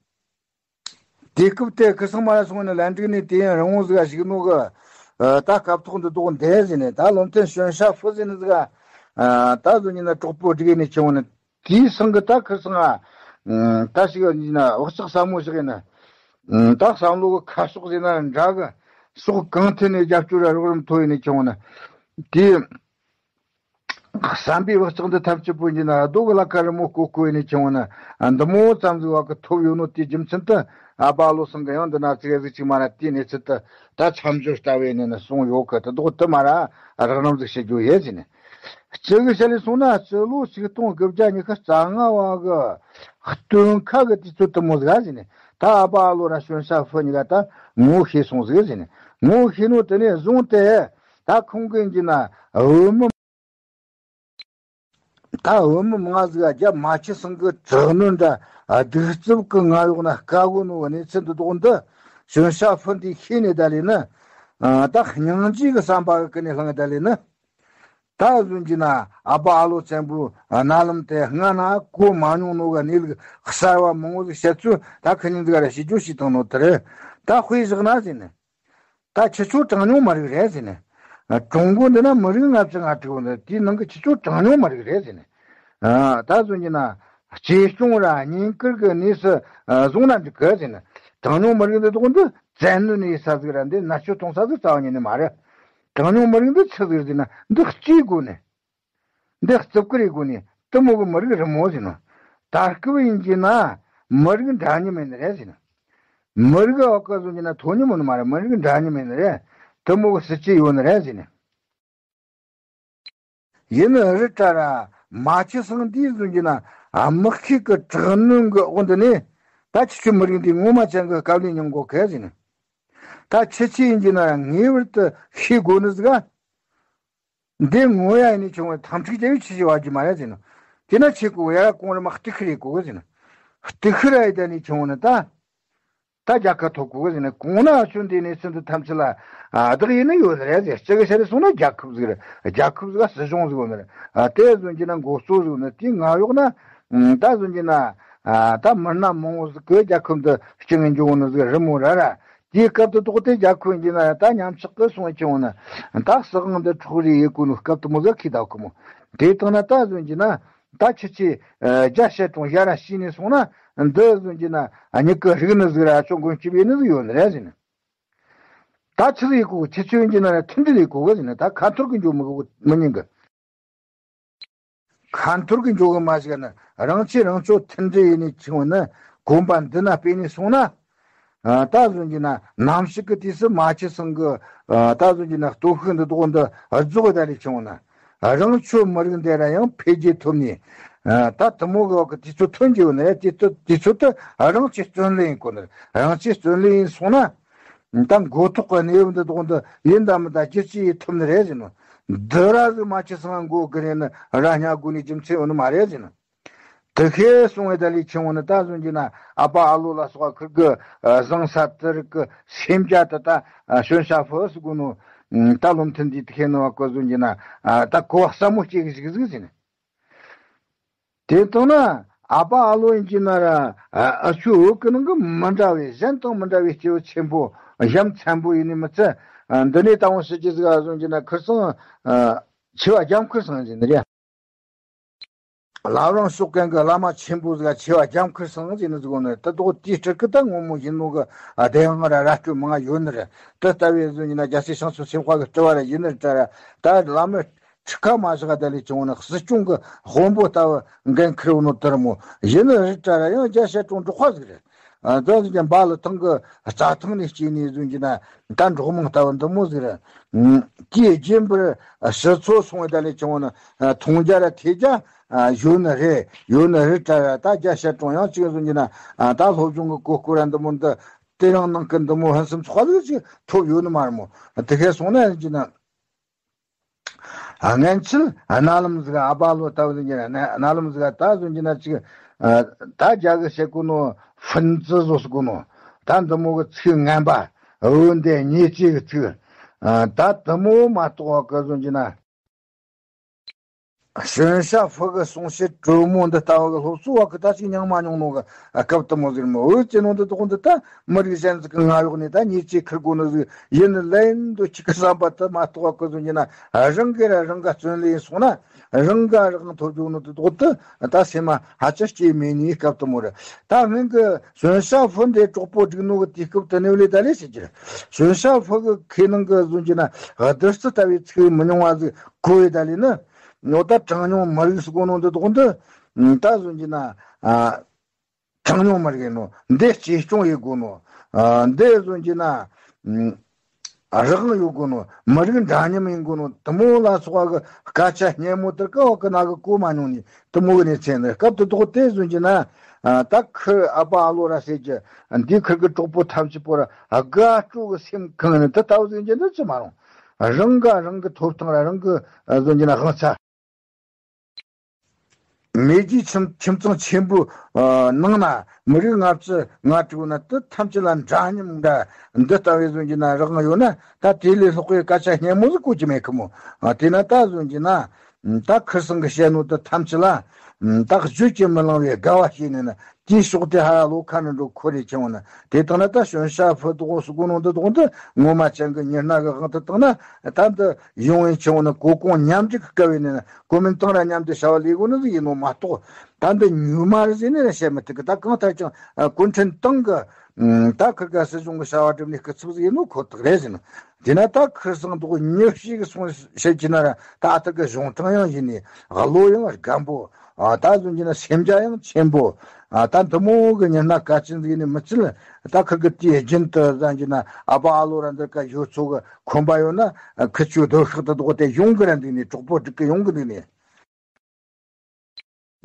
དེ་སྐབས་དེ་ཁུ་སང་མ་ལ་སོང་ནས་ལན་འགྲིག་ནས་དེ་ཡང་རང་དབང་ཟིག་ག་ཞིག་ནོ་གི། ཨ། ད་སྐབས་ཐོག་འདི་དོག་འདས་ཟིན་ནས་ད་བློ་མཐུན་ཞོན་ཤ་ཧྥུ་ཟིན་ནི་ཟིག་ག། ཨ། ད་གཟོད་ཉིན་ན་གྲོགས་པོ་སྒྲིག་ནས་ཆེ་བོ་ནི་དེའི་སང་གི་ད་ཁུ་སང་ང་། ད་ཞིག་ཡིན་ན་བག་ཆགས་ཟབ་མོ་ཞིག་ཡིན་ན། ད་བསམ་བློ་གི་ཁ་ཕྱོགས་ཟིན་ན་འདྲ་གི། ཕྱོགས་གང་ཐད་ནས་རྒྱབ་སྐྱོར་ར་རོགས་རམ་ཐོབ་ཡིན་ནས་ཆེ་བོ་ནི། དེ། བསམ་པའི་བག་ཆགས་འདི་ཐམས་ཅད་པོ་ཡིན་ན་རྡོ་གི་ལ་ཁ་རི་མོ་བརྐོ་བརྐོ་ཡིན་ནས་ཆུང་ན་འདི་མོ་ཙམ་ཟིག་བ་གི་ཐོབ་ཡོད་ནོ་དེའི་རྒྱུ་མཚན་དུ་ཨ་ཕ་ལོ་སང་གི་ཡང་འདི་ན་ཙིག་ཟིག་ཅིག་མ་ན་དེའི་གནས་ཚུལ་དུ་ད་མཚམས་སྦྱོར་ལྟ་བས་ནས་ནི་གསུངས་ཡོད་གི། དེ་དོག་དུ་མ་ར་རག་རམ་ཟིག་བྱེད་རྒྱུ་ཡོད་ཟིན་ནས། སྤྱི་གི་ཤ་ལས་སོང་ན་སྤྱི་ལོ་ཆིག་སྟོང་དགུ་བརྒྱ་ཉི་ཤུ་རྩ་ལྔ་བ་གི་སྟོན་ཁ་གི་དུས་ཚོད་དུ་མོ་ཟིག་ཟིན་ནས་ད་ཨ་ཕ་ལོ་ར་ཞོན་ཤ་ཧྥུ་གཉིས་ཀ་ད་ངོ་ཤེས་སོང་ཟིག་ཟིན་ནས། ངོ་ཤེས་ནོ་དེ་ནས་བཟུང་སྟེ། ད་ཁོང་གི་འགྱིས་ན་བོད་མི། ད་བོད་མི་མང་ཟིག་རྒྱ་མ་ཆེ་སང་གི་དྲག་གནོན་འདྲ་གདུག་རྩུབ་གི་ང་ཡོག་ན་དཀའ་གོ་ནོ་གནས་ཚུལ་འདི་དོག་འདི་ཞོན་ཤ་ཧྥུ་འདི་ཤེས་ནས་ད་ལས་ནི། ད་སྙིང་རྗེ་གི་བསམ་པ་གི་ཀི་ནས་ལྷང་ད་ལས་ནི། ད་བཟུང་གྱི་ན་ཨ་ཕ་ཨ་ལོ་བཙན་པོའི་རྣ་ལམ་དེ་སྔ་ན་གོ་མ་མྱོང་ནོ་གི་གནས་ལུགས་གསར་བ་མང་བོ་ཟིག་བཤད་ཚུལ་ད་ཁི་ཉིན་ཟིག་ར་ཤེས་རྒྱུ་ཤེས་བཏང་ནོ་དེ་རེད། ད་དཔེ་བཞག་ན་ཟིན་ནི། ད་ཁྱེད་ཚོ་གྲངས་ཉུང་མི་རིགས་རེད་ཟེར་ནས། ཀྲུང་གོ་འདི་ན་མི་རིགས་ལྔ་བཅུ་ང་དྲུག་ཡོད་འདི་དེའི་ནང་གི་ཁྱེད་ཚོ་གྲངས་ཉུང་མི་རིགས་རེད་ཟེར་ནས། ད་བཟོ་གྱི་ན་གཅེས་སྐྱོང་ར་བསྙེན་བཀུར་གི་གནས་སུ་བཟུང་ན་འགྲིག་གི་ཟེར་ནས། གྲངས་ཉུང་མི་རིགས་འདི་དག་འདི་བཙན་གནོན་ཡིན་ས་ཟིག་ར་འདི་མནར་གཅོད་གཏོང་ས་ཟིག་རྩ་བ་ཉིད་ནས་མ་རེད། གྲངས་ཉུང་མི་རིགས་འདི་ཆི་ཟིག་ཟེར་ན་འདི་གཅིག་དགོས་ནས། འདི་རྩུབ་ཀི་རེད་དགོས་ནས་དུ་མོ་གི་མི་རིགས་རི་མོ་ཟེར་ནོ། ད་སྐབས་ཡིན་གྱི་ན་མི་རིགས་འདྲ་མཉམ་ཡིན་ནི་རེད་ཟེར་ནོ། མི་རིགས་ཨོ་ཀ་བཟུང་གྱི་ན་དོ་མཉམ་ཡིན་ནི་མ་རེད། མི་རིགས་འདྲ་མཉམ་ཡིན་ནི་རེད། དུ་མོ་གི་སྲིད་ཇུས་ཡོད་ནི་རེད་ཟེར་ནོ། ཡིན་ནི་རི་བྲ་ར་མ་ཆི་སང་འདིའི་བཟུང་གྱི་ན་དམག་ཤུགས་ཀྱི་དྲག་གནོན་གྱི་འོག་འདི་ནས་ད་ཁྱེད་ཆོའི་མི་རིགས་འདི་ངོ་མ་ཅན་གྱི་དཀའ་ལས་མྱོང་དགོས་གལ་ཟེར་ནོ། ད་ཁྱེད་ཆོས་ཡིན་གྱི་ན་ངེས་པར་དུ་ཤེས་དགོས་ནི་ཟིག་ག་འདི་ངོ་ཡ་ཡིན་ནི་ཆུང་བའི་དམ་ཕྲུག་རྒྱལ་བའི་ཆི་ཞིག་བ་རྒྱུ་མ་རེད་ཟེར་ནོ། དེ་ན་ཆེ་ཀོ་ཡ་ར་གོང་རི་མ་གཏི་ཁུ་རེད་གོ་གི་ཟེར་ནོ། གཏི་ཁུ་ར་ཡི་ད་ནི་ཆུང་བ་ནི་ད། ད་རྒྱལ་ཁ་ཐོབ་གོ་གི་ཟེར་ནོ། གོང་ན་ཆུང་དེ་ནི་སེམས་དུ་ཐམས་ཅད་ལ། ཨ་བདག་ཡིན་ནི་ཡོད་ནི་རེད་ཟེར། སྤྱི་གི་ཤ་རེ་སོང་ན་རྒྱལ་ཁབ་ཟིག་རེད། རྒྱལ་ཁབ་ཟིག་ལ་སྲིད་གཞུང་ཟིག་ཡོད་ནི་རེད། ཨ་དེ་བཟུང་གྱི་ན་འགོ་གཙོ་ཟིག་ཡོད་ནི་དེ་ང་ཡོག་ན། ད་བཟུང་གྱི་ན། ཨ་ད་མི་སྣ་མང་བོ་ཟིག་གི་རྒྱལ་ཁབ་འདི་སྤྱི་ངན་འཇོག་ནི་ཟིག་རི་མོ་ར་ར། དེའི་སྐབས་དུ་དོག་དེ་རྒྱ་ཁོ་ཡིན་གྱི་ན་ད་ཉམས་ཆག་གི་སོང་ཁྱེར་འོང་ན། ད་སྲིད་དབང་འདི་འཕྲོག་རེས་ཡེད་གོ་ནོ་སྐབས་དུ་མོ་ཟིག་ཁི་ད་ཁོ་མོ། དེ་དང་ན་ད་བཟོ་གྱི་ན། ད་ཁྱེད་ཆོས་རྒྱ་བཤད་གྲོང་ཞལ་ར་ཤི་ནས་སོང་ན། འདི་བཟོ་གྱི་ན་མྱིག་གི་རིག་ནི་ཟིག་ར་ཆོ་མགོན་སྐྱིད་པའི་ནི་ཟིག་ཡོད་ནི་རེད་ཟེར་ནི། ད་ཆི་ཟིག་ཡེད་གོ་ཁྱེད་ཆོས་ཡིན་གྱི་ན་མཐུན་སྒྲིལ་ཡེད་གོ་གི་ཟེར་ནི། ད་ཁ་འཐོར་གི་འཇོག་མི་གི་མི་ཉན་གི། ཁ་འཐོར་གི་འཇོག་གི་མ་ཞིག་ན་རང་ཆས་རང་ཆོ་མཐུན་སྒྲིལ་ཡེད་ནས་ཆི་འོང་ན་གོམ་པ་འདི་ན་སྤོས་ནས་སོང་ན། ཨ། ད་བཟོ་གྱི་ན་ནམ་ཞིག་གི་དུས་སུ་མ་ཆི་ཚང་གི། ཨ། ད་བཟོ་གྱི་ན་སྟོབས་ཤུགས་འདི་དོག་འདི་རྫོགས་ད་ལས་ཆི་འོང་ན། རང་ཆོ་མི་རིགས་འདི་ར་ཡང་འཕེལ་རྒྱས་ཐོབ་ནས། ཨ། ད་དུ་མོ་གི་བ་གི་དུས་ཚོད་ཐོན་གྱི་ཡོད་ནི་རེད། དུས་ཚོད་དུས་ཚོད་དུ་རང་ཆས་བརྩོན་ལེན་ཡེད་གོ་ནི་རེད། རང་ཆས་བརྩོན་ལེན་ཡེད་སོང་ན། ད་མགོ་ཐོག་གི་གནས་བབ་འདི་དོག་འདི་ཡིན་ད་མིན་ད་བསྒྱུར་བཅོས་ཡེད་ཐུབ་ནི་རེད་ཟེར་ནོ། འདི་ར་ཟིག་མ་ཆི་ཚང་མགོ་སྒུར་ནས་ནི་ར་སྙ་དགོས་ནི་རྒྱུ་མཚན་ཡོད་ནི་མ་རེད་ཟེར་ནོ། དེ་ཁས་སོང་བའི་ད་ལས་ཆི་འོང་ན་ད་བཟོ་གྱི་ན་ཨ་ཕ་ཨ་ལོ་ལ་སོགས་ཁུར་གི་བཟང་ས་དེ་རིགས་གི་སེམས་རྒྱ་དེ་ད་གཞོན་ཤ་ཕོ་ཟེར་གོ་ནོ། ད་བློ་མཐུན་འདི་དེ་ཁས་ནོ་བ་གི་བཟོ་གྱི་ན་ད་གོ་བ་ཟབ་མོ་སྐྱེ་གི་ཞིག་ཟིག་ཟེར་ནི། དེ་དང་ན་ཨ་ཕ་ཨ་ལོ་ཡིན་གྱི་ན་ར། ཨ་ཆོས་བོད་ཀྱི་ནང་གི་མི་འདྲ་བའི་གཞན་དང་མི་འདྲ་བའི་སྐྱེ་བོ་ཆེན་པོ་གཞན་ཚན་པོ་ཡིན་ནི་མི་ཚད། འདི་ནས་དང་པོ་ཞིག་གི་ཟིག་བཟོ་གྱི་ན་ཁིར་སང་ཆེ་བ་རྒྱ་མཁར་སང་ཟེར་ནི་རེད། བླ་བྲང་ཕྱོགས་གན་གི་བླ་མ་ཆེན་པོ་ཟིག་ཆེ་བ་རྒྱ་མཁར་སང་ཟེར་ནི་ཟིག་ནི་ད་དོག་དེའི་སྤྲུལ་སྐུ་ད་ངོ་མོ་ཡིན་ནོ་གི་བདེན་དབང་ར་ར་སྤྲོད་མང་ཡོད་ནི་རེད། དེ་ལྟ་བུའི་བཟོ་གྱི་ན་རྒྱལ་སྲས་བྱང་ཆུབ་སེམས་དཔའ་གི་སྤྲུལ་བ་ར་ཡིན་ནི་རེད་ད་ར། ད་བླ་མ་ཁྲི་ཁ་མ་བཞག་ད་ལས་བྱུང་ནི་སྲིད་སྐྱོང་གི་དཔོན་པོ་ལྟ་བུ་འགན་ཁུར་ནོ་དེར་མོ་ཡིན་ནི་རེད་ད་ར། ཡང་རྒྱ་བཤད་གྲོང་འབྲོག་པ་ཟིག་རེད། ཨ། ད་ཟིག་ཀྱང་འབའ་ལི་ཐང་གི་རྩྭ་ཐང་ནས་སྐྱེས་ནས་བཟོ་གྱི་ན་ད་འབྲོག་མང་ལྟ་བུ་འདི་མོ་ཟིག་རེད། དེའི་རྗེས་འབུར་ཕྱི་ཚོ་སོང་བའི་ད་ལས་བྱུང་ནི་མཐོང་རྒྱ་ར་ཐོས་རྒྱ་ཡོད་ནི་རེད། ཡོད་ནི་རེད་ད་ར། ད་རྒྱ་བཤད་གྲོང་ཡང་གཅིག་བཟོ་གྱི་ན་ད་སློབ་སྦྱོང་གི་གོ་སྐབས་ར་འདི་མོ་འདི་དེ་རང་ནང་གི་འདི་མོ་ཕུན་སུམ་ཚོགས་པ་ཟིག་ཅིག་ཐོབ་ཡོད་ནི་མ་རེད་མོ། དེ་ཁས་སོང་ན་ཡིན་གྱི་ན། སྔན་ཆད་རྣ་ལམ་ཟིག་ཨ་ཕ་ལོ་ལྟ་བུ་ཟིག་ཡིན་རྣ་ལམ་ཟིག་ད་བཟོ་གྱི་ན་ཅིག་ད་རྒྱ་གི་བཤད་གོ་ནོ་ཧྥུན་ཙི་བཟོ་ཟེར་གོ་ནོ་ད་འདི་མོ་གི་ཚིག་ངན་པ་འོན་ཏེ་ཉེས་ཅན་གི་ཚིག་ད་འདི་མོ་མ་གཏོགས་གི་བཟོ་གྱི་ན། གཞོན་ཤ་ཕུ་གི་གསུང་བཤད་དྲོན་མོ་འདི་ལྟ་བུ་གི་སློབ་གསོ་བ་གི་ད་ཅིག་མྱངས་མ་མྱོང་ནོ་གི་སྐབས་དུ་མོ་ཟིག་མོ་འོད་ཅེ་ནོ་འདི་དོག་འདི་ད་མི་རིགས་གཞན་ཟིག་གི་ང་གཡོག་ནས་ད་ཉེས་ཅན་ཁུར་དགོ་ནི་ཟིག་ཡིན་ལན་འདོད་ཅིག་གི་བསམ་པ་དུ་མ་གཏོགས་གི་བཟོ་གྱི་ན་རང་གི་ར་རང་ག་བརྩོན་ལེན་སོང་ན་རང་ག་རང་ཐོབ་རྒྱུ་ནོ་འདི་དོག་དུ་ད་སེམས་མ་ཧ་ཅང་སྐྱེ་མེད་ནི་སྐབས་དུ་མོ་རེད། ད་སྔོན་གི་གཞོན་ཤ་ཕུ་འདི་གྲོགས་པོ་སྒྲིག་ནོ་གི་དུས་སྐབས་དུ་ནེ་ལེ་ད་ལེ་ཟེར་གྱི་རེད། གཞོན་ཤ་ཕུ་གི་ཁེ་ནང་གི་བཟོ་གྱི་ན་བདུད་རྩི་ལྟ་བུའི་ཚིག་མི་ཉུང་བ་ཟིག་གོ་ཡི་ད་ལེ་ནི། ནོ་ད་གྲངས་ཉུང་མི་རིགས་སུ་གོ་ནོ་འདི་དོག་འདི། ད་བཟོ་གྱི་ན། ཨ། གྲངས་ཉུང་མི་རིགས་ཡིན་ནོ། འདི་གཅེས་སྐྱོང་ཡེད་དགོ་ནོ། ཨ། འདི་བཟོ་གྱི་ན། ཨ། རང་དབང་ཡོད་དགོ་ནོ། མི་རིགས་འདྲ་མཉམ་ཡིན་དགོ་ནོ། དུ་མོ་ལ་སོགས་པ་གི་སྐད་ཆ་སྙན་མོ་དེར་ཀ་བ་ཀི་ན་གི་གོ་མ་མྱོང་ནི་དུ་མོ་གི་གནས་ཚད་ནི་སྐབས་དུ་དོག་དེ་བཟོ་གྱི་ན། ཨ། ད་ཁི་ཨ་ཕ་ཨ་ལོ་ར་ཟེར་གྱི། འདི་ཁིར་གི་གྲོགས་པོ་ཐམས་ཅད་པོ་ར་དགའ་སྤྲོ་གི་སེམས་གང་ནི་དུ་ལྟ་བུ་ཟིག་འཇི་འདི་ཅི་མ་རུང་། རང་ག་རང་གི་ཐོབ་ཐང་ར་རང་གི་བཟོ་གྱི་ན་དབང་ཆ། མེས་རྒྱལ་ཁྱིམ་ཁྱིམ་ཚང་ཆེན་པོའི་ནང་ན་མི་རིགས་ལྔ་བཅུ་ང་དྲུག་ན་དེ་ཐམས་ཅད་ལ་འདྲ་མཉམ་འདྲ་འདི་ལྟ་བུའི་བཟོ་གྱི་ན་རང་ཡོད་ན་ད་དེ་ལས་ལྷག་པའི་སྐད་ཆ་སྙན་མོ་ཟིག་གོ་གི་མེད་ཁི་མོ། དེ་ན་ད་བཟོ་གྱི་ན་ད་ཁིར་སང་གི་བཤད་ནོ་དེ་ཐམས་ཅད་ལ་ད་བརྗོད་ཀྱིས་མི་ལང་བའི་དགའ་བ་སྐྱེས་ནས་ན། དེའི་ཕྱོགས་དེ་ཧ་ལོ་ཁ་ནས་འགྲོ་ཁོ་རེ་ཆེ་བ་ན། དེ་དང་ན་ད་གཞོན་ཤ་ཕུ་དོག་སུ་གོ་ནོ་འདི་དོག་འདི་ངོ་མ་ཅན་གི་ཉི་སྣ་གི་དབང་དུ་བཏང་ན་ད་འདི་ཡོང་བའི་ཆེ་བ་ན་གོ་གོང་མཉམ་འཇུག་གི་སྐབས་ནས་ན་གོ་མིན་ཏང་ར་མཉམ་དུ་བྱ་བ་ལས་གོ་ནི་ཟིག་ཡིན་ནོ་མ་གཏོགས། ད་འདི་ཉུ་མ་རེད་ཟེར་ནས་ར་བཤད་མི་ཐུབ་གི། ད་གང་ལྟར་ཀྱང་གུང་ཁྲན་ཏང་གི་ད་ཁིར་ག་སྲིད་གཞུང་གི་བྱ་བ་སྒྲུབ་ནས་སྐུ་ཚབ་ཟིག་ཡིན་ནོ་ཁོ་ཐག་རེད་ཟེར་ནོ། དེས་ན་ད་ཁིར་སང་དོག་ཉི་ཤུ་གི་སོང་བཤད་ཀྱི་ན་ར་ད་ཨ་ཐུར་གི་གཞུང་དྲང་ཡང་ཡིན་ནི་བློ་ཡང་སྒམ་པོ། ཨ། ད་བཟོ་གྱི་ན་སེམས་རྒྱ་ཡང་ཆེན་པོ། ཨ། ད་འདི་མོ་གི་ཉི་སྣ་གལ་ཆེན་ཟིག་ནི་མི་ཚིལ། ད་ཁིར་གི་དུས་རྒྱུན་དུ་བཟང་གྱི་ན་ཨ་ཕ་ཨ་ལོ་ར་འདི་ཀ་ཡོད་ཚོ་གི་ཁོམ་པ་ཡོད་ན་ཁི་ཆོའི་སྡོད་ཤག་ཏུ་དོག་དེ་ཡོང་གི་ར་འདུག་ནི། གྲོགས་པོ་སྒྲིག་གི་ཡོང་གི་འདུག་ནི།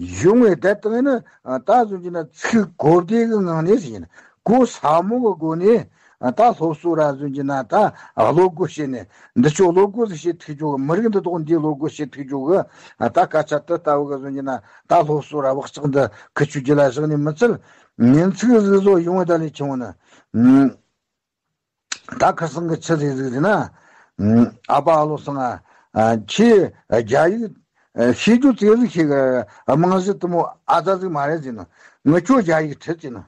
ཡོང་བའི་དེ་དང་ནི་ད་བཟོ་གྱི་ན་ཚིག་གོ་བདེ་གི་ངང་ནས་ཟིན་གོ་ས་མོ་གི་སྒོ་ནས་ད་སློབ་གསོ་ར་བཟོ་གྱི་ན་ད་བློ་སྒོ་ཕྱེ་ནས་འདི་ཆོ་བློ་སྒོ་ཟིག་ཕྱེ་ཐུག་རྒྱུ་གི། མི་རིགས་འདི་དོག་འདིའི་བློ་སྒོ་ཕྱེ་ཐུག་རྒྱུ་གི། ད་སྐད་ཆ་དེ་ལྟ་བུ་གི་བཟོ་གྱི་ན་ད་སློབ་གསོ་ར་བག་ཆགས་འདི་ཁི་ཆོའི་རྒྱུད་ལ་བཞག་ནས་མི་ཚིལ། ཉིན་ཚིག་ཟིག་བཟོ་ཡོང་བའི་ད་ལས་ཆུང་བ་ན། ད་ཁིར་སང་གི་ཆི་ཟིག་ཟིག་ཟེར་ན། ཨ་ཕ་ཨ་ལོ་སང་ང་། ཁྱེད་རྒྱ་ཡིག་ཤེས་རྒྱུ་ཙེ་ཟིག་ཤེས་གི། རྨང་གཞི་དུ་མོ་ཨ་ཙ་ཟིག་མ་རེད་ཟེར་ན། ངི་ཆོ་རྒྱ་ཡིག་ཁྲིད་ཟེར་ན།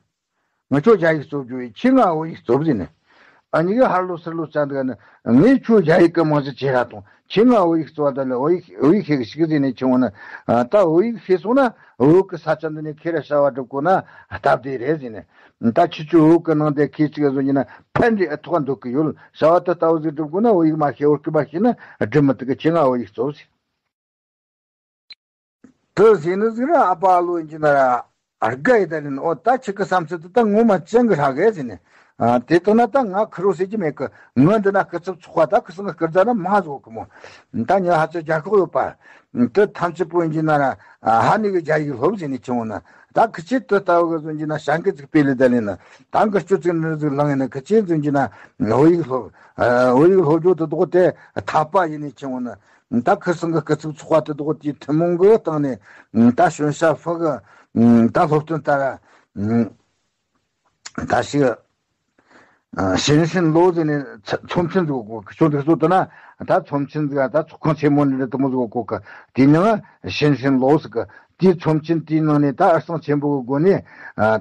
ངི་ཆོ་རྒྱ་ཡིག་རྩོབ་རྒྱུ་ཡིན། ཁྱེད་ང་བོད་ཡིག་རྩོབ་ཟེར་ནས། ཨ་ཉི་གི་ཧར་ལོ་སིར་ལོ་བྱ་འདུག་ནི། ངས་ཁྱོད་རྒྱ་ཡིག་གི་རྨང་གཞི་ཆེ་ར་གཏོང་། ཁྱེད་ང་བོད་ཡིག་གཙོ་བ་དང་ལ་བོད་ཡིག་བོད་ཡིག་ཤེས་གི་ཞིག་ཟེར་ནས་ཁྱེད་འོ་ན། ད་བོད་ཡིག་ཤེས་སོང་ན་བོད་གི་ས་ཆ་འདི་ནས་ཁེ་ར་བྱ་བ་སྒྲུབ་དགོས་ན་སྟབས་བདེ་རེད་ཟེར་ནས། ད་ཁྱེད་ཚོ་བོད་གི་ནང་དེ་ཁེ་ཅིག་བཟོ་རྒྱུ་ན་ཕན་འབྲས་ཨ་ཐོག་འདོད་གི་ཡོད། བྱ་བ་དེ་ལྟ་བུ་ཟིག་སྒྲུབ་དགོས་ན་བོད་ཡིག་མ་ཤེས་བོད་སྐད་མ་ཤེས་ན་སྒྲུབ་མི་ཐུབ་གི། ཁྱེད་ང་བོད་ཡིག་གཙོ་བོ་ཟེར། དེ་ཟེར་ནི་ཟིག་ར་ཨ་ཕ་ཨ་ལོ་ཡིན་གྱི་ན་ར་ཨར་དགའ་ཡི་ད་ལིན། ཨོ་ད་ཁྱེད་ཀྱི་བསམ་ཚུལ་དེ་ད་ངོ་མ་ཅན་གི་ཧྲ་གི་ཟེར་ནས། ཨ་དེ་ལྟ་ན་ད་ང་ཁུ་རོ་ཟེར་གྱི་མེད་གི། ངོ་འདི་ན་སྐུ་ཚབ་ཚོགས་པ་ད་ཁུ་སང་གི་སྐུ་རྫ་ན་མ་བཟོ་གི་མོ། ད་ཉི་ཧ་ཚོ་རྒྱ་ཤོག་ཡོད་པ། དེ་ཐམས་ཅད་པོ་ཡིན་གྱི་ན་ར་ཧ་ནི་གི་རྒྱ་ཡིག་སློབ་ཟེར་ནས་ཁྱེད་འོ་ན། ད་ཁི་ཆེ་དེ་ལྟ་བུ་གི་ཟོན་གྱི་ན་ཞང་གི་ཚིག་སྤེལ་ལི་ད་ལིན། ད་འགུལ་སྐྱོད་ཚིག་འདི་ཟིག་ལངས་ཡིན་ན་ཁི་ཆེ་ཟོན་གྱི་ན་བོད་ཡིག་སློབ། བོད་ཡིག་སློབ་སྦྱོང་དེ་དོག་དེ་ཐབས་པ་ཡིན་ནས་ཁྱེད་འོ་ན། ད་ཁུ་སང་གི་སྐུ་ཚབ་ཚོགས་པ་དེ་དག་དེའི་ཐུན་མོང་གི་སྟེང་ནས་ད་ཞོན་ཤ་ཧྥུ་གི་ད་སློབ་སྟོན་ལྟར་ད་ཞིག་ཞིན་ཧྲིན་ལོ་ཟེར་ནས་ཚོམས་ཆེན་ཟིག་གོ་གི། ཁྱོད་འདི་ཚོ་ལྟ་ན་ད་ཚོམས་ཆེན་ཟིག་ད་ཚོགས་ཁང་ཆེན་མོ་འདྲ་དུ་མོ་ཟིག་གོ་གི། དེའི་མིང་ཞིན་ཧྲིན་ལོ་ཟེར་གི། དེའི་ཚོམས་ཆེན་དེའི་ནང་ནས་ད་ཨར་སང་ཆེན་པོ་གི་སྒོ་ནས་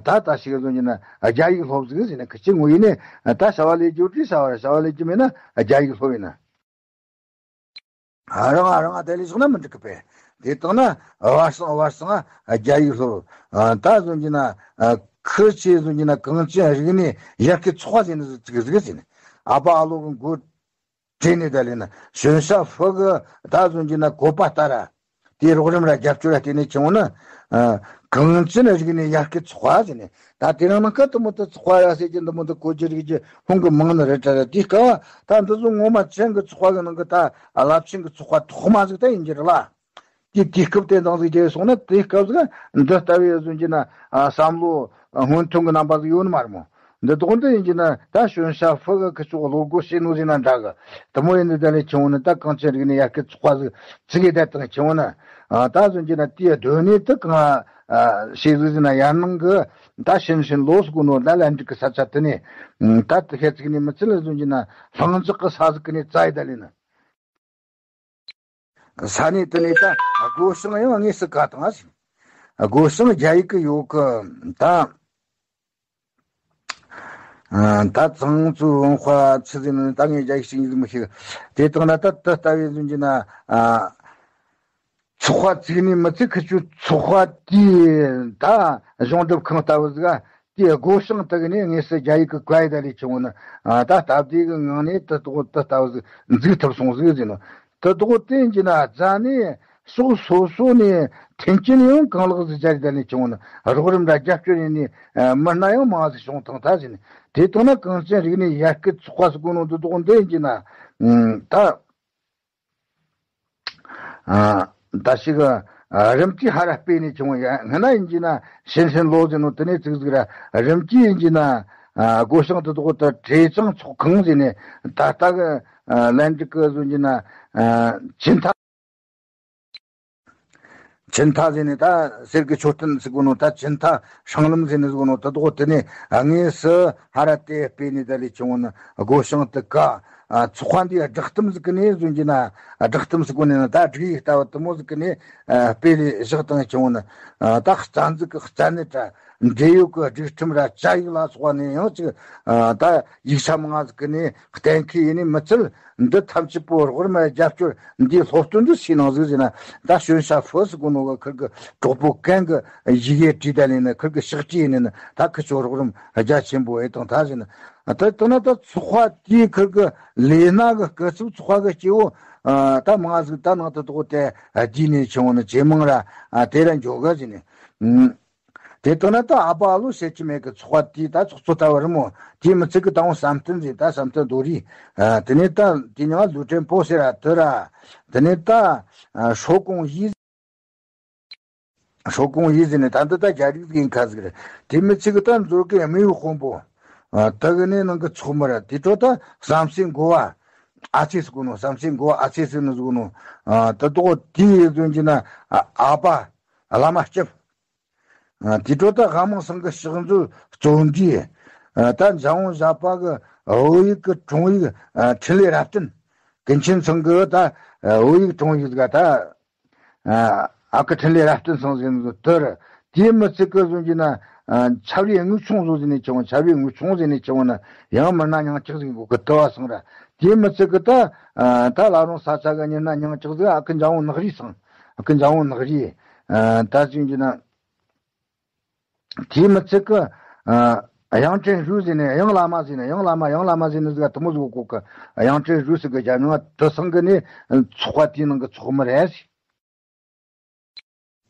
ད་ད་ཞིག་ཟོན་གྱི་ན་རྒྱ་ཡིག་སློབ་ཟིག་ཟེར་ནས་ཁི་ཆེ་ངོ་ཡིན་ནས་ད་བྱ་བ་ལས་རྒྱུ་བྲིས་བྱ་བ་ར་བྱ་བ་ལས་རྒྱུ་མེད་ན་རྒྱ་ཡིག་སློབ་ཡིན་ན། རང་ང་རང་ང་དེ་ལས་བཞག་ན་མི་འགྲིག་གི་པས། དེ་དང་ན་བར་སང་བར་སང་རྒྱ་ཡིག་སློབ། ད་ཟོན་གྱི་ན་ཁི་ཆེ་ཟོན་གྱི་ན་གངས་ཅན་རིག་གནས་ཡར་སྐུལ་ཚོགས་པ་ཟེར་ནི་ཟིག་ཟིག་ཟེར་ནས། ཨ་ཕ་ཨ་ལོ་གི་མགོ་དྲས་ནས་ད་ལས་ན་ཞོན་ཤ་ཧྥུ་གི་ད་ཟོན་གྱི་ན་བཀོད་པ་ལྟར་ར། དེའི་རོགས་རམ་ར་རྒྱབ་སྐྱོར་ར་བལྟས་ནས་ཁྱེད་འོ་ན། གངས་ཅན་རིག་གནས་ཡར་སྐུལ་ཚོགས་པ་ཟེར་ནས། ད་དེ་རིང་ནང་ཁ་དུ་མོ་དུ་ཚོགས་པ་ར་ཟེར་གྱི་འདི་མོ་དུ་གོ་རྒྱུ་རིག་རྒྱུ་ཧོང་གི་མང་ནི་རེད་དྲ་ར། དེའི་སྐབས་ད་འདི་ཚོ་ངོ་མ་ཅན་གི་ཚོགས་པ་གི་ནང་གི་ད་རླབས་ཆེན་གི་ཚོགས་པ་ཐོག་མ་ཟིག་ད་ཡིན་རྒྱུ་རེད་ལ། དེ་དུས་སྐབས་དེ་འདང་ཟིག་རྒྱལ་སོང་ན་དེའི་སྐབས་ཟིག་འདི་ལྟ་བུའི་ཟོན་གྱི་ན་བསམ་བློ་སྔོན་ཐོན་གི་རྣམ་པ་ཟིག་ཡོད་ནི་མ་རེད་མོ། འདི་དོག་འདི་ཡིན་གྱི་ན་ད་ཞོན་ཤ་ཧྥུ་གི་ཁི་ཆོག་བློ་སྒོ་ཕྱེ་ནོ་ཟིན་ན་འདྲ་གི། དེ་མོ་ཡིན་འདི་ད་ལས་ཁྱེད་འོ་ན་ད་གངས་ཅན་རིག་གནས་ཡར་སྐུལ་ཚོགས་པ་ཟིག་ཚིག་གི་བསྡད་དང་ཁྱེད་འོ་ན། ད་ཟོན་གྱི་ན་དེའི་སྡོད་གནས་དུ་གང་ཤེས་ཟིག་ཟིན་ན་ཡར་ནང་གི་ད་ཤིན་ཤིན་ལོ་སུ་གོ་ནོ་ད་ལན་འགྲིག་གི་ས་ཆ་དེ་ནས་ད་དེ་ཁས་ཚིག་ནས་མི་ཚེ་ལ་ཟོན་གྱི་ན་ལྷིང་འཇགས་གི་ས་ཟིག་གི་ནས་བཙའ་ཡི་ད་ལས་ན། ས་གནས་དེ་ནས་ད་སྒོ་བྱང་ཡང་དངོས་སུ་བཀའ་བཏང་ཟིན། སྒོ་བྱང་རྒྱ་ཡིག་གི་ཡོད་གི། ད་ད་ཙང་ཙུའུ་ཝུན་ཧྭ་ཆི་ཟིན་ནི་ད་ངས་རྒྱ་ཡིག་ཤེས་ཀྱི་མི་ཤེས། དེ་དང་ན་ད་ད་ལྟ་བའི་ཟིན་གྱི་ན་ཚོགས་པ་བཙུགས་ནས་མི་ཚེ་ཁི་ཆུ་ཚོགས་པ་དེའི་ད་གཞུང་སྒྲུབ་ཁང་ལྟ་བུ་ཟིག་དེའི་སྒོ་བྱང་དག་ནས་དངོས་སུ་རྒྱ་ཡིག་གི་བཀའ་ཡི་ད་ལས་ཆུང་བོ་ནི། ད་སྟབས་བདེ་གི་ངང་ནས་དུ་དོག་དུ་ལྟ་བུ་ཟིག་འཛུགས་ཐུབ་སོང་ཟིག་ཟིན་ནོ། དུ་དོག་དེ་ཡིན་གྱི་ན་རྫ་ནས་ཕྱོགས་སོ་སོ་ནས་མཐུན་རྐྱེན་ཡང་གང་ལེགས་སུ་སྦྱར་ད་ནས་བྱུང་ནི། རོགས་རམ་ར་རྒྱབ་སྐྱོར་ཡིན་ནི་མི་སྣ་ཡང་མང་ཟིག་བྱུང་ཐང་ཐ་ཟིན། དེ་དང་ན་གངས་ཅན་རིག་གནས་ཡར་སྐུལ་ཚོགས་པ་སུ་གོ་ནོ་དུ་དོག་འདི་ཡིན་གྱི་ན་ད་ད་ཞིག་རིམ་གྱིས་ཧ་ར་སྤེལ་ནས་བྱུང་ཡ་སྔ་ན་ཡིན་གྱི་ན་ཤིན་ཤིན་ལོ་ཟིན་ནོ་དེ་ནས་ཙིག་ཟིག་ར་རིམ་གྱིས་ཡིན་གྱི་ན་སྒོ་བྱང་དུ་དོག་ཏུ་གྲོས་ཚང་ཚོགས་ཁང་ཟིན་ནས་ད་ལྟ་གི་ལན་འགྲིག་གི་ཟིན་གྱི་ན་ཆིན་ཐ། ཆིན་ཐ་ཟེར་ནས་ད་གསེར་གྱི་མཆོད་རྟེན་ཟེར་གོ་ནོ། ད་ཆིན་ཐ་སྲང་ལམ་ཟེར་ནས་ཟེར་གོ་ནོ་དེ་དོག་དེ་ནས་དངོས་སུ་ཧ་ར་དེ་སྤེལ་ནས་ད་ལས་བྱུང་བ་ནི་སྒོ་བྱང་དུ་ཀ་ཚོགས་པ་འདིའི་བསྒྲགས་གཏམ་ཟིག་གི་ནས་ཟོན་གྱི་ན་བསྒྲགས་གཏམ་ཟིག་གོ་ནས་ན་ད་སྒྲིག་ཡིག་ལྟ་བུ་དུ་མོ་ཟིག་གི་ནས་སྤེལ་ལས་བཞག་དང་བྱུང་བ་ནི། ད་རྩ་འཛུགས་ཀྱི་རྩ་ནས་ད་འབྲེལ་ཡོད་ཀྱི་སྒྲིག་ཁྲིམས་ར་བཅའ་ཡིག་ལ་སོགས་པ་ནས་ཡང་ཅིག་ད་ཡིག་ཆ་མང་ཟིག་གི་ནས་གཏན་འཁེལ་ཡིན་ནས་མི་ཚུལ། འདི་ཐམས་ཅད་པོ་རོགས་རམ་རྒྱབ་སྐྱོར་འདིའི་སློབ་སྟོན་འདི་ཕྱི་ནང་ཟིག་ཟེར་ན་ད་ཞོན་ཤ་ཧྥུ་ཟེར་གོ་ནོ་གི་ཁིར་གི་གྲོགས་པོ་གན་གི་ཡི་གེ་བྲིས་ད་ལེན་ནི་ཁིར་གི་ཕྱག་བྲིས་ཡིན་ནི་ད་ཁི་ཆོ་རོགས་རམ་རྒྱ་ཆེན་པོ་ཨེ་དང་ད་ཟེར་ན་ད་དང་ན་ད་ཚོགས་པ་དེའི་ཁིར་གི་ལས་སྣ་གི་སྐུ་ཚབ་ཚོགས་པ་གི་སྐྱེ་བོ་ད་མང་ཟིག་ད་ནང་དུ་དོག་དེ་བསྡུས་ནས་བྱུང་བ་ནི་ཇེ་མང་ར་དེ་ར་འཇོག་གི་ཟེར་ནས། དེ་ལྟར་ན་ད་ཨ་པ་ཨ་ལོ་བཤད་ཀྱི་མེད་གི་ཚོགས་པ་དེའི་ད་ཚོགས་གཙོ་ལྟ་བུ་རི་མོ་དེའི་མི་ཚིག་གི་ད་འོང་བསམ་གཏན་ཟེར་ད་བསམ་གཏན་རྡོ་རིས། དེ་ནས་ད་དེ་ཉང་ལུས་ཕྲན་པོ་ཟེར་ར་དེ་ར། དེ་ནས་ད་ཧྲོ་ཀོང་ཡི། ཧྲོ་ཀོང་ཡི་ཟེར་ནས་ད་འདི་ད་རྒྱ་རིགས་ཡིན་ཁ་ཟིག་རེད། དེའི་མི་ཚིག་གི་ད་མཛོད་དགེ་རྨེའུ་དཔོན་པོ། ད་གི་ནས་ནང་གི་ཚོགས་མི་ར་དེ་ཚོ་ད་བསམ་སེམས་འགོ་བ། ཨ་ཚེ་ཟེར་གོ་ནོ་བསམ་སེམས་འགོ་བ་ཨ་ཚེ་ཟེར་ནི་ཟེར་གོ་ནོ། ད་དོག་དེའི་ཟོན་གྱི་ན་ཨ་པ་བླ་མ་སྐྱབས། དེ་འཕྲོ་ད་དབང་མོ་ཚང་གི་ཕྱག་མཛོད་བརྩོན་འགྲུས། ད་འཇམ་དབྱངས་བཞད་པ་གི་བོད་ཡིག་གི་དྲུང་ཡིག་འཕྲིན་ལས་རབ་བརྟན། ཀུན་མཁྱེན་ཚང་གི་ད་བོད་ཡིག་དྲུང་ཡིག་ག་ད་ཨ་ཁུ་འཕྲིན་ལས་རབ་བརྟན་ཚང་ཟེར་ནི་དེར། དེའི་མི་ཚད་ཀྱི་བཟོ་རྒྱུ་ན། ཨ། ཆར་བའི་དངུལ་ཆུང་བཟོ་ཟིན་ནས་ཆེ་བོ། ཆར་བའི་དངུལ་ཆུང་ཟིན་ནས་ཆེ་བོ་ན་ཡང་མི་སྣ་ཉིང་ལྕག་ཟིག་གོ་གི་དུ་བ་སང་ར། དེའི་མི་ཚད་ཀྱི་ད། ཨ། ད་ལ་རུང་ས་ཆ་གི་མི་སྣ་ཉིང་ལྕག་ཟིག་ཨ་ཁུ་འཇམ་བོ་ནག་རིས་སང་། ཨ་ཁུ་འཇམ་བོ་ནག་རིས། ཨ། ད་ཟིན་རྒྱུ་ན། དེའི་མི་ཚད་ཀྱི། ཨ། དབྱངས་ཅན་རིགས་ཟེར་ནས། དབྱངས་བླ་མ་ཟེར་ནས། དབྱངས་བླ་མ། དབྱངས་བླ་མ་ཟེར་ནས་ཟིག་དུ་མོ་ཟིག་གོ་གི། དབྱངས་ཅན་རིགས་ཟེར་གི་རྒྱ་མིང་དུ་སང་གི་ནི་ཚོགས་པ་དེའི་ནང་གི་ཚོགས་མི་རེད།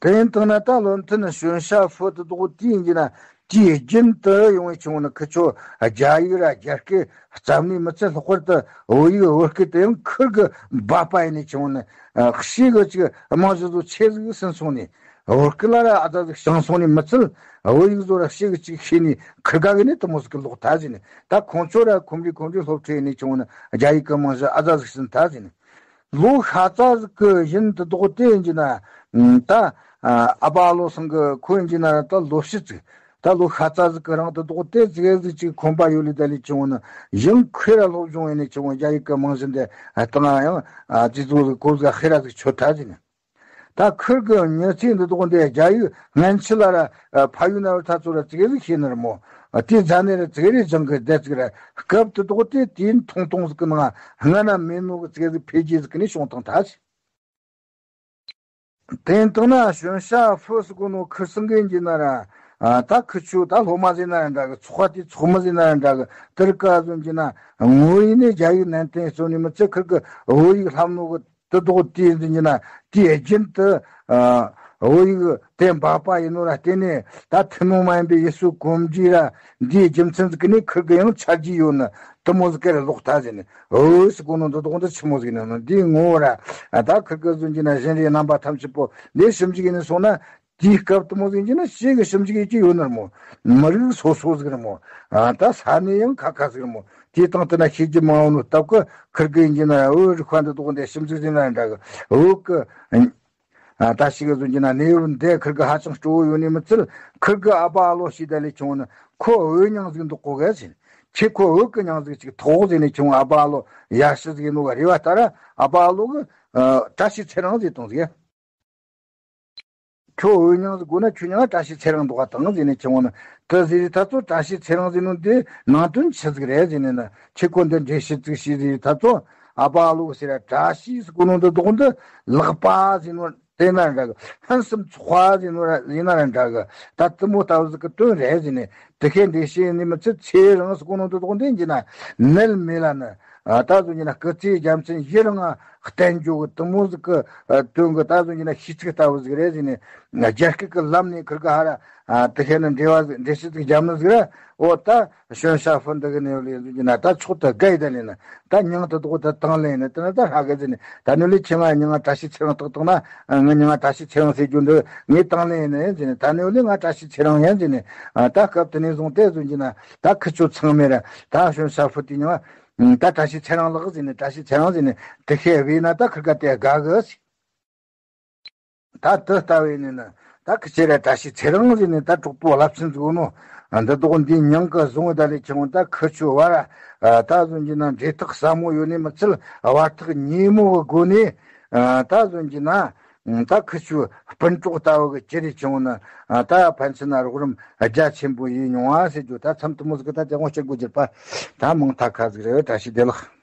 དེ་ཡིན་དང་ན་ད་བློ་མཐུན་ཞོན་ཤ་ཧྥུ་དེ་དོག་དེ་ཡིན་གྱི་ན། དེའི་རྒྱུན་དུ་ཡོང་བའི་ཆུང་ནི་ཁི་ཆོ་རྒྱ་ཡིག་ར་རྒྱ་སྐད་རྩ་ནས་མི་ཚད། ལྷག་པར་དུ་བོད་ཡིག་བོད་སྐད་དེ་ཡང་ཁིར་གི་འབད་པ་ཡིན་ནི་ཆུང་ནི། ཨ། ཤེས་གི་ཅིག་རྨང་གཞི་བཟོ་ཆེ་ཟིག་ཟིན་སོང་ནི། བོད་སྐད་ལ་ར་ཨ་ཙ་ཟིག་སྦྱངས་སོང་ནི་མི་ཚད། བོད་ཡིག་བཟོ་ར་ཤེས་གི་ཅིག་ཤེས་ནི་ཁིར་ག་གི་ནི་དུ་མོ་ཟིག་གི་ལོག་ཐལ་ཟེར་ནི། ད་ཁོང་ཆོ་ར་ཁོམ་རི་ཁོམ་རི་སློབ་ཁྲིད་ནི་ཆུང་ནི་རྒྱ་ཡིག་གི་རྨང་གཞི་ཨ་ཙ་ཟིག་ཟིན་ཐལ་ཟེར་ནི། ལོ་ཤ་ཚ་ཟིག་གི་ཡིན་དུ་དོག་དེ་ཡིན་གྱི་ན། ད་ཨ་པ་ལོ་སང་གི་ཁོ་ཡིན་གྱི་ན་ད་ལོ་བཞི་ཙིག་ད་ལོ་ཤ་ཚ་ཟིག་གི་རིང་དུ་དོག་དེ་ཙིག་ཟིག་ཅིག་ཁོམ་པ་ཡོད་ལི་ད་ལི་ཆུང་ནི། ཡང་ཁོས་ར་སློབ་སྦྱོང་ཡིན་ནི་ཆུང་རྒྱ་ཡིག་གི་རྨང་གཞི་འདི་ཨ་དང་ཡང་ཨ་ཅི་ཚོ་ཟིག་གོ་ཟིག་ཧེ་ར་ཟིག་ཆོད་ཐལ་ཟེར་ནི། ད་ཁིར་གི་མྱི་ཚེ་འདི་དོག་འདི་རྒྱ་ཡིག་སྔན་ཆད་ལ་ར་ཕ་ཡུལ་ན་བར་ཐ་ཚོ་ར་ཙིག་ཟིག་ཤེས་ནི་ར་མོ། དེ་རྫ་ནས་ར་ཙིག་རེ་སྦྱང་གི་བསྡད་ཙིག་ར། སྐབས་དེ་དོག་དེ་དེའི་ཐུང་ཐུང་ཟིག་གི་ནང་སྔ་ན་མེད་ནོ་གི་ཙིག་ཟིག་འཕེལ་རྒྱས་ཟིག་གི་ནི་བྱུང་བཏང་ཐལ་ཟེར། དེ་ཡིན་དང་ན་ཞོན་ཤ་ཧྥུ་ཟེར་གོ་ནོ་ཁིར་སང་གི་ཡིན་གྱི་ན་ར། ཨ། ད་ཁི་ཆོ་ད་སློབ་མ་ཟེར་ན་ར་འདྲ་གི། ཚོགས་པ་དེ་ཚོགས་མི་ཟེར་ན་ར་འདྲ་གི། དེར་ཀ་ཟོན་གྱི་ན་ངོ་ཡིན་ནི་རྒྱ་ཡིག་ནན་ཏན་བརྩོན་ནི་མི་ཚད། ཁིར་གི་བོད་ཡིག་ལྷབ་ནོ་གི་དེ་དོག་དེ་ཡིན་གྱི་ན། དེའི་རྒྱུན་དུ་ཨ་བོད་ཡིག་དེ་འབད་པ་ཡིན་ནོ་ར་བརྟེན་ནས། ད་ཐུན་མོང་མ་ཡིན་པའི་ཡུལ་སྲོལ་གོམས་འདྲིས་ར་འདིའི་རྒྱུ་མཚན་ཟིག་གི་ནི་ཁིར་གི་ཡང་ཆ་རྒྱུས་ཡོད་ནི་དུ་མོ་ཟིག་གི་ར་ལོག་ཐལ་ཟེར་ནི། འོ་ཟེར་གོ་ནོ་འདི་དོག་འདི་ཆི་མོ་ཟིག་ནི་ནི་འདིའི་ངོ་བོ་ར། ཨ། ད་ཁིར་གི་ཟོན་གྱི་ན་གཞན་རིགས་རྣམ་པ་ཐམས་ཅད་པོ་འདི་ཞིབ་འཇུག་ཡིན་ནི་སོང་ན། དེའི་སྐབས་དུ་མོ་ཟིག་ཡིན་གྱི་ན་ཤེས་གི་ཞིབ་འཇུག་ཡེད་ཀྱི་ཡོད་ནི་ར་མོ། མི་རིགས་སོ་སོ་ཟིག་ར་མོ། ཨ། ད་ས་གནས་ཡང་ཁ་ཁ་ཟིག་ར་མོ། དེའི་སྟེང་དུ་ན་ཤེས་རྒྱུ་མང་བོ་ནོ་སྟབས་ཀི་ཁིར་གི་ཡིན་གྱི་ན་འོ་རིགས་ཁ་འདི་དོག་འདི་ཞིབ་འཇུག་ཟིན་ན་འདྲ་གི། འོ་གི། ཨ། ད་ཤེས་གི་ཟོན་གྱི་ན་གནས་བབ་འདི་ཁིར་གི་ཧ་ཅང་སྤྲོ་བོ་ཡོད་ནི་མི་ཚད། ཁིར་གི་ཨ་པ་ཨ་ལོ་ཞིག་ད་ལས་ཆུང་ནི་ཁོ་འོས་མྱང་ཟིག་འདུག་གོ་གི་ཟེར། ཁྱེད་ཁོ་འོས་གི་མྱང་ཟིག་ཅིག་ཐོག་ཟེར་ནས་ཆུང་ཨ་པ་ཨ་ལོ་ཡར་ཞུ་ཟིག་ཡིན་ནོ་གི་རེ་བ་ལྟར། ཨ་པ་ཨ་ལོ་གི་ཨ་བཀྲ་ཤིས་ཚེ་རིང་ཟེར་བཏང་ཟིག་ཁྱོད་འོས་མྱང་ཟིག་དགོས་ན་ཁྱོད་མྱང་བཀྲ་ཤིས་ཚེ་རིང་འདུག་ག་དང་ཟེར་ནས་ཆུང་ནི། དེ་ཟེར་རི་ཐ་ཚོ་བཀྲ་ཤིས་ཚེ་རིང་ཟེར་ནོ་འདི་ནང་དོན་ཆི་ཟིག་རེད་ཟེར་ནས་ན། ཁྱེད་ཁོ་འདི་འགྲེལ་བཤད་ཅིག་ཞུས་ཟེར་རི་ཐ་ཚོ། ཨ་པ་ཨ་ལོ་གི་ཟེར་ར་བཀྲ་ཤིས་ཟེར་གོ་ནོ་འདི་དོག་འདི་ལག་པ་ཟེར་ནོ་དེ་ན་ར་འདྲ་གི། ཕུན་སུམ་ཚོགས་པ་ཟེར་ནོ་ར་ཡིན་ན་ར་འདྲ་གི། ད་དུ་མོ་ལྟ་བུ་ཟིག་གི་དོན་རེད་ཟེར་ནས། དེ་ཁའི་འགྲེལ་བཤད་ནི་མི་ཚད། ཚེ་རིང་ཟེར་གོ་ནོ་འདི་དོག་འདི་ཡིན་གྱི་ན་ནད་མེད་ལ་ནི། ཨ། ད་ཟོན་གྱི་ན་སྐུ་ཚེའི་རྒྱལ་མཚན་ཡུན་རིང་ང་བརྟན་འགྱོ་གི་དུ་མོ་ཟིག་གི་ཨ་དོན་གི། ད་ཟོན་གྱི་ན་ཤིས་ཚིག་ལྟ་བུ་ཟིག་རེད་ཟེར་ནས། རྒྱ་སྐད་གི་ལམ་ནས་ཁིར་གི་ཧ་ར། ཨ། དེ་ཁའི་ནི་འགྲེལ་བ་ཟིག་འགྲེལ་བཤད་ཟིག་རྒྱབ་ནི་ཟིག་ར། འོ་ད་ཞོན་ཤ་ཧྥུ་འདི་གི་ནས་ལས་ཟོན་གྱི་ན་ད་ཆོག་ཏུ་དགའ་ཡི་ད་ལས་ན། ད་མྱང་དེ་དོག་ད་དང་ལེན་ནི་དེ་ན་ད་ཧ་གི་ཟེར་ནས། ད་ནི་ལས་ཁྱེད་ང་མྱང་བཀྲ་ཤིས་ཚེ་རིང་བཏགས་བཏང་ན། ཨ། ང་མྱང་བཀྲ་ཤིས་ཚེ་རིང་ཟེར་རྒྱུ་འདི་ངས་དང་ལེན་ཡིན་ནི་ཟེར་ནས། ད་ནི་ལས་ང་བཀྲ་ཤིས་ཚེ་རིང་ཡིན་ཟེར་ནས། ཨ། ད་སྐབས་དེ་ནས་བཟུང་སྟེ་ཟོན་གྱི་ན་ད་ཁི་ཆོ་ཚང་མས་ར་ད་ཞོན་ཤ་ཧྥུ་དེ་མྱང་ད་བཀྲ་ཤིས་ཚེ་རིང་ལགས་ཟེར་ནས། བཀྲ་ཤིས་ཚེ་རིང་ཟེར་ནས་དེ་ཁའི་བས་ན་ད་ཁིར་ག་དེ་དགའ་གི་ཟེར། ད་དེ་ལྟ་བས་ནི་ནི་ད་ཁི་ཆོ་ར་བཀྲ་ཤིས་ཚེ་རིང་ཟེར་ནས་ད་གྲོགས་པོ་རླབས་ཆེན་ཟིག་ཡོད་ནོ། འདི་དོག་འདི་མྱང་གི་བཟུང་ད་ལས་ཆུང་ད་ཁི་ཆོ་བར་ད་ཟོན་གྱི་ན་འབྲེལ་ཐག་ཟབ་མོ་ཡོད་ནི་མི་ཚད། བར་ཐག་ཉེ་མོ་གི་སྒོ་ནས་ད་ཟོན་གྱི་ན་ད་ཁི་ཆོ་སྤུན་གྲོགས་ལྟ་བུ་གི་ཅི་རེད་ཆུང་ནི། ད་ཕན་ཚུན་ན་རོགས་རམ་རྒྱ་ཆེན་པོ་ཡིན་མྱོང་བ་ཟེར་རྒྱུ། ད་མཚམས་དུ་མོ་ཟིག་གི་ད་དེ་དབང་སྐྱིད་དགོས་གྱུར་པ། ད་མང་ཐ་ཁ་ཟིག་རེད། བཀྲ་ཤིས་བདེ་ལེགས།